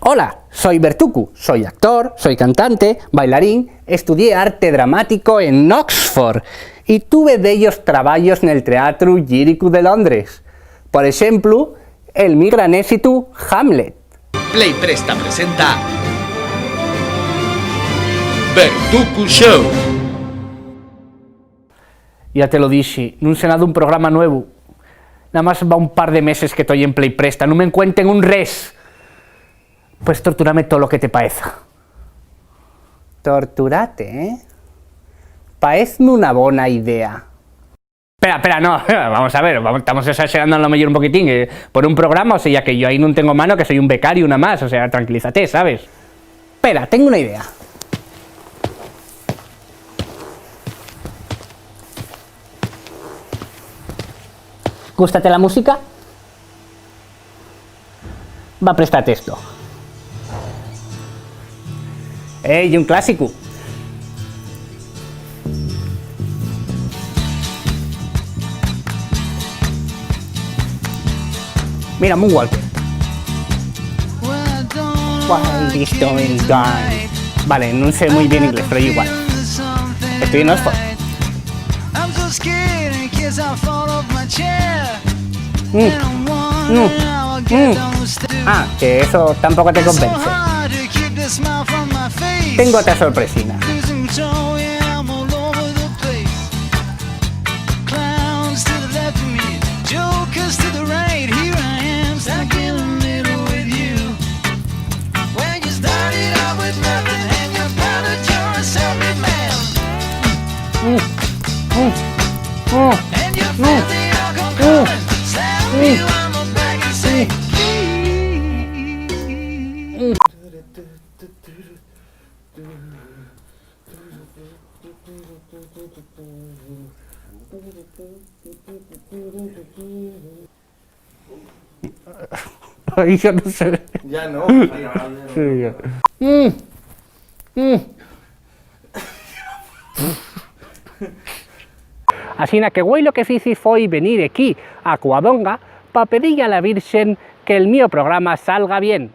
Hola, soy Bertucu, soy actor, soy cantante, bailarín, estudié arte dramático en Oxford y tuve dellos trabayos nel Teatru Llíricu de Londres. Por exemplu, el mi gran ésitu Hamlet. Play Presta presenta Bertucu Show. Ya te lo dixi, nun sé nada d'un programa nuevu. Namás va un par de meses que toi en Play Presta, nun m'encuenten un res. Pues torturame todo lo que te paeza. Torturate, eh? Paezme una bona idea. Pera, pera, no, vamos a ver, vamos, estamos exaxerando a lo meyor un poquitín, eh, por un programa, o sea, ya que yo ahí nun tengo mano, que soy un becariu namás, o sea, tranquilízate, ¿sabes? Pera, tengo una idea. ¿Gústate la música? Va, préstate esto. Eh, ye un clásicu. Mira, Moonwalker. What is going on? Vale, nun sé mui bien inglés, pero ye igual. Estoy en Oxford. Mm. Mm. Mm. Ah, que eso tampoco te convence. Tengo otra sorpresina. Ahí ya no sé. Ya no. Sí, ya. Mm. Mm. Asina que güei lo que fici foi venir equí a Cuadonga pa pedir-y a la Virxen que'l mio programa salga bien.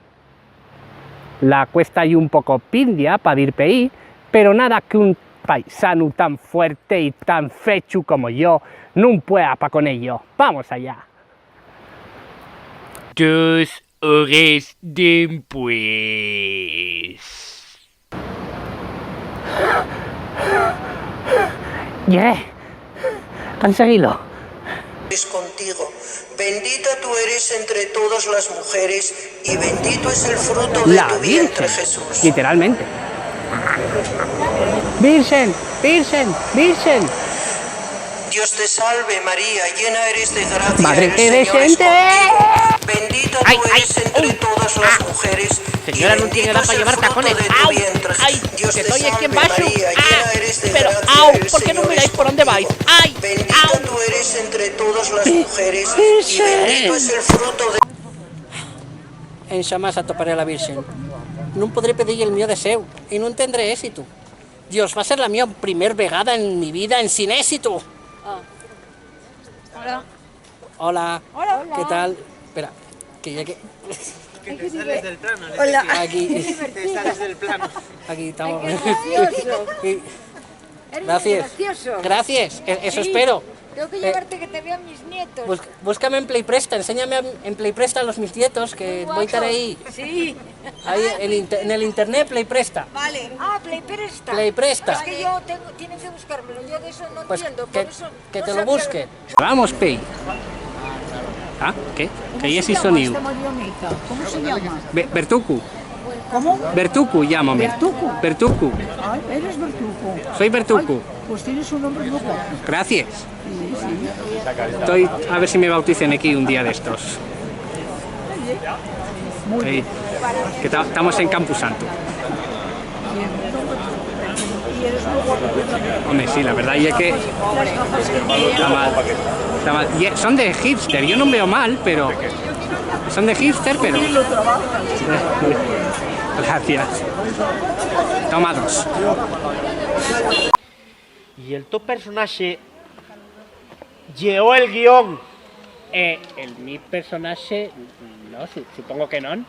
La cuesta ye un poco pindia pa dir peí, pero nada qu'un paisanu tan fuerte y tan fechu como yo nun pueda pa con ello. ¡Vamos allá! Dos hores dempués. Llegué. Conseguílo. Es contigo. Bendita tú eres entre todas las mujeres, y bendito es el fruto de tu vientre, Jesús. La Virgen, literalmente. Virgen, Virgen, Virgen. Dios te salve, María, llena eres de gracia, Madre el Señor es contigo. Bendita tú eres entre todas las mujeres, y bendito es el fruto de tu vientre. Ay, ay, ay. Señora, no tiene edad pa llevar tacones. Au, ai, que toi equí en baxo. Dios te salve, María, llena eres de gracia, el Señor es contigo. Bendita tú eres entre todas las mujeres, y bendito es el fruto de... Enxamás atoparé a la Virxen. Nun podré pedir-y el mio deséu, y nun tendré ésitu. Dios, va ser la mio primer vegada en mi vida ensin ésitu. Ah. Hola. Hola. Hola. ¿Qué tal? Espera, que ya que... Que te sales del plano, le... Hola. Aquí. Te sales del plano. Aquí estamos. Ay, qué gracioso. Sí. Eres gracioso. Gracias. Gracias. E-, eso espero. Sí. Tengo que llevarte que te vean mis nietos. Bus-, búscame en Play Presta, enséñame en, en Play Presta a los mis nietos, que voy a estar ahí. Muy guapo. Sí. Ahí en inter-, en el internet, Play Presta. Vale. Ah, Play Presta. Play Presta. Es que yo tengo, tienen que buscármelo, yo de eso no entiendo, por eso... Pues que, que te lo busque. Vamos, pei. Ah, ¿qué? ¿Qué es ese sonido? ¿Cómo se llama esta marioneta? ¿Cómo se llama? Be-, Bertucu. ¿Cómo? Bertucu, llámame. ¿Bertucu? Bertucu. Ay, eres Bertucu. Soy Bertucu. Ay, pues tienes un nombre muy guapo. Gracias. Sí, sí. Estoy a ver si me bauticen aquí un día de estos. Muy bien. Ey, que ta-, estamos en Campusanto. Home, sí, la verdá ye que ta mal, ta mal. Ye, son de hipster, yo nun veo mal, pero son de hipster, pero... Gracias. Toma dos. Y el to personaxe lleó el guión. Eh, el mi personaxe, no, su-, supongo que non.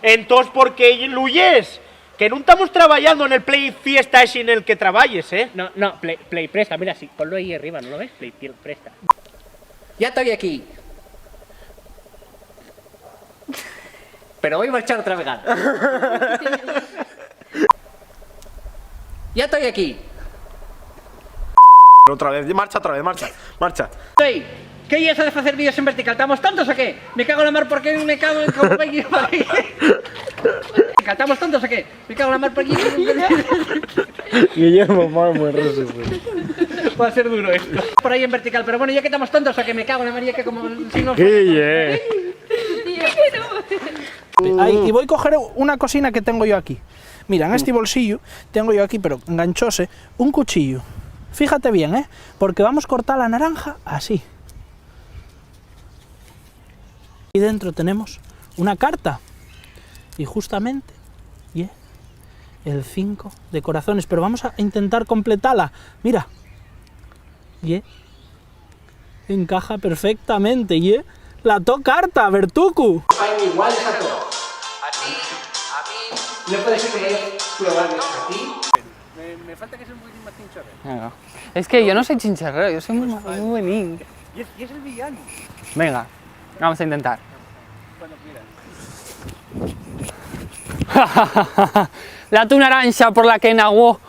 Entós, ¿por qué lu yes? Que nun tamos trabayando nel Play Fiesta esi nel que trabayes, ¿eh? No, no, Play, Play Presta, mira, sí, ponlo ahí arriba, ¿no lo ves? Play Presta. Ya toi aquí. Pero voi marchar otra vegada. Ya toi aquí. Otra vez, marcha otra vez, marcha, marcha. Ei, ¿qué ye eso de facer vídeos en vertical? ¿Tamos tontos o qué? Me cago en la mar, ¿por qué me cago en cómo va a ir? ¿Tamos tontos o qué? Me cago en la mar, ¿por qué? Guillermo, vamos, resumen. Va a ser duro esto. Por ahí en vertical, pero bueno, ya que estamos tontos o qué, me cago en la mar, ya que como si no... Guille. Ay, y voy a coger una cosina que tengo yo aquí. Mira, en este bolsillo tengo yo aquí, pero enganchóse, un cuchillo. Fíjate bien, ¿eh? Porque vamos a cortar la naranja así. Y dentro tenemos una carta. Y justamente, ye el cinco de corazones. Pero vamos a intentar completarla. Mira. Ye. Encaja perfectamente, ye la to carta, Bertucu. Faen iguales a todos. A ti, a mí. No puede ser que me hayas probado a ti. Me, me falta que sea un poquitín más chinchorrero. Venga. Es que yo no soy chinchorrero, yo soy muy, muy buenín. Y es, y es el villano. Venga, vamos a intentar. Cuando quieras. La tu naranxa por la que naguó,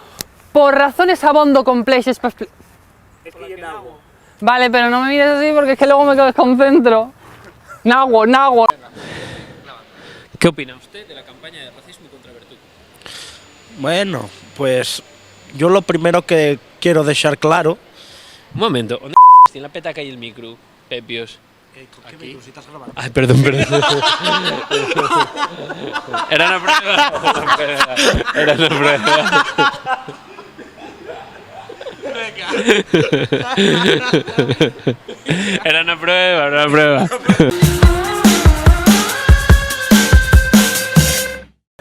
por razones abondo complexes pa expli- Es que yo nago. Vale, pero no me mires así porque es que luego me desconcentro. Nago, nago. ¿Qué opina usted de la campaña de racismo contra Bertuco? Bueno, pues yo lo primero que quiero dejar claro. Un momento, ¿dónde tiene la petaca y el micro, Pepios? Eh, ¿con qué micro? Si estás grabando. Ay, perdón, perdón. Era una prueba. Era una prueba. Era una prueba, era una prueba.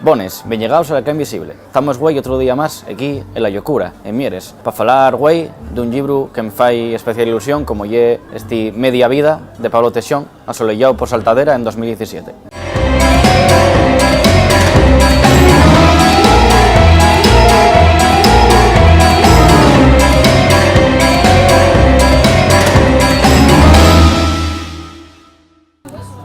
Bones, bien llegaos a La Cla Invisible. Tamos güei otro día más equí en La Llocura, en Mieres, pa falar güei d'un llibru que me fai especial ilusión, como ye esti Media Vida, de Pablo Teixón, asoleyáu por Saltadera en dos mil diecisiete.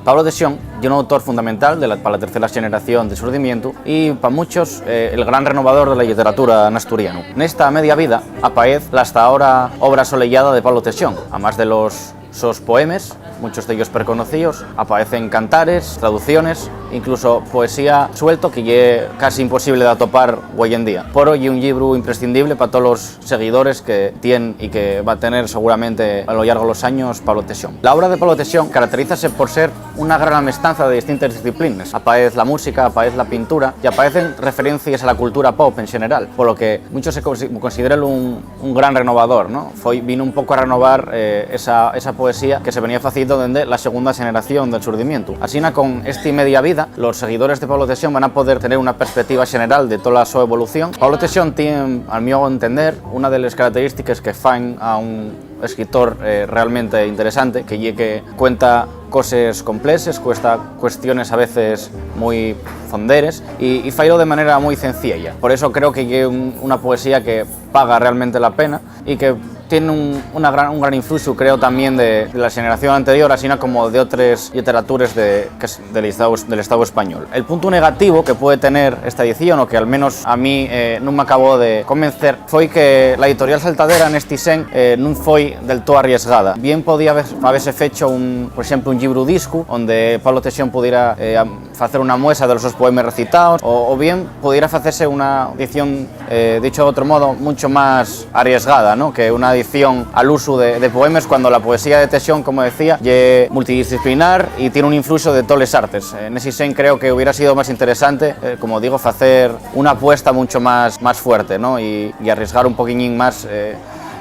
Pablo Teixón ye un autor fundamental de la, pa la tercera xeneración del Surdimientu y, pa muchos, eh, el gran renovador de la lliteratura n'asturianu. Nesta Media Vida apaez la hasta ahora obra asoleyada de Pablo Teixón, amás de los sos poemes, muchos d'ellos perconocíos, apaecen cantares, traducciones, incluso poesía suelto, que ye casi imposible d'atopar güei en día. Poro ye un llibru imprescindible pa tolos seguidores que tien y que va tener seguramente a lo llargo de los años Pablo Teixón. La obra de Pablo Teixón caracterízase por ser una gran amestanza de distintes disciplines. Apaez la música, apaez la pintura y apaecen referencies a la cultura pop en general, por lo que muchos se consi-, consideran un, un gran renovador, ¿no? Foi, vino un poco a renovar, eh, esa, esa poesía que se venía faciendo dende la segunda xeneración del Surdimientu. Asina, con esti Media Vida, los seguidores de Pablo Teixón van a poder tener una perspectiva general de tola so evolución. Pablo Teixón tien, al mio entender, una de les característiques que fan a un escritor, eh, realmente interesante, que ye que cuenta coses complexes, cuesta cuestiones a veces mui fonderes, y, y failo de manera mui cenciella. Por eso creo que ye un, una poesía que paga realmente la pena y que tien un, una gran, un gran influxu, creo, tamién de, de la xeneración anterior, asina como de otres lliteratures de, que s-, del Estau, del Estau español. El puntu negativo que puede tener esta edición, o que al menos a mí, eh, nun m'acabó de convencer, foi que la editorial Saltadera nesti sen, eh, nun foi del too arriesgada. Bien podía haber, habese fecho un, por exemplo, un llibru discu onde Pablo Teixón pudiera, eh, am-, facer una muesa de los sos poemes recitaos, o, o bien pudiera facese una edición, eh, dicho de otro modo, mucho más arriesgada, ¿no? Que una edición al usu de, de poemes, cuando la poesía de Teixón, como decía, ye multidisciplinar y tiene un influxo de toles artes. En ese sen creo que hubiera sido más interesante, eh, como digo, facer una apuesta mucho más, más fuerte, ¿no? Y, y arriesgar un poquiñín más, eh,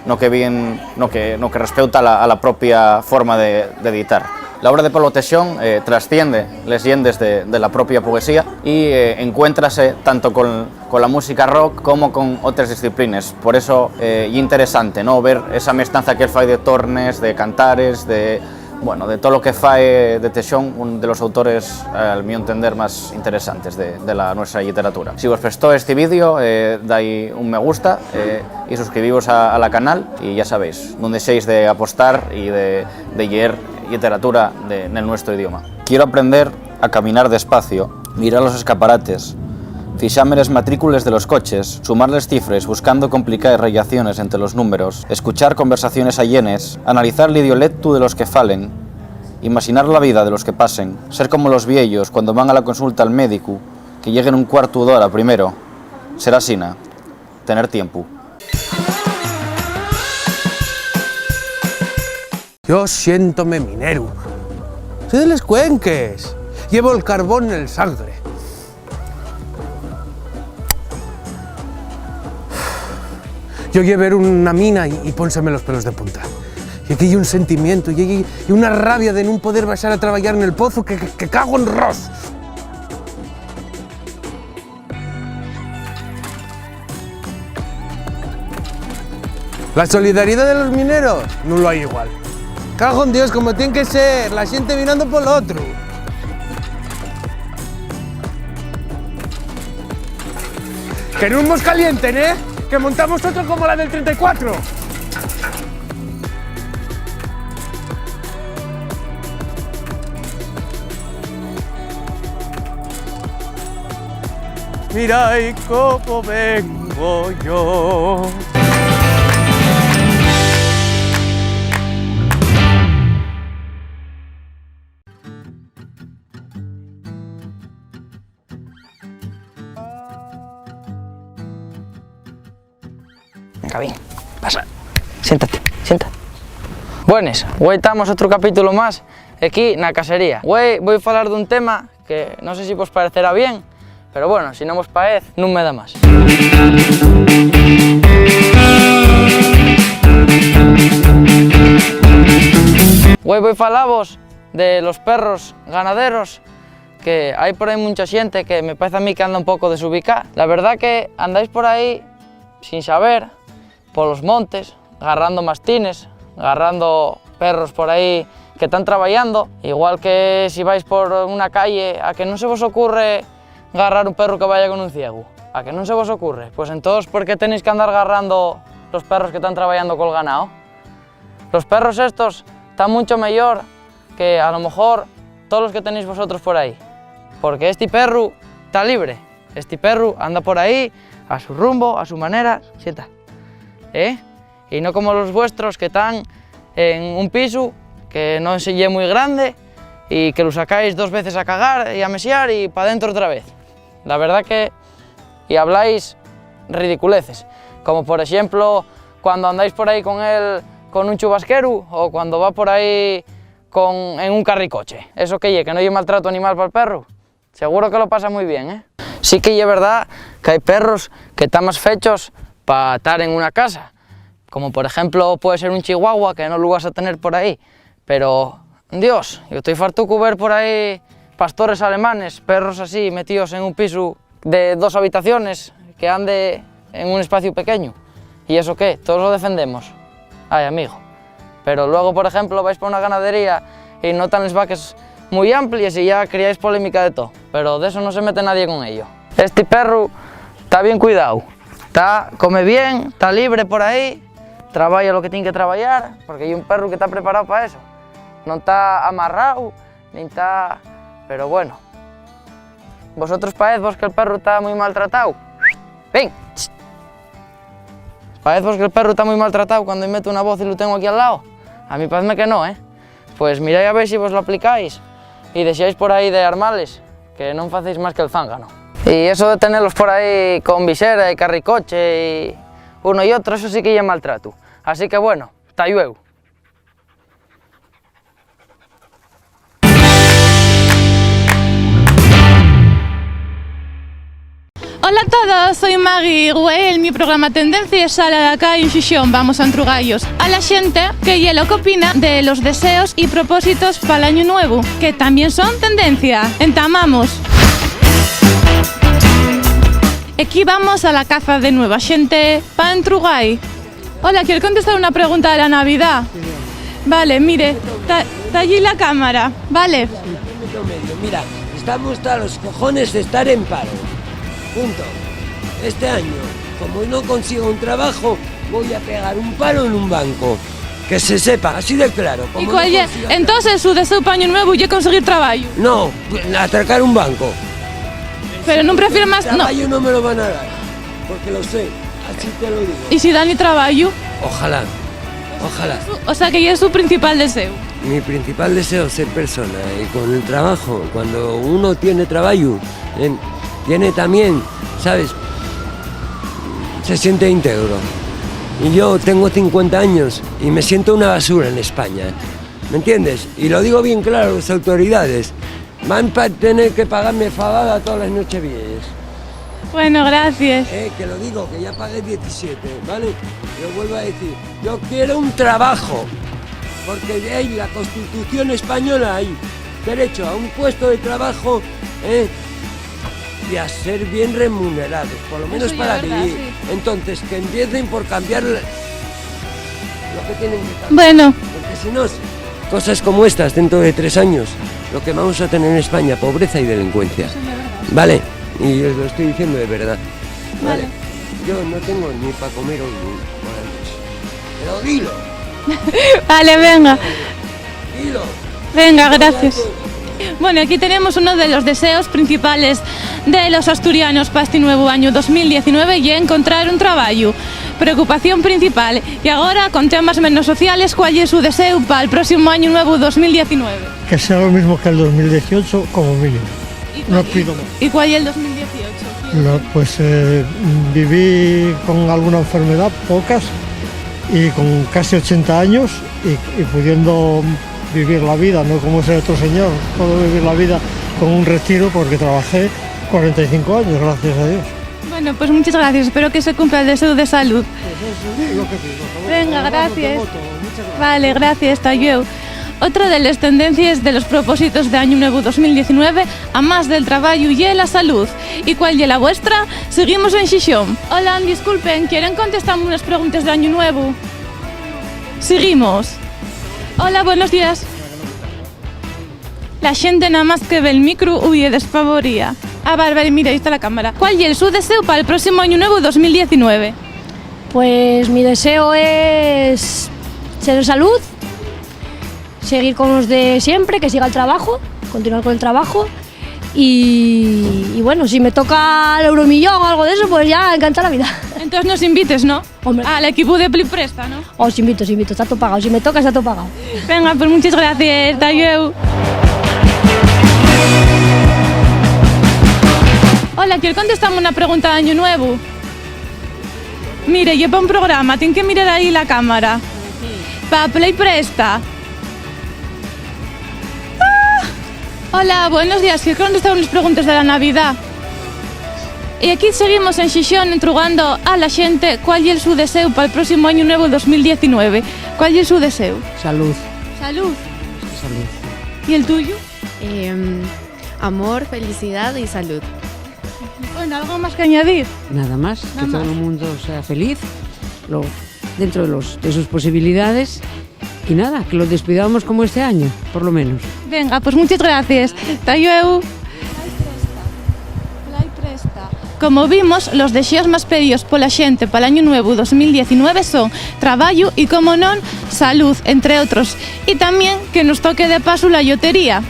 no que bien, no que, no que respeuta a la, a la propia forma de, de editar. La obra de Pablo Teixón, eh, trasciende les llendes de, de la propia poesía y, eh, encuéntrase tanto con, con la música rock como con otres disciplines. Por eso, eh, ye interesante, ¿no? Ver esa mestanza que él fai de tornes, de cantares, de, Bueno, de tolo que fai de Teixón, un de los autores, al mio entender, más interesantes de, de la nuestra lliteratura. Si vos prestó esti vídeo, eh, dai un me gusta, eh, y suscribivos a, a la canal, y ya sabéis, nun dexéis de apostar y de, de lleer lliteratura de, nel nuestro idioma. Quiero aprender a caminar despacio, mirar los escaparates, fixame les matrícules de los coches, sumar les cifres buscando complicaes rellaciones ente los númberos, escuchar conversaciones allenes, analizar l'idiolectu de los que falen, imaxinar la vida de los que pasen, ser como los vieyos cuando van a la consulta al médicu, que lleguen un cuartu d'hora primero, ser asina, tener tiempu. Yo siéntome mineru. Soy de les Cuenques. Llevo el carbón nel sangre. Yo llever una mina y, y pónseme los pelos de punta. Y aquí hay un sentimiento, y hay y una rabia de nun poder baixar a trabayar nel pozu que, que, que cago en ros. La solidaridá de los mineros nun lo hai igual. Cago en Dios, como tien que ser, la xente mirando pol otru. Que nun mos calienten, ¿eh? Que montamos otro como la del trenta y cuatro. Mirái cómo vengo yo. Venga, bien, pasa. Siéntate, siéntate. Buenes, güei tamos otru capítulo más equí na casería. Güei voi falar d'un tema que non sé si vos parecerá bien, pero bueno, si non vos paez, nun me da más. Güei voi falavos de los perros ganaderos, que hai por aí muncha xente que me parece a mí que anda un poco desubicá. La verdá que andáis por aí sin saber, polos montes, garrando mastines, garrando perros por aí que tán trabayando, igual que si vais por una calle, ¿a que nun se vos ocurre garrar un perru que vaya con un ciegu? ¿A que nun se vos ocurre? Pues entós, ¿por qué tenéis que andar garrando los perros que tán trabayando col ganao? Los perros estos tán muncho meyor que a lo mejor tolos que tenéis vosotros por aí, porque esti perru ta libre, esti perru anda por aí a su rumbo, a su manera, sienta, ¿eh? Y no como los vuestros que tán en un pisu que non se ye mui grande y que lu sacáis dos veces a cagar y a mesiar y pa dentro otra vez. La verdá que y habláis ridiculeces, como por exemplo cuando andáis por aí con él con un chubasqueru o cuando va por aí con, en un carricoche. ¿Eso qué ye? ¿Que no ye maltrato animal pal perru? Seguro que lo pasa muy bien, ¿eh? Sí que ye verdá que hai perros que tán más fechos pa tar en una casa, como por exemplo puede ser un chihuahua que no lu vas a tener por aí, pero, Dios, yo toi fartucu ver por aí pastores alemanes, perros así, metíos en un pisu de dos habitaciones, que ande en un espaciu pequeñu. ¿Y eso qué? Todos lo defendemos. Ai, amigo. Pero luego, por exemplo, vais pa una ganadería y no tan les vaques mui amplies y ya criáis polémica de to. Pero d'eso no se mete nadie con ello. Esti perru ta bien cuidáu. Ta, come bien, ta libre por aí, trabaya lo que tien que trabayar, porque ye un perru que ta preparao pa eso. Non ta amarrao, nin ta... Pero bueno. ¿Vosotros paezvos que'l perru ta mui maltratáu? Ven. ¿Paezvos que'l perru ta mui maltratáu cuando-y meto una voz y lu tengo aquí al lao? A mí paezme que no, ¿eh? Pues mirai a ver si vos lo aplicáis y dexáis por aí de armales, que non facéis más que'l zángano. Y eso de tenelos por aí con visera y carricoche y uno y otro, eso sí que ye maltratu. Así que bueno, ta llueu. Hola a todos, soy Maggie. Güei, el mi programa Tendencia sale a la calle en Xixón. Vamos a entrugallos a la xente que ye lo que opina de los deseos y propósitos pa'l añu nuevu, que también son tendencia. Entamamos. Equí vamos a la caza de nueva xente pa entrugai. Hola, ¿quiere contestar una pregunta de la Navidad? Vale, mire, ta, ta allí la cámara, vale. Mira, estamos hasta los cojones de estar en paro. Punto. Este año, como no consigo un trabajo, voy a pegar un palo en un banco. Que se sepa, así de claro. ¿Y cuál ye? Entonces, su deseo pa añu nuevu ye conseguir trabayu. No, atracar un banco. Pero nun prefiere más, no. Trabayu no me lo van a dar, porque lo sé, así te lo digo. ¿Y si dan trabayu? Ojalá, ojalá. O sea que ye su principal deseo. Mi principal deseo es ser persona, y con el trabajo, cuando uno tiene trabayu, en- tiene también, ¿sabes? Se siente íntegro. Y yo tengo cincuenta años y me siento una basura en España. ¿Me entiendes? Y lo digo bien claro, las autoridades van a tener que pagarme fabada todas las noches viejas. Bueno, gracias. Eh, que lo digo, que ya pagué diecisiete, ¿vale? Lo vuelvo a decir, yo quiero un trabajo, porque hay la Constitución española, hay derecho a un puesto de trabajo, ¿eh? Y a ser bien remunerados, por lo menos para vivir. Entonces, que empiecen por cambiar lo que tienen que cambiar. Bueno. Porque si no, cosas como estas dentro de tres años, lo que vamos a tener en España, pobreza y delincuencia. Eso es verdad. Vale, y os lo estoy diciendo de verdad. Vale. Vale. Yo no tengo ni para comer hoy, ni por la noche. Pero dilo. Vale, venga. Dilo. Venga, gracias. Bueno, aquí tenemos uno de los deseos principales de los asturianos pa este nuevu añu dos mil diecinueve, ye encontrar un trabayu. Preocupación principal. Y agora, con temas menos sociales, ¿cuál ye su deseu pal próximo añu nuevu dos mil diecinueve? Que sea lo mismo que el dos mil dieciocho, como mínimo. No pido más. ¿Y cuál ye el dos mil dieciocho? No, pues, eh, viví con alguna enfermedad, pocas, y con casi ochenta años, y, y pudiendo vivir la vida, no como ese otro señor, puedo vivir la vida con un retiro porque trabajé cuarenta y cinco años, gracias a Dios. Bueno, pues muchas gracias. Espero que se cumpla el deseo de salud. Pues eso es lo que pido, por favor. Venga, además lo tengo todo. Gracias. Muchas gracias. Vale, gracias, ta llueu. Otra de les tendencies de los propósitos de Añu Nuevu dos mil diecinueve, amás del trabayu, ye la salud. ¿Y cuál ye la vuestra? Seguimos en Xixón. Hola, disculpen, ¿quieren contestame unes preguntes de Añu Nuevu? Seguimos. Hola, buenos días. La xente namás que ve el micru huye desfavoría. Ah, vale, vale, mira, ahí está la cámara. ¿Cuál ye el su deseu pal próximo Añu Nuevu dos mil diecinueve? Pues mi deseo es tener salud, seguir con los de siempre, que siga el trabajo, continuar con el trabajo y, y bueno, si me toca el euromillón o algo de eso, pues ya encantar la vida. Entonces nos invites, ¿no? Hombre. Al equipu de Play Presta, ¿no? Os invito, os invito, está todo pagado. Si me toca, está todo pagado. Venga, pues muchas gracias, ta llueu. Hola, ¿quier contestame una pregunta de Añu Nuevu? Mire, ye pa un programa, tien que mirar ahí la cámara. Pa Play Presta. Ah. Hola, buenos días. ¿Quier contestar unes preguntes de la Navidá? Y aquí seguimos en Xixón entrugando a la xente cuál ye el su deseu pal próximo Añu Nuevu dos mil diecinueve. ¿Cuál ye el su deseu? Salud. Salud. Salud. ¿Y el tuyo? Em, amor, felicidad y salud. Bueno, ¿algo más que añadir? Nada más, que todo el mundo sea feliz, lo, dentro de los, de sus posibilidades. Y nada, que lo despidamos como este año, por lo menos. Venga, pues muchas gracias. Ta llueu. Blai presta. Blai presta. Como vimos, los dexeos más pedíos pola xente pal Añu Nuevu dos mil diecinueve son trabayu y, como non, salud, entre otros. Y tamién que nos toque de pasu la llotería.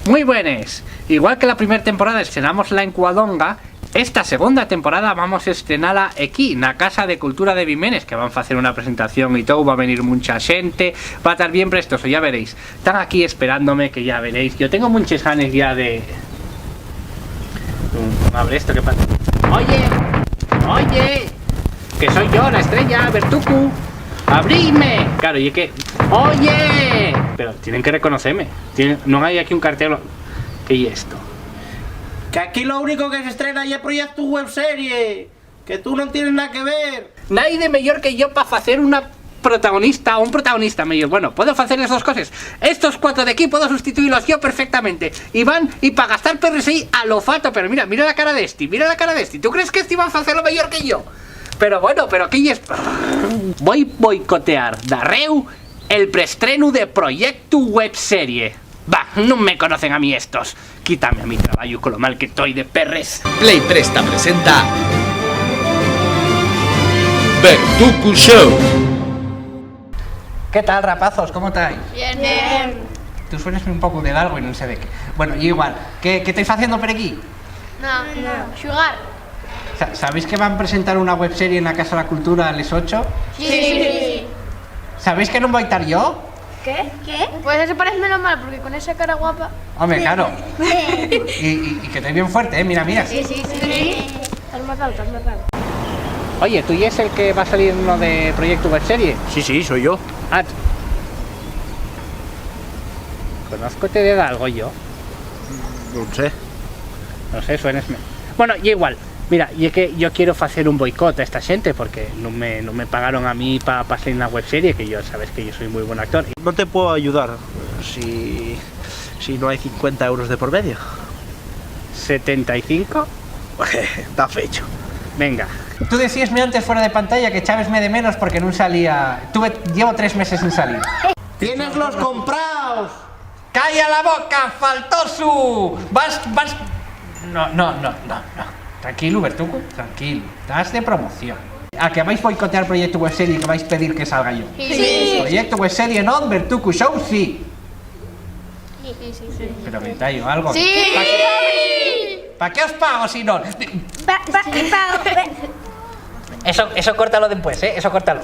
Muy buenes. Igual que la primer temporada estrenamos La Encuadonga, esta segunda temporada vamos estrenala equí, na Casa de Cultura de Bimenes, que van facer una presentación y tou, va venir muncha xente, va tar bien prestoso, ya veréis. Tán aquí esperándome, que ya veréis. Yo tengo munches ganes ya de... Abre esto, ¿qué pasa? Oye, oye, que soy yo, la estrella, Bertucu. ¡Abrime! Claro, y es que... ¡Oye! Pero tienen que reconocerme. Tienen, no hay aquí un cartel. ¿Qué es esto? Que aquí lo único que se estrena es proyecto web serie. Que tú no tienes nada que ver. Nadie mejor que yo para hacer una protagonista o un protagonista mejor. Bueno, puedo hacer las dos cosas. Estos cuatro de aquí puedo sustituirlos yo perfectamente. Y van y para gastar P R S I a lo fato. Pero mira, mira la cara de este, mira la cara de este. ¿Tú crees que este va a hacerlo mejor que yo? Pero bueno, pero qué yes... Voi boicotear darréu el preestrenu de Proyectu Webserie. Bah, nun me conocen a mí estos. Quítame a mi trabayu con lo mal que toi de perres. Play Presta presenta Bertucu Show. ¿Qué tal, rapazos? ¿Cómo estáis? Bien. Bien. Tú suenes un poco de algo y no sé de qué. Bueno, y igual, ¿qué, qué estáis haciendo por aquí? No, no. Xugar. Sa-, ¿sabéis que van a presentar una webserie en la Casa de la Cultura a las ocho? Sí, sí, sí, sí. ¿Sabéis que no voy a estar yo? ¿Qué? ¿Qué? Pues eso parece menos mal, porque con esa cara guapa. Hombre, claro. Y, y, y que estoy bien fuerte, ¿eh? Mira, mira. Sí, sí, sí. Estás matado, estás matado. Oye, ¿tú y es el que va a salir en uno de Proyecto Webserie? Sí, sí, soy yo. Ah, t- ¿Conozco te de algo yo? No sé. No sé, suenesme. Bueno, y igual. Mira, y es que yo quiero hacer un boicot a esta gente porque no me, no me pagaron a mí para pa salir en la webserie, que yo, sabes que yo soy muy buen actor. No te puedo ayudar si, si no hay cincuenta euros de por medio. ¿Setenta y cinco? Da fecho. Venga. Tú decíasme antes fuera de pantalla que echabesme de menos porque no salía. Tuve, llevo tres meses sin salir. ¡Tienes los comprados! ¡Calla la boca, faltosu! Vas, vas... No, no, no, no, no. Tranquilo, Bertuco, tranquilo. Estás de promoción. ¿A que vais boicotear Proyecto Webserie y que vais pedir que salga yo? Sí. Sí. Proyecto Webserie no, Bertuco Show sí. Sí, sí, sí, sí. Pero gritáis o algo. Sí. ¿Pa qué, pa qué os pago si no? Pa, pa, pa, pa. Eso, eso córtalo después, ¿eh? Eso córtalo.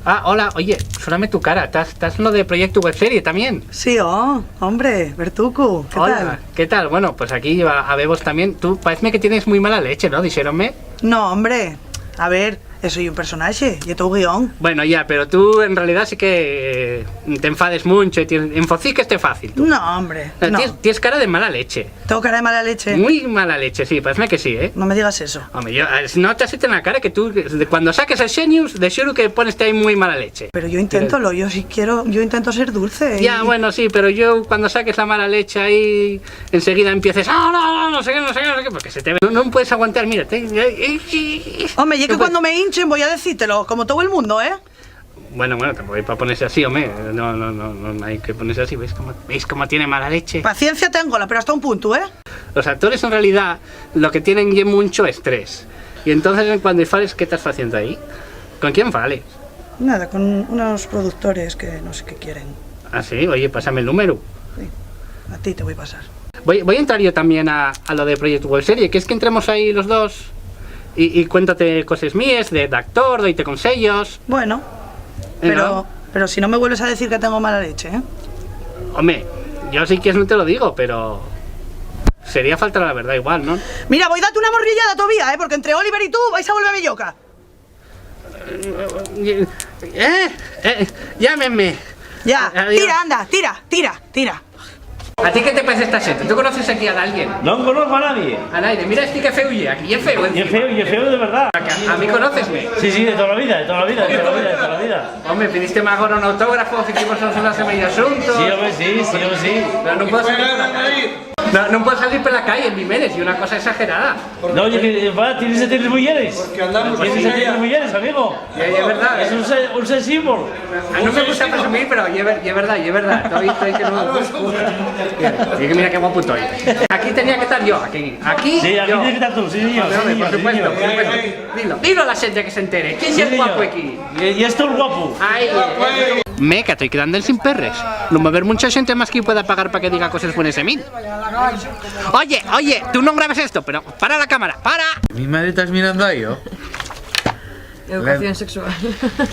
Ah, hola, oye, suéname tu cara. ¿Estás, estás en lo de Proyecto Webserie también? Sí, oh, hombre, Bertucu, ¿qué tal? Hola, ¿qué tal? Bueno, pues aquí a, a vevos también. Tú, pareceme que tienes muy mala leche, ¿no? Dixéronme. No, hombre, a ver, eso ye un personaxe, ye tou guión. Bueno, ya, pero tú en realidad sí que, eh, te enfades mucho y tienes, enfociques te fácil, tú. No, hombre, eh, no. Tienes, tienes cara de mala leche. ¿Tengo cara de mala leche? Muy mala leche, sí, pareceme que sí, ¿eh? No me digas eso. Home, yo, eh, notase-te na cara que tú, de, cuando saques el Xenius, de xuru que poneste ahí muy mala leche. Pero yo inténtolo, yo si quiero, yo intento ser dulce. Ya, y bueno, sí, pero yo cuando saques la mala leche ahí, enseguida empieces, "Ah, no, no, no sé qué, no sé qué, no sé qué", porque se te ve. No, no puedes aguantar, mira, te, eh, eh, eh, Home, ye que no puedes. Cuando me hinchen voy a decírtelo, como todo el mundo, ¿eh? Bueno, bueno, tampoco hay pa ponerse así, home. No, no, no, no hay que ponerse así. ¿Veis cómo, veis cómo tiene mala leche? Paciencia tengo, pero hasta un punto, ¿eh? Los actores, en realidad, lo que tienen ye muncho estrés. Y entonces, cuando fales, ¿qué estás haciendo ahí? ¿Con quién fales? Nada, con unos productores que no sé qué quieren. Ah, sí, oye, pásame el número. Sí, a ti te voy a pasar. Voy, voy a entrar yo también a, a lo de Proyecto Webserie, que es que entremos ahí los dos y, y cuéntate coses míes, de, de actor, doite conseyos. Bueno, eh, pero, ¿no? Pero si no me vuelves a decir que tengo mala leche, ¿eh? Home, yo si quieres no te lo digo, pero sería faltar a la verdad igual, ¿no? Mira, voy a darte una morrillada todavía, ¿eh? Porque entre Oliver y tú vais a volverme lloca. Eh, eh, eh, llámenme. Ya, adiós. Tira, anda, tira, tira, tira. ¿A ti qué te parece esta xente? ¿Tú conoces aquí a alguien? No conozco a nadie. A nadie. Mira este que feo ye, aquí ye feo. Ye feo, ye feo de verdad. A, a mí conócesme. Sí, sí, de toda la vida, de toda la vida, de toda la vida, de toda la vida. Home, pidísteme agora un autógrafo, ficimos una semana xuntos. Sí, home, sí, sí, home, sí. Pero no puedo salir. No, no puedo salir por la calle en Bimenes, y una cosa exagerada. No, oye, que, va, tienes que tener mujeres. Porque andamos así. Tienes que tener mujeres, amigo. Ya, ya, es verdad. Es un se-, un sensible. Ah, no me gusta presumir, pero ya es ver-, ya es verdad, ya es verdad. Estoy, estoy que no. Mira, mira qué guapo estoy. Aquí tenía que estar yo, aquí. Aquí, sí, aquí yo. Tienes que estar tú, sí, señor. Hombre, hombre, sí, por señor, supuesto, sí, por señor. Dilo, dilo a la gente que se entere. ¿Quién es el guapo aquí? Y, y esto es guapo. Ay, eh, eh. Me, que estoy quedando sin perres. No va a haber mucha gente más que pueda pagar para que diga cosas buenas de mí. Oye, oye, tú no grabes esto, pero para la cámara, para. ¿Mi madre estás mirando ahí, o? Educación sexual.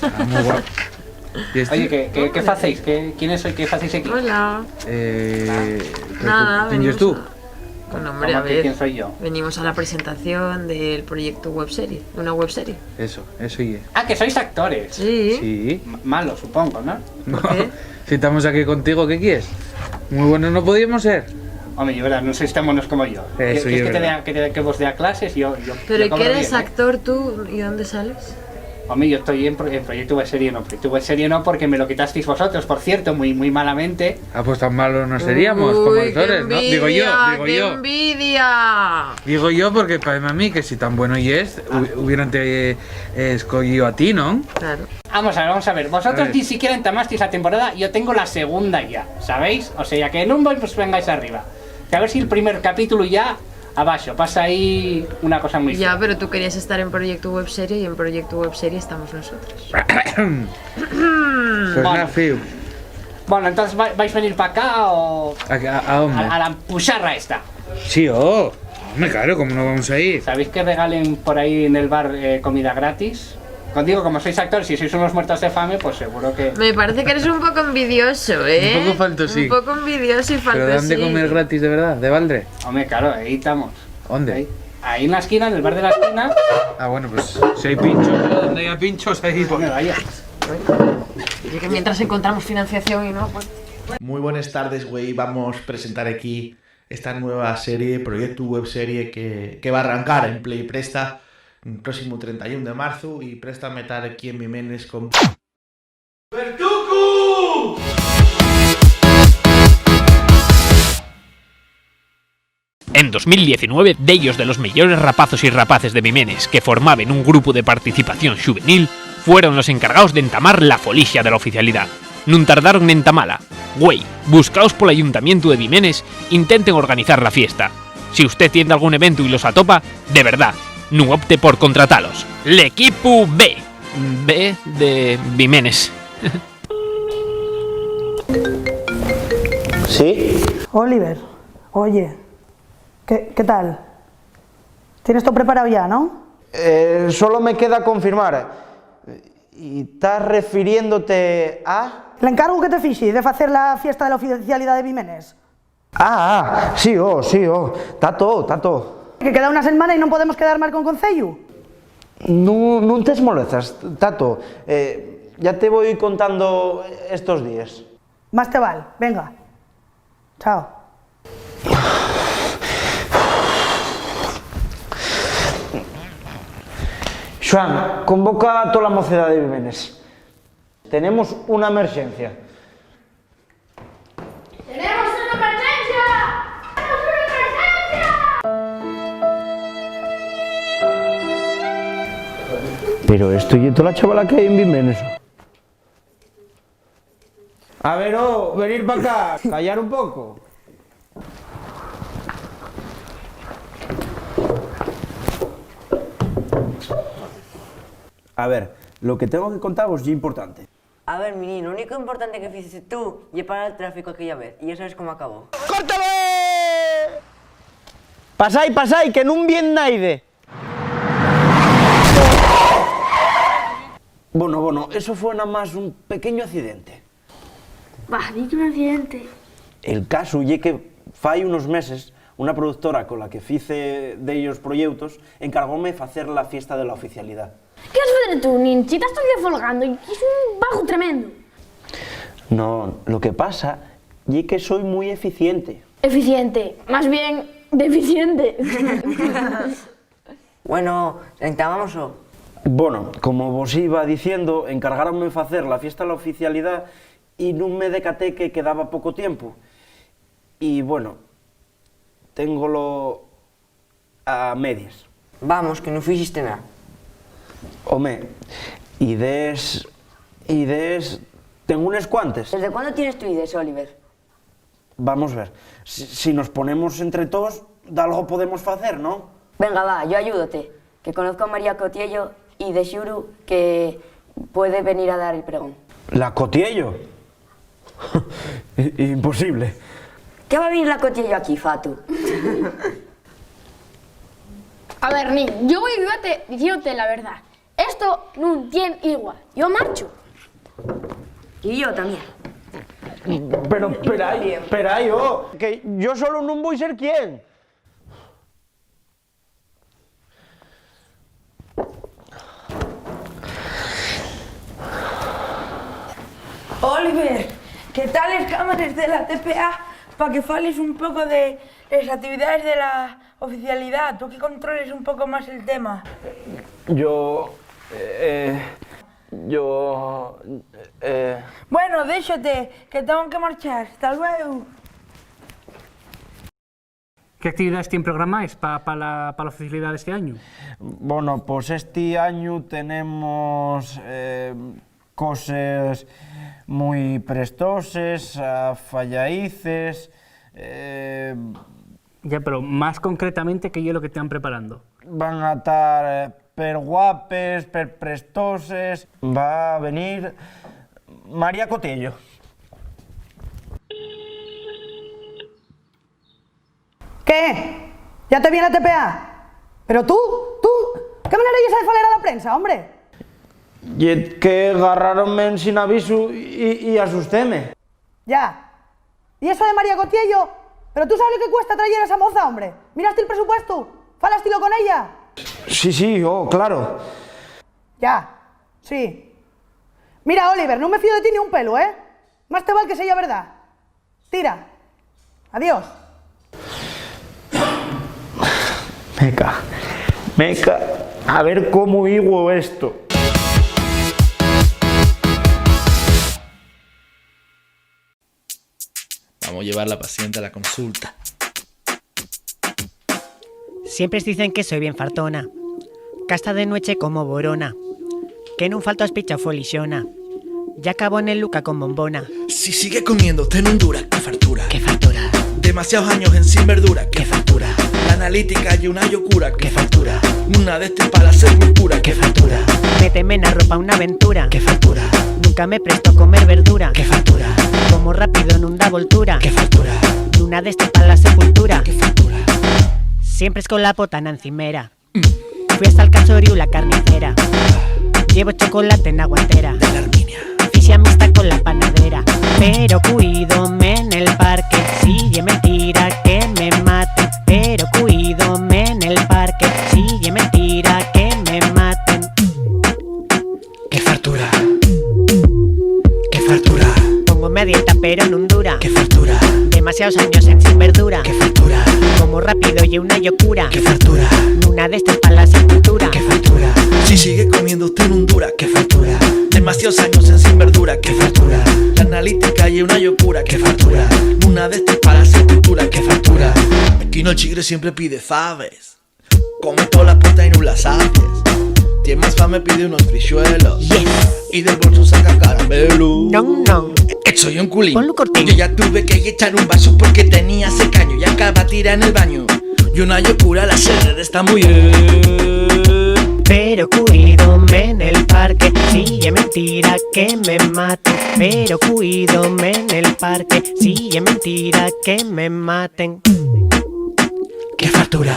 Ah, muy guapo. ¿Y este? Oye, ¿qué, qué, qué facéis? ¿Qué, quiénes sois? ¿Qué facéis aquí? Hola. Eh, nada, ¿quién eres tú? Bueno, hombre, a ver, ¿quién soy yo? Venimos a la presentación del proyecto webserie, una webserie. Eso, eso ye. Ah, que sois actores. Sí. Sí. M-, malo, supongo, ¿no? ¿Por qué? Si estamos aquí contigo, ¿qué quieres? Muy bueno no podíamos ser. Hombre, yo, verdad, no sois tan buenos como yo. Eso, que, que es que verdad. Tenía, que, que vos dé a clases, yo, yo, pero yo cobro bien, ¿eh? ¿Qué eres actor tú? ¿Y dónde sales? Home, yo estoy en, pro- en Proyecto Web Serie, no, Proyecto Web Serie no, porque me lo quitasteis vosotros, por cierto, muy, muy malamente. Ah, pues tan malos no seríamos como Uy, qué actores, ¿no? Digo yo, envidia, digo qué yo. Envidia. Digo yo porque parece a mí que si tan bueno y es, hu- hubieran te eh, escogido a ti, ¿no? Claro. Vamos a ver, vamos a ver. Vosotros A ver. ni siquiera entamasteis la temporada, yo tengo la segunda ya, ¿sabéis? O sea, que no os vengáis arriba. Que a ver si el primer capítulo ya abajo pasa ahí una cosa muy Ya, fea. Pero tú querías estar en Proyecto Web Serie y en Proyecto Web Serie estamos nosotros. Pues Bueno. nada, fiu. Bueno, entonces, ¿vai- ¿vais a venir para acá o ¿A, a, a dónde? a, a la pucharra esta? Sí, oh. Hombre, claro, ¿cómo no vamos a ir? ¿Sabéis que regalen por ahí en el bar eh, comida gratis? Con digo, como sois actores y sois unos muertos de fame, pues seguro que Me parece que eres un poco envidioso, ¿eh? Un poco faltosín. Un poco envidioso y faltosín. ¿Pero dónde comer gratis de verdad? ¿De balde? Hombre, claro, ahí estamos. ¿Dónde? Ahí, ahí en la esquina, en el bar de la esquina. Ah, bueno, pues si hay pinchos, ¿no? Donde haya pinchos, ahí pues. Hombre, vaya. Y que mientras encontramos financiación y no, pues. Muy buenas tardes, güey. Vamos a presentar aquí esta nueva serie, Proyecto Web Serie, que, que va a arrancar en Play Presta el próximo treinta y uno de marzo y Presta a meter aquí en Mimenes con Bertucu. En dos mil diecinueve, dellos de los meyores rapazos y rapaces de Mimenes, que formaben un grupu de participación xuvenil, fueron los encargaos d'entamar la folixia de la oficialidá. Nun tardaron n'entamala. Güei, buscaos pol Ayuntamientu de Mimenes, intenten organizar la fiesta. Si usté tien dalgún eventu y los atopa, de verdá, nun opte por contratalos. L'equipu B. B de Mimenes. ¿Sí? Oliver, oye, ¿qué, qué tal? ¿Tienes todo preparado ya, no? Eh, solo me queda confirmar. ¿Y estás refiriéndote a? L'encargu que te fixi de facer la fiesta de la oficialidá de Mimenes. Ah, ah, sí, oh, sí, oh. Ta to, ta to. Que queda una semana y non podemos quedar mal con conceyu. Nun, nun tes molestas, ta to. Eh, ya te voi contando estos díes. Más te val, venga. Chao. Xuan, convoca a tola mocedá de Mimenes. Tenemos una emerxencia. ¡Tenemos una emerxencia! ¡Tenemos una emerxencia! Pero esto ye tola chavala que hai en Mimenes. A ver, oh, venir pa acá, callar un poco. A ver, lo que tengo que contavos ye importante. A ver, Mini, lo único importante que fices tú ye parar el tráfico aquella vez, y ya sabes cómo acabó. ¡Córtale! Pasai, pasai, que nun vien naide. Bueno, bueno, eso fue nada más un pequeño accidente. Bah, di que un accidente. El casu ye que fai unos meses una productora cola que fice dellos proyeutos encargóme facer la fiesta de la oficialidá. ¿Qué vas facer tú, nin? Si tas todo el día folgando, y es un vago tremendo. No, lo que pasa ye que soi mui eficiente. Eficiente, más bien deficiente. Bueno, entamamos o. Bueno, como vos iba diciendo, encargáronme facer la fiesta a la oficialidá y nun me decaté que quedaba poco tiempo. Y bueno, téngolo a medias. Vamos, que nun fixiste nada. Home, idees, idees, tengo unes cuantes. ¿Desde cuándo tienes tú idees, Oliver? Vamos ver, si, si nos ponemos entre toos, dalgo podemos facer, ¿no? Venga, va, yo ayúdote, que conozco a María Cotiello y de xuru que puede venir a dar el pregón. ¿La Cotiello? I-, imposible. ¿Qué va a venir la Cotiello aquí, fatu? A ver, nin, yo voy a ayudarte diciéndote la verdad. Esto nun tien igua. Yo marcho. Y yo también. Pero, pero ahí, pero ahí, oh, que yo solo nun voi ser quien. Oliver, ¿qué tal les cámares de la T P A pa que fales un poco de les actividades de la oficialidá, tú que controles un poco más el tema? Yo, Eh, yo, eh. Bueno, déxate, que tengo que marchar. Hasta luego. ¿Qué actividades tien programaes pa, pa la, pa la oficialidá d'esti añu? Bueno, pos esti añu tenemos, eh, coses mui prestoses, afayadices, eh. Ya, pero más concretamente, ¿qué ye lo que tean preparando? Van a tar, eh, per guapes, per prestoses. Va a venir María Cotiello. ¿Qué? ¿Ya te viene la T P A? Pero tú, tú, ¿qué manera ye esa de falar a la prensa, hombre? Ye que garráronme ensin avisu y, y asustéme. Ya. ¿Y eso de María Cotiello? ¿Pero tú sabes lo que cuesta trayer a esa moza, hombre? ¿Miraste el presupuesto? ¿Falastilo con ella? Sí, sí, oh, claro. Ya, sí. Mira, Oliver, no me fío de ti ni un pelo, ¿eh? Más te val que sea verdad. Tira. Adiós. Meca, meca, a ver cómo digo esto. Vamos a llevar la paciente a la consulta. Siempre dicen que soy bien fartona, casta de nueche como borona, que nun falto a espicha o folixona, ya acabo en el Luca con bombona. Si sigue comiendo, ten un dura, qué fartura. Qué fartura. Demasiados años en sin verdura, qué fartura. La analítica y una locura, qué fartura. Una de estas para la sepultura, qué fartura. Méteme na ropa una aventura, qué fartura. Nunca me presto comer verdura, qué fartura. Como rápido nun da voltura, qué fartura. Nuna d'estes pa la sepultura, qué fartura. Siempre con la pota na encimera. Fui hasta el casoriu la carnicera. Llevo chocolate na guantera. De la Arminia. Fixe amistá con la panadera. Pero cuídome en el parque. Si ye mentira que me maten. Pero cuídome en el parque. Si ye mentira que me maten. Qué fartura, qué fartura. Póngome a dieta, pero nun dura. Qué fartura. Demasiados años en sin verdura. Qué fartura. Como rápido ye una locura. Qué fartura. Nuna d'estes pa la sepultura. Qué fartura. Si sigue comiendo, ten un dura. Qué fartura. Demasiados años en sin verdura. Qué fartura. La analítica ye una locura. Qué fartura. Nuna d'estes pa la sepultura. Qué fartura. Aquí no chigre siempre pide faves. Come toda la puta y no las haces. Tien más fame, pide unos frixuelos. Yes. Y del bolso saca caramelo. No, no. Soy un culín. Ponlo cortín. Yo ya tuve que echar un vaso porque tenía secaño. Y acaba tira en el baño. Y una locura la sede de esta mujer. Pero cuídome en el parque. Si ye mentira que me maten. Pero cuídome en el parque. Si ye mentira que me maten. Qué fartura.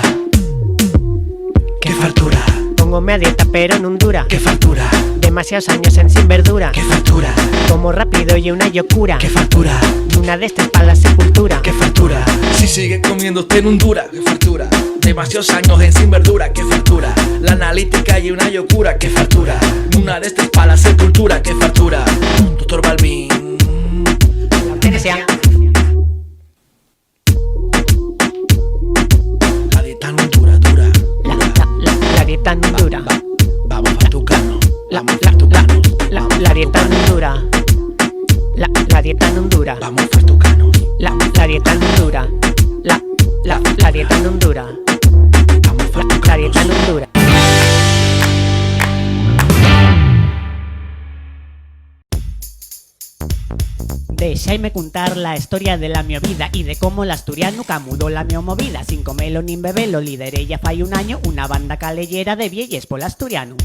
Qué fartura. Póngome a dieta, pero nun dura. Qué fartura. Demasiados años en sin verdura. Qué fartura. Como rápido ye una locura. Qué fartura. Nuna d'estes pa la sepultura. Qué fartura. Si sigue comiendo, ten un dura. Qué fartura. Demasiados años en sin verdura. Qué fartura. La analítica ye una locura. Qué fartura. Nuna d'estes pa la sepultura. Qué fartura. Doctor Balvin. Teresia. La dieta nun dura, dura, la, dura. La, la, la dieta nun dura. Va, va, vamos a tucano, la, vamos a tucano, la, la dieta nun dura. La, la dieta nun dura. Vamos a tucano. La, la dieta nun dura. La, la, la dieta nun dura. Vamos a tucano. La dieta nun dura. Dexaime cuntar la hestoria de la mio vida y de cómo l'asturianu camudó la mio movida. Sin comelo nin bebelo, lideré ya fai un año una banda caleyera de vieyes pol asturianu.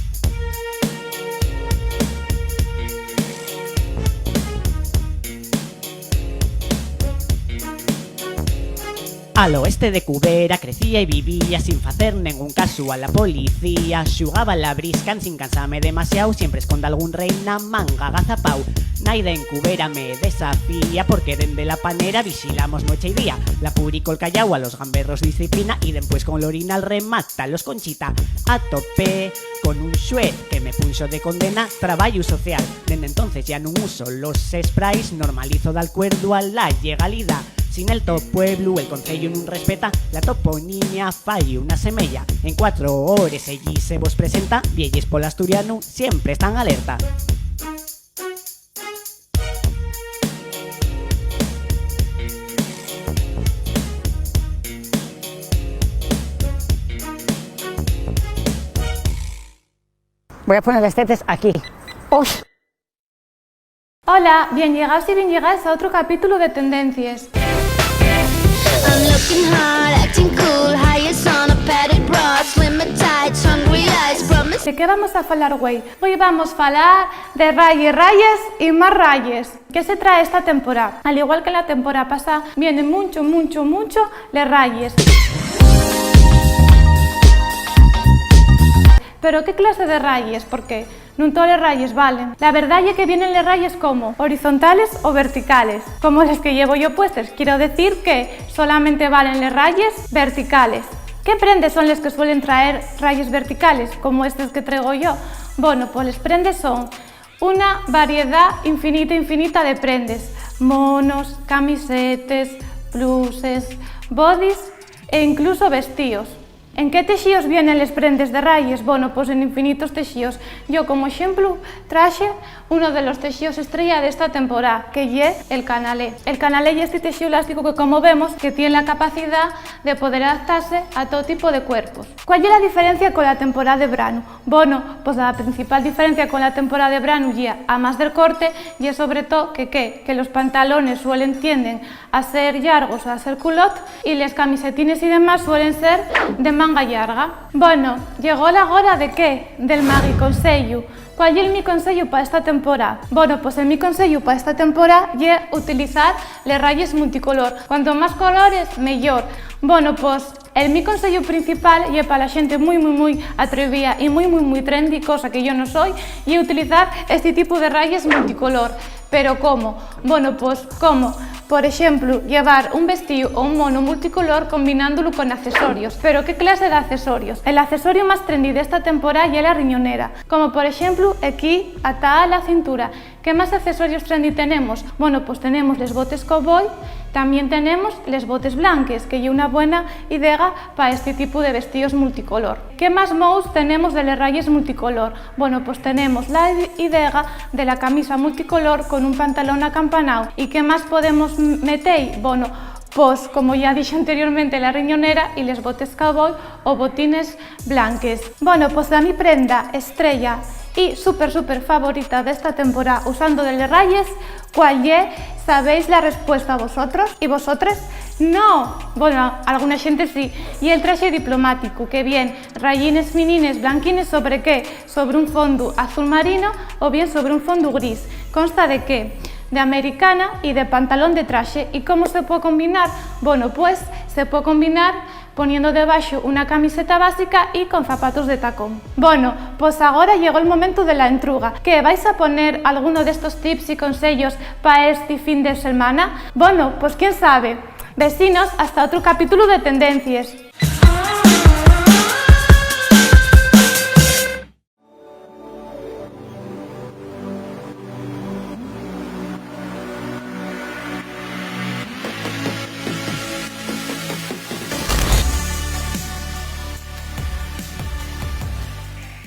Al oeste de Cubera crecía y vivía sin facer nengún casu a la policía. Xugaba a la briscan sin cansame demasiao, siempre esconda algún rei na manga agazapao. Naide en Cubera me desafía, porque dende la panera vixilamos nueche y día. La puri col callau a los gamberros disciplina, y dempués con l'orinal remata los Conchita. Atopé con un xuez que me punxo de condena trabayu social. Dende entonces ya nun uso los sprays, normalizo d'alcuerdu a la llegalidá. Si nel to pueblu el conceyu nun respeta, la toponimia fai una semeya. En cuatro hores ellí se vos presenta, vieyes pol asturianu siempre están alerta. Voy a poner les tetes aquí. ¡Osh! Hola, bien llegaos y bien llegaes a otru capítulo de Tendencies. I'm looking hard, acting cool, highest on a padded bra, slim and tight, hungry eyes, promise. ¿De qué vamos a falar güei? Güei vamos falar de rayes, rayes y más rayes. ¿Qué se trae esta temporá? Al igual que la temporá pasá, vienen muncho, muncho, muncho les rayes. Pero ¿qué clase de rayes? Porque nun toles rayes valen. La verdá ye que vienen les rayes como horizontales o verticales, como les que llevo yo puestes. Quiero decir que solamente valen les rayes verticales. ¿Qué prendes son les que suelen traer rayes verticales, como estes que traigo yo? Bono, pos les prendes son una variedá infinita, infinita de prendes: monos, camisetes, bluses, bodys e incluso vestíos. ¿En qué teixíos vienen les prendes de rayes? Bono, pos en infinitos teixíos. Yo, como exemplu, traxe uno de los teixíos estrella d'esta temporá, que ye el canalé. El canalé ye esti teixíu elástico que, como vemos, que tien la capacidá de poder adaptase a todo tipo de cuerpos. ¿Cuál ye la diferencia con la temporá de branu? Bono, pos la principal diferencia con la temporá de branu ye, amás del corte, ye sobre todo que, que, que los pantalones suelen, tienden a ser llargos, a ser culot, y les camisetines y demás suelen ser de manga llarga. Bono, llegó la hora ¿de qué? Del magui consellu. ¿Cuál ye el mi consellu pa esta temporá? Bono, pos el mi consellu pa esta temporá ye utilizar les rayes multicolor. Cuanto más colores, meyor. Bono, pos el mi consellu principal ye pa la xente mui, mui, mui atrevía y mui, mui, mui trendy, cosa que yo no soi, ye utilizar esti tipu de rayes multicolor. ¿Pero cómo? Bono, pos, ¿cómo? Por exemplu, llevar un vestíu o un mono multicolor combinándolu con accesorios. ¿Pero qué clase d'accesorios? El accesoriu más trendy d'esta temporá ye la riñonera, como por exemplu, equí, atá a la cintura. ¿Qué más accesorios trendy tenemos? Bono, pos tenemos les botes cowboy, tamién tenemos les botes blanques, que ye una buena idea pa esti tipu de vestíos multicolor. ¿Qué más mous tenemos de les rayes multicolor? Bono, pos tenemos la i-, idea de la camisa multicolor con un pantalón acampanao. ¿Y qué más podemos m-, meter? Bono, pos, como ya dixi anteriormente, la riñonera y les botes cowboy o botines blanques. Bono, pos la mi prenda estrella y súper, súper favorita d'esta temporá usando de les rayes, ¿cuál ye? ¿Sabéis la respuesta vosotros y vosotres? No. Bono, alguna xente sí. Ye el traxe diplomáticu, que vien rayines finines blanquines sobre ¿qué? Sobre un fondu azul marino o bien sobre un fondu gris. Consta de ¿qué? De americana y de pantalón de traxe. ¿Y cómo se pue combinar? Bono, pues, se pue combinar poniendo debaxo una camiseta básica y con zapatos de tacón. Bono, pos agora llegó'l momentu de la entruga. ¿Qué, vais a poner alguno d'estos tips y conseyos pa esti fin de selmana? Bono, pos quién sabe. Vecinos, hasta otru capítulo de Tendencies.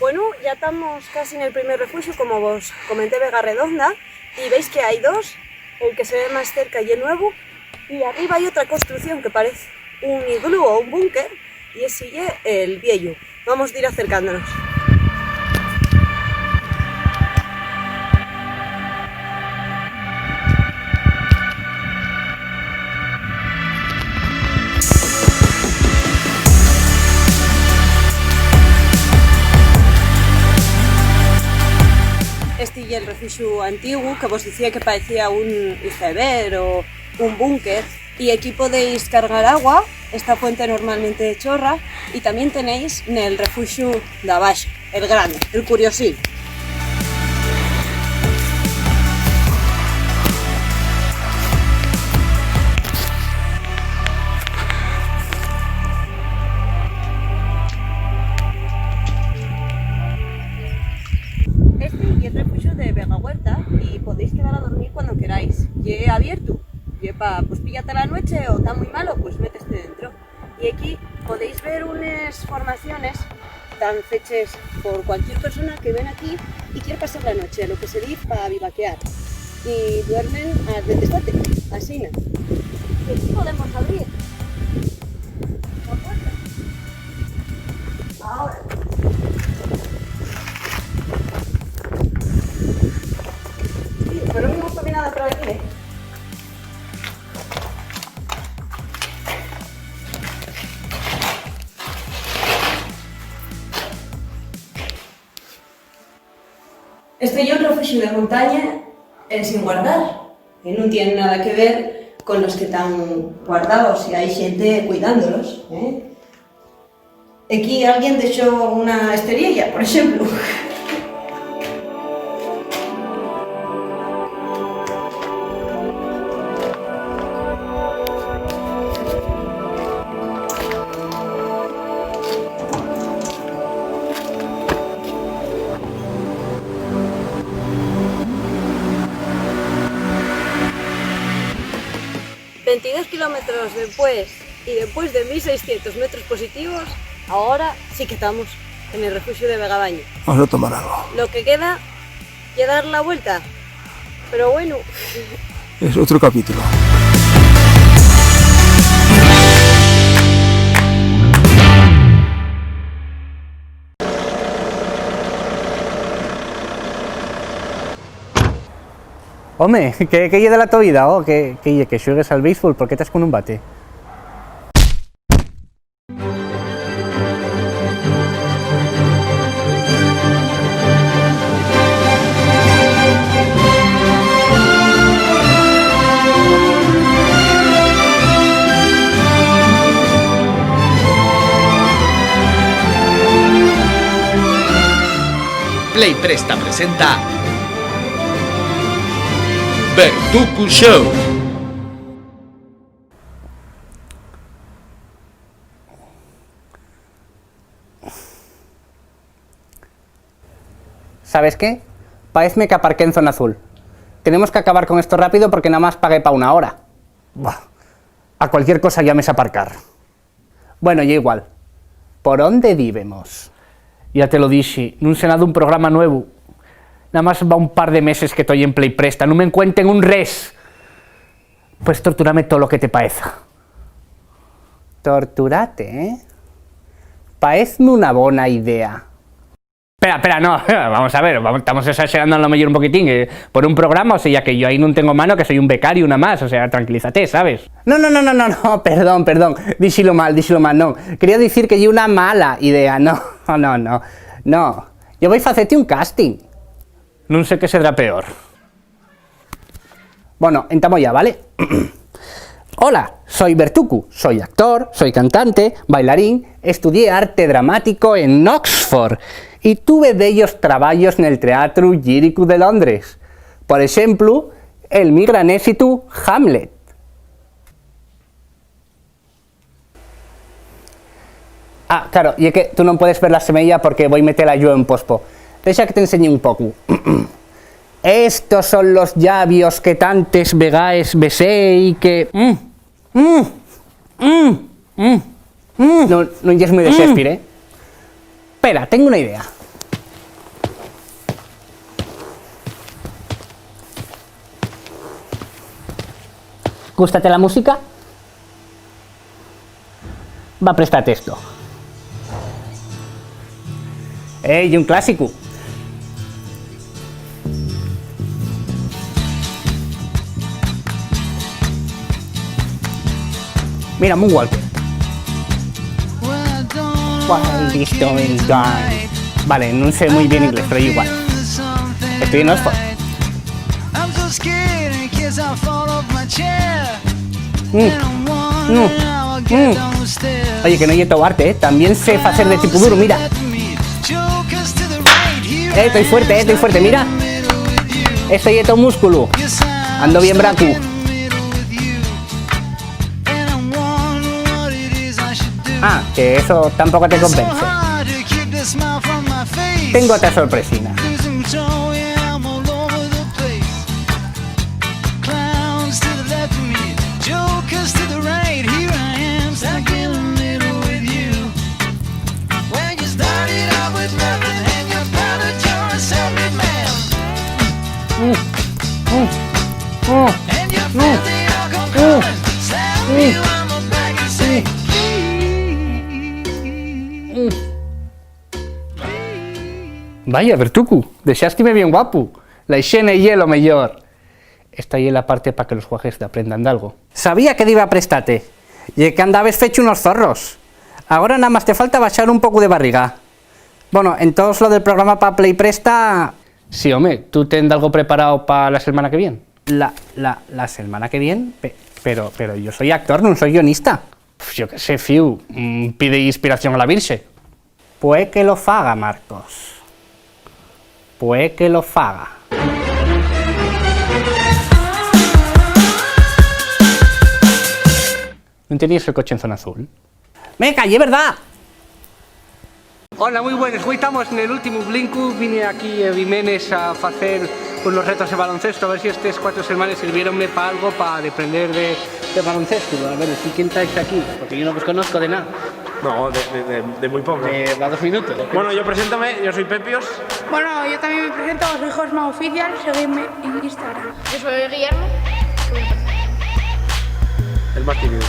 Bueno, ya tamos casi nel primer refuxu, como vos comenté, Vega Redonda, y veis que hai dos, el que se ve más cerca ye nuevu, y arriba hai otra construcción que parece un iglú o un búnker, y esi ye el vieyu. Vamos dir acercándonos. Esti ye el refuxu antiguu que vos dicía que paecía un iceberg o un búnker, y equí podéis cargar agua. Esta fuente normalmente chorra, y tamién tenéis nel refuxu d'abaxo, el grande, el curiosín. Esti ye el refuxu de Vega Huerta y podéis quedar a dormir cuando queráis. Ye abiertu. Ye pa, pues, píllate la nueche o ta mui malo, pues, méteste dentro. Y equí podéis ver unes formaciones tán feches por cualquier persona que ven aquí y quier pasar la nueche, lo que se diz pa vivaquear. Y duermen a, de destate, asina. Y equí podemos abrir la puerta. Ahora. Sí, pero nun hemos caminado por aquí, ¿eh? Esto ye un refuxiu de montaña ensin guardar, y nun tien nada que ver con los que tán guardaos, y hai xente cuidándolos, ¿eh? Equí alguien dexó una esteriella, por exemplu. Ventidós kilómetros dempués, y dempués de mil seiscientos metros positivos, ahora sí que tamos en el refuxio de Vegabaño. Vamos a tomar algo. Lo que queda ye dar la vuelta. Pero bueno. Es otro capítulo. Home, ¿qué, qué ye de la to vida, oh? ¿Qué, qué ye, que xuegues al béisbol? ¿Por qué tas con un bate? Play Presta presenta Bertucu Show. ¿Sabes qué? Paezme qu'aparqué en zona azul. Tenemos qu'acabar con esto rápido porque namás pagué pa una hora. Buah, a cualquier cosa llames aparcar. Bueno, ye igual. ¿Por ónde díbemos? Ya te lo dixi, nun sé nada d'un programa nuevu. Namás va un par de meses que toi en Play Presta, nun m'encuenten un res. Pues torturame tolo que te paeza. Torturate, ¿eh? Paezme una bona idea. Pera, pera, no, vamos a ver, vamos, tamos esaxerando a lo meyor un poquitín, eh, por un programa, o sea, ya que yo ahí nun tengo mano, que soi un becariu namás, o sea, tranquilízate, ¿sabes? No, no, no, no, no, no, perdón, perdón, díxilo mal, díxilo mal, non. Quería dicir que ye una mala idea, no, no, no, no. Yo voi facete un casting. Nun sé qué sedrá peor. Bueno, entamo ya, ¿vale? Hola, soi Bertucu, soi actor, soi cantante, bailarín, estudié arte dramático en Oxford y tuve dellos trabayos nel Teatru Llíricu de Londres. Por exemplu, el mi gran ésitu Hamlet. Ah, claro, ye que tú non puedes ver la semeya porque voi metela yo en pospo. Dexa que t'enseñe un pocu. Estos son los llavios que tantes vegaes besé y que, mm, mm, mm, mm, mm. Non, non yes mui de Shakespeare, eh? Pera, tengo una idea. ¿Gústate la música? Va, préstate esto. Eh, ye un clásicu. Mira, Moonwalker. While this going down. Vale, nun sé mui bien inglés, pero ye igual. Estoy en Oxford. Mm. Mm. Mm. Oye, que no ye to arte, ¿eh? Tamién sé facer de tipu duru, mira. Eh, toi fuerte, eh, toi fuerte, mira. Esto ye to músculu. Ando bien, bracu. Ah, que eso tampoco te convence. Tengo otra sorpresina. Clowns to the left of me, Vaya, Bertucu, dexástime bien guapu. La ixiene ye lo meyor. Esta ye la parte pa que los guajes daprendan dalgo. Sabía que diba prestate. Ye qu'andabes fechu unos zorros. Agora namás te falta baxar un pocu de barriga. Bono, entós lo del programa pa Play Presta. Sí, home, ¿tú ten dalgo preparao pa la selmana que vien? La, la, la selmana que vien? Pe-, pero, pero yo soi actor, nun soi guionista. Pf, yo qué sé, fiu, mm, pide inspiración a la Virxe. Pué que lo faga, Marcos. Pué que lo faga. ¿Nun teníes el coche en zona azul? Meca, ye verdá. Hola, mui buenes. Güei tamos nel últimu blinku. Vine aquí a Bimenes a facer unos retos de baloncestu, a ver si estes cuatro selmanes sirviéronme pa algo, pa deprender de, de baloncestu. A ver, si, ¿quién tais aquí? Porque yo no vos conozco de nada. No, de, de, de, de mui poco. De, va dos minutos. Bueno, yo preséntame, yo soi Pepios. Bueno, yo también me presento, soy Josma Oficial, seguidme en Instagram. Yo soy Guillermo. El más tímido.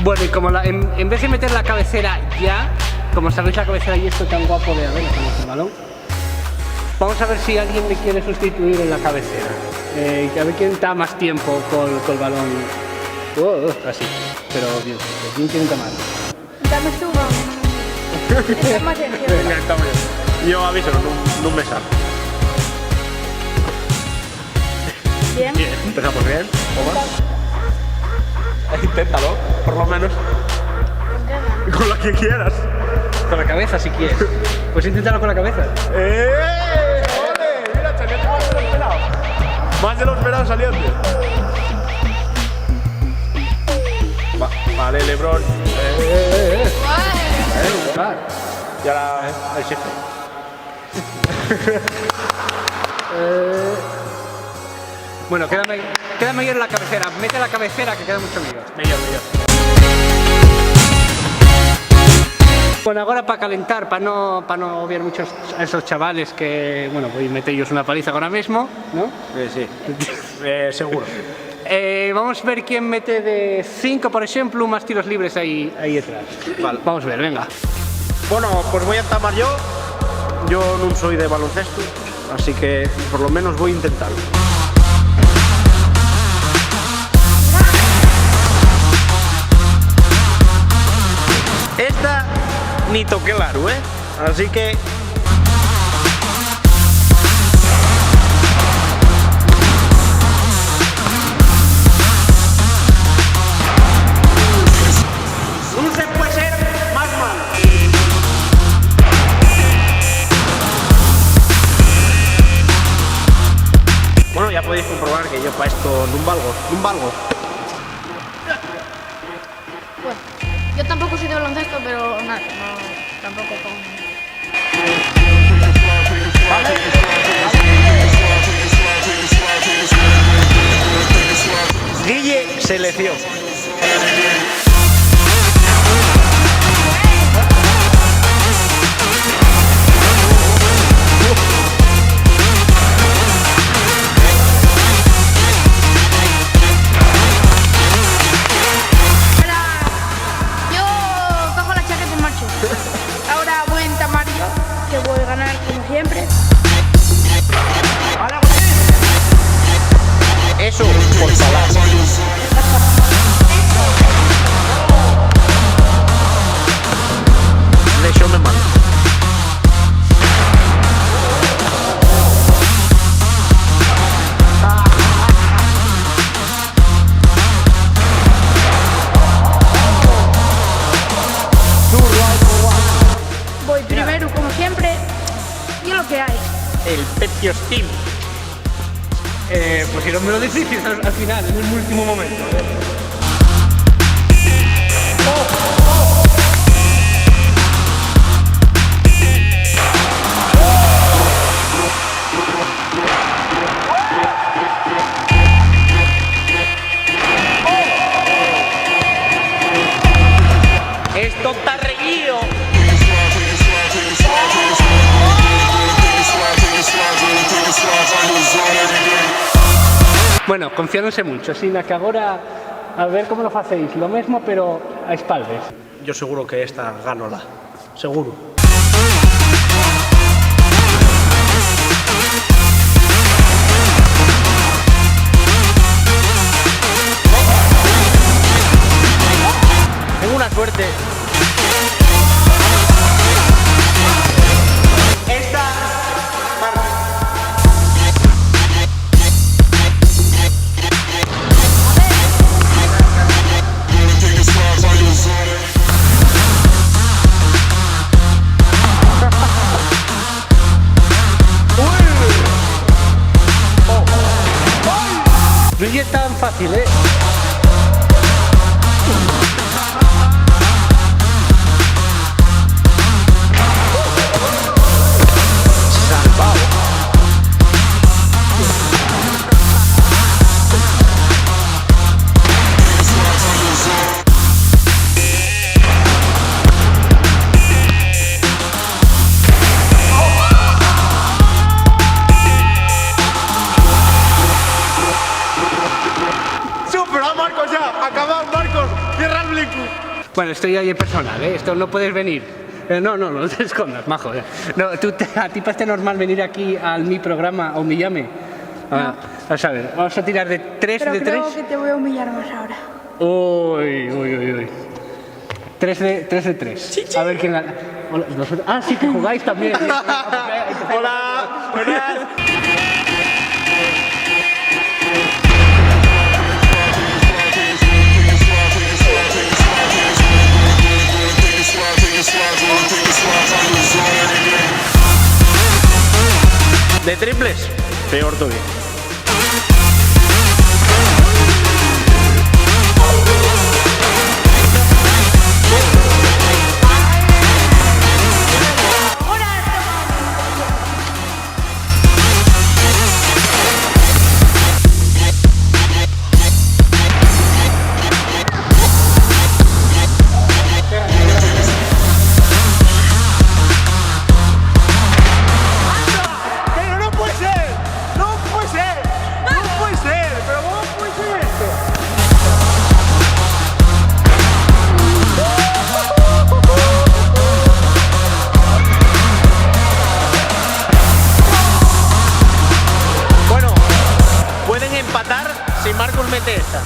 Bueno, y como la, en, en vez de meter la cabecera ya, como sabéis, la cabecera y esto tan guapo de, a ver, con el balón, vamos a ver si alguien me quiere sustituir en la cabecera. Eh, a ver quién está más tiempo col, col balón. Oh, oh, así. Pero bien, ¿quién quiere tomar? Dame tú, vamos. Está más sencillo. Venga, está bien. Yo aviso, nun, nun me sale. Bien. Bien, empezamos bien. Toma. Inténtalo, por lo menos. Intenta. Con la que quieras. Con la cabeza, si quieres. Pues inténtalo con la cabeza. ¡Eh! ¡Ole! Mira, salió más de lo esperado. Más de lo esperado salió, tío. Va, vale, Lebron. Eh, eh, eh, eh. Guai. Eh, guai. Y ahora, eh, el jefe. Eh, bueno, queda me-, queda meyor la cabecera. Mete la cabecera, que queda mucho meyor. Meyor, meyor. Bueno, agora pa calentar, pa no, pa no obviar muchos a esos chavales que, bueno, voi meter-yos una paliza agora mismo, ¿no? Eh, sí. Eh, seguro. Eh, vamos ver quién mete de cinco, por exemplu, más tiros libres ahí, ahí detrás. Vale. Vamos ver, venga. Bueno, pues voy a entamar yo. Yo nun soi de baloncestu, así que por lo menos voy a intentarlo. Esta ni toqué l'aro, ¿eh? Así que nun se puede ser más malo. Bueno, ya podéis comprobar que yo pa esto nun valgo, nun valgo. Bueno, yo tampoco soy de baloncesto, pero nada, no, tampoco con... Guille, selección. Hola, yo cojo la chaqueta y marcho. Ahora voy a entamar yo, que voy a ganar como siempre. Eso, por falar. Dexóme mal. Voy primero, como siempre, y es lo que hay. El Pepios Team. Eh, pues era un mero difícil al, al final, en un último momento, eh. Esto está reñido. Bueno, confiáronse muncho, asina que agora a ver cómo lo facéis, lo mesmo, pero a espaldes. Yo seguro que esta ganola, seguro. Chile. Salvao. Supera, Marcos, ya. Acabá, Marcos. Cierra el Blinku. Bueno, esto ya es personal, ¿eh? Esto no puedes venir. Eh, no, no, no te escondas, majo, ya. No, tú te- a ti parece normal venir aquí al mi programa o mi llame. Ah, no. Vamos a ver, vamos a tirar de tres. Pero de creo tres. Que te voy a humillar más ahora. Uy, uy, uy, uy. Tres de, tres de tres. Sí, sí. A ver quién gana. Hola, vosotros- ah, sí, que jugáis también. Hola, buenas. De triples, peor todavía. ¡Pero no puede ser! ¡No puede ser! ¡No puede ser! ¡Pero cómo puede ser esto! Bueno, pueden empatar si Marcus mete esta.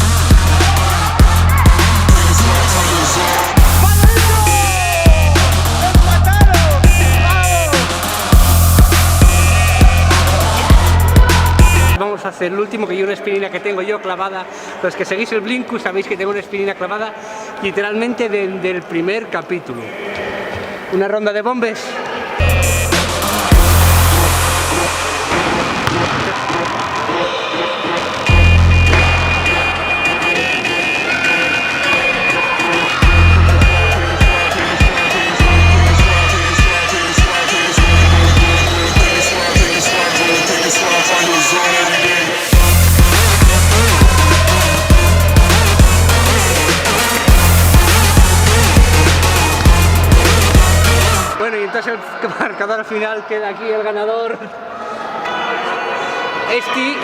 Vamos a hacer el último, que yo una espinina que tengo yo clavada. Los que seguís el Blinku sabéis que tengo una espinina clavada literalmente desde el primer capítulo. Una ronda de bombes. Bueno, y entonces el marcador final queda aquí, el ganador. Esti.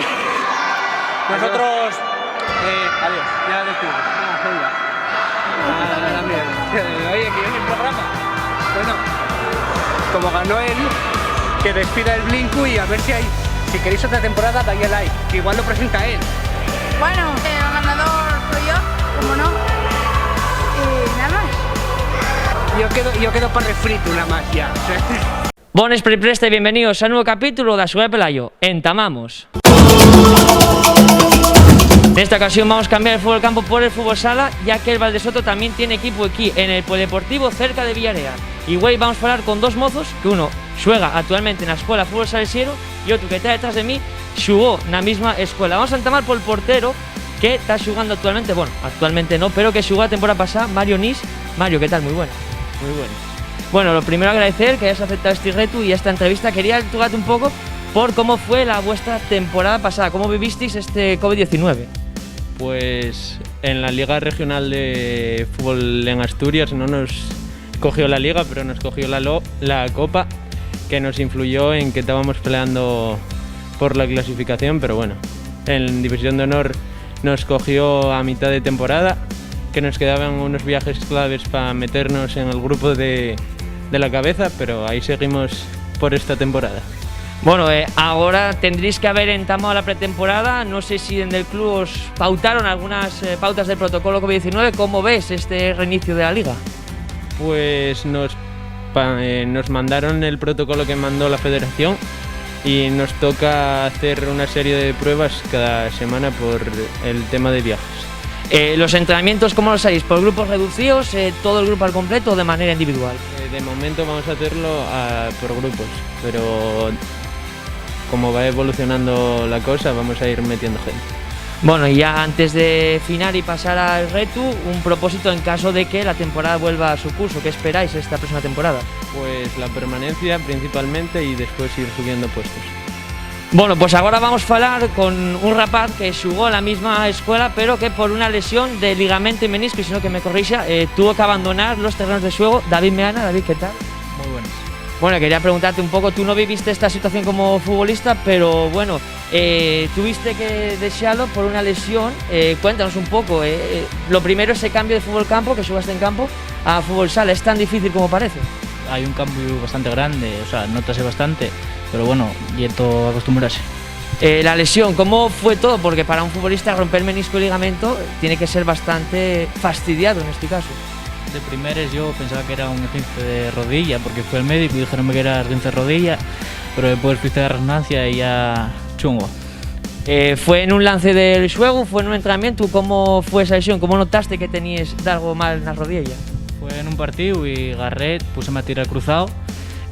Nosotros, eh, adiós, ya despedimos. Ah, venga. Ah, también. Oye, que viene el programa. Bueno, como ganó él, que despida el Blinku y a ver si hay, si queréis otra temporada, dale a like, que igual lo presenta él. Bueno, el ganador soy yo, como no. Y nada más. Yo quedo, yo quedo pa refrito, nada más, ya. Bones per preste, bienveníos a un nuevu capítulo da Suega de Pelayo. Entamamos. Nesta ocasión vamos cambiar el fútbol campo por el fútbol sala, ya que el Valdesoto tamién tien equipu equí, en el Polideportivo, cerca de Villareal. Y güei vamos falar con dos mozos, que uno xuega actualmente na Escuela Fútbol Salesiero y otru que ta detrás de mí xugó na misma escuela. Vamos a entamar pol portero, que ta xugando actualmente, bueno, actualmente no, pero que xugó la temporada pasada, Mario Nis. Mario, ¿qué tal? Muy buena. Muy buena. Bueno, lo primero agradecer que hayas aceptado este retu y esta entrevista. Quería tocarte un poco por cómo fue la vuestra temporada pasada, cómo vivisteis este covid diecinueve. Pues en la Liga Regional de Fútbol en Asturias no nos cogió la liga, pero nos cogió la, lo- la copa, que nos influyó en que estábamos peleando por la clasificación, pero bueno, en División de Honor nos cogió a mitad de temporada, que nos quedaban unos viajes claves pa meternos en el grupo de, de la cabeza, pero ahí seguimos por esta temporada. Bueno, eh, agora tendríais que haber entamado la pretemporada. No sé si dende el club os pautaron algunas, eh, pautas del protocolo covid diecinueve. ¿Cómo ves este reinicio de la liga? Pues nos, pa- eh, nos mandaron el protocolo que mandó la federación y nos toca hacer una serie de pruebas cada semana por el tema de viajes. Eh, ¿los entrenamientos cómo los hacéis? ¿Por grupos reducidos, eh, todo el grupo al completo o de manera individual? Eh, de momento vamos a hacerlo a- por grupos, pero como va evolucionando la cosa, vamos a ir metiendo gente. Bueno, y ya antes de finar y pasar al retu, un propósito en caso de que la temporada vuelva a su curso. ¿Qué esperáis esta próxima temporada? Pues la permanencia principalmente y después ir subiendo puestos. Bueno, pues agora vamos falar con un rapaz que xugó a la misma escuela, pero que por una lesión de ligamento y menisco, y si no que me corrixa, eh, tuvo que abandonar los terrenos de xuego. David Meana. David, ¿qué tal? Muy buenas. Bueno, quería preguntarte un poco, tú no viviste esta situación como futbolista, pero bueno, eh, tuviste que dexalo por una lesión. Eh, cuéntanos un poco, eh, eh, lo primero, ese cambio de fútbol campo, que xugaste en campo, a fútbol sala, ¿es tan difícil como parece? Hai un cambio bastante grande, o sea, nótase bastante, pero bueno, ye to acostumbrase. Eh, la lesión, ¿cómo fue todo? Porque para un futbolista romper menisco y ligamento tiene que ser bastante fastidiado en este caso. De primeres yo pensaba que era un esguince de rodilla, porque fui al médico y dijeronme que era esguince de rodilla, pero después fice la resonancia y ya chungo. Eh, ¿fue en un lance del xuegu? ¿Fue en un entrenamiento? ¿Cómo fue esa lesión? ¿Cómo notaste que teníes dalgo mal na rodilla? Fue en un partíu y garré, púseme a tirar cruzao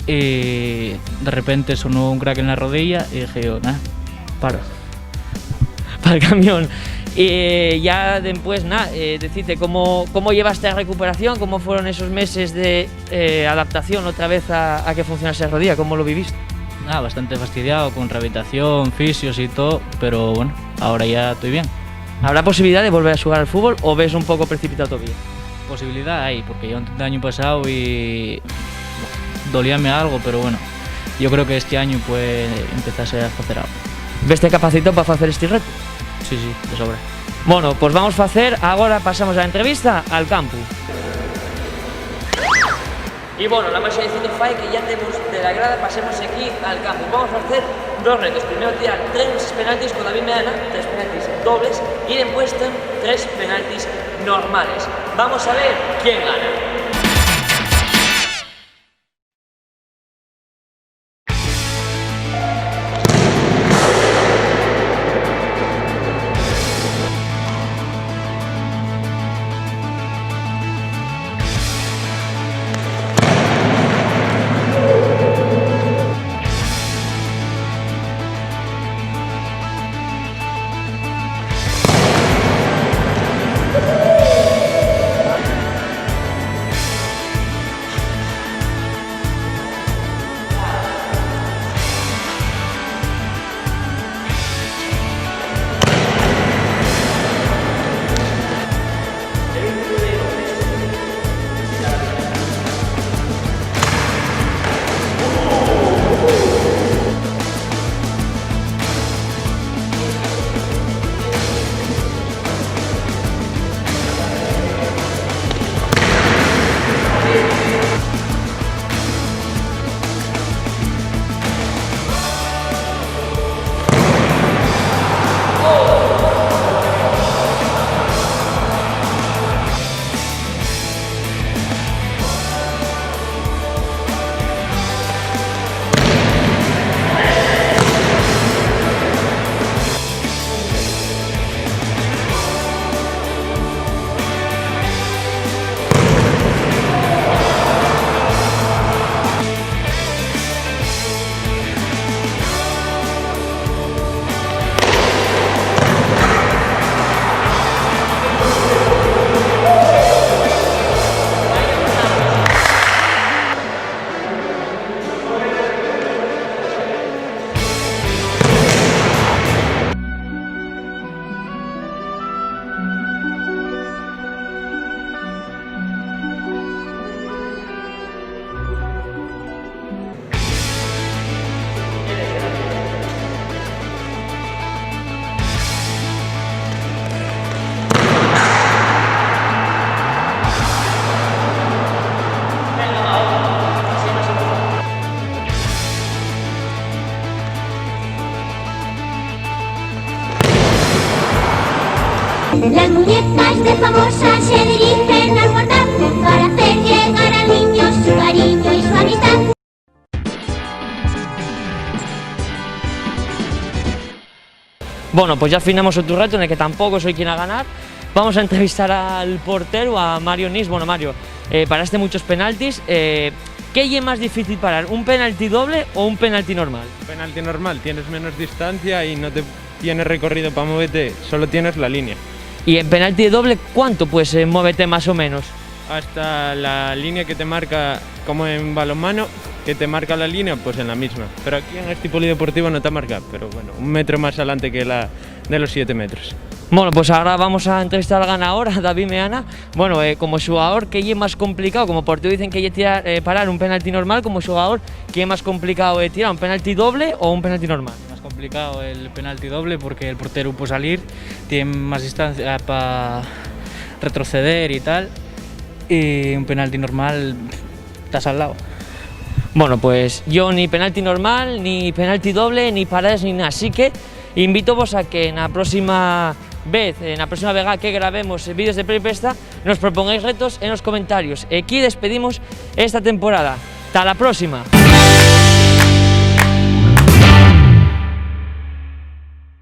y de repente sonó un crack en la rodilla y dije yo, nah, paro. Pa'l camión. Y, eh, ya después, na, eh, decite, ¿cómo, cómo llevaste la recuperación? ¿Cómo fueron esos meses de, eh, adaptación otra vez a, a que funcionase la rodilla? ¿Cómo lo viviste? Ah, bastante fastidiao, con rehabilitación, fisios y todo, pero bueno, ahora ya toi bien. ¿Habrá posibilidá de volver a xugar al fútbol o ves un poco precipitao todavía? Posibilidá hai, porque yo intenté l'añu pasáu y dolíame algo, pero bueno, yo creo que este añu puede empezase a facer algo. ¿Veste capacitao pa facer esti retu? Sí, sí, de sobra. Bueno, pues vamos facer, agora pasamos la entrevista al campu. Y bueno, la maxa diciendo fai que ya temos de la grada, pasemos aquí al campu. Vamos a facer dos retos. Primero tirar tres penaltis con David Meana, tres penaltis dobles, y después ten tres penaltis normales. Vamos a ver quién gana. Las muñecas de Famosa se dirigen al portal para hacer llegar al niño su cariño y su amistad. Bueno, pues ya finamos otro reto en el que tampoco soy quien a ganar. Vamos a entrevistar al portero, a Mario Nis. Bueno, Mario, eh, paraste muchos penaltis. Eh, ¿qué ye más difícil parar, un penalti doble o un penalti normal? Un penalti normal, tienes menos distancia y no te, tienes recorrido pa movete, solo tienes la línea. Y en penalti de doble, ¿cuánto, pues, eh, movete más o menos? Hasta la línea que te marca, como en balonmano, que te marca la línea, pues en la misma. Pero aquí en esti polideportivo no te marca, pero bueno, un metro más adelante que la de los siete metros. Bueno, pues ahora vamos a entrevistar al ganador, a David Meana. Bueno, eh, como xugador, ¿qué ye más complicao? Como portero dicen que ye tirar, eh, parar un penalti normal, como xugador, ¿qué ye más complicao, eh, tirar un penalti doble o un penalti normal? Más complicao el penalti doble porque el portero puede salir, tiene más distancia pa retroceder y tal, y un penalti normal, estás al lado. Bueno, pues yo ni penalti normal, ni penalti doble, ni parades, ni nada. Así que invítovos a que na próxima vez, eh, na próxima vegada que grabemos, eh, vídeos de Prepesta, nos propongáis retos en los comentarios. Equí despedimos esta temporada. ¡Ta la próxima!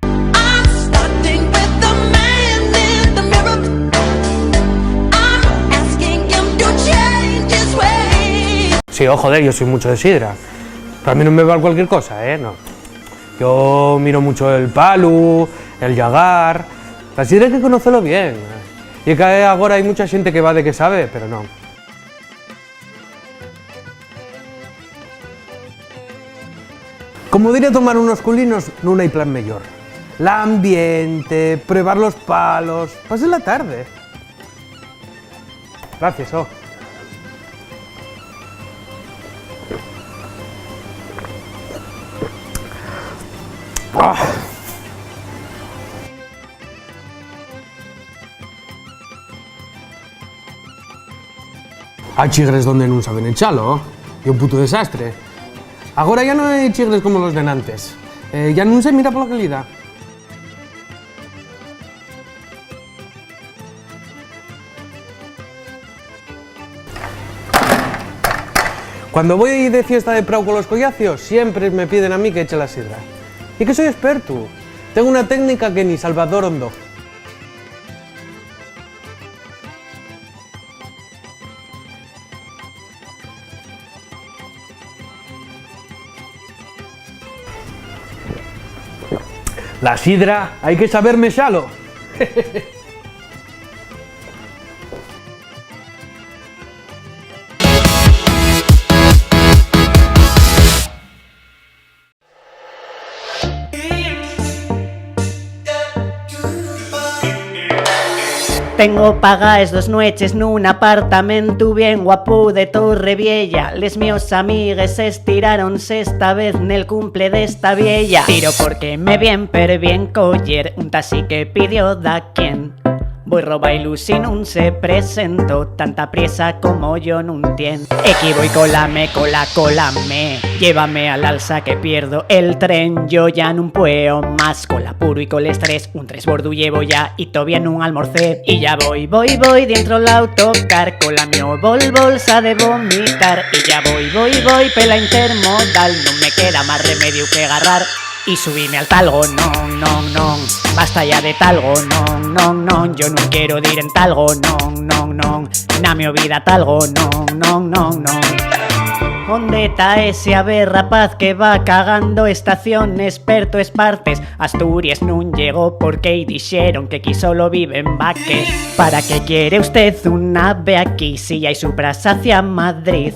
I'm starting with the man in the mirror. I'm asking him to change his ways. Sí, oh, joder, yo soy mucho de sidra. Pero a mí no me va cualquier cosa, ¿eh? No. Yo miro mucho el palu, el llagar. La sidra hay que conocerlo bien. Y que agora hay mucha gente que va de que sabe, pero no. Como diría tomar unos culinos, nun hai plan mellor. L'ambiente, probar los palos, pasé la tarde. Gracias, oh. Ah. Hai chigres donde nun saben echalo, ye un puto desastre. Agora ya no hai chigres como los denantes. Eh, ya nun se mira pola calidá. Cuando voi de fiesta de prau colos collacios, siempre me piden a mí que eche la sidra. Y que soi espertu. Tengo una técnica que ni Salvador Hondo. La sidra hai que saber mexalo. Tengo pagaes dos nueches nun apartamentu bien guapu de Torre Vieja. Les mios amigues estiráronse esta vez nel cumple d'esta vieya. Tiro porque me vien per bien coyer un taxi que pidió daquién. Voi robailu si nun se presentó, tanta priesa como yo nun tien. Equí voi, colame, cola, colame, llévame al alza que pierdo el tren. Yo ya nun pueo más, col apuru y col estrés, un tresbordu llevo ya y todavía nun almorcé. Y ya voi, voi, voi dientro l'autocar, cola mio bol, bolsa de vomitar. Y ya voi, voi, voi pela intermodal, nun me queda más remediu que garrar y subime al talgo, non, non, non. Basta ya de talgo, non, non, non. Yo nun quiero dir en talgo, non, non, non. Na mio vida talgo, non, non, non, non. ¿Ónde ta ese ave rapaz que va cagando estaciones per toes partes? Asturias nun llegó porque y dixeron que aquí solo viven vaques. ¿Para qué quiere usted un ave aquí si ya hay supras hacia Madrid?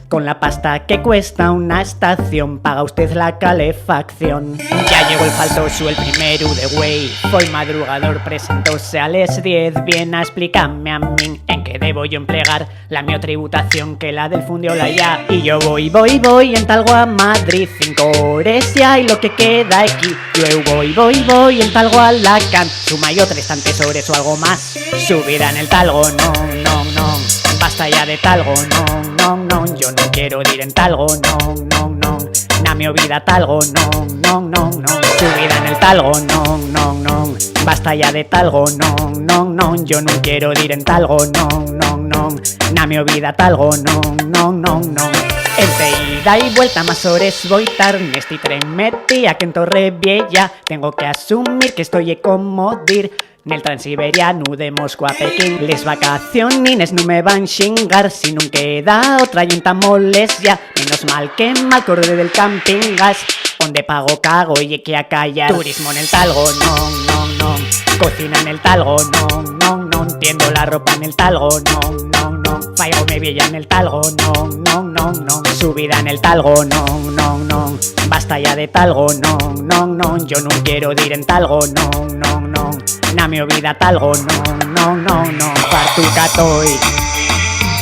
Con la pasta que cuesta una estación, paga usted la calefacción. Ya llegó el faltosu, el primeru de güei. Foi madrugador, presentóse a les diez. Vien a esplícame a min en qué debo yo emplegar la mio tributación, que la del fundiola ya. Y yo voi, voi, voi en talgo a Madrid, cinco hores ya y lo que queda aquí. Yo eu voi, voi, voi en talgo a Alacant, suma yo tres tantes hores o algo más. Subida nel talgo, non, non, non. Basta ya de talgo, non, non, non. Yo nun quiero dir en talgo, non, non, non. Na mio vida talgo, non, non, non, non. Subida nel talgo, non, non, non. Basta ya de talgo, non, non, non. Yo nun quiero dir en talgo, non, non, non. Na mio vida talgo, non, non, non, non. Entre ida y vuelta más hores voi tar nesti tren metí aquí en Torre Vieja. Tengo que asumir que esto ye como dir nel Transiberianu de Moscú a Pekín. Les vacacionines nun me van xingar, si nun queda otra y entamoles ya. Menos mal que m'alcordé del camping gas. Onde pago cago ye que a callar. Turismo nel Talgo, non, non, non. Cocina nel Talgo, non, non, non. Tiendo la ropa nel Talgo, non, non, non. Faigo me vieya nel Talgo, non, non, non, non. Subida nel Talgo, non, non, non. Basta ya de Talgo, non, non, non. Yo nun quiero dir en Talgo, non, non, non. Na mio vida Talgo, non, non, non, non. Fartuca toi,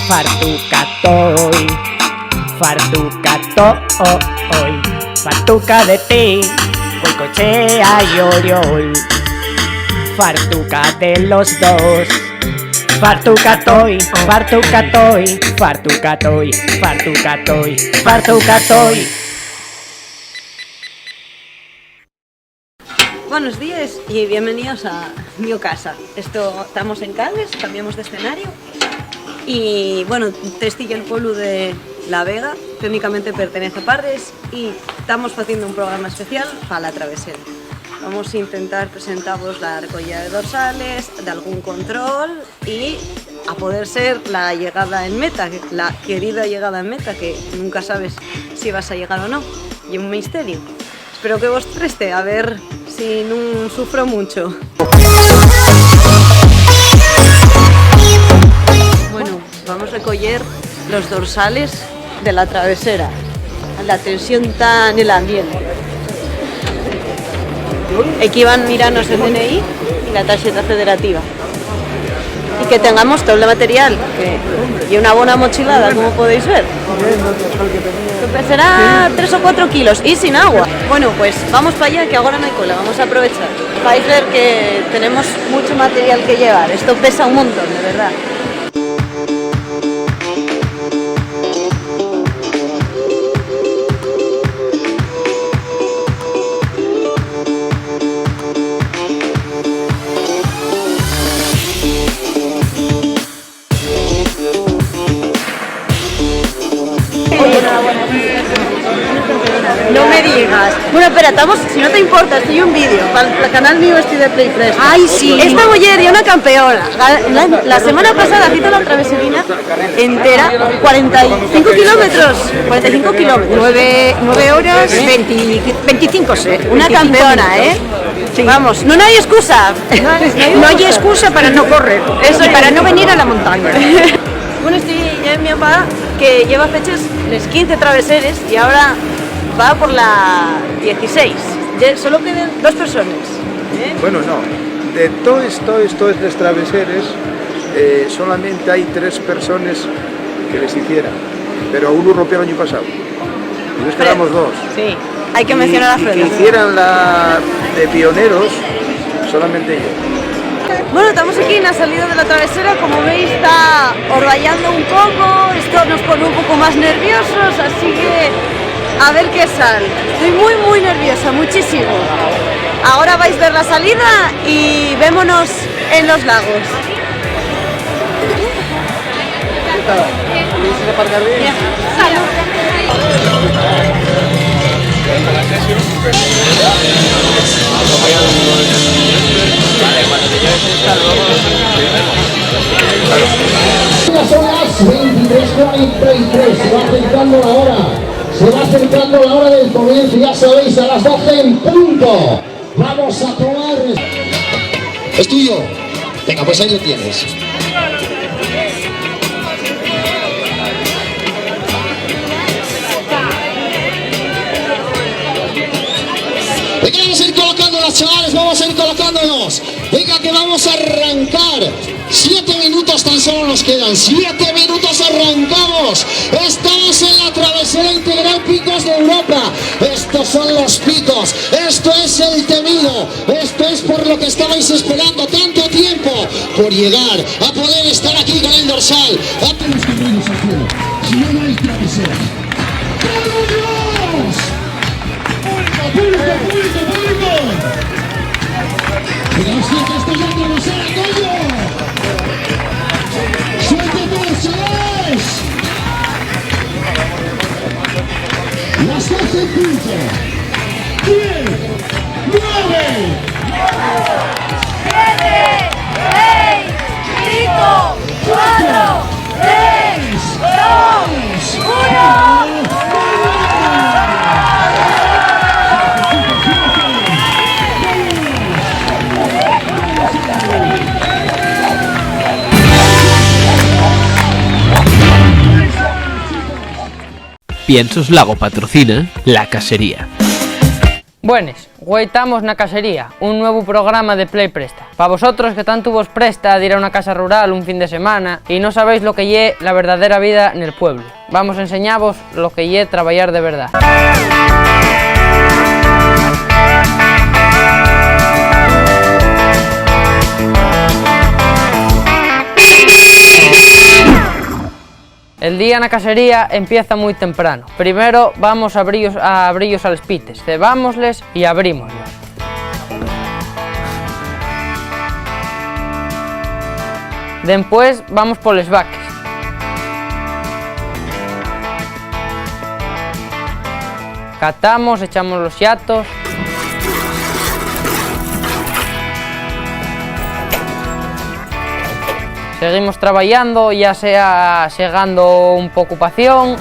fartuca toi, fartuca toi. Fartuca de ti, Goicoechea y Oriol. Fartuca de los dos. Fartuca toi, fartuca toi, fartuca toi, fartuca toi, fartuca toi. Buenos días y bienvenidos a mi casa. Esto, estamos en Canles, cambiamos de escenario. Y, bueno, esti ye el pueblo de La Vega, técnicamente pertenece a Parres, y estamos haciendo un programa especial para la travesera. Vamos a intentar presentaros la recollida de dorsales, de algún control y, a poder ser, la llegada en meta, la querida llegada en meta, que nunca sabes si vas a llegar o no. Y un misterio. Espero que vos preste, a ver si nun sufro muncho. Bueno, vamos a recoller los dorsales de la travesera. La tensión ta nel ambiente. Equí van miranos el D N I y la tarxeta federativa. Y que tengamos todo el material, que, y una bona mochilada, como podéis ver. Que pesará tres o cuatro kilos y sin agua. Bueno, pues vamos pa allá, que agora no hai cola, vamos a aprovechar. Fai ver que tenemos mucho material que llevar, esto pesa un montón, de verdad. No me digas. Bueno, espera, estamos, si no te importa, estoy un vídeo para el canal mío este de Play Fresh. Ay, sí. Esta mujer es una campeona. La, la, la semana pasada hizo la traveserina entera, cuarenta y cinco kilómetros, cuarenta y cinco kilómetros. Nueve, nueve horas, veinte, veinticinco, sí. Una campeona, ¿eh? Sí. Vamos, no hay excusa. No hay, no hay excusa para no correr. Eso y para no venir a la montaña. Bueno, estoy ya en mi papá, que lleva feches les quince traveseres y ahora va por la dieciséis. Ya solo queden dos personas, ¿eh? Bueno, no. De toes, toes, toes les traveseres, eh, solamente hai tres personas que les hiciera, pero a uno rompió el año pasado. Y nos quedamos dos. Sí, hay que mencionar a Fred. Y que hicieran la de pioneros, solamente yo. Bueno, estamos aquí en la salida de la travesera, como veis está orbayando un poco, esto nos pone un poco más nerviosos, así que a ver qué sal. Estoy muy, muy nerviosa, muchísimo. Ahora vais a ver la salida y vémonos en los lagos. Son las veintitrés cuarenta y tres, se va acercando la hora, se va acercando la hora del comienzo, ya sabéis, a las doce en punto. Vamos a tomar. Es tuyo. Venga, pues ahí lo tienes. Venga, vamos a ir colocándonos, chavales, vamos a ir colocándonos. Venga, que vamos a arrancar. Siete minutos tan solo nos quedan. Siete minutos, arrancamos. Estamos en la travesera integral Picos de Europa. Estos son los picos. Esto es el temido. Esto es por lo que estabais esperando tanto tiempo. Por llegar a poder estar aquí con el dorsal. Atención, si no hay travesera. ¡Por Dios! ¡Público, público, público, público! Pero hostia, que esto ya no nos era, coño. ¡Suerte todos, chavales! Las doce en punto. Diez, nueve, siete, seis, cinco, cuatro, tres, dos, uno. Piensos Lago patrocina La Casería. Buenes, güei tamos Na Casería, un nuevu programa de Play Presta. Pa vosotros que tantu vos presta dir a una casa rural un fin de semana y no sabéis lo que ye la verdadera vida nel pueblo, vamos enseñavos lo que ye trabayar de verdá. El día na casería empieza mui temprano. Primero vamos a abrillos, a abrillos a les pites, cebámosles y abrímoslos. Dempués vamos poles vaques. Catamos, echamos los xatos. Seguimos trabayando, ya sea segando un poco p'ación.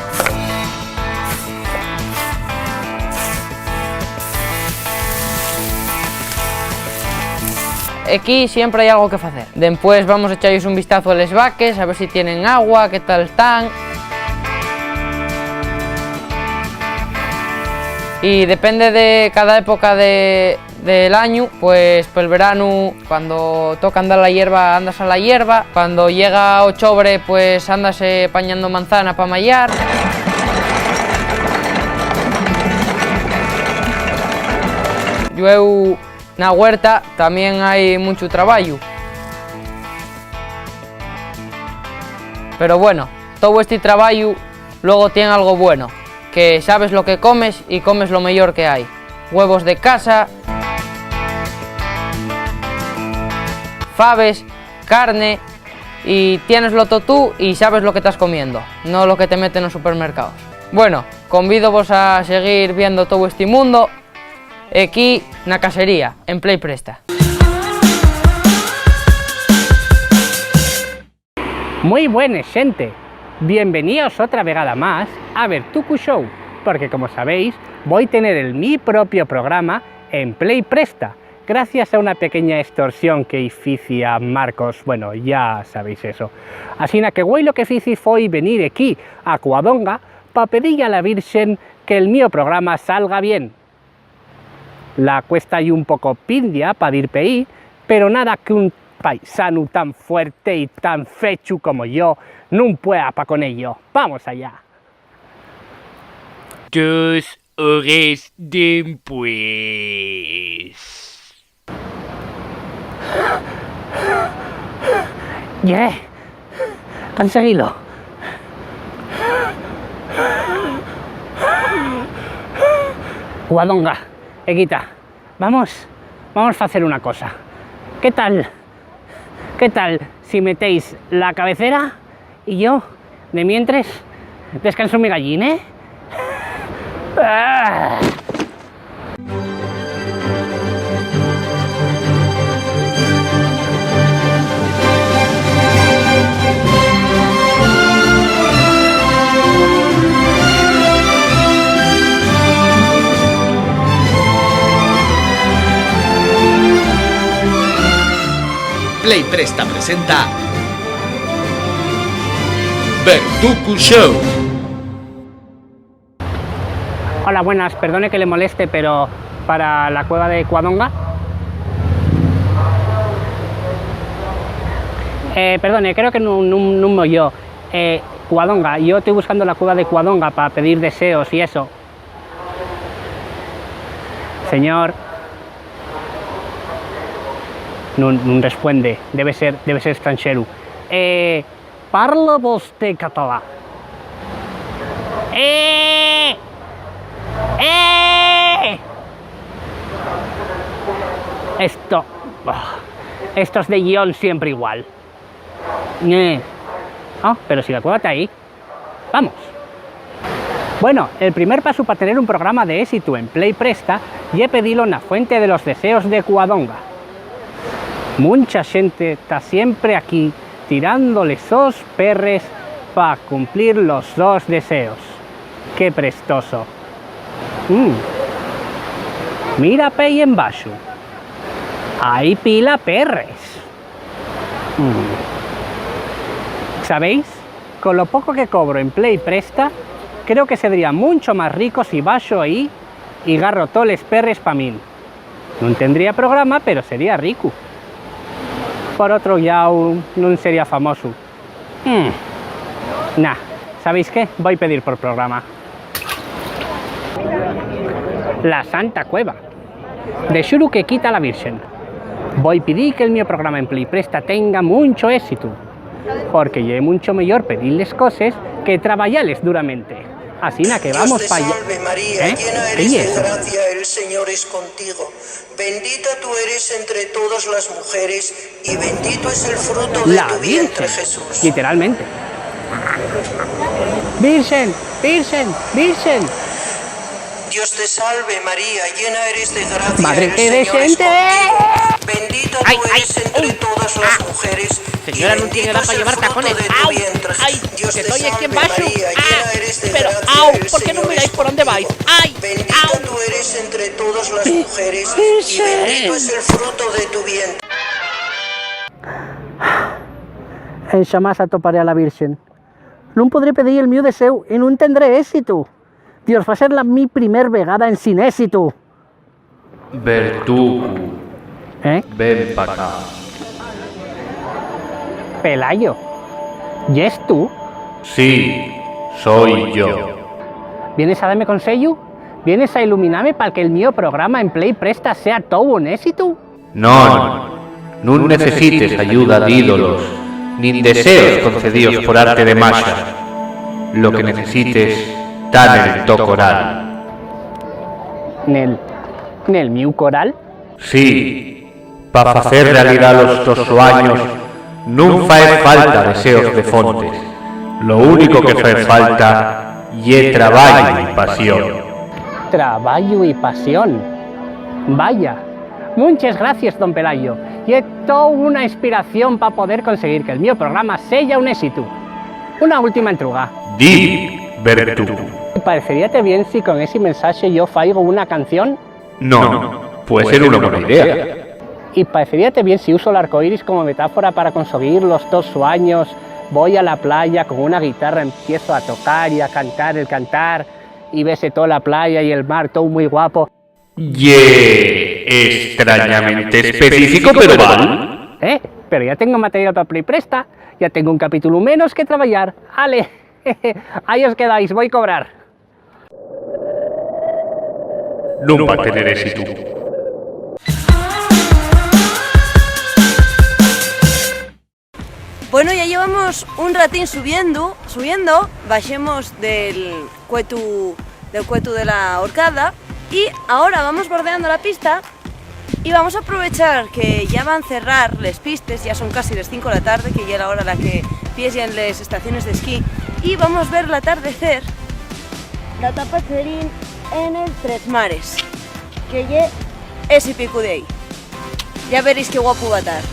Equí siempre hai algo que facer. Dempués vamos echar-yos un vistazu a les vaques, a ver si tienen agua, qué tal tán. Y depende de cada época de, del añu, pues pel veranu, cuando toca andar la hierba, andas a la hierba. Cuando llega ochobre, pues ándase pañando manzana pa mayar. Llueu Na huerta tamién hai munchu trabayu. Pero bueno, tou esti trabayu luego tien algo bueno, que sabes lo que comes y comes lo meyor que hai. Huevos de casa, faves, carne, y tiéneslo to tú y sabes lo que tas comiendo, no lo que te meten nos supermercaos. Bueno, convídovos a seguir viendo tou esti mundo. Equí na casería, en Play Presta. Mui buenes, xente. Bienveníos otra vegada más a Bertucu Show, porque, como sabéis, voi tener el mi propio programa en Play Presta, gracias a una pequeña extorsión que-y fici a Marcos, bueno, ya sabéis eso. Asina que güei lo que fici foi venir equí, a Cuadonga, pa pedí-y a la Virxen que'l mio programa salga bien. La cuesta ye un poco pindia pa dir peí, pero nada qu'un paisanu tan fuerte y tan fechu como yo nun pueda pa con ello. ¡Vamos allá! Dos hores dempués. Llegué. Conseguílo. Guadonga, equí ta. Vamos, vamos facer una cosa. ¿Qué tal? ¿Qué tal si metéis la cabecera y yo, de mientres, descanso mi gallín, eh? Ah. Play Presta presenta Bertucu Show. Hola, buenas, perdone que le moleste, pero ¿para la cueva de Cuadonga? Eh, perdone, creo que nun, nun, nun m'oyó. Eh, Cuadonga, yo estoy buscando la cueva de Cuadonga pa pedir deseos y eso. Señor. Nun, nun respuende, debe ser, debe ser estranxeru. Eh, ¿Parla vosté catalá? ¡Eh! ¡Eh! Esto, ah, estos de guión siempre igual. Eh. Ah, pero si la cueva ta ahí. Vamos. Bueno, el primer pasu pa tener un programa d'ésitu en Play Presta ye pedilo na Fuente de los Deseos de Cuadonga. Muncha xente ta siempre aquí tirando les sos perres pa cumplir los sos deseos. ¡Qué prestoso! Mm. Mira pei embaxu. Hai pila perres. Mm. ¿Sabéis? Con lo poco que cobro en Play Presta, Creo que sedría muncho más rico si baxo ehí y garro toles perres pa min. Nun tendría programa, pero sería ricu. Por otro llau, nun sería famosu. Hmm. Na, ¿sabéis qué? Voi pedir por programa. La Santa Cueva. De xuru que quita la Virxen. Voi pidir que'l mio programa en Play Presta tenga muncho ésitu, porque ye muncho meyor pedí les coses que trabayales duramente. Asina que vamos pa allá. Dios te salve, María, ¿eh? Llena eres de gracia, el Señor es contigo. Bendita tú eres entre todas las mujeres, y bendito es el fruto de tu vientre, Jesús. Literalmente. Virxen, virxen, virxen. Dios te salve, María, llena eres de gracia, Madre, el Señor es contigo. Bendita tú eres entre todas las mujeres, y bendito es el fruto de tu vientre. Ai, ai, ai. Señora, nun tien edá pa llevar tacones. Au, ai, Dios te salve, María, llena eres de gracia, el Señor es contigo. Bendita tú eres entre todas las mujeres, y bendito es el fruto de tu vientre. Enxamás atoparé a la Virxen. Nun podré pedir el miu deséu y nun tendré ésitu. Dios, va ser la mi primer vegada ensin ésitu. Bertucu, ¿eh? Ven pa acá. Pelayo, ¿yes tu? Sí, soi yo. ¿Vienes a dame conseyu? ¿Vienes a iluminame pa que'l mio programa en Play Presta sea tou un ésitu? Non, nun necesites ayuda d'ídolos, nin deseos concedíos por arte de maxia. Lo que necesites ta nel to coral. Nel, nel miu coral? Sí, pa facer realidá los tos suaños nun fae falta deseos de fontes. Lo único que fai falta ye trabayu y pasión. Trabayu y pasión. Vaya. Munches gracies, don Pelayo. Ye tou una inspiración pa poder conseguir que'l mio programa seya un ésitu. Una última entruga. Di, Bertucu. ¿Pareceríate bien si con esi mensaxe yo faigo una canción? Non, puede ser una bona idea. ¿Y pareceríate bien si uso l'arcoíris como metáfora para conseguir los tos suaños? Voi a la playa con una guitarra, empiezo a tocar y a cantar el cantar, y vese tola playa y el mar, tou mui guapo. Ye estrañamente específico, pero val. Eh, pero ya tengo material pa Play Presta, ya tengo un capítulo menos que trabayar. Ale, ahí os quedáis, voi cobrar. Nun va tener ésitu. Bueno, ya llevamos un ratín subiendo, subiendo, baxemos del cuetu, del cuetu de la horcada y ahora vamos bordeando la pista y vamos a aprovechar que ya van cerrar les pistes, ya son casi les cinco de la tarde, que ya era hora la que piesen les estaciones d'esquí, y vamos ver l'atardecer, la tapa Cherín en el Tres Mares, que ye esi picu d'ehí. Ya veréis qué guapu va tar.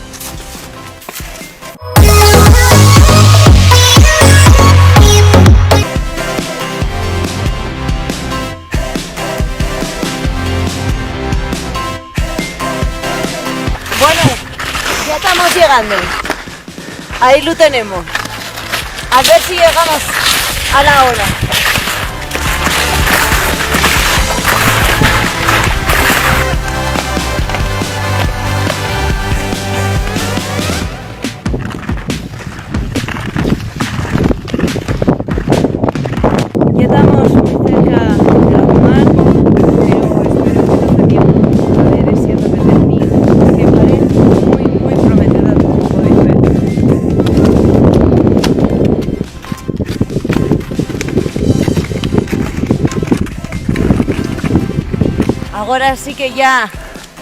Bueno, ya tamos llegando. Ahí lo tenemos. A ver si llegamos a la hora. Ya tamos mui cerca del Agumar, pero espero que nos dé tiempo a ver esi atardecer mío, que parez mui, mui prometedor, como podéis ver. Agora sí que ya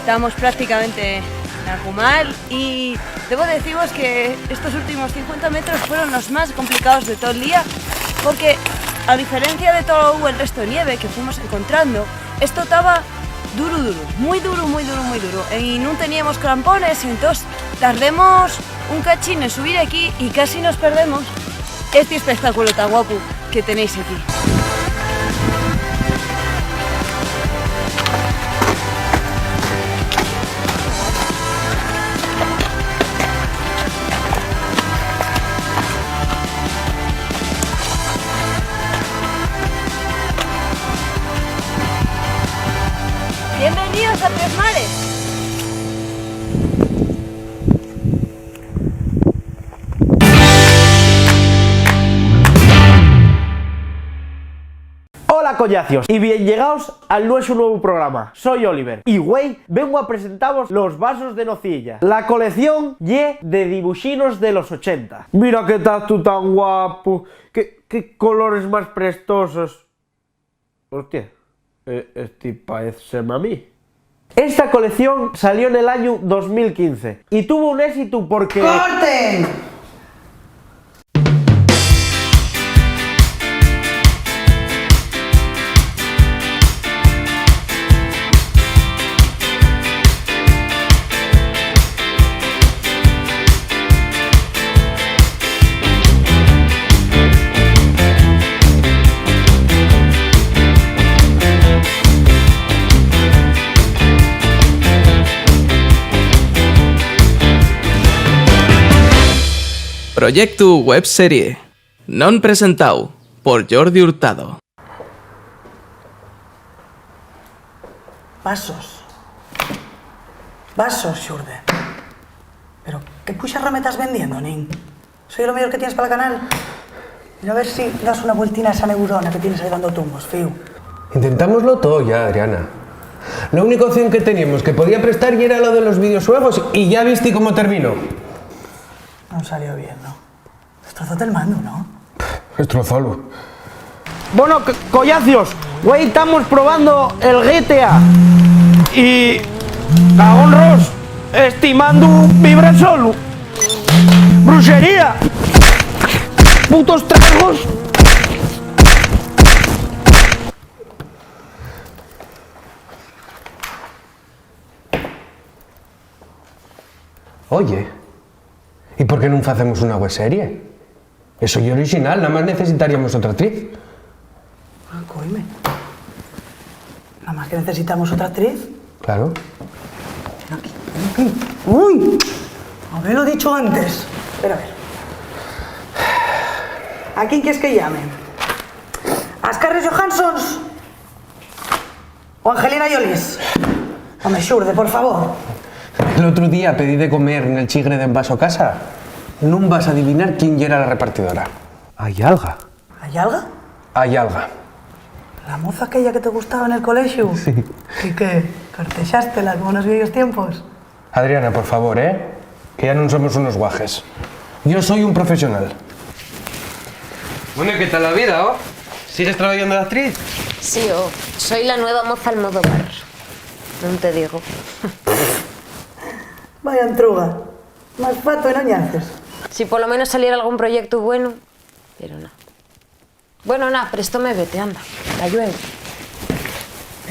tamos prácticamente n'Agumar y debo deciros que estos últimos cincuenta metros fueron los más complicaos de tol día, porque a diferencia de tol resto de nieve que fuimos encontrando, esto taba duro, duro, mui duro, mui duro, mui duro, y nun teníamos crampones, y entós tardemos un cachín en subir aquí y casi nos perdemos esti espectáculo ta guapu que tenéis aquí. Bienvenidos a Tres Mares. Hola, collacios, y bien llegaos al nuesu nuevu programa. Soi Oliver, y güei vengo a presentavos Los Vasos de Nocilla. La colección ye de dibuxinos de los ochenta. Mira qué tas tu tan guapu, qué, qué colores más prestosos. Hostia, eh, esti paezseme a mí. Esta colección salió nel añu dos mil quince y tuvo un ésitu porque... ¡Corten! Proyectu Web Serie. Non presentao por Jordi Hurtado. Vasos. Vasos, xurde. Pero, ¿qué puxarrame tas vendiendo, nin? ¿Soi lo meyor que tienes pa la canal? Mira a ver si das una vueltina a esa neurona que tienes ahí dando tumbos, fíu. Intentámoslo todo ya, Adriana. La única opción que teníamos que podía prestar yera lo de los videoxuegos y ya visti cómo terminó. No salió bien, ¿no? Destrozate'l mandu, ¿no? Estrozólu. Bueno, co-, collacios, güei tamos probando el G T A. Y, cagón ros, esti mandu vibra solu. Bruxería. Putos tragos. Oye, ¿y por qué nun facemos una web serie? Eso ye orixinal, namás necesitaríamos otra actriz. Ah, coime. ¿Namás que necesitamos otra actriz? Claro. Ven aquí, ven aquí. ¡Uy! Habélo dicho antes. Espera, a ver. ¿A quién quieres que llame? ¿A Scarlett Johansson? ¿O Angelina Jolie? Home, xurde, por favor. L'otru día pedí de comer nel Chigre d'en Vaso Casa. Nun vas adivinar quién yera la repartidora. ¿Ayalga? ¿Ayalga? Ayalga. ¿La moza aquella que te gustaba nel colexiu? Sí. ¿Y qué? ¿Cortexástela como nos vieyos tiempos? Adriana, por favor, ¿eh? Que ya nun somos unos guajes. Yo soy un profesional. Bueno, ¿qué tal la vida, oh? ¿Sigues trabajando de actriz? Sí, oh, soy la nueva moza Almodóvar. Non te digo. Vaya entruga. Más fato y no ñaces. Si polo menos saliera algún proyectu bueno, pero no. Bueno, na, préstome, vete, anda, ta llueu.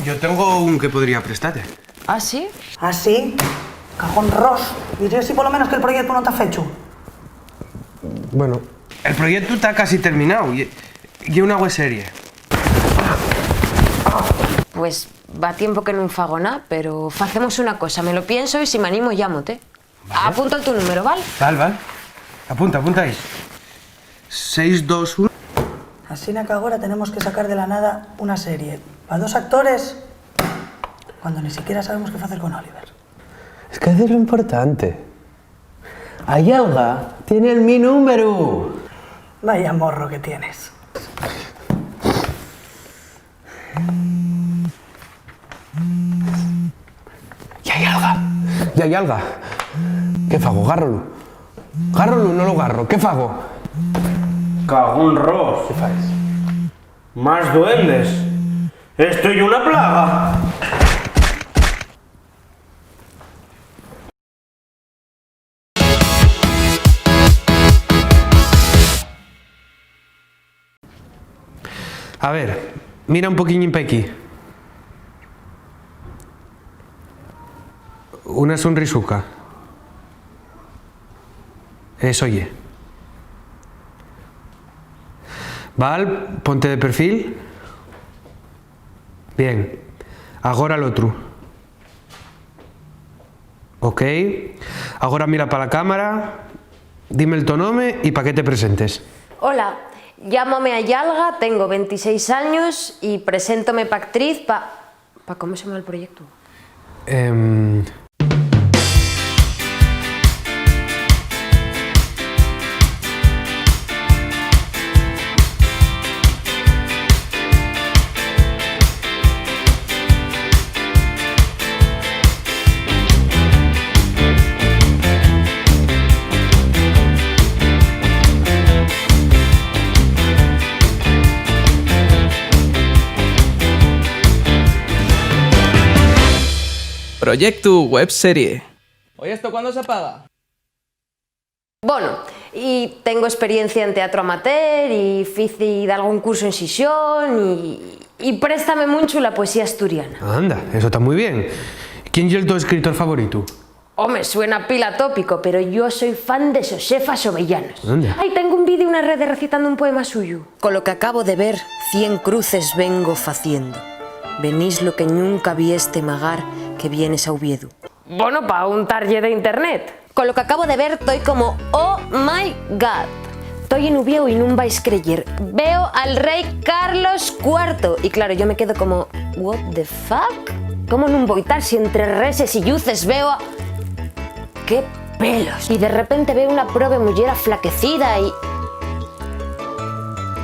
Yo tengo un que podría prestate. ¿Ah, sí? ¿Ah, sí? Cajón ros. Dizos si polo menos que'l proyectu nun ta fechu. Bueno. El proyectu ta casi terminao. Ye, ye una web serie. Pues va tiempo que nun fago na, pero facemos una cosa, me lo pienso y si m'animo, llámote. Vale. Apunta tu número, ¿val? Val, val. Apunta, apunta ahí. Seis dos uno. Asina que agora tenemos que sacar de la nada una serie pa dos actores cuando ni siquiera sabemos qué facer con Oliver. Es que eso es lo importante. Ayalga tiene el mi número. Vaya morro que tienes. ¡Yayalga! ¡Yayalga! ¿Qué fago? ¿Gárrolu? ¿Gárrolu? ¿No lo garro? ¿Qué fago? Cagón ros. ¿Qué faes? Más duendes. Esto ye una plaga. A ver, mira un poquiñín pequí. Una sonrisuca. Eso ye. Val, ponte de perfil. Bien. Agora l'otru. Ok. Agora mira pa la cámara, dime'l to nome y pa qué te presentes. Hola, llámame Ayalga, tengo ventiséis años y preséntome pa actriz pa... Pa, ¿cómo se llama el proyecto? Em, Proyectu Web Serie. Oye, ¿esto cuándo se apaga? Bono, y tengo esperiencia en teatro amateur, y fici dalgún cursu en Xixón, y, y préstame munchu la poesía asturiana. Anda, eso ta mui bien. ¿Quién ye'l to escritor favoritu? Home, suena pila tópico, pero yo soi fan de Xosefa Xovellanos. Anda. Ai, tengo un vídeo na rede recitando un poema suyu. Con lo que acabo de ver, cien cruces vengo faciendo. Venís lo que nunca vieste magar que vienes a Oviedo. Bono, pa un target de internet. Con lo que acabo de ver, toi como, "Oh my God". Toi en Uviéu y nun vais creyer. Veo al rei Carlos cuarto. Y claro, yo me quedo como, "What the fuck? ¿Cómo nun voi tar si entre reses y lluces veo a...?". ¡Qué pelos! Y de repente veo una probe muyer aflaquecida y...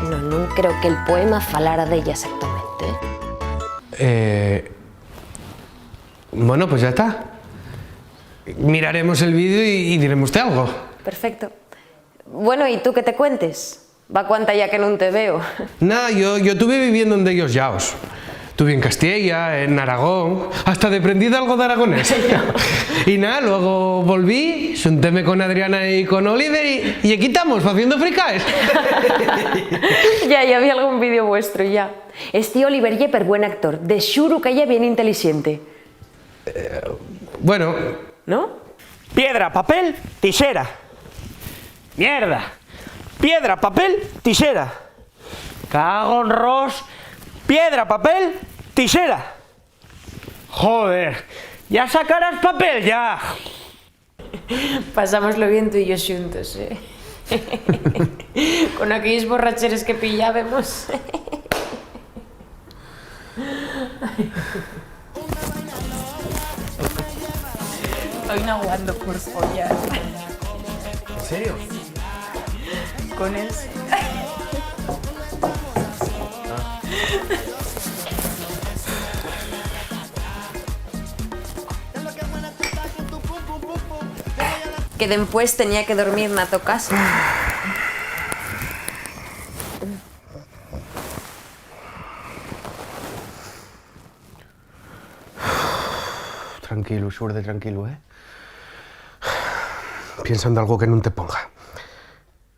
No, nun creo que el poema falara d'ella exactamente. Eh, Bueno, pues ya está. Miraremos el vídeo y, y dirémoste algo. Perfecto. Bueno, ¿y tú qué te cuentes? Va cuánta ya que nun te veo. Na, yo, yo tuve viviendo en dellos llaos. Tuve en Castiella, en Aragón, hasta deprendí dalgo d'aragonés. Y na, luego volví, xuntéme con Adriana y con Oliver y, y quitamos faciendo fricaes. Ya, ya vi algún vídeo vuestro, ya. Esti Oliver ye per buen actor, de xuru que ye bien intelixente. Eh, bueno. ¿No? Piedra, papel, tixera. Mierda. Piedra, papel, tixera. Cago en Ros. Piedra, papel, tixera. Joder. Ya sacarás papel, ya. Pasámoslo bien tú y yo xuntos, ¿eh? Con aquelles borracheres que pillábemos. Estoy naguando por follar. ¿En serio? Con él. Que dempués tenía que dormir na to casa. Tranquilu, xuerde tranquilu, ¿eh? Piensa en algo que nun te ponga.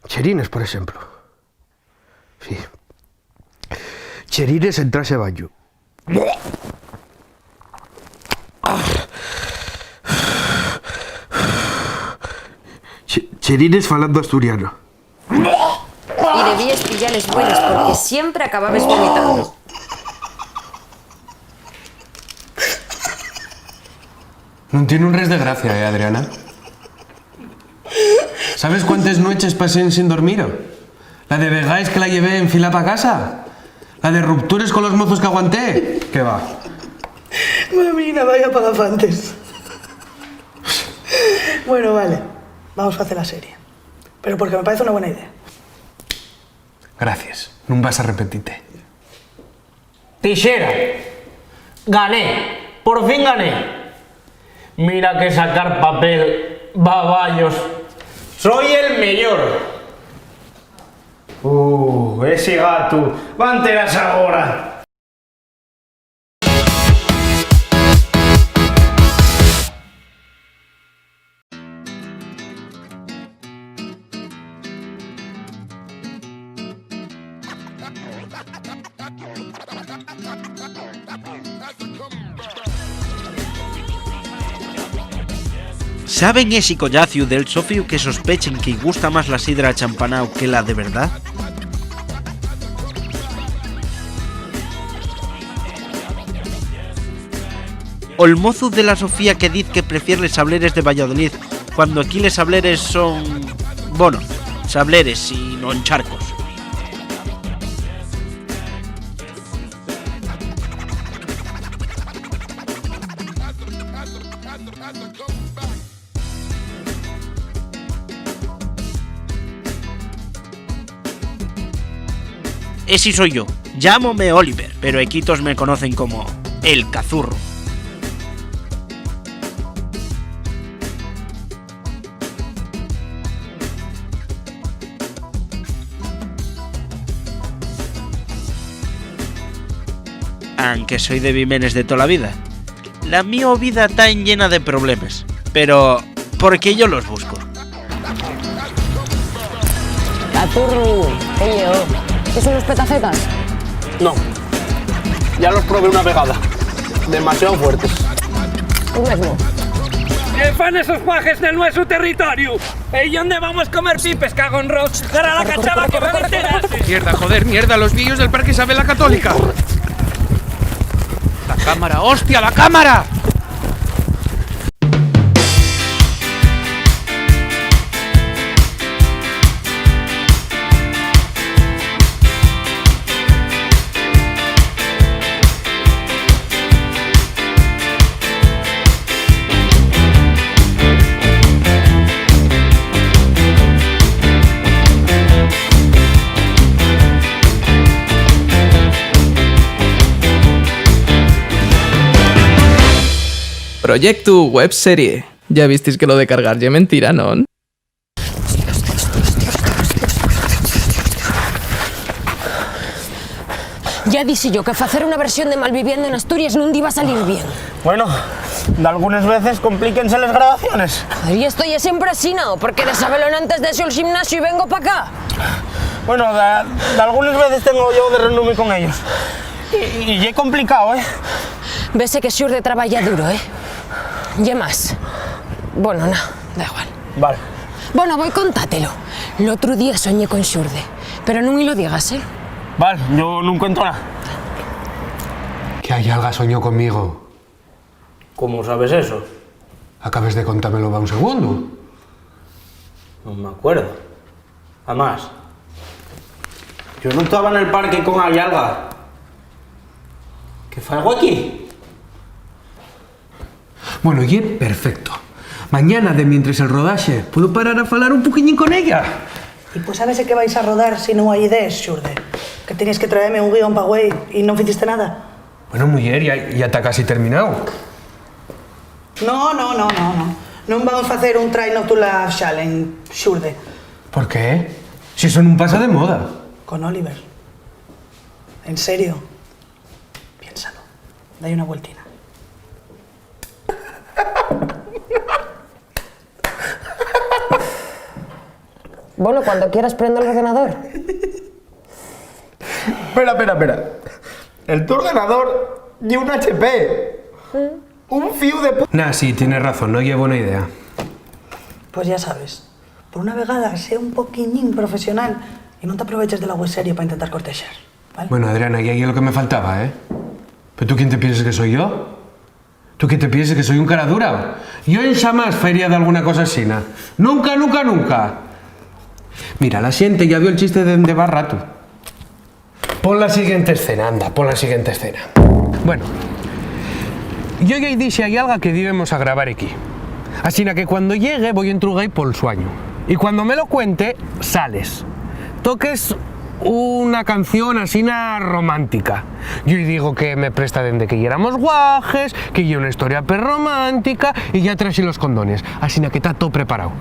Cherines, por exemplu. Sí. Cherines en traxe de bañu. Che-, Cherines falando asturiano. Y debíes pillales buenas, porque siempre acababes vomitando. Nun tien un res de gracia, ¿eh, Adriana? ¿Sabes cuántes nueches pasé ensin dormir? La de vegaes que la llevé en fila pa casa. La de ruptures con los mozos qu'aguanté. Qué va. Mamina, vaya pagafantes. Bueno, vale. Vamos facer la serie. Pero porque me parece una buena idea. Gracies. Nun vas arrepentite. Tixera. Gané. Por fin gané. Mira que sacar papel, babayos. Soy el meyor. Uh, ese gato. Va enterase agora. ¿Saben esi collaciu del sofiu que sospechen que-y gusta más la sidra achampanao que la de verdá? O'l mozu de la Sofía que diz que prefier les sableres de Valladolid, cuando equí les sableres son, bono, sableres y non charcos. Esi soi yo, llámome Oliver, pero equitos me conocen como el Cazurro. Anque soi de Bimenes de tola vida, la mio vida ta enllena de problemes, pero porque yo los busco. Cazurru, ¿qué llevo? ¿Es unos petacecas? No. Ya los probé una vegada. Demasiado fuertes. Tú mesmo. ¿Qué fan esos pajes nel nuesu territoriu? ¿Y dónde vamos comer pipes, cagón rock? ¡Gara la cachava que me meterás! Mierda, joder, mierda, los vídeos del Parque Isabel la Católica. La cámara, hostia, la cámara. Proyectu Web Serie. Ya vistis que lo de cargar ye mentira, ¿non? Ya dixi yo que facer una versión de Malviviendo en Asturias nun diba salir bien. Bueno, dalgunes veces complíquense les grabaciones. Joder, y esto ye siempre asina, ¿o? Porque desabelo antes de eso al gimnasio y vengo pa acá. Bueno, da-, dalgunes veces tengo yo de reunirme con ellos. Y, y ye complicao, ¿eh? Vese que Xurde trabaya duro, ¿eh? Ye más. Bueno, na, da igual. Vale. Bueno, voi contátelo. L'otru día soñé con Xurde, pero nun-y lo digas, ¿eh? Vale, yo nun cuento nada. Que Ayalga soñó conmigo. ¿Cómo sabes eso? Acabes de contámelo va un segundo. No me acuerdo. Amás, yo nun taba nel parque con Ayalga. ¿Qué faigo aquí? Bueno, ye perfecto. Mañana, de mientres el rodaxe, ¿puedo parar a falar un poquiñín con ella? ¿Y pues sabes qué vais a rodar si nun hai idees, Xurde? Que teníes que traeme un guión pa güei y non ficiste nada. Bueno, muyer, ya, ya ta casi terminao. No, no, no, no, no. Nun vamos facer un Try Not to Laugh Challenge, Xurde. ¿Por qué? Si eso nun pasa de moda. Con Oliver. En serio. Piénsalo. Dai una vueltina. Bueno, cuando quieras prendo el ordenador. Espera, espera, espera. El tu ordenador ye un H P. Mm. Un fíu de pu-. Nah, sí, tienes razón, no ye bona idea. Pues ya sabes, por una vegada, sé un poquiñín profesional y nun t'aproveches de la web serie pa intentar cortexar, ¿vale? Bueno, Adriana, ya ye lo que me faltaba, ¿eh? ¿Pero tú quién te pienses que soy yo? ¿Tú qué te pienses, que soy un cara dura? Yo enxamás faería dalguna cosa asina. Nunca, nunca, nunca. Mira, la xente ya vio el chiste dende va rato. Pon la siguiente escena, anda, pon la siguiente escena. Bueno, yo ya-y dixe a Ayalga que díbemos a grabar equí. Asina que cuando llegue voi entrugar-y pol suañu. Y cuando me lo cuente, sales. Toques una canción asina romántica. Yo-y digo que me presta dende que yéramos guajes, que ye una historia perromántica, y ya traxe los condones. Asina que ta too preparao.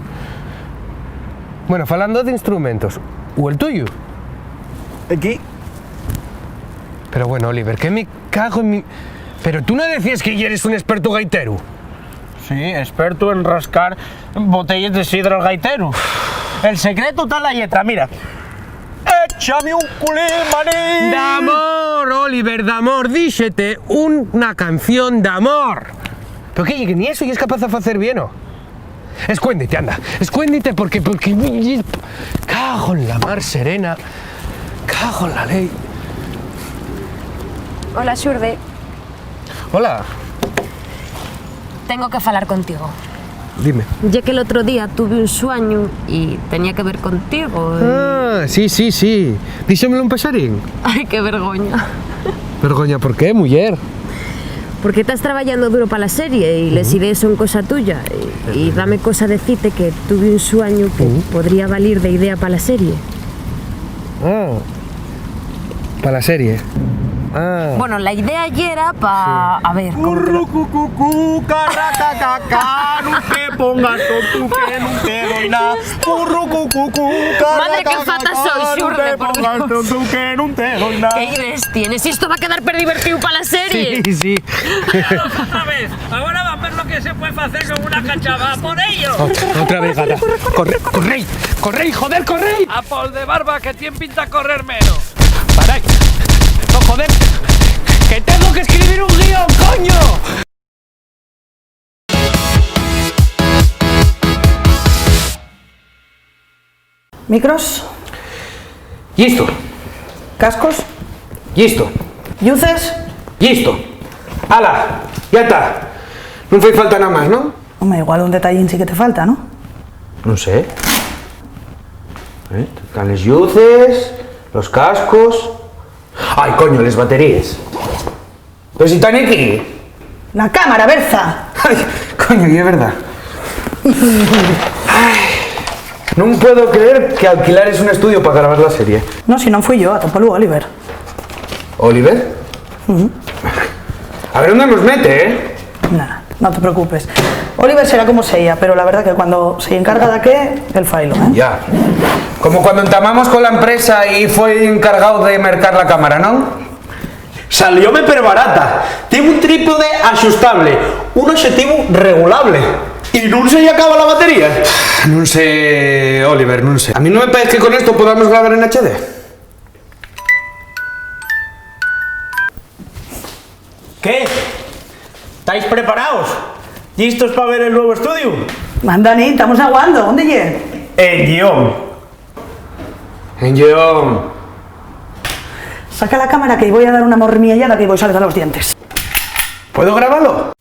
Bueno, falando d'instrumentos, ¿u el tuyu? Equí. Pero bueno, Oliver, que me cago en mi... Pero tú no decíes que yeres un expertu gaiteru. Sí, expertu en rascar botelles de sidra al gaiteru. El secretu ta en la lletra, mira. Échame un culín, maní. D'amor, Oliver, d'amor. Díxete una canción d'amor. Pero que, que ni eso yes capaz de facer bien, ¿o? Escuéndete, anda. Escuéndete porque, porque, cago en la mar serena. Cago en la ley. Hola, Xurde. Hola. Tengo que falar contigo. Dime. Ye que l'otro día tuve un suañu y tenía que ver contigo y... Ah, sí, sí, sí. Díxemelo un paxarín. Ai, qué vergoña. ¿Vergoña por qué, muyer? Porque tas trabayando duro pa la serie y les idees son cosa tuya. Y, y dame cosa decite que tuve un suañu que podría valir de idea pa la serie. Ah, pa la serie. Ah. Bueno, la idea yera pa... Sí. A ver, ¿cómo te lo... Currucucucú, carracacacá, nun te pongas tontu que nun te doy na. Currucucucú, madre, qué fata soy, carracacacá, Xurre, nun te pongas tontu que nun te doy na. ¿Qué idees tienes? Si esto va a quedar perdivertíu pa la serie. Sí, sí. Otra vez. Agora va ver lo que se puede facer con una cachava. ¡A por ello! Ot-, otra vez, gata. Corre, corre, corre, joder, corre. A pol de barba, que tien pinta correr menos. Para ahí. No, joder. Que tengo que escribir un guión, coño. Micros? Llisto. Cascos? Llisto. Lluces? Llisto. Ala, ya ta. Nun fai falta nada más, ¿no? Home, igual un detallín sí que te falta, ¿no? Nun sé. Eh, tán les lluces, los cascos. Ai, coño, les bateríes. Pero si tán equí. Na cámara, Berza. Ai, coño, ye verdá. Ai, nun puedo creer que alquilares un estudio pa grabar la serie. No, si non fui yo, atópalo Oliver. ¿Oliver? Ujú. A ver dónde nos mete, ¿eh? Nah, no te preocupes. Oliver será como seya, pero la verdad que cuando se encarga de qué, el failo, ¿eh? Ya. Como cuando entamamos con la empresa y fue encargado de mercar la cámara, ¿no? Salióme perbarata. Tien un trípode axustable, un oxetivu regulable. ¿Y nun se-y acaba la batería? Nun sé, Oliver, nun sé. A mí nun me parece que con esto podamos grabar en H D. ¿Qué? ¿Estáis preparaos? ¿Llistos pa ver el nuevo estudiu? Manda, nin, tamos aguando. ¿Ónde ye? En Guión. En Guión. Saca la cámara que-y voi a dar una mormiellada que-y voi saltar los dientes. ¿Puedo grabalo?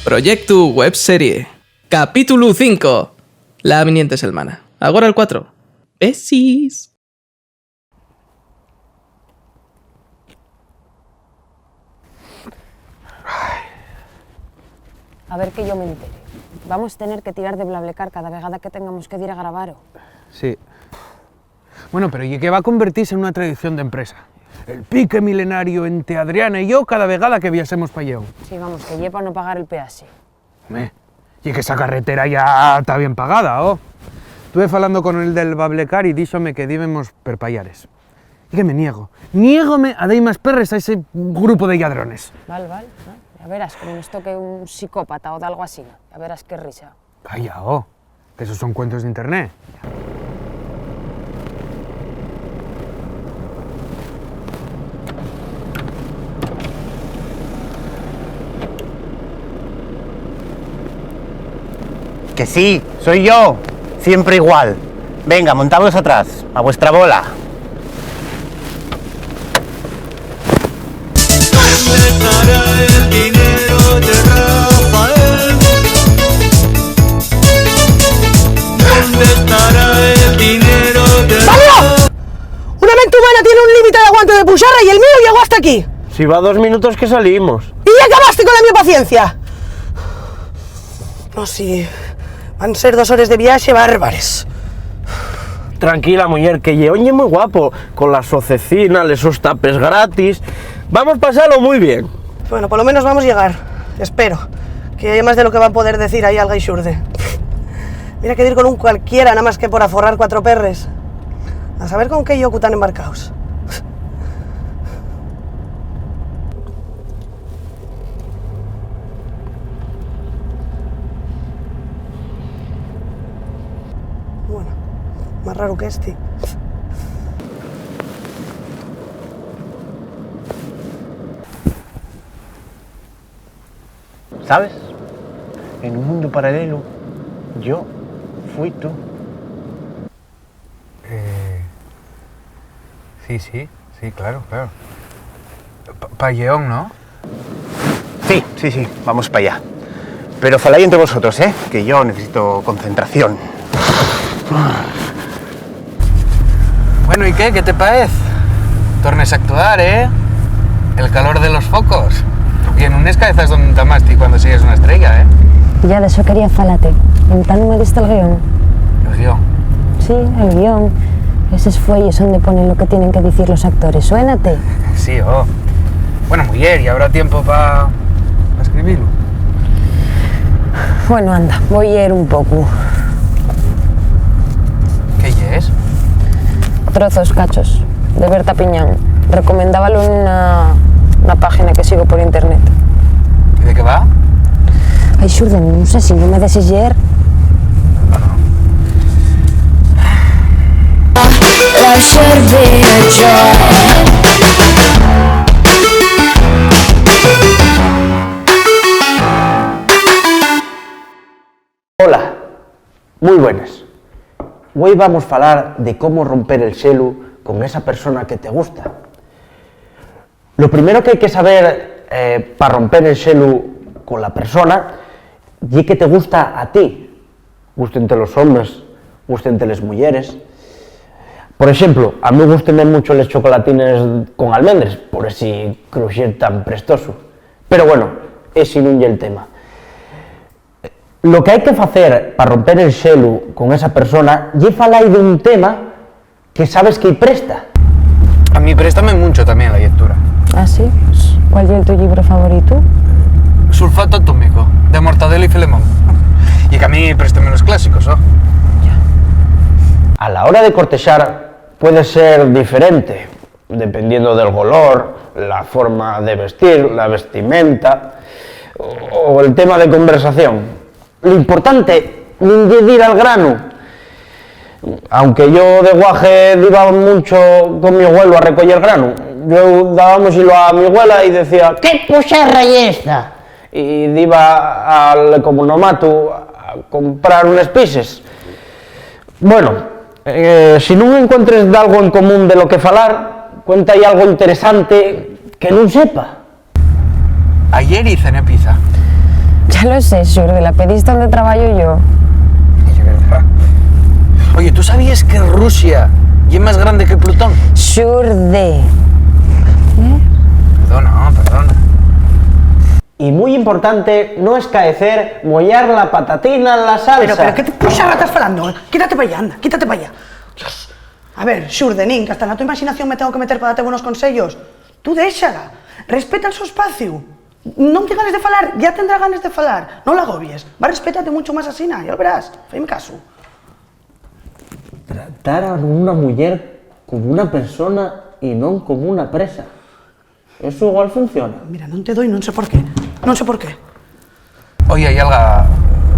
Proyectu Web Serie. Capítulu cinco. La viniente selmana. Agora el cuatro. Besis. A ver que yo m'entere. Vamos tener que tirar de Blablacar cada vegada que tengamos que dir a grabar, ¿o? Sí. Bueno, pero ye que va convertise en una tradición d'empresa. El pique milenario ente Adriana y yo cada vegada que viaxemos pa Lleón. Sí, vamos, que ye pa no pagar el peaxe. Home, ye que esa carretera ya ta bien pagada, ¿o? Tuve falando con el del Blablacar y díxome que dibemos per payares. Y que me niego, niégome a dei más perres a ese grupo de lladrones. Val, val, val. Ya verás, como nos toque un psicópata o dalgo asina, ya verás qué risa. Calla, oh, que esos son cuentos d'internet. Que sí, soy yo, siempre igual. Venga, montaos atrás, a vuestra bola. ¿Dónde estará el dinero de Rafael? ¿Dónde estará el dinero de... ¡Pablo! Una mente humana tiene un límite de aguante de puxarra y el mío llegó hasta aquí. Si va dos minutos que salimos. Y ya acabaste con la mi paciencia. No, si van ser dos hores de viaxe bárbares. Tranquila, muyer, que Lleón ye mui guapo, con la so cecina, les sos tapes gratis. Vamos pasalo mui bien. Bueno, polo menos vamos llegar. Espero que haya más de lo que van poder decir ahí al Gai Xurde. Mira que dir con un cualquiera, nada más que por aforrar cuatro perres. A saber con qué yocu tan embarcaos. Bueno, más raro que este. ¿Sabes? En un mundu paralelu, yo fui tú. Eh, sí, sí, sí, claro, claro. Pa, pa Lleón, ¿no? Sí, sí, sí, vamos pa allá. Pero falai entre vosotros, ¿eh? Que yo necesito concentración. Bueno, ¿y qué? ¿Qué te paez? Tornes a actuar, ¿eh? El calor de los focos. Y en unes cabezas donde tamás ti cuando sigues una estrella, ¿eh? Ya, de eso quería falate. Entá nun me diste el guión. ¿El guión? Sí, el guión. Eses fueyes onde ponen lo que tienen que dicir los actores. Suénate. Sí, oh. Bueno, muyer, ¿y habrá tiempo pa, pa escribilo? Bueno, anda, voi lleer un poco. ¿Qué llees? Trozos, cachos, de Berta Piñán. Recomendábalo en una, una página que sigo por internet. ¿Y de qué va? Ai, xurde, nun sé si nun me deses lleer. La Xerde. Hola, mui buenas. Güei vamos falar de cómo romper el xelu con esa persona que te gusta. Lo primero qu'hai que saber, eh, pa romper el xelu cola persona ye que te gusta a ti. Gústente los hombres, gústente les muyeres. Por exemplo, a mí gústenme muncho les chocolatines con almendres, por esi cruxir tan prestoso. Pero bueno, esi nun ye el tema. Lo qu'hai que facer pa romper el xelu con esa persona ye falai d'un tema que sabes que-y presta. A mí préstame muncho tamién la llectura. ¿Ah, sí? ¿Cuál ye el tu llibru favoritu? Sulfato atómico, de Mortadelo y Filemón. Y que a mí préstame los clásicos, ¿no? A la hora de cortexar puede ser diferente, dependiendo del color, la forma de vestir, la vestimenta o, o el tema de conversación. Lo importante nun ye dir al granu. Aunque yo de guaje diba muncho con mi güelu a recoyer granu. Yo dábamosilo a mi güela y decía: "¿Qué puxerra ye esta?". Y diba al economatu a comprar unes pises. Bueno, eh, si nun encuentres dalgo en común de lo que falar, cuenta-y algo interesante que nun sepa. Ayer hice una pizza. Ya lo sé, xurde, la pediste onde trabayo yo. Es verdad. Oye, ¿tú sabías que Rusia ye más grande que Plutón? Xurde. ¿Eh? Perdona, perdona. Y mui importante, no escaecer moyar la patatina en la salsa. Pero, pero, ¿qué te, qué puxerra tas falando? Quítate pa allá, anda, quítate pa allá. Dios. A ver, xurde, nin, que hasta na to imaxinación me tengo que meter pa date buenos conseyos. Tú déxala. Respeta el so espaciu. Non tien ganes de falar, ya tendrá ganes de falar. Non la agobies. Va a respetarte muncho más asina, ya lo verás. Faime casu. Tratar a una muyer como una persona y non como una presa. Eso igual funciona. Mira, non te doi, non sé por qué. Non sé por qué. Oye, hai alga,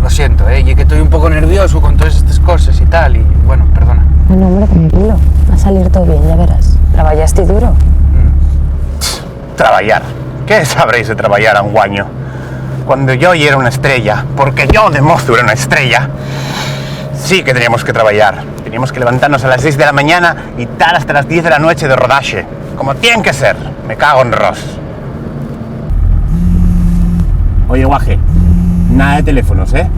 lo siento, eh, ye que toi un poco nerviosu con toes estes coses y tal, y, bueno, perdona. Bueno, hombre, tranquilo. Va a salir todo bien, ya verás. Trabayaste duro. Mm. Trabayar. ¿Qué sabréis de trabayar anguaño? Cuando yo yera una estrella, porque yo de mozu era una estrella, sí que teníamos que trabayar. Teníamos que levantarnos a las seis de la mañana y tar hasta las diez de la nueche de rodaxe, como tien que ser. Me cago en Ross. Oye, guaje, nada de teléfonos, ¿eh?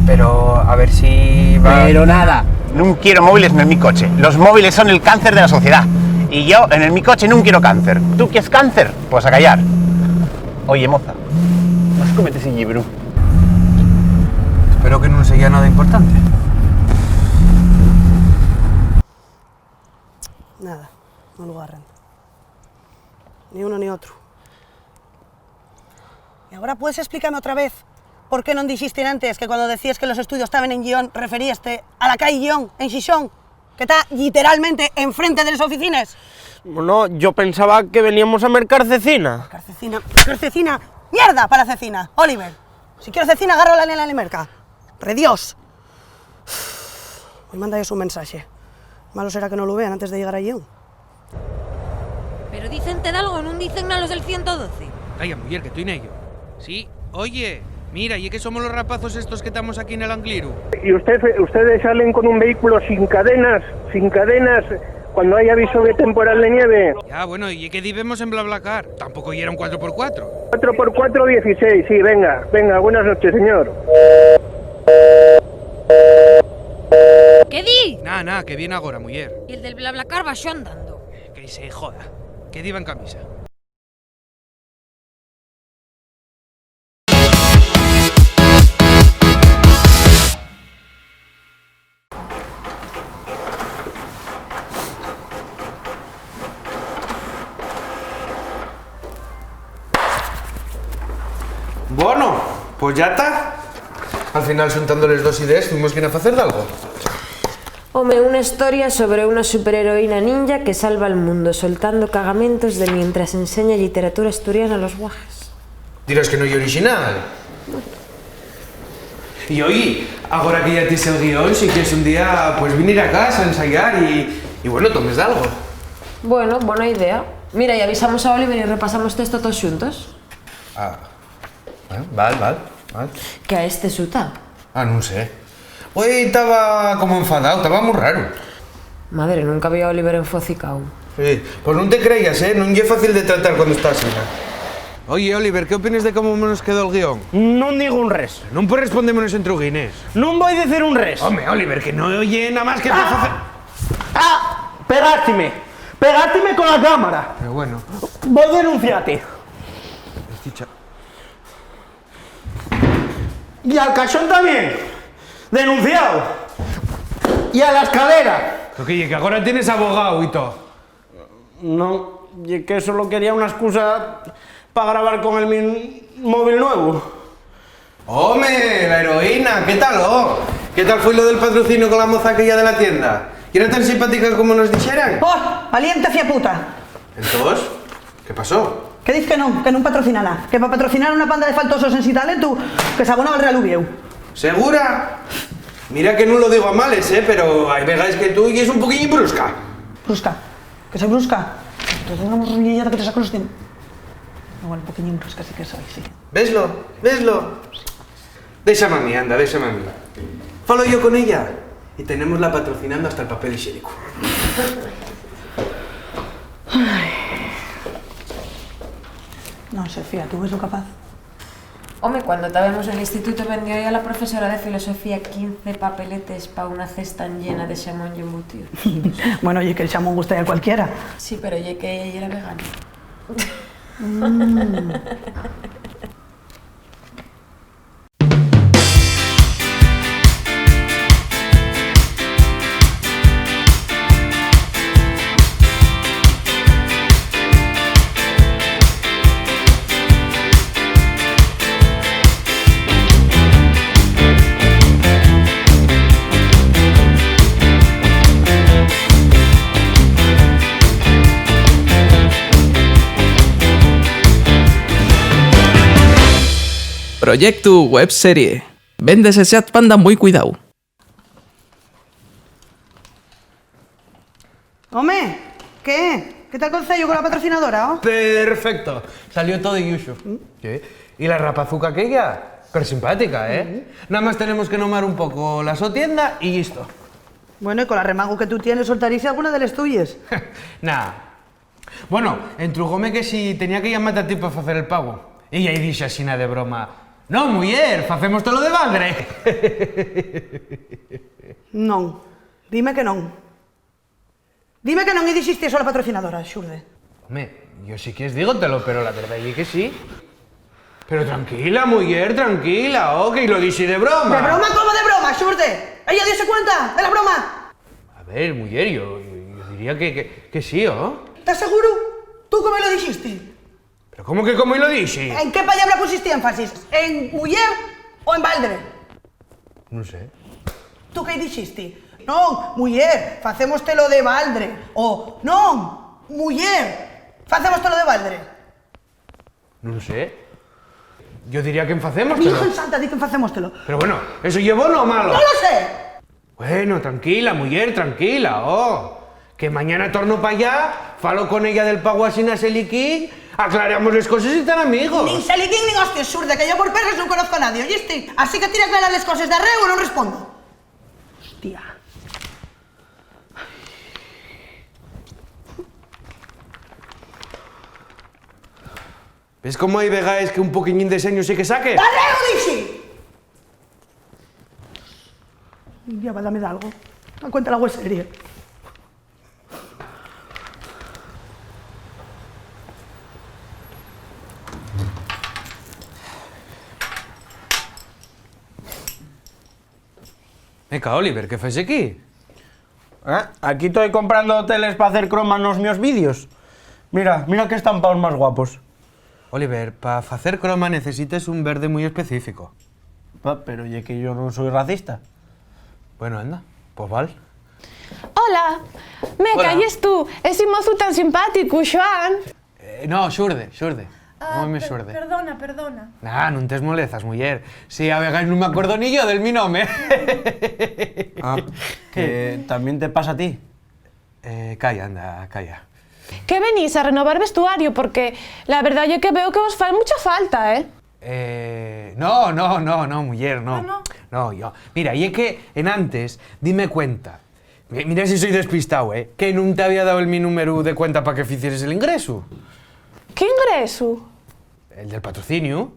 Pero a ver si va... Pero nada. Nun quiero móviles en el mi coche. Los móviles son el cáncer de la sociedad. Y yo en el mi coche nun quiero cáncer. ¿Tú quieres cáncer? Pues a callar. Oye, moza, ¿vas comete ese llibru? Espero que nun seya nada importante. Nada, non lo garren. Ni uno ni otro. ¿Y ahora puedes explicarme otra vez por qué non dixiste antes que cuando decíes que los estudios taben en Llión, referíaste a la cai Llión, en Xixón, que ta lliteralmente enfrente de les oficines? Bueno, yo pensaba que veníamos a mercar cecina. ¿Mercar cecina? ¿Mercar cecina? ¡Mierda pa la cecina, Oliver! Si quiero cecina, agarro la nena y la merca. ¡Redios! Voi mandalles un mensaxe. Malo será que no lo vean antes de llegar a Llión. Pero dicente dalgo, nun dicen na los del ciento doce. Calla, muyer, que toi nello. Sí, oye. Mira, ye que somos los rapazos estos que tamos aquí nel Angliru. Y usted, ustedes salen con un vehículo sin cadenas, sin cadenas, cuando hay aviso de temporal de nieve. Ya, bueno, ye que vivemos en BlaBlaCar. Tampoco yera un cuatro por cuatro. Cuatro por cuatro, dieciséis, sí, venga, venga, buenas noches, señor. ¿Qué di? Na, na, que vien agora, muyer. Y el del BlaBlaCar baxó andando. Que se joda. Que diba en camisa. Bueno, pues ya ta. Al final, xuntando les dos idees, tuvimos que ir a facer dalgo. Home, una historia sobre una superheroína ninja que salva al mundo soltando cagamentos de mientras enseña literatura asturiana a los guajes. Dirás que no ye orixinal. Y oye, agora que ya ties el guión, si quieres un día, pues, vinir a casa a ensayar y, y, bueno, tomes dalgo. Bueno, bona idea. Mira, y avisamos a Oliver y repasamos testo todos xuntos. Ah, eh, val, val, val. Que a este suta. Ah, nun sé. Güei taba como enfadáu, taba mui raro. Madre, nunca vi a Oliver enfocicáu. Sí, pues nun te creyas, eh, nun ye fácil de tratar cuando está asina. Oye, Oliver, ¿qué opines de cómo nos quedó'l guión? Nun digo un res. Nun pues respondémonos en truguines. Nun voi dicir un res. Home, Oliver, que no ye namás que pa facer. Ah! Pegástime. Pegástime con la cámara. Pero bueno. Voi denunciate. Esti cha- Y al caxón tamién. Denunciao. Y a la escalera. Pero que ye que agora tienes abogao y todo. Non, ye que solo quería una excusa pa grabar con el mi móvil nuevu. Home, la heroína, ¿qué tal, oh? ¿Qué tal foi lo del patrocinio con la moza aquella de la tienda? ¿Yera tan simpática como nos dixeran? Oh, valiente fiaputa. Entós, ¿qué pasó? ¿Qué diz que non? Que nun patrocina nada. Que pa patrocinar una panda de faltosos ensin talentu, que s'abona al Real Uviéu. ¿Segura? Mira que nun lo digo a males, eh, pero hai vegaes que tú yes un poquiñín brusca. Brusca. ¿Que soy brusca? Entonces una morrillada que te saco los dientes. Igual un poquiñín brusca sí que soy, sí. ¿Veslo? ¿Veslo? Déxame a mí, anda, déxame a mí. Falo yo con ella y tenémosla patrocinando hasta el papel hixiénico. Ai. Non, Sofía, ¿tú ves lo capaz? Home, cuando tábemos nel institutu vendió-y a la profesora de filosofía quince papeletes pa una cesta llena de xamón y embutidos. Bueno, ye que'l xamón gusta-y a cualquiera. Sí, pero ye que ella yera vegana. Mm. Proyectu Web Serie. Véndese Seat Panda mui cuidáu. Home, ¿qué? ¿Qué tal conceyu con la patrocinadora, oh? Perfecto, salió todo de yuxu. Mm. Sí. Y la rapazuca aquella, per simpática, ¿eh? Mm. Nada más tenemos que nomar un poco la so tienda y listo. Bueno, y con la remago que tú tienes, soltaríse alguna de les tuyes. Nah. Bueno, entrugóme que si tenía que llamate a ti pa facer el pago. Y ya-y dixe asina de broma: "No, muyer, facémostelo de baldre". Non, dime que non. Dime que non, y dixisti eso a la patrocinadora, xurde. Home, yo si quies dígotelo, pero la verdá ye que sí. Pero tranquila, muyer, tranquila, oh, que lo dixi de broma. ¿De broma? ¿Cómo de broma, xurde? ¿Ella diose cuenta de la broma? A ver, muyer, yo, yo, yo diría que, que, que sí, oh. ¿Estás seguru? ¿Tú cómo lo dixisti? ¿Pero cómo que cómo lo dixi? ¿En qué palabra pusiste énfasis? ¿En muyer o en baldre? Nun sé. ¿Tú qué dixisti? Non, muyer, facémostelo de baldre. O non, muyer, facémostelo de baldre. Nun sé. Yo diría que facémostelo. Virgen Santa, di que facémostelo. Pero bueno, ¿eso ye bono o malo? ¡No lo sé! Bueno, tranquila, muyer, tranquila, oh. Que mañana torno pa allá, falo con ella del pago asina seliquín, Aclaramos les coses y tan amigos. Nin saliquín nin hostias, Xurde, que yo por perres nun conozco a nadie, ¿oyiste? Así que tira aclarar les coses d'arreu o non respondo. Hostia. ¿Ves cómo hai vegaes que un poquiñín de señu sí que saque? ¡D'arreu, dixi! Ya va, dame dalgo. Cuenta algo serio. Meca, Oliver, ¿qué fais aquí? Ah, aquí toi comprando teles pa hacer croma nos mios vídeos. Mira, mira qué estampaos más guapos. Oliver, pa facer croma necesites un verde mui específico. Pa, pero ye que yo nun soi racista. Bueno, anda, pos val. Hola. Meca, Hola. ¿Yes tú? Esi mozu tan simpáticu, Xuan. Eh, no, Xurde, Xurde. Ah, Nómame per-, Xurde. Perdona, perdona. Nah, nun tes molezas, muyer. Si, a vegaes nun me acuerdo ni yo del mi nome. Ah, que tamién te pasa a ti. Eh, calla, anda, calla. Que venís a renovar vestuario, porque la verdá ye que veo que vos fai mucha falta, ¿eh? Eh, no, no, no, no, muyer, no. Ah, no. No, yo. Mira, ye que enantes, dime cuenta. Mi-, mira si soi despistao, ¿eh? Que nun t'había dao el mi númeru de cuenta pa que ficieres el ingresu. ¿Qué ingresu? El del patrociniu.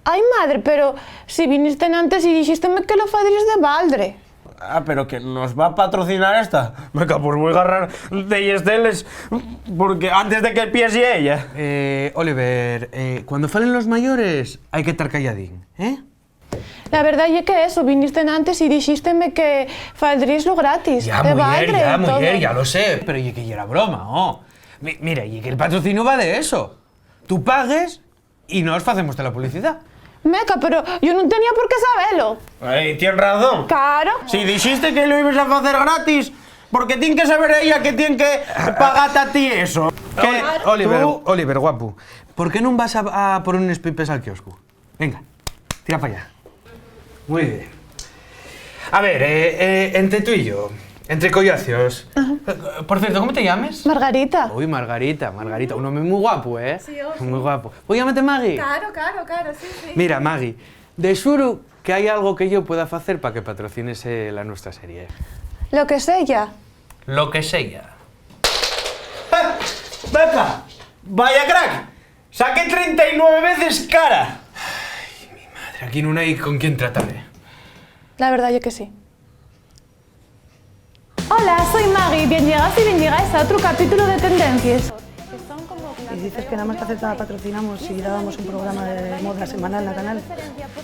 Ai, madre, pero si viniste enantes y dixísteme que lo fadríes de baldre. Ah, pero que nos va a patrocinar esta. Meca, pues voi garrar delles teles, porque antes de que piesi ella. Eh, Oliver, eh, cuando falen los mayores, hai que tar calladín, ¿eh? La verdá ye que eso, viniste enantes y dixísteme que faldríeslo gratis, Ya, de muyer, baldre ya, y todo. Muyer, ya lo sé, pero ye que yera broma, oh. Mi-, mira, ye que el patrociniu va de eso. Tú pagues y nós facémoste la publicidá. Meca, pero yo nun tenía por qué sabelo. Ai, tien razón. Claro. Si dixiste que lo ibes a facer gratis, ¿por qué tien que saber ella que tien que pagarte a ti eso? Que Oli-, Oliver, tú Oliver, guapu, ¿por qué nun vas a, a por unes pipes al kioscu? Venga, tira pa allá. Mui bien. A ver, eh, eh, entre tú y yo, entre collacios. Ajá. Eh, por cierto, ¿cómo te llames? Margarita. Uy, Margarita, Margarita. Un home mui guapu, ¿eh? Sí, oh, sí. Mui guapu. ¿Puedo llamarte Maggie? Claro, claro, claro, sí, sí. Mira, Maggie, de xuru que hai algo que yo pueda facer pa que patrocines, eh, la nuestra serie. Lo que sea. Lo que sea. ¡Eh! ¡Venga! ¡Vaya crack! Saqué treinta y nueve veces cara. Ay, mi madre, aquí nun hai con quién tratar, eh. La verdá ye que sí. Hola, soi Maggie. Bien llegaos y bien llegaes a otru capítulo de Tendencies. Y dices que namás que aceptaba patrocinamos si dábamos un programa de moda semanal na canal.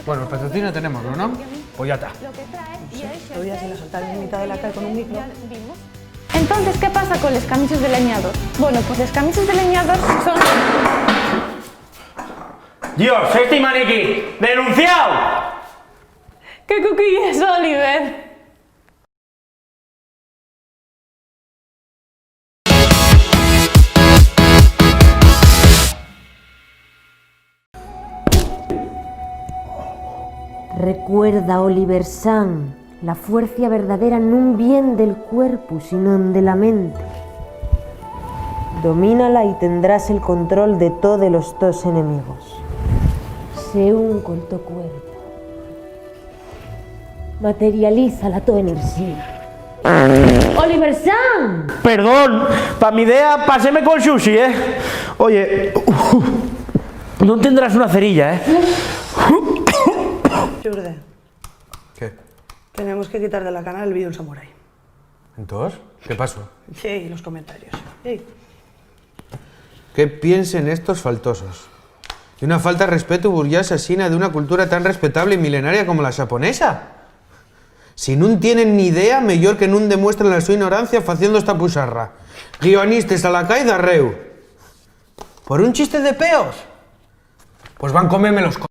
Bueno, el patrocinio tenemos, ¿no? Pues ya está. Todavía se la soltaron en mitad de la calle con un micro. Entonces, ¿qué pasa con les camises de leñador? Bueno, pues les camises de leñador son... ¡Dios, este maniquí! ¡Denunciao! ¡Qué cuquilles, Oliver! Recuerda, Oliver San, la fuercia verdadera nun vien del cuerpu, sinón de la mente. Domínala y tendrás el control de todos los tos enemigos. Sé un col to cuerpu. Materializa la to enerxía. Oliver San! Perdón, pa mi idea paséme col sushi, ¿eh? Oye, nun tendrás una cerilla, ¿eh? Xurde. ¿Qué? Tenemos que quitar de la canal el vídeo del samurái. ¿Entós? ¿Qué pasó? Sí, los comentarios. Sí. ¿Qué piensen estos faltosos? Y una falta de respetu burgués asina de una cultura tan respetable y milenaria como la xaponesa. Si nun tienen ni idea, meyor que nun demuestren la so ignorancia faciendo esta puxarra. Guionistes a la cai darreu. ¿Por un chiste de peos? Pues van comeme los co-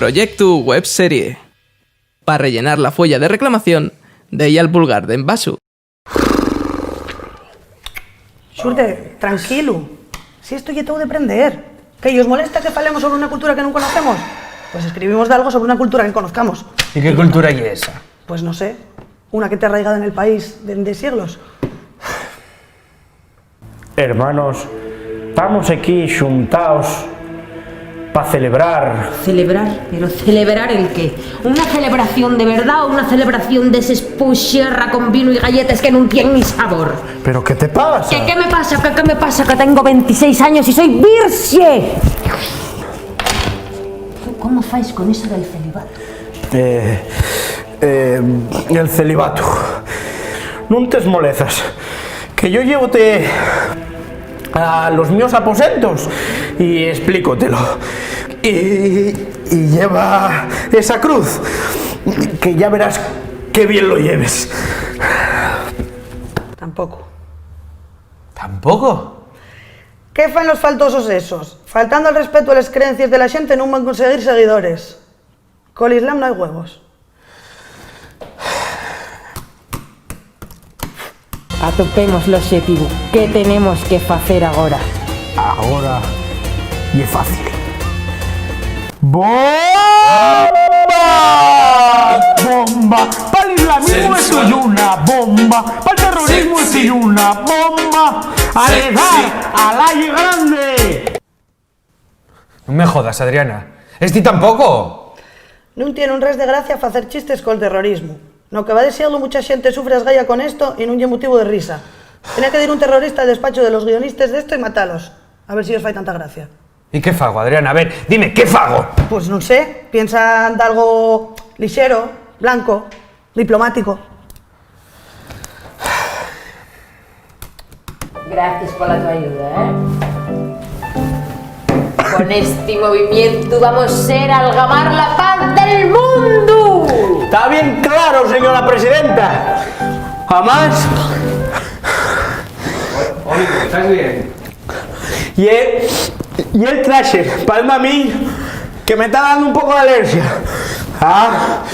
Proyectu Webserie. Pa rellenar la fueya de reclamación, dei al pulgar d'embaxu. Xurde, tranquilu. Si esto ye tou de prender. ¿Qué, yos molesta que falemos sobre una cultura que nun conocemos? Pues escribimos d'algo sobre una cultura que conozcamos. ¿Y qué cultura ye esa? Pues no sé, una que te arraigada nel país dende sieglos. Hermanos, tamos equí xuntaos pa celebrar. ¿Celebrar? ¿Pero celebrar el qué? ¿Una celebración de verdá o una celebración d'eses puxerra con vinu y galletes que nun tien ni sabor? ¿Pero qué te pasa? ¿Qué, qué me pasa? ¿Qué, qué me pasa? Que tengo ventiséis años y soy virxe. ¿Tú cómo fais con eso del celibato? Eh, eh, el celibato. Nun t'esmolezas, que yo llévote a los mios aposentos y explícotelo. Y, y lleva esa cruz, que ya verás qué bien lo lleves. Tampoco. ¿Tampoco? ¿Qué fan los faltosos esos? Faltando al respetu a les creencies de la xente nun van conseguir seguidores. Col Islam no hai güevos. Atopemos l'oxetivu. ¿Qué tenemos que facer agora? Agora ye fácil. ¡Bomba! ¡Bomba! Pa'l islamismu esto ye una bomba. Pa'l terrorismu esto ye una bomba. A le dar a la ye grande. Nun me jodas, Adriana. ¿Esti tampoco? Nun tien un res de gracia facer chistes col terrorismu. No que va de sieglu, mucha xente sufre asgaya con esto y nun ye motivu de risa. Tenía que dir un terrorista al despachu de los guionistes d'esto y matalos. A ver si yos fai tanta gracia. ¿Y qué fago, Adriana? A ver, dime, ¿qué fago? Pues nun sé, piensa n'algo lixero, blanco, diplomático. Gracias pola to ayuda, ¿eh? Con esti movimientu vamos ser algamar la paz del mundu. ¡Ta bien claro, señora presidenta! Amás, Oli, ¿estás bien? Ye, ye el traxe, palma a mí, que me ta dando un poco d'alerxia. Ah.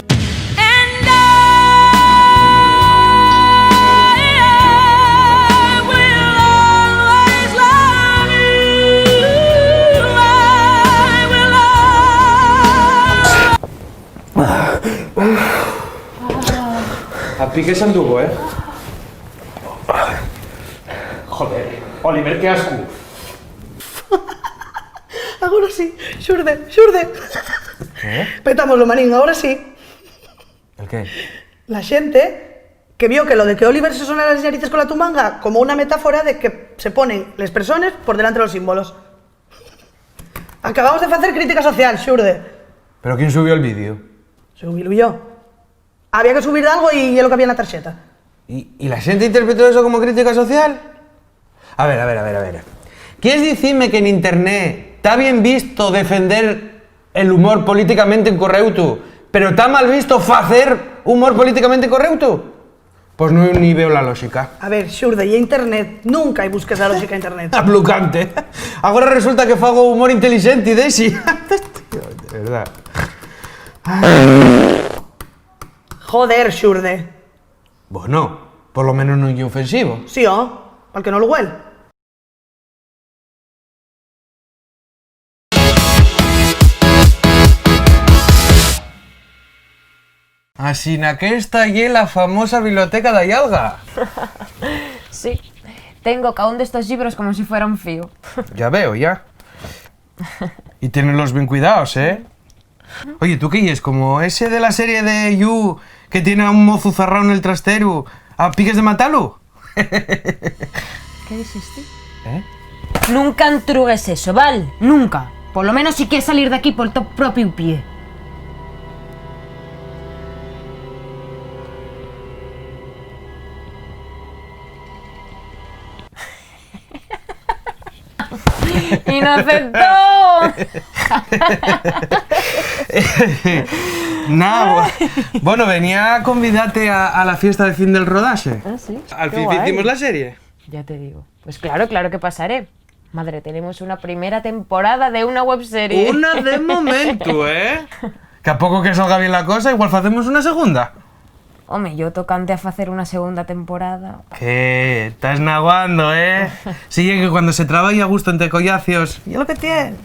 A piques anduvo, ¿eh? Joder, Oliver, qué ascu. Agora sí, xurde, xurde. ¿Qué? Petámoslo, manín, agora sí. ¿El qué? La xente que vio que lo de que Oliver se sonara les ñarices cola tumanga como una metáfora de que se ponen les persones por delante de los símbolos. Acabamos de facer crítica social, xurde. ¿Pero quién subió el vídeo? Subilu yo. Había que subir algo y ye lo que había na tarxeta. ¿Y, y la xente interpretó eso como crítica social? A ver, a ver, a ver, a ver. ¿Quies dicime que n'internet ta bien visto defender el humor políticamente incorreutu, pero ta mal visto facer humor políticamente incorreutu? Pues nun ni veo la lóxica. A ver, xurde, ye internet. Nunca-y busques la lóxica a internet. Aplucante. Agora resulta que fago humor intelixente y desi. De verdá. Joder, xurde. Bueno, polo menos nun ye ofensivo. Sí, ó, pal que no lo güel. Asina qu'esta ye la famosa biblioteca d'Ayalga. Sí, tengo caún d'estos llibros como si fuera un fío. Ya veo, ya. Y tiénelos bien cuidaos, ¿eh? Oye, ¿tú qué yes? ¿Como ese de la serie de You que tiene a un mozu zarrao nel trasteru a piques de matalu? ¿Qué dixiste? ¿Eh? Nunca entrugues eso, ¿val? Nunca. Polo menos si quies salir d'aquí pol to propiu pie. ¡Inocentón! Nada, bueno, venía a convidarte a, a la fiesta de fin del rodaje. Ah, sí. Al Qué fin guay. Hicimos la serie. Ya te digo. Pues claro, claro que pasaré. Madre, tenemos una primera temporada de una webserie. Una de momentu, ¿eh? Que a poco que salga bien la cosa, igual facemos una segunda. Home, yo tocante a facer una segunda temporada. Que tas naguando, ¿eh? Sí, ye que cuando se trabaya a gusto ente collacios, ye lo que tien.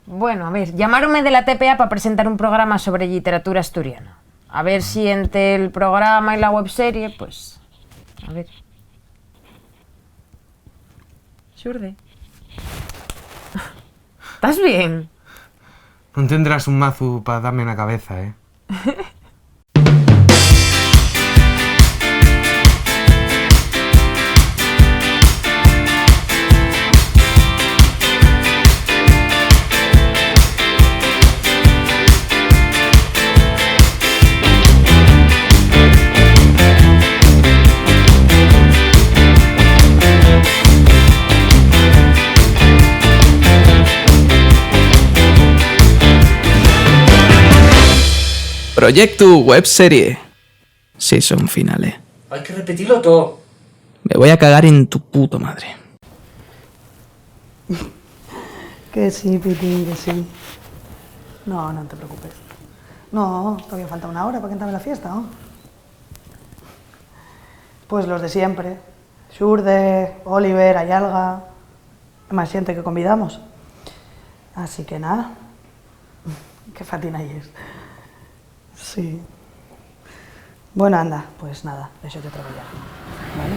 Bueno, a ver, llamáronme de la T P A pa presentar un programa sobre lliteratura asturiana. A ver si ente el programa y la webserie, pues, a ver. Xurde. ¿Tas bien? Nun tendrás un mazu pa dame na cabeza, ¿eh? Proyectu Web Serie. Season finale. Hai que repetilo todo. Me voy a cagar en tu puta madre. Que sí, Pitín, que sí. No, no te preocupes. No, todavía falta una hora pa que entabe la fiesta, ¿no? Pues los de siempre. Xurde, Oliver, Ayalga, más xente que convidamos. Así que nada, qué fatina yes. Sí. Bueno, anda, pues nada, déxate trabayar, ¿vale?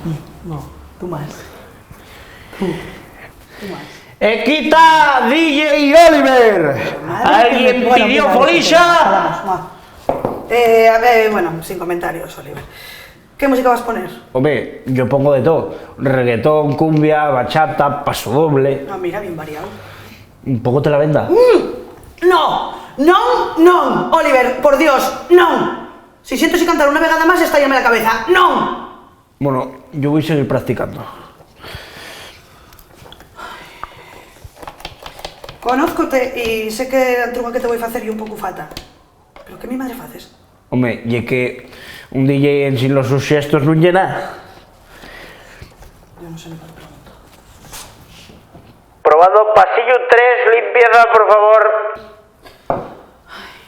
Mm, no, tú más. Tú, tú más. ¡Equita, D J Oliver! Madre que me... ¿Alguien bueno, pidió mira, folixa? Vamos, va. Eh, a ver, bueno, sin comentarios, Oliver. ¿Qué música vas poner? Home, yo pongo de todo. Reggaetón, cumbia, bachata, pasodoble. Ah, mira, bien variado. ¿Un poco te la venda? Mm, no, non, non, Oliver, por Dios, non. Si siento si cantar una vegada más, estállame la cabeza. Non. Bueno, yo voy a seguir practicando. Conózcote y sé que la entruga que te voi facer ye un poco fata. ¿Pero qué mi madre faces? Home, ye que un D J ensin los sos xestos nun ye nada. Yo no sé ni cuál pregunto. Probando pasillo tres, limpieza, por favor.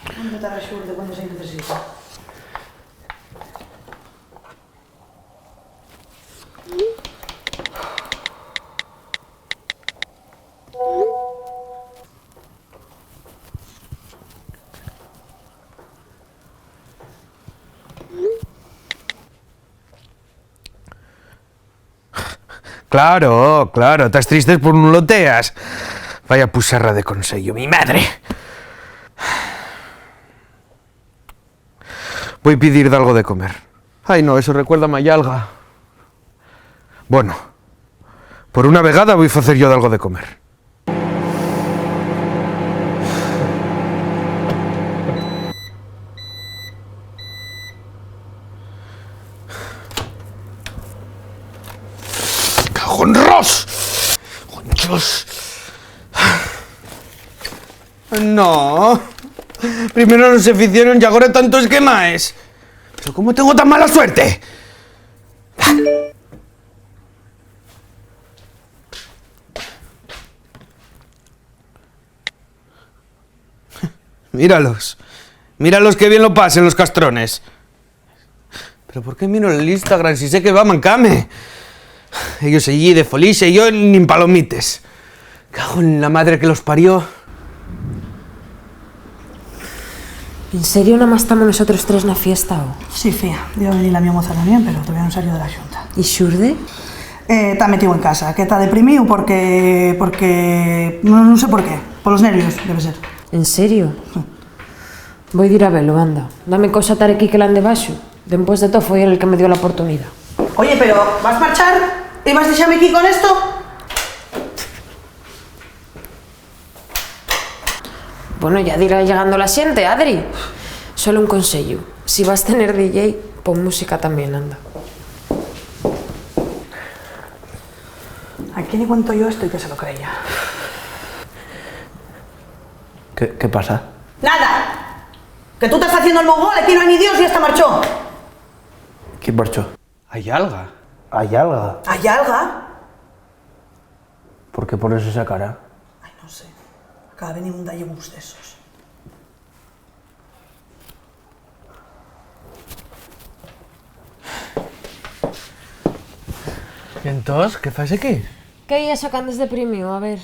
Ay, ¿dónde estará Xurde cuando se necesita? Claro, claro, tas tristes por nun lo teas. Vaya pusarra de consello, mi madre. Voi pidir dalgo de comer. Ai, no, eso recuérdame a Yalga. Bueno, por una vegada voi facer yo dalgo de comer. ¡Cago en Ross! ¡Conchos! No. Primero no se ficieron y agora tanto esquemaes. Pero ¿cómo tengo tan mala suerte? Míralos. Míralos qué bien lo pasen los castrones. ¿Pero por qué miro el Instagram si sé que va a mancame? Ellos allí de folixa y yo nin palomites. Cago en la madre que los parió. ¿En serio namás tamos nosotros tres na fiesta, o? Sí, fía. Iba a venir la mi moza tamién, pero todavía nun salió de la xunta. ¿Y Xurde? Eh, ta metíu en casa, que ta deprimíu porque, porque, no, nun sé por qué. Polos nervios, debe ser. ¿En serio? Sí. Voi dir a velo, anda. Dame cosa tar equí que la ande baxo. Dempués de todo, foi él el que me dio la oportunidá. Oye, pero vas marchar y vas dexame equí con esto? Bueno, ya dirá llegando la xente, Adri. Solo un consello. Si vas tener D J, pon música tamién, anda. ¿A quién le cuento yo esto y que se lo cree ya? ¿Qué, qué pasa? ¡Nada! Que tú tas faciendo el mou gol, aquí no hai ni Dios y esta marchó. ¿Quién marchó? ¿Hay alga? ¿Hay alga? ¿Hay alga? ¿Por qué pones esa cara? Ai, non sé. Cada vez nun dalle gusto esos. ¿Y entós, qué fais aquí? ¿Qué ye eso qu'andes deprimíu? A ver.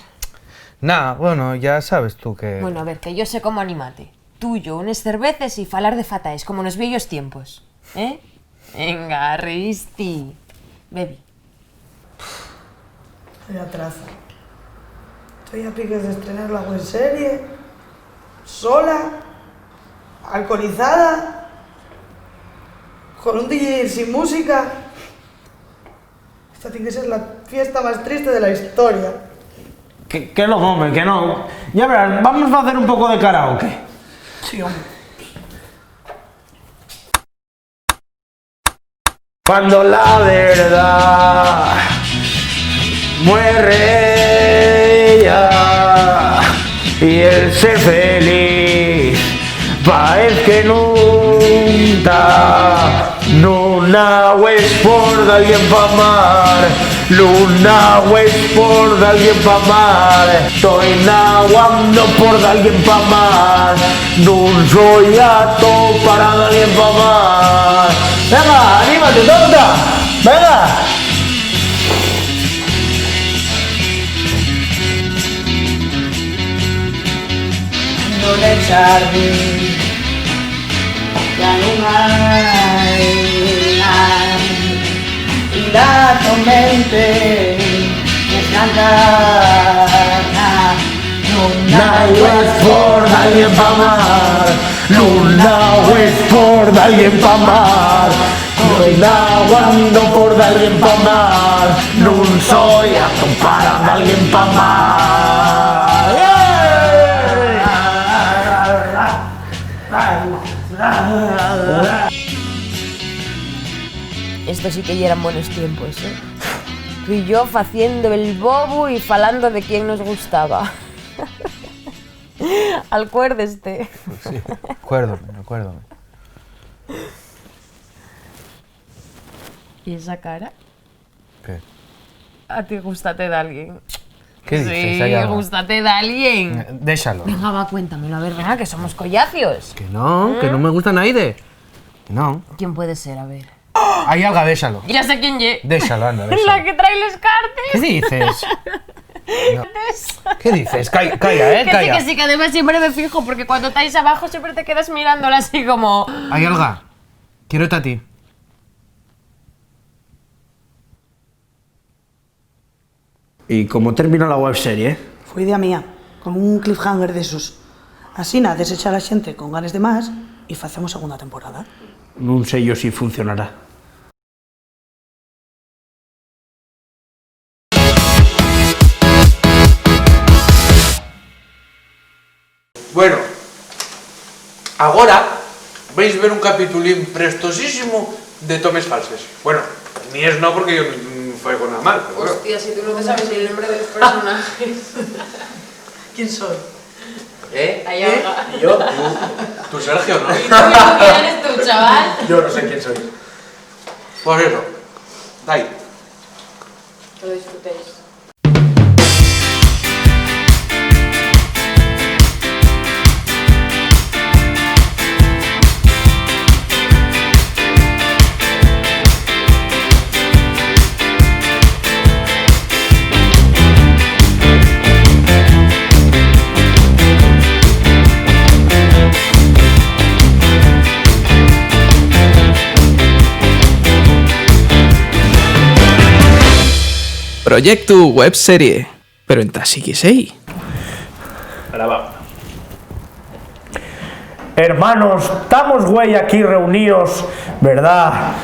Na, bueno, ya sabes tú que... Bueno, a ver, que yo sé cómo animate. Tú y yo, unes cerveces y falar de fataes, como nos vieyos tiempos. ¿Eh? Venga, reísti. Bebi. Vaya traza. Estoy a piques d'estrenar la web serie, sola, alcoholizada, con un D J sin música. Esta tiene que ser la fiesta más triste de la historia. Que, que no, home, que no. Ya verás, vamos a hacer un poco de karaoke. Sí, home. Cuando la verdad muere ella y el ser feliz parece que nunca. Nun agües por dalguien p'amar, nun agües por dalguien p'amar, toi naguando por dalguien p'amar, nun soi ato para dalguien p'amar. Venga, anímate, tonta, venga. No le charri. Ya nun hai nada. Y la to mente descansada. Nun agües por dalguien p'amar, nun agües por dalguien p'amar, toi naguando por dalguien p'amar, nun soi ato para dalguien p'amar. Esto sí que yeran buenos tiempos, ¿eh? Tú y yo faciendo el bobu y falando de quién nos gustaba. Alcuérdeste. Sí, acuérdome, acuérdome. ¿Y esa cara? ¿Qué? ¿A ti gustate d'alguien? ¿Qué dices? Sí, ¿gustate d'alguien? Eh, déxalo. Venga, va, cuéntamelo, a ver, venga, que somos collacios. Que no, que no me gusta naide. Que no. ¿Quién puede ser? A ver. Hai alga, déxalo. Ya sé quién ye. Déxalo, anda, déxalo. La que trae les cartes. ¿Qué dices? No. ¿Qué dices? Calla, calla, eh, calla. Que sí, que sí, que además siempre me fijo, porque cuando estáis abajo siempre te quedas mirándola así como... Hai alga. Quiero a ti. ¿Y cómo terminó la web serie? Fue idea mía, con un cliffhanger d'esos. Asina, desechar a xente con ganes de más y facemos segunda temporada. Nun sé yo si funcionará. Bueno, agora vais ver un capitulín prestosísimo de tomes falses. Bueno, míes no, porque yo nun, nun faigo nada mal, pero bueno. Hostia, si tú no te sabes ni el nombre de los personajes. ¿Quién soy? ¿Eh? Ay, ¿eh? Olga. ¿Y yo? Tú, tú, Sergio, ¿no? ¿Y tú, quién eres tú, chaval? Yo no sé quién soy. Por eso, dai. Que lo disfrutéis. Proyectu Web Serie, pero entá sí que sei. Grabamos. Hermanos, tamos güei aquí reuníos, ¿verdá?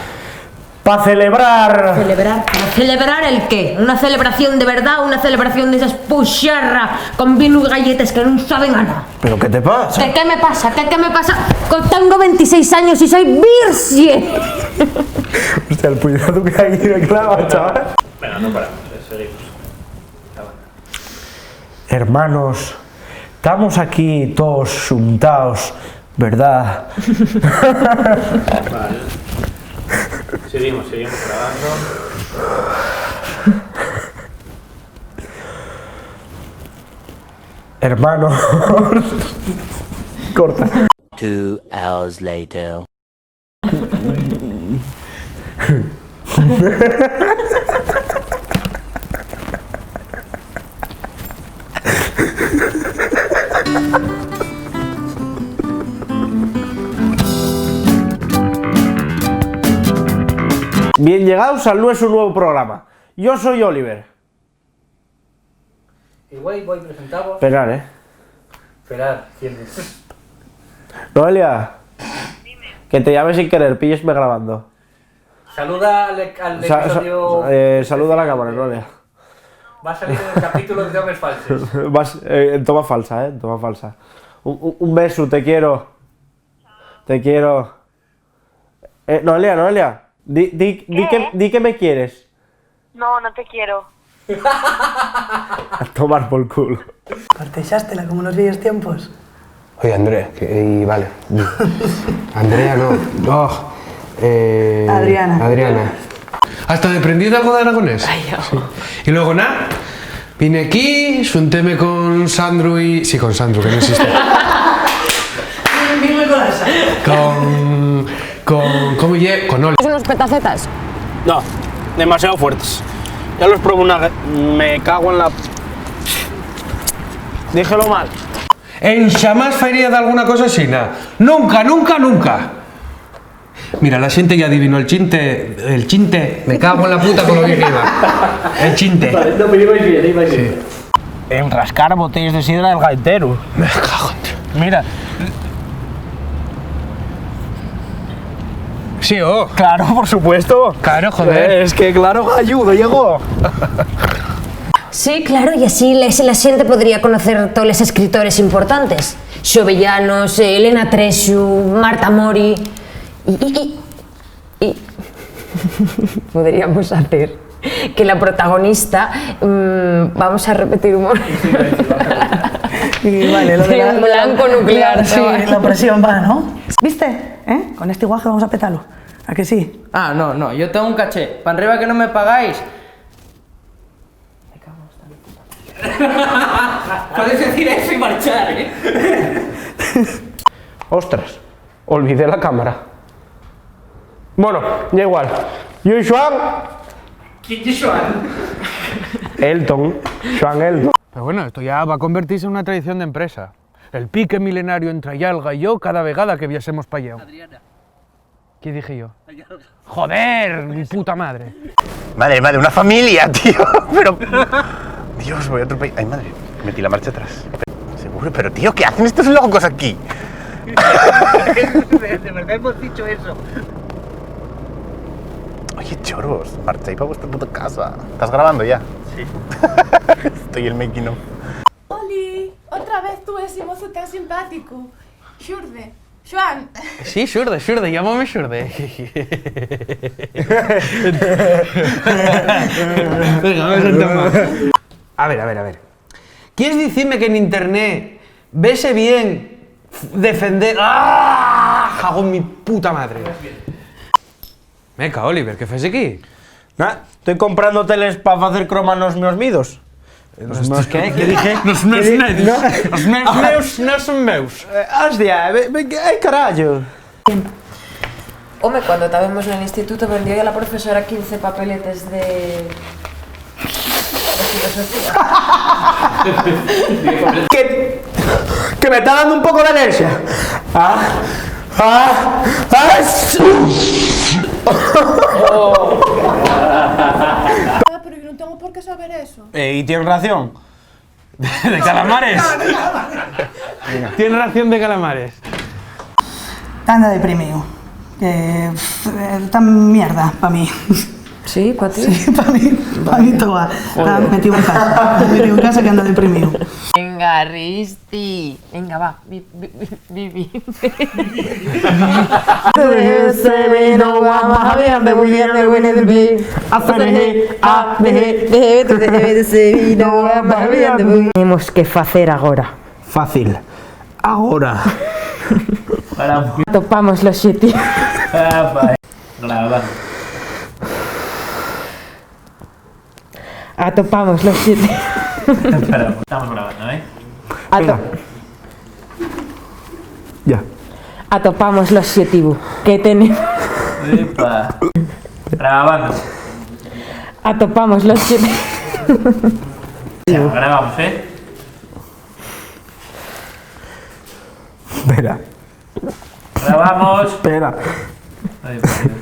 Pa celebrar. ¿Celebrar? ¿Para celebrar el qué? ¿Una celebración de verdad o una celebración de esas puxarra con vinu y galletes que nun saben a nada? ¿Pero qué te pasa? ¿Qué, qué me pasa? ¿Qué, qué me pasa? Que tengo veintiséis años y soy virgen. Hostia, el puñetazo que hay de clava, chaval. Venga, no paramos, eh, seguimos. Grabando. Hermanos, tamos aquí toos xuntaos, ¿verdá? Vale. Seguimos, seguimos grabando. Hermano. Corta. Two hours later. Bien llegaos al nuesu nuevu programa. Yo soy Oliver. Y güei, voi presentavos. Esperar, ¿eh? Esperar, ¿quién es? Noelia, que te llame sin querer, píllesme grabando. Saluda al, al Sa- sa- episodio eh, saluda a la cámara, Noelia. Va a salir en el capítulo de Tomes Falses. Vas, eh, en toma falsa, ¿eh? En toma falsa. Un, un- un besu, te quiero. Te quiero. Eh, Noelia, Noelia, di, di, di que, ¿Qué? Di que me quieres. No, no te quiero. A tomar por culo. Cortexástela como nos vieyos tiempos. Oye, Andrea, que, y vale. Andrea, no. Oh, eh, Adriana. Adriana. Hasta deprendí algo de aragonés. Ay, ya. Sí. Y luego, nada, vine aquí, xuntéme con Sandro y... Sí, con Sandro, que no existe. Vine con la Sa- Con... Con... ¿Cómo ye? Con Oli. Son unos petacetas. No, demasiado fuertes. Ya los probé una vez. Me cago en la... Díjelo mal. En xamás fairía d'alguna cosa asina. Nunca, nunca, nunca. Mira, la xente ya adivinó el chinte, el chinte. Me cago en la puta con lo bien que iba. El chinte. Vale, no, pero ibais bien, ibais bien. Sí. En rascar botellas de sidra del gaiteru. Me cago en Dios. Mira. Sí, oh. Claro, por supuesto. Claro, joder. Eh, es que claro, ayudo, llegó. Sí, claro, y así la, la xente podría conocer toles escritores importantes. Xovellanos, eh, Elena Trexu, Marta Mori. Y, y, y, y podríamos hacer que la protagonista, mm, vamos a repetir humor. Y vale, lo de la, de la, blanco nuclear, sí, chaval. La presión va, ¿no? ¿Viste? ¿Eh? Con este guaje vamos a petarlo. ¿A que sí? Ah, no, no, yo tengo un caché. Pa' enriba que no me pagáis. Me cago en esta puta. Puedes decir eso y marchar, ¿eh? Ostras, olvidé la cámara. Bueno, ya igual. Yo y Xuan. ¿Quién es Xuan? Elton. Xuan Elton. Pero bueno, esto ya va a convertirse en una tradición de empresa. El pique milenario entre Ayalga y yo cada vegada que viaxemos pa allá. Adriana. ¿Qué dije yo? Joder, mi puta madre. Madre, madre, una familia, tío. Pero, Dios, voy a atropellar. Ay, madre, metí la marcha atrás. Seguro, pero, tío, ¿qué hacen estos locos aquí? De verdad hemos dicho eso. Oye, choros, marcháis pa vuestra puta casa. ¿Estás grabando ya? Sí. Estoy el making of. Oli, otra vez tú, ese mozo tan simpático. Xurde, Xuan. Sí, Xurde, Xurde, llámame Xurde. Venga, vamos a tomar. A ver, a ver, a ver. ¿Quieres dicime que en internet vese bien defender? ¡Ah! Jagón mi puta madre. Meca, Oliver, ¿qué fes aquí? Na, toi comprando teles pa facer croma nos meos midos. ¿Nos meos qué? ¿Qué dije? Nos meos ¿Qué di-? Nedes. No. Los meos neos no son meus. Eh, hostia, ve, ve, que, ay, carayo. Home, cuando tábemos nel instituto vendió a la profesora quince papeletes de, de filosofía. Que, que me está dando un poco de alergia. Ah, ah, ah. Ah, pero yo no tengo por qué saber eso. Eh, y tien ración. De calamares. Tien ración de calamares. Anda deprimiu. Que, pf, eh, ta mierda pa mí. ¿Sí? ¿Pa ti? Sí, pa mí, pa mí toa. Joder. Está metido en casa. Está metido en casa que anda deprimiu. Venga, Risti. Venga, va. Vi-, vi-, vi-, vi-, vi. Ese vino, vamos a ver, ande muy bien, ande muy bien, ande muy bien. Deje, ah, deje, deje, deje, deje, ese vino, vamos a ver, ande muy bien. Tenemos que facer agora. Fácil. Agora. Para. Atopamos los sitios. Ah, va. Graba. Atopamos los sitios. Pero estamos grabando, ¿eh? Ato- Venga. Ya. Atopamos l'oxetivu. ¿Qué tenemos? Epa. Grabando. Atopamos l'oxetivu. Ya, grabamos, ¿eh? Espera. Grabamos. Espera. Ay, por Dios.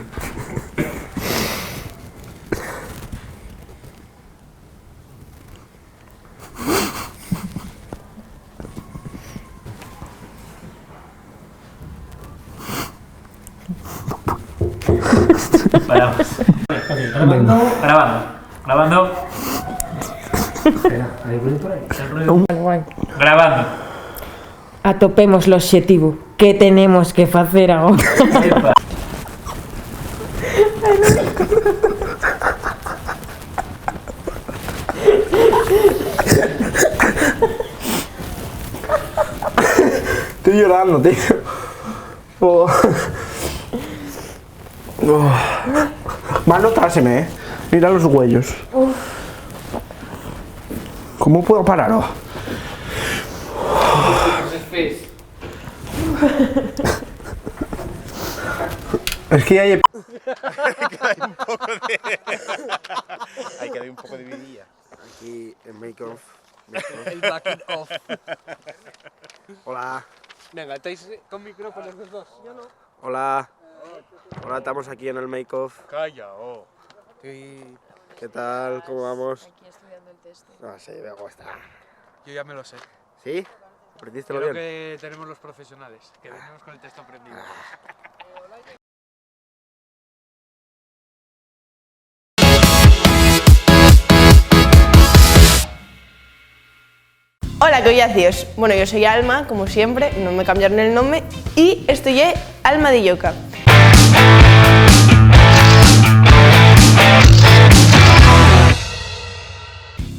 Paramos. Grabando. Grabando. Grabando. Espera, ¿hay ruido por ahí? ¿Está el ruido? Guai. Grabando. Atopemos l'oxetivu. ¿Qué tenemos que facer agora? Epa. Estoy llorando, tío. Oh. Oh. Va a notárseme, ¿eh? Mira los güeyos. Uf. ¿Cómo puedo pararlo? Es que hay... Hay un poco de... Hay que dar un poco de vidilla. Aquí en Make Off. El making of. Hola. Venga, ¿estáis con micrófonos los dos? Yo no. Hola. Hola, estamos aquí en el Make Off. Calla, oh. Sí. ¿Qué tal? ¿Cómo vamos? Aquí estudiando el texto. Ah, sí, me gusta. Yo ya me lo sé. ¿Sí? ¿Aprendiste lo bien? Creo que tenemos los profesionales, que venimos con el texto aprendido. Hola, collacios. Bueno, yo soy Alma, como siempre, no me cambiaron el nombre, y esto ye Alma di Lloca.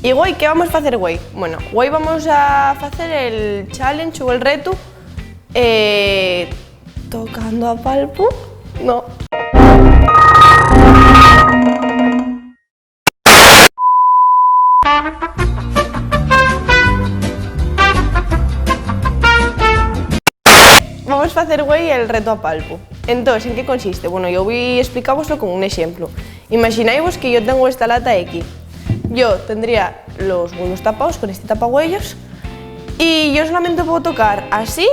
Y güei, ¿qué vamos a facer güei? Bueno, güei vamos a facer el challenge o el retu, eh, tocando a palpu? No. Vamos facer güei el reto a palpu. Entós, ¿en qué consiste? Bueno, yo voi explicáboslo con un exemplu. Imaxinaivos que yo tengo esta lata equí. Yo tendría los güeyos tapaos con este tapagüeyos y yo solamente puedo tocar así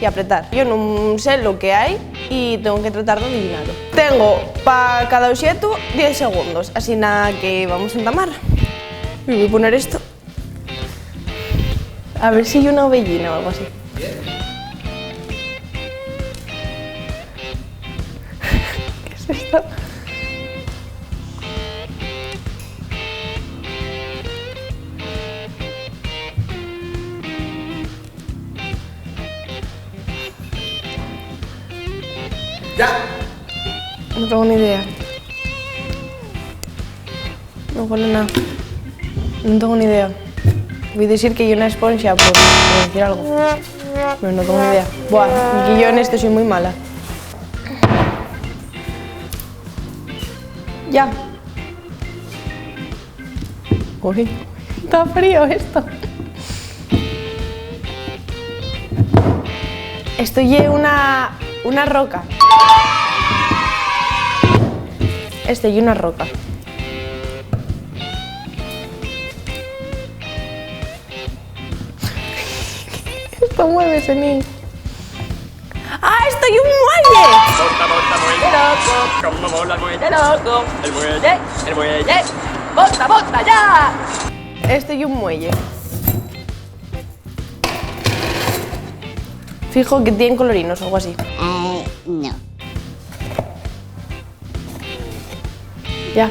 y apretar. Yo nun sé lo que hai y tengo que tratar d'adivinalo. Tengo pa cada oxetu diez segundos, asina que vamos a entamar. Y voi poner esto. A ver si ye una ovellina o algo así. ¿Qué es esto? ¡Ya! No tengo ni idea. No huele nada. No tengo ni idea. Voi decir que ye una esponxa, por, por decir algo. Pero no tengo ni idea. Buah, que yo en esto soy muy mala. Ya. Uy, está frío esto. Esto ye una, una roca. Esto ye una roca. Esto muévese, nin. ¡Ah, esto ye un muelle! Bota, bota, muelle loco. ¿Cómo mola el muelle loco? El muelle, el muelle. Bota, bota, ya. Esto ye un muelle. Fijo que tien colorinos o algo así. Eh, no. Ya.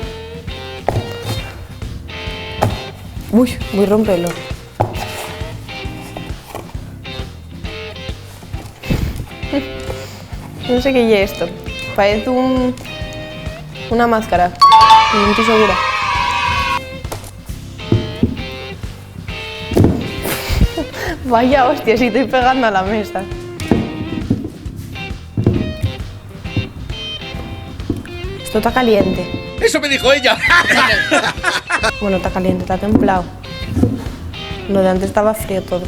Ui, voi rompelo. No sé qué ye esto. Parece un, una máscara. No estoy segura. Vaya hostia, si estoy pegando a la mesa. Esto está caliente. Eso me dijo ella. Bueno, está caliente, está templado. Lo de antes estaba frío todo.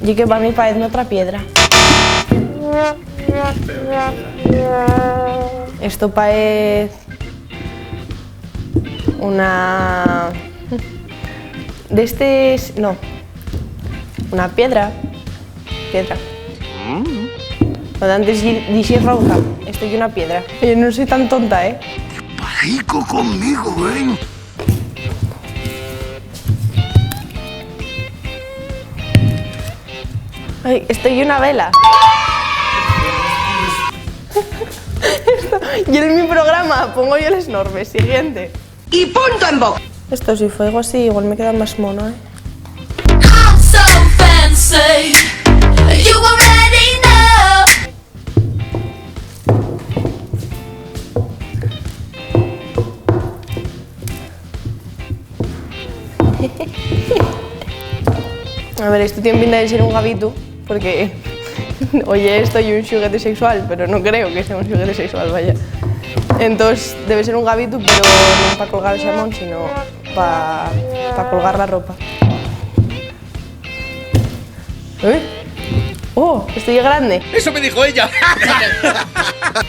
Ye que pa mí paezme otra piedra. Esto paez una d'estes, no. Una piedra. Piedra. Mm. Cuando antes di-, dixi roca, esto ye una piedra. Oye, no soy tan tonta, ¿eh? Qué palico conmigo, ¿eh? Ai, esto ye una vela. Esto, y en mi programa pongo yo les normes. Siguiente. Y punto en boca. Esto, si faigo así, igual me queda más mono, ¿eh? I'm so fancy, you already know. A ver, esto tien pinta de ser un gabitu, porque, oye, esto ye un xuguete sexual, pero no creo que sea un xuguete sexual, vaya. Entós, debe ser un gabitu, pero non pa colgar el xamón, sino pa, pa colgar la ropa. ¿Eh? ¡Oh! Esto ye grande. Eso me dijo ella.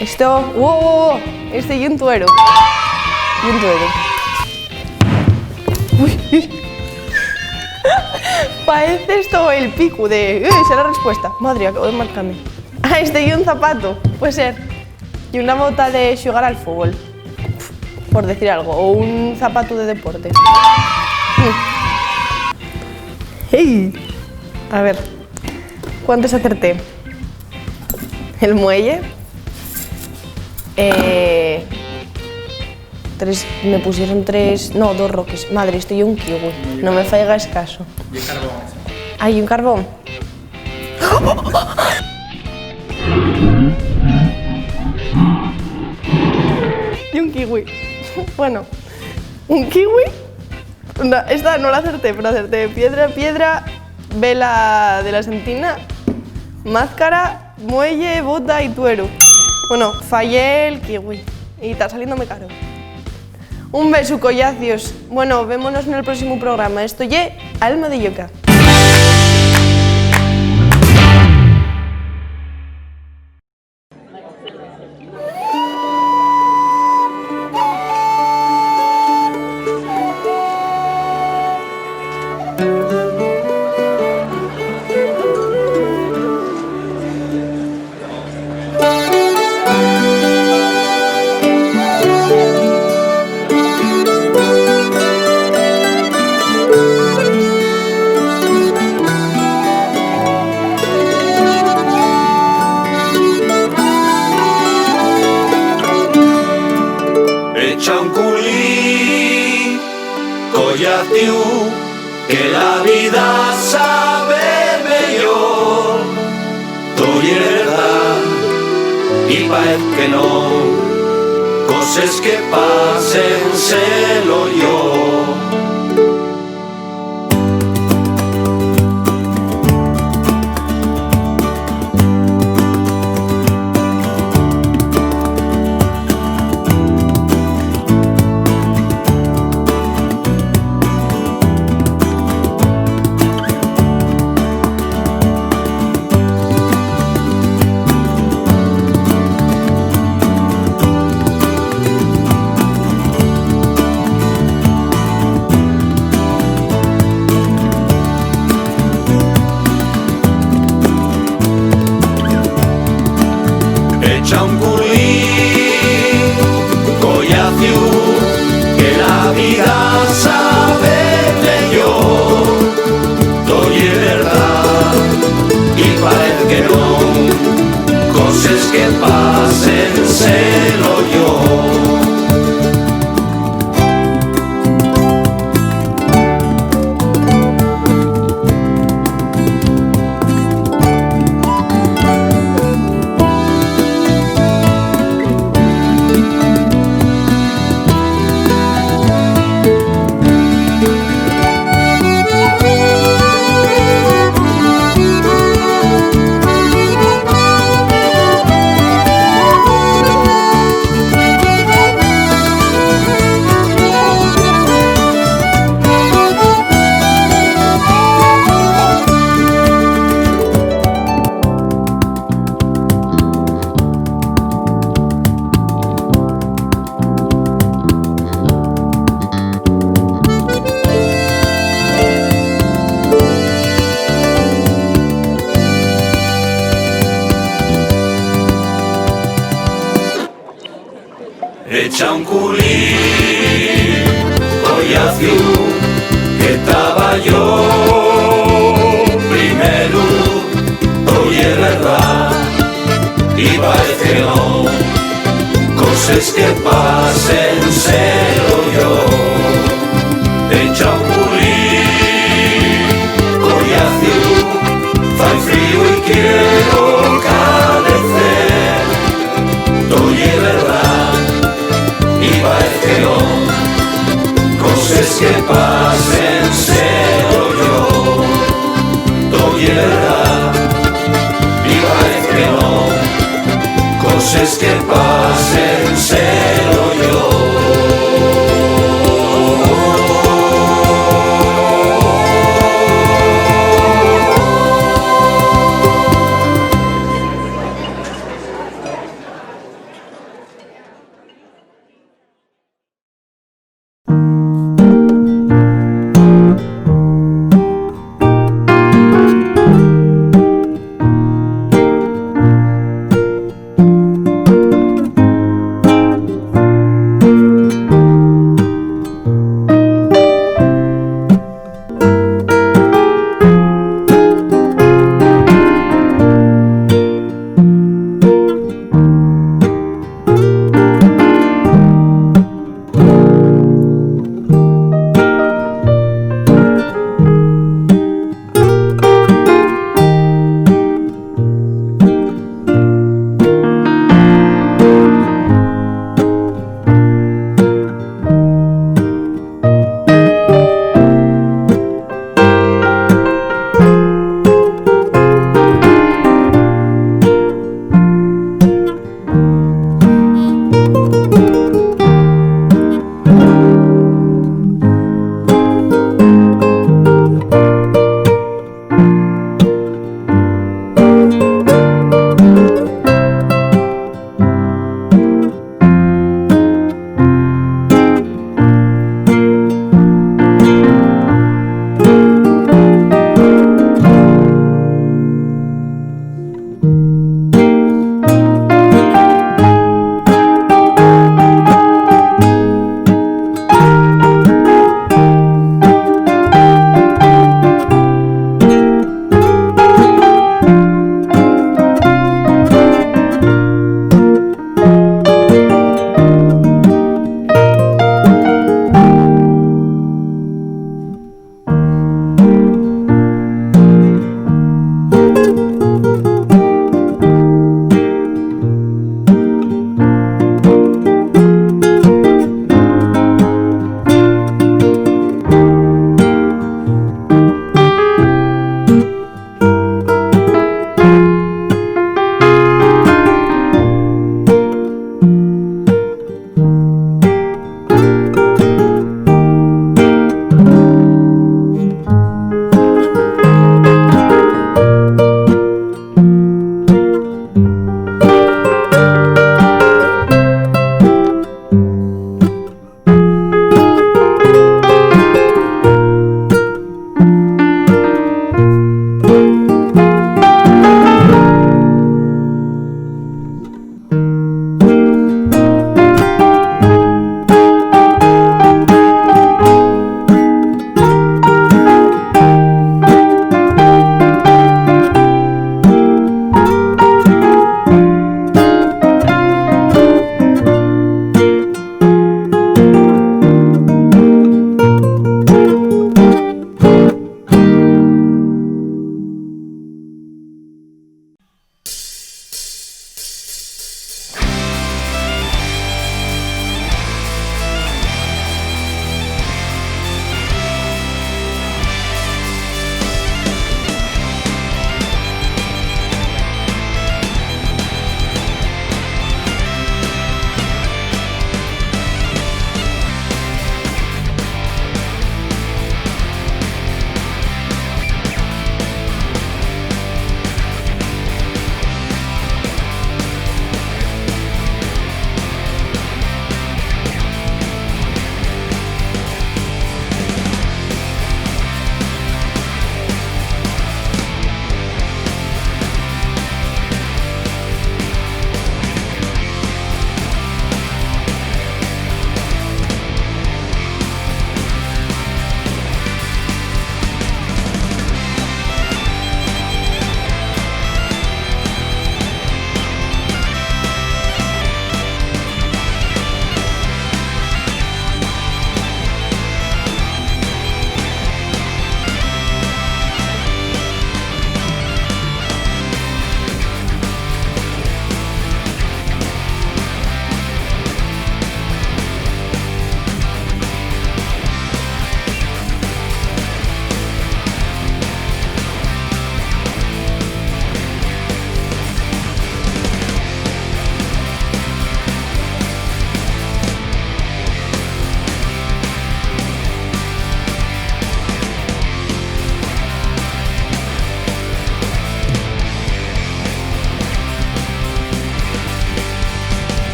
Esto, ¡oh, oh, oh! Este ye un tuero. Ye un tuero. Ui, ui. Paez esto el picu de, eh, esa la respuesta. Madre, acabo de marcame. Ah, este ye un zapato. Puede ser. Y una bota de xugar al fútbol, por decir algo, o un zapato de deporte. ¡Hey! A ver, ¿cuántos acerté? El muelle. Eh, tres, me pusieron tres, no, dos roques. Madre, esto ye un kiwi. No me faigas caso. Y el carbón. Ay, un carbón. Y un kiwi. Bueno, un kiwi. No, esta no la acerté, pero acerté piedra, piedra, vela de la sentina, máscara, muelle, bota y tuero. Bueno, fallé el kiwi y ta saliéndome caro. Un besu, collacios. Bueno, vémonos nel próximu programa. Esto ye Alma de Lloca. Echa un culín, collaciu, que la vida sabe meyor. Too ye verdá, y paez que non, coses que pasen, sélo yo. Echa un culín, collaciu, que la vida sabe meyor. Too ye verdá, y paez que non, coses que pasen, sélo yo. Echa un culín, collaciu, que taba yo primeru, to ye verdá, y paez que non, coses que pasen, selo yo. Echa un culín, collaciu, fai fríu y quiero cadecer, to ye verdá, y paez que non, coses que pasen, selo yo. To ye verdá, y paez que non, coses que pasen, selo yo.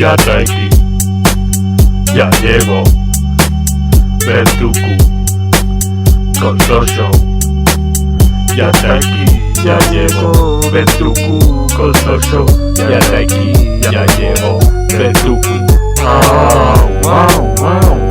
Ya ta equí, ya llegó Bertucu Costo Show. Ya ta equí, ya llegó Bertucu Costo Show. Ya ta equí, ya llegó Bertucu. Au, au, au.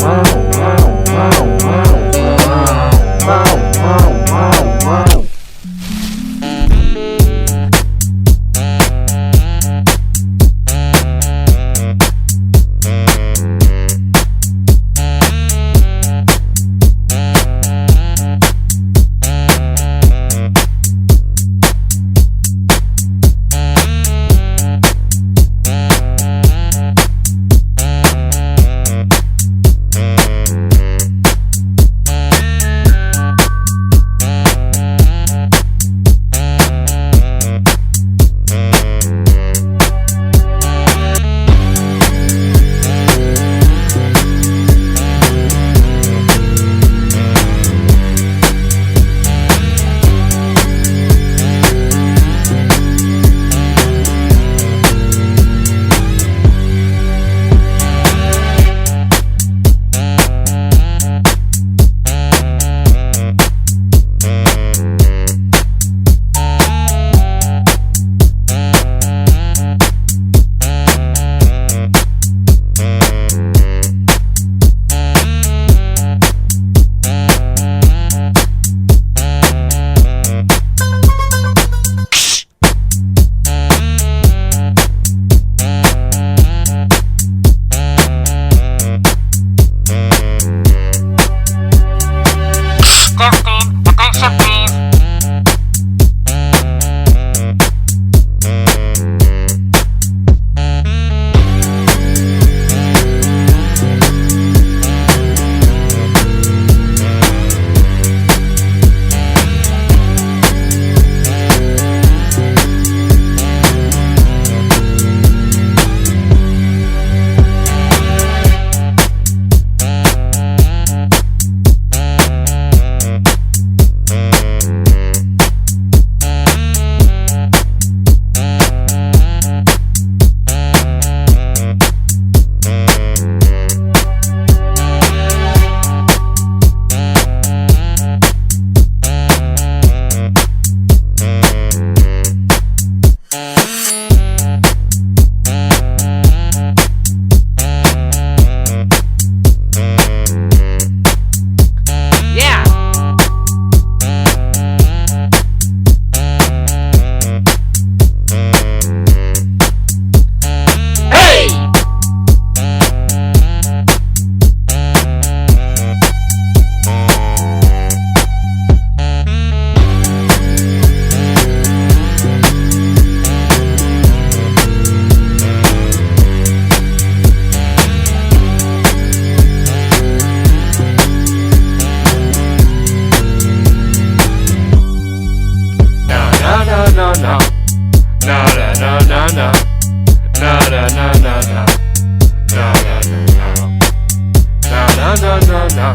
Na na na.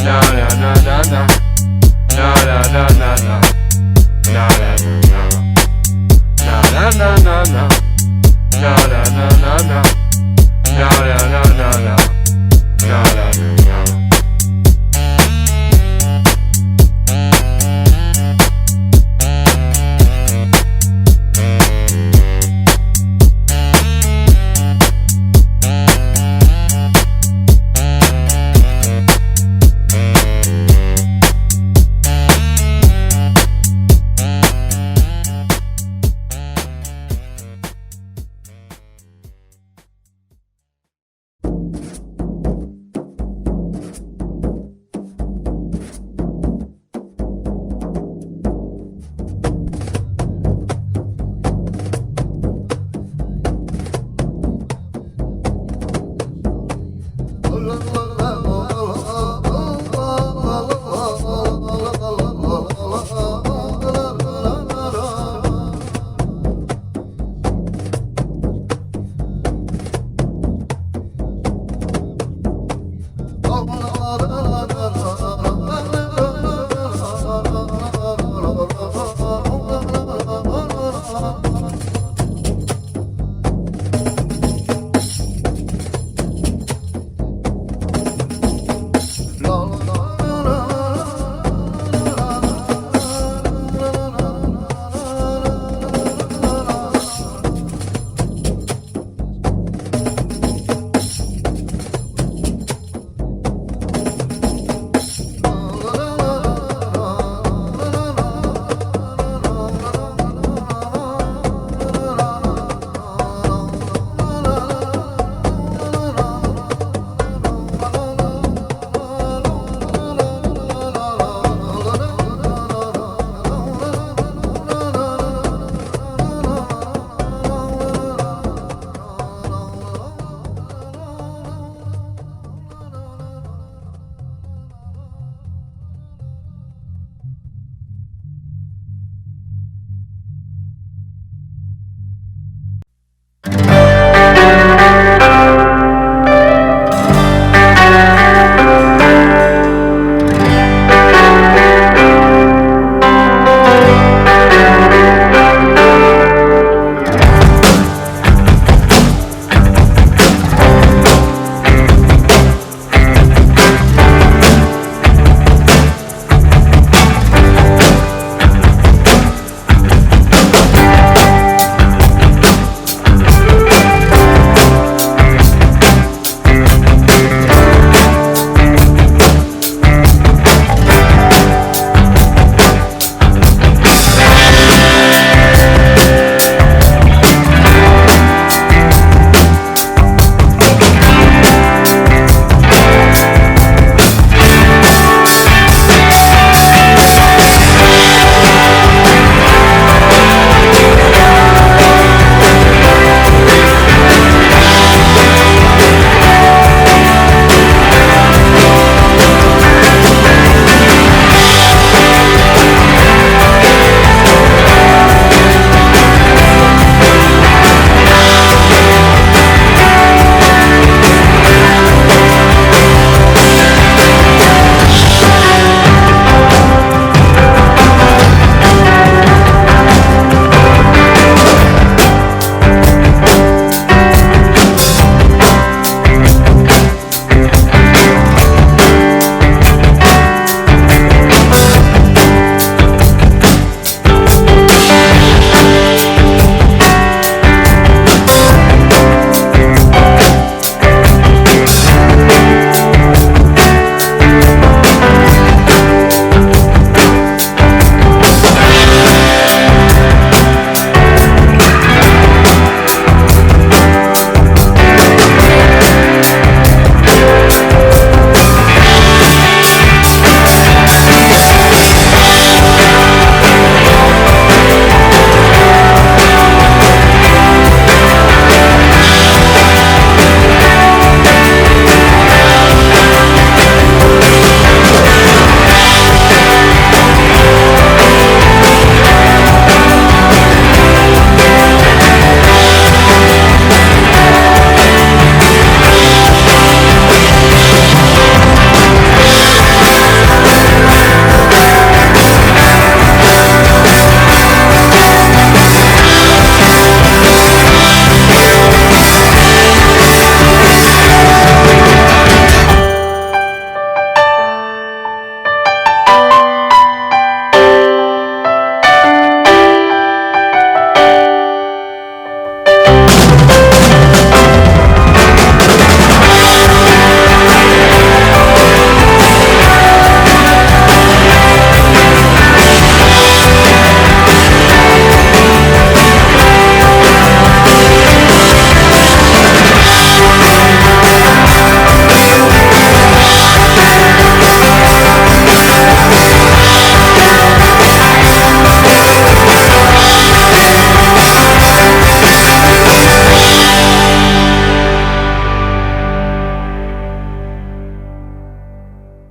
Na na na na na. Na na na na na. Na na na na na. Na na na na na. Na na na na na. Na na na na na.